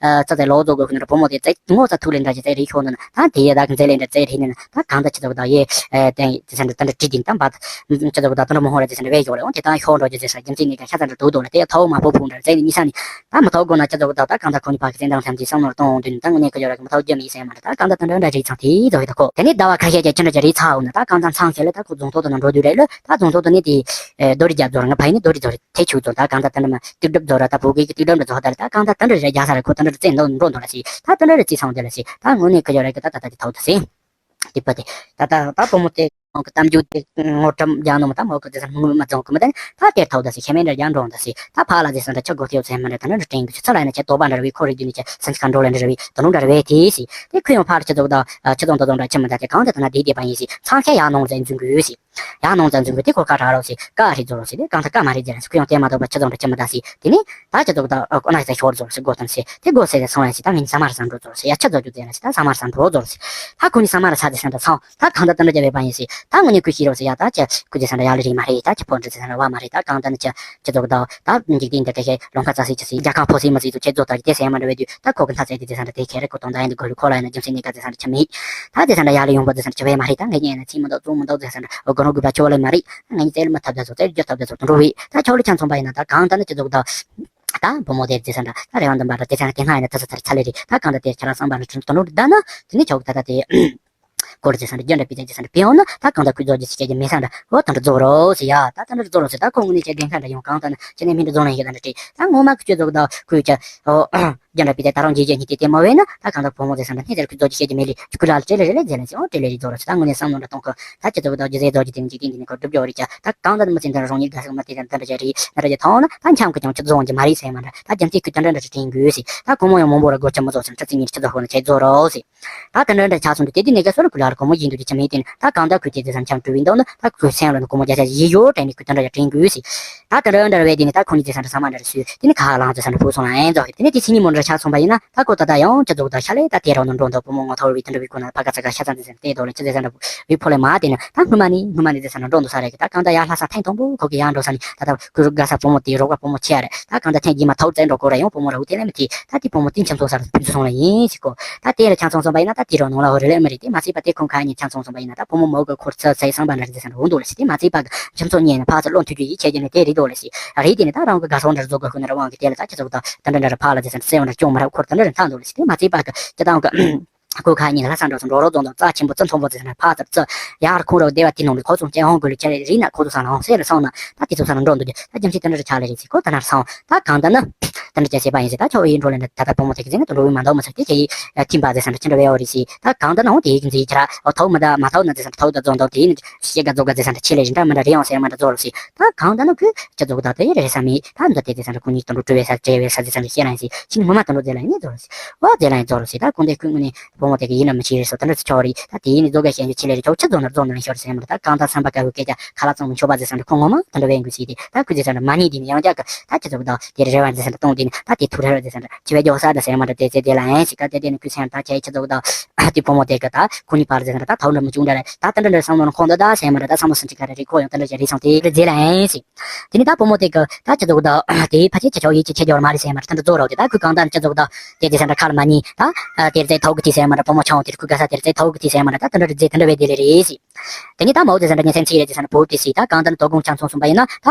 ཚ་ཚ་ལོ་ཚོ་དགོས་ཁུ་ནི་བུ་མོ་དེ་ཚེ་ངོ་ཚ་ཐུག་ལེ་འདྲ་ཅན་ཚེ་རེད་ཤོག་ནི་ན་ད་དེ་ཡ་ད་གི་ཚེ་ལེ་འདྲ་ཚེ་རེད་ནི་ན་ད་གང་ད་ཅི་ཚོ་ད་ཡེ་དེ་ཚེ་འདྲ་ད་འདྲ་བྲིས་ཏིང་ད་འབའ་ཅི་ཚོ་ད་ད་འདྲ་མོ་ཧོ་ར་ཚེ་འདྲ་བས་ཡོག་ལེ་འོ། ད་ཤོར་འགྲོ་རྒྱུ་ཟེར་ས་རྒྱུ་མཚན་ནི་ད་ཤ་ཚ་འདྲ་འདུག་འདུག་ལ། དེ་ཐོག་མ་ཕོ་ཕུག་འདྲ་རྩེ་ནི་མི་ས་ནི་ད་མི་ཐོག་དགོ་ན་ཅི་ཚོགས་ད་ད་གང་ད་ཁོ་ནི་ཕ་གི་སེམས་དང་ཐམས་ཅད་བསམ་བློ་གཏོང་འོང་དུས་ནི་ད་དངོས་གནས་ཁོ་ཡོད་ར་གི་མི་ཐོག་རྒྱུ་མི་ཟེར་མ་འདྲ། ད་གང་ད་དེ་འདྲ་འདྲ་རིགས་ཚང་དེ་ཚོ་ཡོད་ད་ཁོ། དེ་ནི་ཟླ་བ་ཁ་ཤས་ཀྱི་ཅི་འདྲ་ཅི་རིགས་ཚ་འོང་ན་ད་གང་ད་ཚང་ཁེ་ལ་ད་ཁོ་རྫོང་ཐོག་ཏུ་ན་འགྲོ་དུས་རེད་ལ། ད་རྫོང་ཐོག་ཏུ་ནི་དེ་རྡོ་རི་རྒྱབ་རྫོང་ར་ང་ཕ་ཡི་ནི་རྡོ་རི་རྫོང་རེད། ཐེ་ཆུ་རྫོང་ད་གང་ད་དེ་འདྲ་མ་དུག་སྒྲུབ་རྫོང་ར་ད་བོད་སྐད་ཀྱི་དུག་སྒྲུབ་འདྲ་རྫོང་ད་རེད། ད་གང་ད་དེ་འདྲ་རེད་རྒྱ་ས་རེད། ཁོ་དེ་འདྲ་རེད་རྩེ་འདུག་འགྲོ་འདུག་ལ་ཟེར། ད་དེ་འདྲ་རེད་རྩེ་ཚང་དེ་ལ་ཟེར། ད་དངོས་གནས་ཁོ་ཡོད་ར་གི་ད་ད་ད་དེ་ཐོག་ཏུ་ཟེར། དེ་པ་དེ། ད་ལྟ་ད་བུ་མོ་དེ་ཁོང་གི་གཏམ་རྒྱུད་དེ་ངོ་སྤྲོད་རྒྱག་ནོ་མ་ད་མོ་གི་དེ་ཚ་ངུ་མ་རྫོང་གི་མི་དེ་ད་དེར་ཐོག་ད་སི་ཁྱེད་མེད་འདྲ་རྒྱག་འགྲོ་ད་སི་ད་ཕ་ལ་དེ་སང་ད་ཆ་གོ་ཐེའུ་ཚེ་མ་འདྲ་ད་ནི་དྲན་གི་ཆུ་ཚ་ལ་ཡིན་ན་ཁྱེད་དོ་པ་འདྲ་ར་བའི་ཁོ་རིག་རྒྱུ་ནི་ཁྱེད་སེམས་ཁ་འགྲོ་ལ་འདྲ་ར་བའི་ད་ནུ་འདྲ་ར་བའི་དེ་སི་དེ་ཁོས་ཡང་ཕ་ལ་ཆ་ཚོགས་ད་ཆ་ཚོགས་ད་ཚོགས་འདྲ་ཆ་མ་ད་དེ་གང་དེ་ད་ན་དེ་དེ་པ་ཡིན་སི་ཚང་ཁྱེད་ཡག་ནོང་ཟེར་འཛུན་གི་ཡོད་སི། ཡང་ནང་ཙམ་འཛིན་དགོས་དེ་ཁོ་ཁ་གྲག་རོགས་སི་ཀ་རི་རྫོ་རོགས་སི་དེ་གང་ཐ་ཀ་མ་རི་རྫ་ར་སི་ཁོ་ཡང་དེ་མ་གཏོགས་པ་ཆ་ཚང་འདྲ་ཆ་མི་ད་སི་དེ་ནི་ད་ཆ་ཚོགས་ད་ཨོ་ན་ཟེ་ཤོར་རྫོ་རོགས་སི་སྒོ་དང་སི་དེ་སྒོ་སི་རེ་སང་ལ་སི་ད་ངས་ནི་ས་མ་ར་སང་འགྲོ་རྫོ་རོགས་སི་ཡ་ཆ་རྫོ་རྒྱུ་ཙེ་ན་སི་ད་ས་མ་ར་སང་འགྲོ་རྫོ་རོགས་སི་ད་ཁོ་ནི་ས་མ་ར་ས་དེ་སང་ད་ཚང་ད་གང་ད་ད་འདྲ་རྒྱ་བའི་པ་ཡིན་སི་ད་ངོ་ནི་ཁུ་ཤི་རོགས་སི་ཡ་ད་ཆ་ཁུ་ཅེ་སང་འདྲ་ཡ་ལི་རི་མ་རི་ད་ཆ་ཕོ་འདྲ་ཙེ་སང་འདྲ་བ་མ་རི་ད་གང་ད་ནི་ཆ་ཆ་ཚོགས་ད་ད་འཇིག་རྟེན་འདི་ཀ་ཤེ་ལོང་ཁ་ཙ་སི་ཆ་སི་རྒྱ་ཁང་ཕོ་སི་མ་སི་ཚོ་ཆེ་རྫོ་ད་དེ་སེ་མ་འདྲ་བའི་དུས་ད་ཁོ་གི་ཐ་ཚེ་དེ་ཙེ་སང་འདྲ་དེ་ཁེ་རེ་ཁོ་དང་ད་ཡིན་དུ་གོ་ལུ་ཁོ་ལ་ཡིན་ན་རྒྱུ་མཚན་ནི་ཀ་ཙེ་སང་འདྲ་ཆ་མི་ད་དེ་སང་འདྲ་ཡ་ལི་ཡོང་པོ་ཙེ་སང་འདྲ་ཆ་བའི་མ་རི་ད་ངས་ཉན་ན་ཚིག་མི་འདུག་ཚུགས་མི་འདུག་ཙེ་སང་འདྲ་ཨོ་གོ་རོ་གུ་པ་ཆོ་ལ་མ་རི་ད་ངས་ཉི་ཙེ་ལ་མ་ཐབ་ད་ཚོ་ཙེ་རྒྱུ་ཐབ་ད་ཚོ་དུ་འགྲོ་བའི་ད་ཆོ་ལ་ཆང་ཚོང་པ་ཡིན་ན་ད་གང་ད་ནི་ཆ་ཚོགས་ད། ད་རེ་བ་འདུན་པ་ར་དེ་ཚང་དེ་སྔ་ཡིན་ན་ད་ས་ཚར་ཚ་ལེ་རེད། ད་གང་ད་དེ་ཁྱེད་རང་བསམ་པ་ར་དྲུང་དུ་འགྲོ་ད་ན་དེ་ནི་ཆོག་ད་ད་དེ་སྐོར་ཟེར་ས་འདྲ་རྒྱ་འདྲ་པི་ཙེ་ཟེར་ས་འདྲ་པི་ཡོང་ན་ད་གང་ད་ཁུ་རྫོགས་རྒྱུ་སི་སྐད་ཀྱི་མེ་ས་འདྲ་འོ་ད་འདྲ་རྫོགས་རོགས་ཟེར་ཡ། ད་ད་འདྲ་རྫོགས་རོགས་ཟེར། ད་ཁོ་དངོས་གནས་ཁྱེད་རྒན་ཁ་འདྲ་ཡོང་གང་ད་ན་ཁྱེད་ནས་མི་འདྲ་རྫོགས་ན་ཡོད་ད་འདྲ་དྲི་ད་ངོ་མ་ཁུ་ཆོས་རྫོགས་ད་ཁུ་ཆ་ཨོ་རྒྱ་འདྲ་པི་ཙེ་ད་རང་རྗེས་རྗེས་ཉིད་དེ་དེ་མ་བས་ན་ད་གང་ད་བུ་མོ་ཟེར་ས་འདྲ་སྙིང་རྗེ་ཁུ་རྫོགས་ཀྱི་སྐད་ཀྱི་མེ་ལི་ཁུ་ལ་ལ་ཅེ་ལེ་རེ་ལེ་ཟེར་ན་ཟེར་ཨོ་ཏྲེ་ལེ་རི་རྫོགས་རོགས་ཟེར། ད་དངོས་གནས་བསམ་བློ་འདྲ་གཏོང་ཁོ་ད་ཁྱེད་རྫོགས་ད་རྗེས་ཟེར་རྫོགས་ཀྱི་དེ་ནི་འཇིག་རྟེན་འདི་ནི་ཁོ་སྒྲུབ་རྒྱུ་རེ་ཆ་ད་གང་ད་མི་ཚེ་འདི་རང་ཉིད་དགའ་ས་མ་དེ་ད་འདྲ་ཅེ་རེ་ན་ར་ཅེ་ཐོང་ན་ད་འཁྱམ་ཁུ་ཀྱང་ཁྱེད་རྫོགས་ཀྱི་མ་རེད་ཟེར་མ་འདྲ། ད་རྒྱུ་མཚན་ཁུ་ད་འདྲ་འདྲ་ཅེ་དྲན་དགོས་ཟེར། ད་ཁོ་མོ་ཡང་མང་པོ་ར་སྒོ་ཆ་མ་རྫོགས་ཟེར་ན་ཁྲི་ཚིག་ཉིད་ཁྱེད་རྫོགས་ཁོ་ན་ཁྱེད་རྫོགས་རོགས་ཟེར། ད་དེ་འདྲ་འདྲ་ཆགས་སོང་དུས་དེ་དུས་ནས་ཀྱང་སོ་ལ་ཁུ་ལ་ར་ཁོ་མོ་ཡིན་དུས་དེ་ཆ་མེད་དེ་ནི་ད་གང་ལྟར་ཁུ་དེ་དེ་ཙམ་འཁྱམ་གྲུབ་ཡིན་འདུག་ན་ད་ཁུ་སེམས་ལ་ནི་ཁོ་མོ་རྒྱ་ཆ་ཡི་ཡོ་དྲན་ནི་ཁུ་དེ་འདྲ་ཡ་དྲན་དགོས་ཟེར། ད་དེ་འདྲ་འདྲ་བས་དེ་ནི་ད་ཁོ་ནི་དེ་ཙམ་འདྲ་ས་མ་འདྲ་རེ་སུས་དེ་ནི་ཁ་ལང་དེ་ཙམ་འདྲ་ཕུག་སོང་ལ་ཨེ་རྫོགས་དེ་ནི་དེ་ཚིག་ཉིན་མོ་འདྲ་ཆགས་སོང་པ་ཡིན་ན་ད་ཁོ་ད་ལྟ་ཡང་ཅི་རྫོགས་ད་ཤ་ལས་ད་དེ་རང་ནི་འགྲོ་འདུག་བུ་མོ་ངོ་ཐོར་བའི་དེ་འདྲ་བའི་ཁོ་ན་ཕ་ག་ཚ་ག་ཤ་ཚ་དེ་ཙམ་དེ་འདྲ་ལ་ཅི་དེ་ཙམ་འདྲ་བའི་ཕོ་ལས་མ་དེ་ནི་ད་སྔོན་མ་ནི་སྔོན་མ་ནི་དེ་ཙམ་འདྲ་འགྲོ་འདུག་ས་རེད་གི། ད་གང་ད་ཡ་ལྷ་ས་ཐེངས་དང་པོ་ཁོ་གི་ཡ་འགྲོ་ས་ནི་ད་ད་ཁོ་རུ་དགའ་ས་བུ་མོ་དེ་རོགས་པ་བུ་མོ་ཆེ་ཡ་རེད། ད་གང་ད་ཐེངས་རྗེས་མ་ཐོག་བཙན་འགྲོ་ཁོ་ར་ཡང་བུ་མོ་ར་འུ་དེ་ལས་མི་ཐི་ད་དེ་བུ་མོ་དེ་ཁྱམས་ཚོང་ས་ར་ཕུན་ཚོགས་སོང་ལ་ཡིན་ཟེར་གོ། ད་དེ་ལ་ཁྱམས་ཚོང་སོང་པ་ཡིན་ན་ད་དེ་རོ་ནང་ལ་ཧོ་རེ་ལས་མི་རེད། དེ་མ་ཚད་པ་དེ་ཁོང་ཁ་ཉིན་ཁྱམས་ཚོང་སོང་པ་ཡིན་ན་ད་བུ་མོ་མོ་གི་འཁོར་ཚ་ཚའི་བསམ་པ་འདྲ་རེད་ཟེར་ས་འདྲ་འོང་འདུག་ལ་ཟེར། དེ་མ་ཚད་པ་གི་ཁྱམས་ཚོང་ཉན་ན་ཕག་ཚ་བློ་མཐུན་རྒྱུ་ཡིད་ཆེས་རྒྱུ་ནི་དེ་རེད་འདུག་ལ་ཟེར། རེད་དེ་ནི་ད་རང་གི་དགའ་སོང་འདྲ་བཟོ་དགོས་ཁོ་ན་ར་དབང་གི་དེ་ལ་ད་ཁྱེད་ཚོ་གི་ད་ད་འདྲ་འདྲ་ར་ཕག་ལ་ཟེར་ས་འདྲ་ཚེ་འོང་འདྲ་སྐྱོང་མ་ར་འཁོར་ད་འདྲ་ར་མཐའ་འདུག་ལ་ཟེར། དེ་མ་ཚད་པ་གི་སྤྱི་བཏང་གི་ཁོ་ཁ་ཉིན་ལྷ་ས་འགྲོ་སོང་འགྲོ་རོགས་རྫོང་དང་རྩ་ཆེན་པོ་རྩི་མཐོན་པོ་ཟེར་ས་ན་ཕག་ཚར་རྩི་ཡར་ཁོང་ར་བདེ་བ་དེ་ནང་ལ་ཁོ་ཚོ་ཅན་ཧོང་དགོས་ལ་ཁྱེད་རིག་ན་ཁོ་ཚོ་ས་ལ་ཧོང་སེ་ལ་སོང་ན་ད་དེ་ཚོ་ས་ལ་འགྲོ་འདུག་རྒྱུ་ད་རྒྱུ་མཚན་དེ་འདྲ་ར་ཆགས་ལ་རེད་ཟེར། ཁོ་ད་ན་ར་སོང་ད་གང་ད་ན་དེ་འདྲ་ཅན་བྱས་པ་ཡིན་ཟེར། ད་ཁྱོད་ཡིན་འགྲོ་ལ་ན་ད་ད་བུ་མོ་དེ་གི་ཟེར་ན་དུ་འགྲོ་བའི་མ་འདོག་མ་ཟེར། དེ་ཁྱེད་ཡིན་ཐིམ་པ་ཟེར་ས་འདྲ་ཅི་འདྲ་བའི་འོ་རེད་ཟེར། ད་གང་ད་ན་འོ་དེ་ཡིན་ཟེར་ཁྱེད་ར་འོ་ཐོག་མི་ད་མ་ཐོག་ན་ཟེར་ས་འདྲ་ཐོག་ད་རྫོང་དང་དེ་ཡིན་ཤེས་དགའ་རྫོགས་དགའ་ཟེར་ས་འདྲ་ཆེ་ལས་རིན་ད་མི་འདྲ་རེད་ཡང་ཟེར་མ་འདྲ་རྫོགས་ལ་ཟེར། ད་གང་ད་ན་ཁོས་ཅི་ཚོགས་ད་དེ་རེད་ས་མེད། ད་འདི་དེ་དེ་ས་འདྲ་ཁོ་གཉིས་དུ་འགྲོ་བྲོས་བས་ས་བྲེལ་བས་ས་དེ་ས་འདྲ་ཤེས་ལ་ཡིན་ཟེར། ཕྱིན་ངོ་མ་དུ་འགྲོ་རྫས་ལ་ཡིན་རྫོགས་ལ་ཟེར། འོ་རྫས་ལ་ཡིན་རྫོགས་ལ་ཟེར། ད་ཁོང་དེ་ཁོས་དངོས་གནས་བུ་མོ་དེ་གི་ཡིན་ན་མི་ཤེས་རེད་སོ་ད་འདྲ་ཚོ་ཆོག་རེད། ད་དེ་ཡིན་ནི་རྫོགས་དགའ་ཤེས་ཡོད་ཆེ་ལས་རེད། ཆོག་ཆི་རྫོགས་ན་རྫོགས་ན་ཤོར་ཟེར་མ་རེད། ད་གང་ད་བསམ་པ་དཀར་བོའི་སྐད་ཆ་ཁ་ལག་ཙམ་མི་ཆོག་པ་ཟེར་ས་འདྲ་ཁོ་ངོ་མ་དུ་འདྲ་བས་འགུལ་ཟེར་ཏེ། ད་ཁོས་ཟེར་ས་འདྲ་མ་ཉེས་དེ་ནི་ཡང་རྒྱག་གི་ད་ཅི་ཚོགས་ད་དེ་རེ་བ་ཟེར་ས་འདྲ་གཏོང་དེ་ནི་ད་དེ་ཐུག་རེ་རེ་ཟེར་ས་འདྲ་ཆི་བས་རྒྱོག་ས་ད་ཟེར་མ་འདྲ་དེ་ཟེར་དེ་ལ་ཡིན་ཟེར། ད་དེ་དེ་ནི་ཁོས་ཟེར་ད་ཁྱེད་ཆི་ཚོགས་ད་དེ་བུ་མོ་དེ་གི་ད་ཁོ་གཉིས་བར་ཟེར་ས་འདྲ་ད་ཐོག་འདྲ་མི་བྱུང་འདྲ་རེད། ད་དེ་འདྲ་འདྲ་བསམ་བློ་ནི་ཁོང་འདི་ད་ཟེར་མ་འདྲ་ད་བསམ་བློ་སུན་ཅི་ག་རེ་རེད། ཁོ་ཡང་དེ་འདྲ་ཞིག་རེད་སོང་དེ་ལ་རྫས་ལ་ཡིན་ཟེར། དེ་ནི་ད་བུ་མོ་དེ་གི་ད་ཅི་ཚོགས་ད་དེ་ཕ་ཆེ་ཆེ་ཆོག་ཡིད་ཆེས་ཆེ་རྒྱུ་བ་མ་རེད་ཟེར་མ་རེད། ད་འདྲ་རྫོགས་རོགས་དེ་ད་ཁོས་གང་ད་ཅི་ཚོགས་ད་དེ་དེ་ས་འདྲ་ཁ་ལ་མ་ཉེས་ད་དེ་རྫས་ཐོག་གི་དེ་ཟེར་མ་འདྲ་བུ་མོ་ཆུང་དེ་ཁོས་དགའ་ས་དེ་རྫས་ཐོག་གི་དེ་ཟེར་མ་འདྲ་ད་དེ་འདྲ་རེད་རྫས་དེ་འདྲ་བས་དེ་ལས་རེད་ཟེར། དེ་ནི་ད་མའོ་ཙེ་ཟེར་འདྲ་ཉིན་མཚན་ཚིག་རེད་ཟེར་ས་འདྲ་བོད་དེ་ཟེར། ད་གང་ལྟར་ན་དོ་དགོང་ཆང་ཚོང་གསུམ་པ་ཡིན་ན་ད་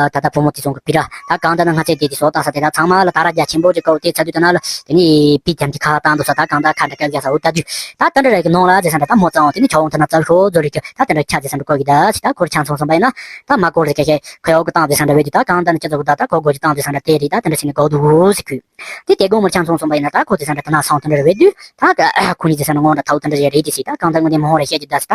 ད་ལྟ་བུ་མོ་དེ་ཚོང་གི་བི་ར་ད་གང་ལྟར་ན་ང་ཚེ་དེ་དེ་བཟོ་ལྟ་ས་དེ་ད་ཚང་མ་ལ་ད་ར་རྒྱ་ཆེན་པོ་ཅིག་གོ་དེ་ཚ་དུས་ད་ན་ལ་དེ་ནི་པི་ཐམ་གྱི་ཁ་བཏང་འདུག་ས། ད་གང་ལྟར་ཁ་འདྲ་སྐད་རྒྱག་ས་འུ་ལྟ་དུས་ད་ད་འདྲ་རེད་གི་ནོང་ལ་ཟེར་ས་འདྲ་ད་མོ་ཙང་དེ་ནི་ཆོག་འོང་ཐ་ན་ཙར་ཤོ་ཛོ་རེད་གི་ད་ད་འདྲ་ཆ་ཟེར་ས་འདྲ་གོ་གི་ད་ཟེར། ད་ཁོར་ཆང་ཚོང་གསུམ་པ་ཡིན་ན་ད་མ་གོ་རེད་ཁ་ཤས་ཁོ་ཡོག་གི་བཏང་ཟེར་ས་འདྲ་བས་དུས་ད་གང་ལྟར་ན་ཅི་ཚོགས་གི་ད་ད་གོ་གོ་ཅི་བཏང་ཟེར་ས་འདྲ་དེ་རེད། ད་དེ་འདྲ་ཟེར་ནས་གོ་འདུག་ཟེར་ཁུ། དེ་དེ་དགོང་མོར་ཆང་ཚོང་གསུམ་པ་ཡིན་ན་ད་ཁོ་དེ་ས་འདྲ་ད་ན་སང་དེ་འདྲ་རེད་བས་དུས་ད་ཁོ་གཉིས་དེ་ས་འདྲ་ངོ་འདྲ་ཐའུ་དེ་འདྲ་རེད་དེ་སི་ད་གང་ལྟར་ངོ་དེ་མོ་ཧོང་རེ་བཤད་ཀྱི་ད་སི་ད་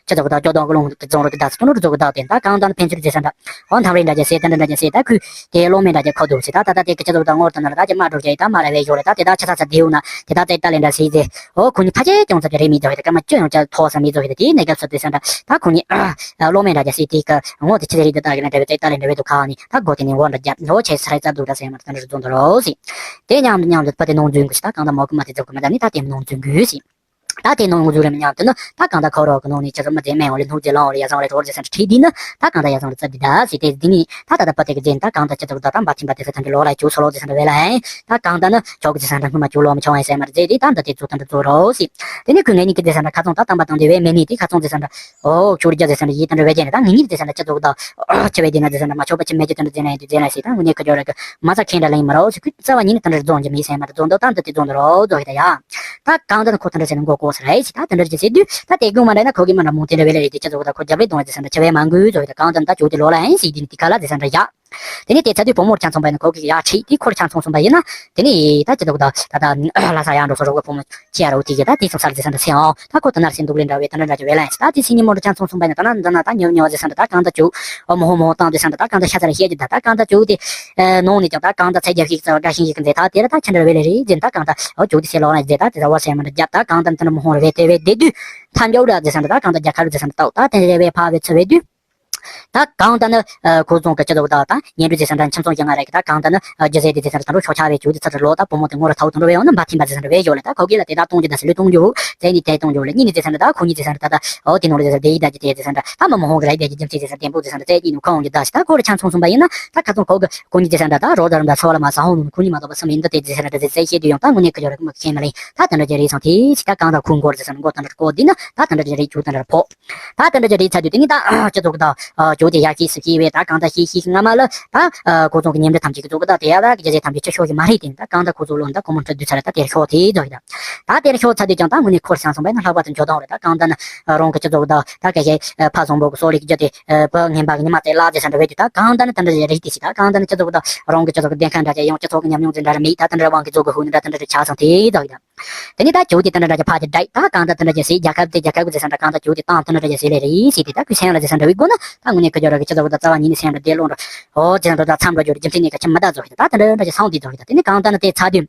ཅི་ཚོགས་ད་ཅོ་དོང་གི་ལུང་གི་རྫོང་རོ་དེ་ད་སི་ཅོ་ནོ་རུ་ཚོགས་གི་ད་དེ་ད་གང་ལྟར་ཕན་ཚུན་དེ་ས་འདྲ་ཧོ་འཐམ་རེ་འདྲ་ཅན་སེ་དེ་འདྲ་འདྲ་ཅན་སེ་ད་ཁུ་དེ་ལོ་མེ་འདྲ་ཅན་ཁོ་འདུག་སི་ད་ད་ད་དེ་གི་ཅི་ཚོགས་ད་ངོ་དེ་ན་ལ་ད་ཅི་མ་འགྲོ་ཅན་ད་མ་ར་བས་ཞོར་རེད། ད་དེ་ད་ཆ་ཚ་ཚ་དེའུ་ན་དེ་ད་ཙེ་ད་ལེ་འདྲ་སི་ཟེ་ཨོ་ཁུ་ནི་ཕ་ཆེ་ཅོང་ཚ་ཅི་རེ་མི་ཚོགས་ཧེ་ད་ཀ་མ་ཅོ་ཡོང་ཅ་ཐོ་ས་མི་ཚོགས་ཧེ་ད་དེ་ནེ་གབ་སོ་དེ་ས་འདྲ་ད་ཁུ་ནི་ལོ་མེ་འདྲ་ཅན་སི་དེ་གི་ངོ་དེ་ཆི་ཟེ་རེད་ད་ད་གི་ན་འདྲ་བས་ཙེ་ད་ལེ་འདྲ་བས་དུ་ཁ་ནི་ད་གོ་དེ་ནི་འོ་འདྲ་རྒྱབ་ལོ་ཆེ་ས་རེ་ཙ་དུ་འདྲ་སེ་མ་ད་འདྲ་རྫོང་དུ་རོ་སི། དེ་མཉམ་དུ་མཉམ་དུ་པ་དེ་ནོང་འཛུལ་དགོས་ཤི་ད་གང་ད་མོ་གི་མ་དེ་ཚོགས་གི་མ་ད་ནི་ད་དེ་མ་ནོང་འཛུལ་དགོས་ཤི། ད་དེ་ནང་ངུ་ཟུག་རེ་མི་ཉམས་དུ་ནི་ད་གང་ད་ཁོ་རོག་གི་ནང་ནས་ཅི་ཟིག་མི་ཚེ་མེད་འོང་ལེ་སྣུག་ཚེ་ལང་འོང་ལེ་ཡ་བཟང་རེ་གྲོགས་རེ་ཟེར་ཁྲིད་དུས་ནི་ད་གང་ད་ཡ་བཟང་རེ་རྩ་དུས་ད་སི་དེ་དེ་ནི་ད་ད་ད་པ་དེ་གི་རྗེས་ད་གང་ད་ཅི་ཟིག་ད་ད་འབའ་ཐིམ་པ་དེ་ཚོ་ཐམས་ཅད་ལོག་ལ་ཅུ་སོ་ལོ་ཚེ་ས་ཐམས་ཅད་ལོག་ལ་ཡིན། ད་གང་ད་ནི་ཆོག་གི་ཚེ་ས་འདྲ་སྔོན་མ་ཅུ་ལོག་མི་ཆོག་ཡིན་ཟེར་མ་རེད་ཟེར་དེ་ད་འདི་དེ་ཚོ་ཐམས་ཅད་ཚོ་རོགས་སི། དེ་ནི་ཁོས་ངེད་གཉིས་ཀྱི་ཚེ་ས་འདྲ་ཁ་ཚོང་ད་དམ་པ་དང་དེ་བས་མེད་ནི་དེ་ཁ་ཚོང་ཚེ་ས་འདྲ་ཨོ་ཆུ་རྒྱ་ཚེ་ས་འདྲ་ཡིད་ད་འདྲ་བས་ཀྱི་ནི་ད་ངེད་གཉིས་ཚེ་ས་འདྲ་ཅི་ཚོག་ད་ཆེ་བས་དེ་ན་ཚེ་ས་འདྲ་མ་ཆོག་པ་ཆེ་མེད་ཀྱི་ད་འདྲ་ཚེ་ན་ཡིན་དུ་ཚེ་ན་སི་ད་ངུ་ནས་ཁ་ཇོ་ར་གི་མ་ཚ་ཁེན་འདྲ་ལེན་མ་རོགས་སི་ཁོས་རྩ་བ་ཉིད་ནས་ད་འདྲ་རྫོང་གི་མི་ཟེར་མ་རེད་རྫོང་ད་ད་འདི་དེ་རྫོང་ད་རོགས་རྫོགས་ཡིན་ད་ཡ། ད་གང་ད་ནི་ཁོ་ད་འདྲ་ཟེར་ནས་མགོ་སྐོར་ས་རེད་ཟེར་ད་དེ་འདྲ་ཅིག་ཟེར་དུས་ད་དེ་དགོས་མ་འདྲ་ན་ཁོ་གི་མ་འདྲ་མོ་དེ་འདྲ་བས་ལ་རེད་དེ་ཅི་ཚོགས་ད་ཁོ་རྒྱབ་རེ་གཏོང་བ་ཟེར་ས་འདྲ་ཆེ་བས་མ་འགུལ་ཚོགས་ཡོད་ད་གང་ད་ད་ཇོ་དེ་ལོ་ལ་ཡིན་ཟེར་དུས་ནི་དེ་ག་ལ་ཟེར་ས་འདྲ་ཡ། དེ་ནས་དེ་ཚ་དུས་བུ་མོར་ཆང་ཚོང་པ་ཡིན་ན་ཁོ་གི་ཡ་ཁྲིད་དེ་ཁོར་ཆང་ཚོང་གསུངས་པ་ཡིན་ན་དེ་ནས་ད་ཅི་ཚོགས་ད་ད་ད་ལྷ་ས་ཡ་འགྲོ་ས་རོགས་པ་བུ་མོ་ཆེ་ཡ་རོགས་དེ་གི་ད་དེ་ཚོ་སར་ཟེར་ས་འདྲ་ཚེ་ཨང་ད་ཁོ་ད་ནར་སེ་འདུག་རེ་འདྲ་བས་ད་འདྲ་འདྲ་ཅི་བས་ལ་ཡིན་ད་དེ་ཚེ་ཉིན་མོར་ཆང་ཚོང་གསུངས་པ་ཡིན་ན་ད་ན་འདི་ན་ད་ཉོ་ཉོ་ཟེར་ས་འདྲ་ད་གང་ད་ཇོ་ཨོ་མོ་ཧོ་མོ་ཧོ་བཏང་དེ་ས་འདྲ་ད་གང་ད་ཤ་ཚ་ར་ཤེས་ཀྱི་ད་ད་གང་ད་ཇོ་དེ། ནང་ནས་ཀྱང་ད་གང་ད་ཚད་རྒྱབ་ཤིག་ཚ་བ་དགའ་ཤིང་ཞིག་མཛད་ད་དེ་ལ་ད་ཁྱི་འདྲ་བས་ལེ་རེད་ཟེར་ད་གང་ད་ཨོ་ཇོ་དེ་སེ་ལོག་ན་མཛད་ད་དེ་ཚ་བ་སེ་མ་འདྲ་རྒྱབ་ད་གང་ད་འདི་ནི་མི་ཧོང་རེ་བས་དེ་བས་དེ་དུས་ཐམ་རྒྱབ་ར་ཟེར་ས་འདྲ་ད་གང་ད་རྒྱ་ཁ་རུ་ཟེར་ས་འདྲ་ཏོག་ད་དེ་རེ་བས་ཕ་བས་ཚུ་བས་དུས། ད་གང་ད་ནི་ཁོ་ཚོང་གི་སྤྱི་ཚོགས་ད་ད་ཉེ་འབྲུ་ཟེར་ས་འདྲ་ཁྱིམ་ཚང་ཞིག་ང་རེ་གི་ད་གང་ད་ནི་རྒྱུ་ཟེར་དེ་ཟེར་ས་འདྲ་ད་འགྲོ་ཤོག་ཆ་བས་ཇོ་དེ་ཚ་འདྲ་ལོ་ད་བུ་མོ་དེ་ངོ་ར་ཐའུ་དུ་འགྲོ་བས་ཡོང་ན་འབའ་ཐིམ་པ་ཟེར་ས་འདྲ་བས་ཡོད་ལ་ད་ཁོ་གི་ལ་དེ་ད་གཏོང་རྒྱུ་ད་སི་ལུ་གཏོང་རྒྱུ་ཟེར་ནི་དེ་གཏོང་རྒྱུ་ལ་གཉིས་ནི་ཟེར་ས་འདྲ་ད་ཨོ་དེ་ནོར་ཟེར་ས་དེ་ཡི་ད་ཀྱི་དེ་ཟེར་ས་འདྲ་ད་མ་མི་ཧོང་གི་ར་དེ་ཀྱི་རྒྱུ་མཚན་ཟེར་ས་འདྲ་བསྟན་པོ་ཟེར་ས་འདྲ་བཙལ་གྱིས་ནུ་ཁོང་གི་ད་ཞིག་ད་ཁོ་ར་ཆང་ཚོང་གསུམ་པ་ཡིན་ན་ད་ཁ་ཚོང་ཁོ་གི་ཁོ་གཉིས་ཟེར་ས་འདྲ་ད་རོ་ད་རམ་ད་ཚོ་ལ་མ་ས་ཧོང་ནུ་ཁོ་གཉིས་མ་གཏོགས་པ་སུ་མིན་ད་དེ་ཟེར་ས་འདྲ་དེ་ཟེར་ཤེས་དུས་ཡང་ད་དངོས་གནས་ཁ་ཇོ་ར་གི་མ་ཁེ་མ་ལེན་ད་དེ་འདྲ་ཅི་རེད་སོང་དེ་ཞིག་ད་གང་ད་ཁོང་མགོ་ཟེར་ས་འདྲ་མགོ་ད་འདྲ་ཀོ་དེ་ན་ད་དེ་འདྲ་ཅི་རེད་ཇོ་ད་འདྲ་ཕོ། ད་དེ་འདྲ་ཅི་རེད་ཚ་དུས་དེ་ནི་ད་སྤྱི་ཚོགས་ཀྱི་ད་ཇོ་དེ་ཡ་ཤེས་སུ་ཤེས་བས་ད་གང་ད་ཤེས་ཤེས་ཤིག་སྔ་མ་ལ་ད་ཁོ་ཚོ་གི་ཉེ་འབྲུ་ཐམས་ཅད་ཀྱི་ཚོགས་ཀྱི་ད་དེ་ཡ་ད་གི་རྒྱུ་ཟེར་ཐམས་ཅད་ཆོས་ཤིག་མ་རེད་དེ་ད་གང་ད་ཁོ་ཚོ་ལོ་ད་ཁོ་མོ་འཕྲོད་དུས་ཚ་རེད་ད་དེར་ཤོག་དེ་ཚོ་ཡིན་ད། ད་དེར་ཤོག་ཚ་དུས་ཀྱང་ད་དངོས་གནས་འཁོར་ཤང་སོང་བས་ན་ལྷག་པར་དུ་འཇོ་དང་རེད་ད་གང་ད་ནི་རང་གི་སྤྱི་ཚོགས་ཀྱི་ད་ད་ག་ཤེས་ཕ་བཟང་པོ་གི་སོག་ལེགས་རྒྱུ་དེ་བུ་ངན་པ་གི་ཉི་མ་དེ་ལ་དེ་ས་འདྲ་བས་དུས་ད་གང་ད་ནི་ད་འདྲ་རེད་དེ་ཞིག་ད་གང་ད་ནི་སྤྱི་ཚོགས་ཀྱི་ད་རང་གི་སྤྱི་ཚོགས་ཀྱི་བདེན་ཁ་འདྲ་ཅན་ཡང་སྤྱི་ཚོགས་ཀྱི་ཉམས་མྱོང་ཅན་འདྲ་རེད་མེད་ད་ད་འདྲ་དབང་གི་ཚོགས་ཀྱི་ཧུ་ནི་འདྲ་ད་འདྲ་རེད་ཆགས་སོང་དེ་ཚོ་ཡིན་ད། དེ་ནས་ད་ཇོ་དེ་དེ་འདྲ་འདྲ་ཅིག་ཕ་གི་འདྲ་ད་གང་ལྟར་དེ་འདྲ་ཅིག་ཟེར་རྒྱལ་ཁབ་དེ་རྒྱལ་ཁབ་ཀྱི་ཟེར་ས་འདྲ་གང་ལྟར་ཇོ་དེ་ཏང་དེ་འདྲ་འདྲ་ཅིག་ཟེར་ལེ་རེད་ཟེར་དེ་ད་ཁོས་སེམས་ལ་ཟེར་ས་འདྲ་བའི་སྒོ་ན་ད་དངོས་གནས་ཁ་ཇོ་ར་གི་སྤྱི་ཚོགས་ཀྱི་ད་རྩ་བ་ཉིད་ནས་སེམས་ལ་བདེ་ལོང་འགྲོ་ཨོ་ཅི་འདྲ་ད་མཚམས་འགྲོ་རྒྱུ་རེད་རྒྱུ་མཚན་ནས་ཀ་ཆ་མི་ད་ཟོ་ཧི་ད་དེ་འདྲ་འདྲ་ཅིག་སོང་དེ་ཟོ་ཧི་ད་དེ་ནས་གང་ལྟར་ན་དེ་ཚ་དུས་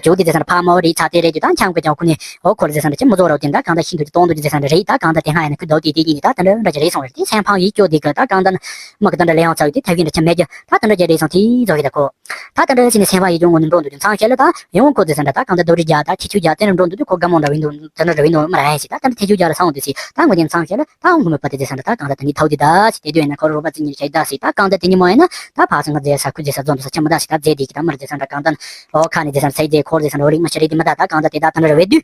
ཇོ་དེ་ཟེར་ས་འདྲ་ཕ་མ་རེད་ཚ་དེ་རེད་དུས་ད་འཆམ་གི་ཀྱང་ཁོ་ནས་ཨོ་ཁོ་ར་ཟེར་ས་འདྲ་ཅི་མི་ཟོ་ར་དེ་འདྲ་གང་ལྟར་ཤིན་ཏུ་ཀྱི་སྟོང་དུ་ཅི་ཟེར་ས་འདྲ་རེད་ད་གང་ལྟར་དེ་སྔ་ཡ་ན་ཁོས་ཟླ་བ་དེ་དེ་གཉིས་ནས་ད་དེ་འདྲ་འདྲ་ཅིག་རེད་སོང་རེད་དེ་སེམས་ཕམ་ཡིད་སྐྱོ་དེ་གི་ད་གང་ལྟར་ན་མི་གི་ད་འདྲ་ལས་ཡང་ཚ་བའི་དེ་ཐབས་ཤེས་འདྲ་ཅི་མེད་རྒྱུ་ད་དེ་འདྲ་ཅིག་རེད་སོང་དེ་ཟོ་ཧི་ད་ཁོ། ད་དེ་འདྲ་ཞིག་ནས་སེམས་པ་ཡིད་ཀྱང་ངོ་ནས་འགྲོ་འདུག་དུས་མཚམས་ཤར་ལ་ད་ཡང་ཁོ་དེ་ས་འདྲ་ད་གང་ལྟར་རྡོ་རིགས་རྒྱག་ད་ཁྱི་ཆུ་རྒྱག་དེ་འདྲ་འགྲོ་འདུག་དུས་ཁོ་དགའ་མོ་འདྲ་བའི་འདུག་དེ་འདྲ་འདྲ་བའི་འདུག་མ་ར་ཡིན་ཞིག་ད་དེ་འདྲ་ཁྱི་ཆུ་རྒྱག་ལ་སོང་འདུག་ཞིག་ད་ངོ་དེ་མཚམས་ཤར་ལ་ད་འོང་གི་མོད་པ་དེ་དེ་ས་འདྲ་ད་གང་ལྟར་དེ་ནི་ཐོག་དེ་ད་ཞིག་དེ་དུས་ཡིན་ན་ཁོ་རོ་པ་རྩི་ཉིར་ཤ་ཡི་ད་ཞིག་ད་གང་ལྟར་དེ་ནི་མོ་ཡིན་ན་ད་ཕ་སང་གི་རྫས་ས་ཁུ་རྫས་ས་འཛོམས་འདུག་ས་ཆ་མི་ད་ཞིག་ད་རྫས་དེ་ཞིག་ད་མི་ར་རྫས་ས་འདྲ་གང་ལྟར་ཨོ་ཁ་ནས་རྫས་ས་འདྲ་ཚེ་རྫས་འཁོར་རྫས་ས་འདྲ་རིགས་མ་ཤི་རེད་དེ་མི་ད་ད་གང་ལྟར་དེ་ད་དེ་འདྲ་ར་བའི་དུས།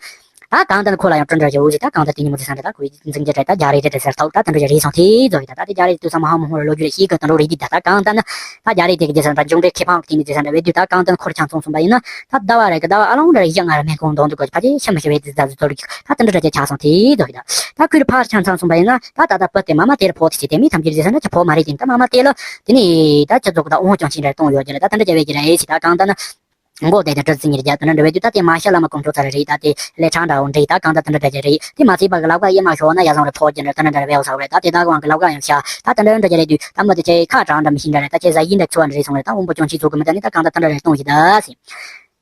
ད་གང་ལྟར་ཁོ་ལ་ཡང་དྲིན་རེ་ཞུ་ཞིག་ད་གང་ལྟར་དེ་ཉིན་མོ་དེ་ས་འདྲ་ད་ཁོའི་འཛིན་གྱི་རེད་ད་རྒྱ་རེ་རེད་དེ་ཟེར་ཐོག་ད་དེ་འདྲ་རེད་སོང་དེ་ཟོ་ཡི་ད་ད་དེ་རྒྱ་རེ་དུ་ས་མ་ཧ་མ་ཧོ་ར་ལོ་རྒྱུས་རེ་ཤེས་གི་དང་རོ་རེད་དེ་ད་ད་གང་ལྟར་ན་ད་རྒྱ་རེ་དེ་གི་དེ་ས་འདྲ་འབྱུང་འབྲས་ཁེ་ཕང་གི་དེ་ནི་དེ་ས་འདྲ་བས་དུས་ད་གང་ལྟར་ཁོ་ར་ཆང་ཚོང་གསུམ་པ་ཡིན་ན་ད་ཟླ་བ་རེ་གི་ཟླ་བ་ཨ་ལོང་འདྲ་ཡག་ང་ར་མེད་གོང་འདོན་དུ་གོ་ཕ་ཅེ་ཤ་མི་ཤ་བས་དེ་ཟ་ཟི་ཚོ་རིག་ད་དེ་འདྲ་ར་ཅེ་ཆགས་སོང་དེ་ཟོ་ཡི་ད་ད་ཁོའི་ཕར་ཆང་ཚང་གསུམ་པ་ཡིན་ན་ད་ད་ད་པ་དེ་མ་མ་དེ་ར་ཕོ་དེ་ཆེ་དེ་མི་ཐམས་ཅད་དེ་ས་འདྲ་ཆ་ཕོ་མ་རེད་དེ་ད་མ་མ་དེ་ལ་དེ་ནི་ད་ཆ་ཚོགས་ད་དབང་ཅང་ཆེན་ར་གཏོང་ཡོད་ཅེ་ལ་ད་དེ་འདྲ་ཅེ་བས་ཀྱི་ར་ཨེ་ཞིག་ད་གང་ལྟར་ན། མགོ་བདེ་དང་གྲི་རྩི་ཉེར་བརྒྱད་དེ་འདྲ་འདྲ་བས་དུས་ད་དེ་མ་ཤ་བླ་མ་དཀོན་མཆོག་ཚ་རེ་རེད་ད་དེ་ལས་ཁྲག་འདྲ་བོ་འདྲེ་ད་གང་ད་དེ་འདྲ་འདྲ་ཅིག་རེད་དེ་མ་ཚད་པ་གི་ལབ་ཀ་ཡེ་མ་ཤོར་ན་ཡ་བཟང་རེ་ཕོ་རྒྱུ་འདྲ་དེ་འདྲ་འདྲ་བས་བཟང་རེད་ད་དེ་ད་གང་གི་ལབ་ཀ་ཡང་ཤ་ད་དེ་འདྲ་འདྲ་ཅིག་རེད་དུས་ད་མི་དེ་ཆེ་ཁ་གྲགས་འདྲ་མི་ཤེས་འདྲ་རེད་ད་ཆེ་ཟ་ཡིན་འདྲ་ཚོ་བ་འདྲ་རེད་སོང་རེད་ད་དབང་པོ་སྐྱོན་ཆེ་ཚོ་གི་མི་ད་ནི་ད་གང་ད་དེ་འདྲ་རེ་གཏོང་ཞིག་ད་སི།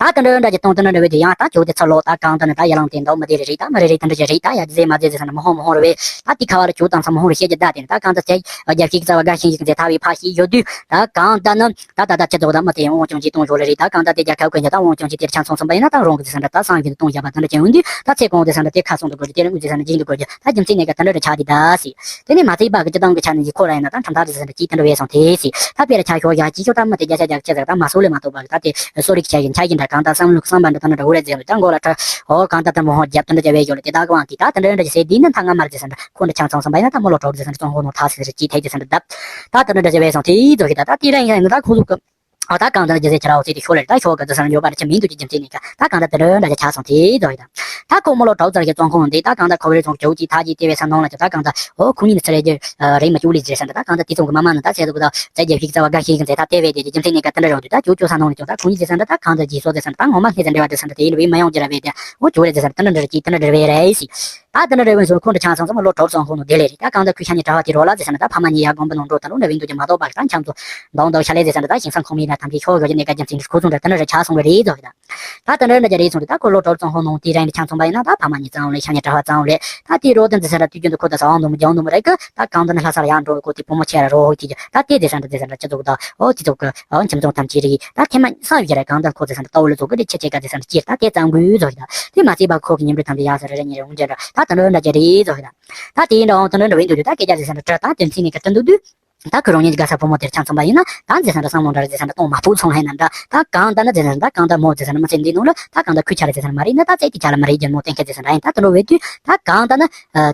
ད་དེ་འདྲ་འདྲ་ཅིག་གཏོང་དེ་འདྲ་འདྲ་བས་དུས་ཡང་ད་ཇོ་དེ་ཚུར་ལོག་ད་གང་ད་ནི་ད་ཡ་ལང་དེ་འདྲ་མི་དེ་རེ་རེད་ད་མི་རེ་རེ་དེ་འདྲ་ཅིག་རེད་ད་ཡ་ཟེ་མ་ཟེ་ཟེ་ས་ན་མི་ཧོང་མི་ཧོང་རེ་བས་ད་དེ་ཁ་བ་ལ་ཇོ་དང་ཚ་མི་ཧོང་རེ་བཤད་ཀྱི་ད་དེ་ནི་ད་གང་ད་ཆེ་རྒྱབ་ཤིག་རྩ་བ་དགའ་ཤིང་ཞིག་མཛད་ཐ་བའི་ཕ་ཤི་ཡོད་དུས་ད་གང་ད་ནི། ད་ད་ད་ཁྱེད་ཚོ་ད་མི་དེ་དབང་སྐྱོན་ཅིག་གཏོང་ཞོར་ལ་རེད་ད་གང་ད་དེ་རྒྱལ་ཁབ་ཀྱི་ད་དབང་སྐྱོན་ཅིག་དེར་ཆ་ཚང་ཚང་པ་ཡིན་ན་ད་རང་གི་ཟེར་ས་འདྲ་ད་སང་ཡིན་གཏོང་བཞག་པ་ད་འདྲ་ཅན་ཡོང་དུས་ད་ཚེ་གང་དེ་ཟེར་འདྲ་དེ་ཁ་སང་དུ་དགོས་རྒྱུ་དེ་རིང་དངུལ་ཟེར་ས་འདྲ་སྦྱིན་དུ་དགོས་རྒྱུ་ད་རྒྱུ་མཚན་ནས་ཀ་ད་འདྲ་རེ་ཆགས་དེ་ད་སི། དེ་ནས་མ་ཚད་པ་གི་སྤྱི་བཏང་གི་ཆ་ནས་ཀྱི་ཁོ་ར་ཡིན་ན་ད་ཁྲམ་ཐག་དེ་ཟེར་ས་འདྲ་ཅིག་ད་འདྲ་བས་སོང་དེ་སི། ད་དཔེ་ར་ཆ་ཤོག་ཡ་ཅིག་ཤོག་ད་མི་དེ་རྒྱ་ཆ་རྒྱ་ཆ་ཟེར་ད་མ་སོ་ལེ་མ་གཏོགས་པ་གི་ད་དེ་སོ་རིག་ཆ་ཡིན་ཆ་ཡིན་འདྲ་གང་ད་བསམ་བློ་བསམ་པ་འདྲ་ད་འདྲ་འདྲ་འུ་ར་ཟེར་འདུག་ད་མགོ་ལ་ཁྲ་ཨོ་གང་ད་ད་མོ་ཧོ་རྒྱབ་ད་འདྲ་ཅན་བས་ཡོད་ལ་དེ་ད་གི་དབང་གིས་ད་ད་འདྲ་འདྲ་ཅན་ཟེར་དེ་ནི་ད་ང་མར་ཟེར་ས་འདྲ་ཁོ་འདྲ་ཆང་ཚང་ཚང་པ་ཡིན་ན་ད་མོ་ལོ་གྲོགས་ཟེར་ས་འདྲ་ཙོང་ཧོ་ནོ་ཐ་ཟེར་ས་ཅིག་ཐེ་ཅེ་ས་འདྲ་ད། ད་དེ་འདྲ་འདྲ་བས་སོང་དེ་ཚོ་ཞིག་ད་ད་དེ་རིང་ཡང་ད་ཁོ་ཚོ་གི་ཨ་ད་གང་འདྲ་འདྲ་ཟེར་ཁྱེད་རང་ཚོ་དེ་ཤོར་ལ་ད་ཤོར་གི་ད་ས་ཡོད་པ་ར་ཆ་མིན་འདུག་ཅི་རྒྱུ་མཚན་ནས་ཀ་ད་གང་འདྲ་དེ་འདྲ་འདྲ་ཆ་ཆགས་སོང་དེ་ཚོ་ཞིག་ད། ད་ཁོ་མོ་ལོ་གྲོགས་ཚར་གི་ཙོང་ཁོང་དེ་ད་གང་འདྲ་ཁོ་བའི་ཚོང་ཇོ་ཅི་ཐ་ཅི་དེ་བས་ས་ནང་ལ་ཅི་ད་གང་འདྲ་ཨོ་ཁོ་གཉིས་ནི་ཚེ་རེ་རྒྱུ་རེ་མ་ཅུ་ལི་ཟེར་ས་འདྲ་ད་གང་འདྲ་དེ་ཚོང་གི་མ་མ་ནི་ད་ཚེ་དུ་གི་ད་ཚེ་རྒྱབ་ཤིག་རྩ་བ་དགའ་ཤིག་གི་མཛད་ད་དེ་བས་དེ་རྒྱུ་མཚན་ནས་ཀ་དེ་འདྲ་རེ་འོ་དུ་ད་ཇོ་ཅོ་ས་ནང་ལ་ཅི་ད་ཁོ་གཉིས་ཟེར་ས་འདྲ་ད་གང་འདྲ་ཇི་སོ་ཟེར་ས་འདྲ་ད་ངོ་མ་ཧེ་ཟེར་འདྲ་བ་དེ་ས་འདྲ་དེ་ཡིན་བས་མ་ཡོང་ཅི་ར་བས་དེ་ཨོ་ཇོ་རེ་ཟེར་ས་འདྲ་ད་འདྲ་འདྲ་ཅི་དེ་འདྲ་འདྲ་བས་རེད་ཟེར། ད་དེ་འདྲ་རེད་བས་སོང་ཁོང་འདྲ་ཆགས་སོང་ཙང་ལོ་དྲུག་ཙམ་ཧོ་ནོ་དེ་ལས་རེད། ད་གང་ལྟར་ཁོས་ཤ་ཉེ་གྲྭ་བ་དེ་རོགས་ལ་ཟེར་ས་ན་ད་ཕ་མ་གཉིས་ཡར་དགོན་པ་ནང་འགྲོ་ད་ལོ་འདྲ་བའི་འདུག་ཀྱང་མ་གཏོགས་པ་གི་ད་འཁྱམ་ཚོ་མདོག་མདོག་ཤ་ལས་ཟེར་ས་ན་ད་ཞིང་ས་ཁོང་མི་ལ་ཐམས་ཅད་ཤོག་གོ་ནས་སྐད་རྒྱབ་ཅིང་ཁོ་ཚོ་འདྲ་དེ་འདྲ་རེ་ཆགས་སོང་བས་རེད་ཟོ་གི་ད། ད་དེ་འདྲ་འདྲ་རེད་སོང་རེད། ད་ཁོ་ལོ་དྲུག་ཙམ་ཧོ་ནོ་དེ་རིང་འདྲ་ཆགས་སོང་བ་ཡིན་ན་ད་ཕ་མ་གཉིས་ཙམ་ལས་ཤ་ཉེ་གྲྭ་བ་ཙམ་ལས་ད་དེ་རོགས་དེ་འཛི་ས་ར་དུས་རྒྱུན་དུ་ཁོ་ད་ས་འོང་དུ་མི་རྒྱང་དུ་མི་རེད་གི་ད་གང་ལྟར་ན་ལྷ་ས་ལ་ཡར་འགྲོ་གི་ཁོ་དེ་བུ་མོ་ཆེ་ར་རོགས་ཧོ་ཅི་ད་དེ་འཛི་ས་འདྲ་འཛི་ས་འདྲ་སྤྱི་ཚོགས་ད་ཨོ་སྤྱི་ཚོགས་གི་ཨོ་ཁྱིམ་ཚང་ཐམས་ཅད་རེད། ད་ཐེ་མ་ས་བཞི་ར་གང་ལྟར་ཁོ་འཛི་ས་འདྲ་ལྟ་བུ་ལ་ཚོགས་གི་རེད། ཁྱེད་ཆེ་ག་འཛི་ས་འདྲ་སྐྱེས་ད་དེ་ཙམ་དགོས་ཚོགས་ཡིན་ད། དེ་མ་ཚད་པ་ཁོ་གི་ཉིན་རེ་ཐམས་ཅད་ཡར་ས་རེ་རེ་ཉིན་རེ་འོང་རྒྱུ་འདྲ་ད་དེ་འདྲ་འདྲ་ཅིག་རེད་ཚོགས་ཡིན་ད། ད་དེ་འདྲ་འོང་དེ་འདྲ་འདྲ་བའི་འདུག་རྒྱུ་ད་སྐད་ཆ་འཛི་ས་འདྲ་དྲི་ད་དེ་མཚན་ནས་ག་དྲི་འདུག་དུས། ད་ཁོ་རང་ཉིད་ཀྱི་དགའ་ས་བུ་མོ་དེར་ཆང་ཚོང་པ་ཡིན་ན་ད་འཛི་ས་འདྲ་བསམ་བློ་འདྲ་རེ་འཛི་ས་འདྲ་གཏོང་མ་ཕོད་ཚོང་ལ་ཡིན་ན་འདྲ་ད་གང་ལྟར་ན་འཛི་ས་འདྲ་ད་གང་ལྟར་མོ་འཛི་ས་འདྲ་མི་ཚེ་འདི་ནང་ལ་ད་གང་ལྟར་ཁོའི་ཆ་ལ་འཛི་ས་འདྲ་མ་རེད་ན་ད་ཚེ་དེ་ཆ་ལ་མ་རེད་རྒྱུ་མོ་གཏན་འཁེལ་འཛི་ས་འདྲ་ཡིན། ད་དེ་འདྲ་བས་དུས་ད་གང་ལྟར་ན་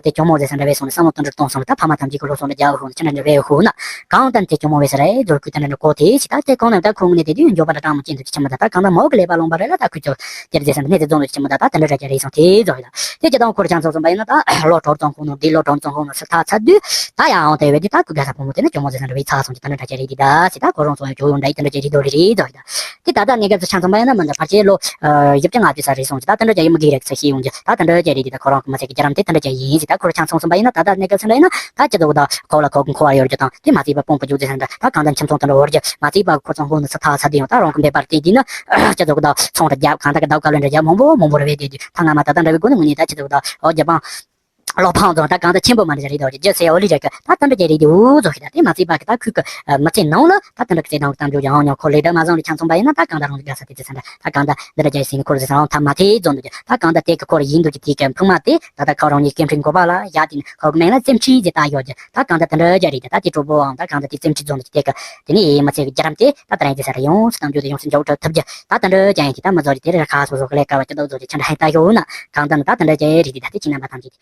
དེ་གྱོང་མོ་འཛི་ས་འདྲ་བས་སོང་ནས་བསམ་བློ་དོན་འགྲུབ་གཏོང་སོང་ལ་ད་ཕ་མ་ཐམས་ཅད་ཀྱི་སློབ་གསོ་འདྲ་རྒྱག་ཧོ་ན་ཆ་འདྲ་འདྲ་བས་ཧོ་ན་གང་ལྟར་དེ་གྱོང་མོ་བས་ས་རེད་འཛོར་ཁུལ་ད་འདྲ་འདྲ་གོ་དེ་ཞིག་ད་དེ་གང་ན་ད་ཁོང་ནས་དེ་དུས་འགྱོད་པ་འདྲ་གྲང་མོ་ཅན་དུ་ཅི་ཆེ་མོ་ད་ད་གང་ལྟར་མོ་གི་ཀླད་པ་ལོང་པ་རེད་ལ་ད་ཁོའི་ཚོ་དེར་འཛི་ས་འདྲ་གནས་དེ་རྫོང་དུ་ཅི་ཆེ་མོ་ད་ད་དེ་འདྲ་འདྲ་ཅིག་རེད་སོང་དེ་རྫོགས་ཡིན་ད། དེ་ཅི་དང་ཁོར་ཆང་ཚོགས་སོང་པ་ཡིན་ན་ད་ལོ་དྲུག་ཙམ་ཁོང་ནང་འདི་ལོ་དྲུག་ཙམ་ཁོང་ནང་སུ་ཐག་ཚ་དུས་ད་ཡང་འོང་དེ་བས་དེ་ད་ཁོ་དགའ་ས་བུ་མོ་དེ་ནི་གྱོང་མོ་ཟེར་ས་འདྲ་བའི་ཚ་སོང་ཅི་ད་ནི་འདྲ་ཅིག་རེད་དེ་ད་སི་ད་ཁོ་རང་ཚོ་ཡང་གྱོང་ཡོང་འདྲ་ཡི་དེ་འདྲ་ཅིག་རེད་དོ་རེད་རེད་དོ་ཡིན་ད། དེ་ད་ད་གནས་སྐབས་སུ་ཆང་ཚོགས་པ་ཡིན་ན་མི་འདྲ་ཕལ་ཆེར་ལོ་བཞི་བཅུ་ལྔ་བཅུ་ས་རེད་སོང་ཅི་ད་དེ་འདྲ་ཅིག་ཡིན་མི་གི་རེད་ཚ་ཤེས་ཡོང་ཅི་ད་དེ་འདྲ་ཅིག་རེད་དེ་ད་ཁོ་རང་གི་མི་ཚེ་གི་རྒྱ་རམ་དེ་དེ་འདྲ་ཅིག་ཡིན་ཟི་ད་ཁོར་ཆང་ཚོགས་སོང་པ་ཡིན་ན་ད་ད་གནས་སྐབས་སུ་འདྲ་ཡིན་ན་ད་སྤྱི་ཚོགས་ད་ཁོག་ལ་ཁོག་གི་འཁོར་བ་ཡོད་རྒྱུ་དང་དེ་མ་ཚད་པ་དཔུང་པ་རྒྱུག་ཚེ་ས་འདྲ་ད་གང་ལྟར་ཁྱིམ་ཚང་དེ་འདྲ་བོར་རྒྱུ་མ་ཚད་པ་ཁོ་ཚང་ཁོང་ནི་སུ་ཐག་ཚ་དུས་ཡང་ད་རང་གི་འབད་པར་དེ་དུས་ན། སྤྱི་ཚོགས་ཀྱི་ད་ཚོང་ར་རྒྱབ་གང་ལྟར་གྱི་ད་དཀའ་ལས་འདྲ་རྒྱབ་མང་པོ་མང་པོ་རེ་བས་དེ་དུས་ད་སྔ་མ་ད་ལྟ་འདྲ་བའི་སྒོ་ནས་དངོས་གནས་ད་སྤྱི་ཚོགས་ཀྱི་ད་འོ་རྒྱབ་པང་བློ་ཕངས་ཚོ་ད་གང་ད་ཆེན་པོ་མ་འདྲ་རེད་དོ་རྒྱུ་སེ་འོ་ལི་རེད་གི་ད་ད་འདྲ་ཅིག་རེད་དེ་འུ་ཚོ་ཤི་ད་དེ་མ་ཚད་པ་གི་ད་ཁུལ་གི་མི་ཚེ་ནང་ལ་ད་ད་འདྲ་གི་བརྩེ་དང་གི་གཏམ་བརྗོད་ཀྱང་ཡང་ཁོ་ལས་འདྲ་མ་བཟང་རེ་ཆང་ཚོང་པ་ཡིན་ན་ད་གང་ད་རང་གི་དགའ་ས་དེ་ཚེ་ས་འདྲ་ད་གང་ད་འདི་འདྲ་ཅིག་ཟིན་ཁོ་ར་ཚེ་ས་ཐ་མ་ཚེ་རྫོང་འདུག་རྒྱུ་ད་གང་ད་དེ་གི་ཁོ་ར་ཡིན་འདུག་རྒྱུ་དེ་གི་ཕུག་མ་དེ་ད་ད་ཁོ་རང་ཉིད་སྐད་འཕྲིན་གོ་པ་ལ་ཡ་དེ་ནི་ཁོ་གི་མིང་ལ་བཙེམ་ཁྲི་ཟེར་ད་ཡོད་རྒྱུ་ད་གང་ད་དེ་འདྲ་ཅིག་རེད་དེ་ད་དེ་གྲོགས་པོའང་ད་གང་ད་དེ་བཙེམ་ཁྲི་རྫོང་འདུག་རྒྱུ་དེ་གི་དེ་ནས་ཡེ་མ་ཚད་གི་རྒྱ་རམ་དེ་ད་ད་རང་ཡིན་ཚེ་ས་ར་ཡོང་སུ་དང་འཇུ་དེ་ཡོང་སུ་འཇོག་གྲབས་ཐུབ་རྒྱུ་ད་ད་འདྲ་ཅན་ཡིན་དེ་ད་མི་ཚོ་རེ་དེ་རེ་ཁ་སོ་སོ་གི་ལས་ཀ་བ་ཅི་ད་བཟོ་རྒྱུ་ཆ་འདྲ་ཧན་ད་ཡོད་ན་གང་ད་ནི་ད་ད་འདྲ་ཅན་རེད་དེ་ད་དེ་ཁྱི་རྣམ་པ་ཐམས་ཅད།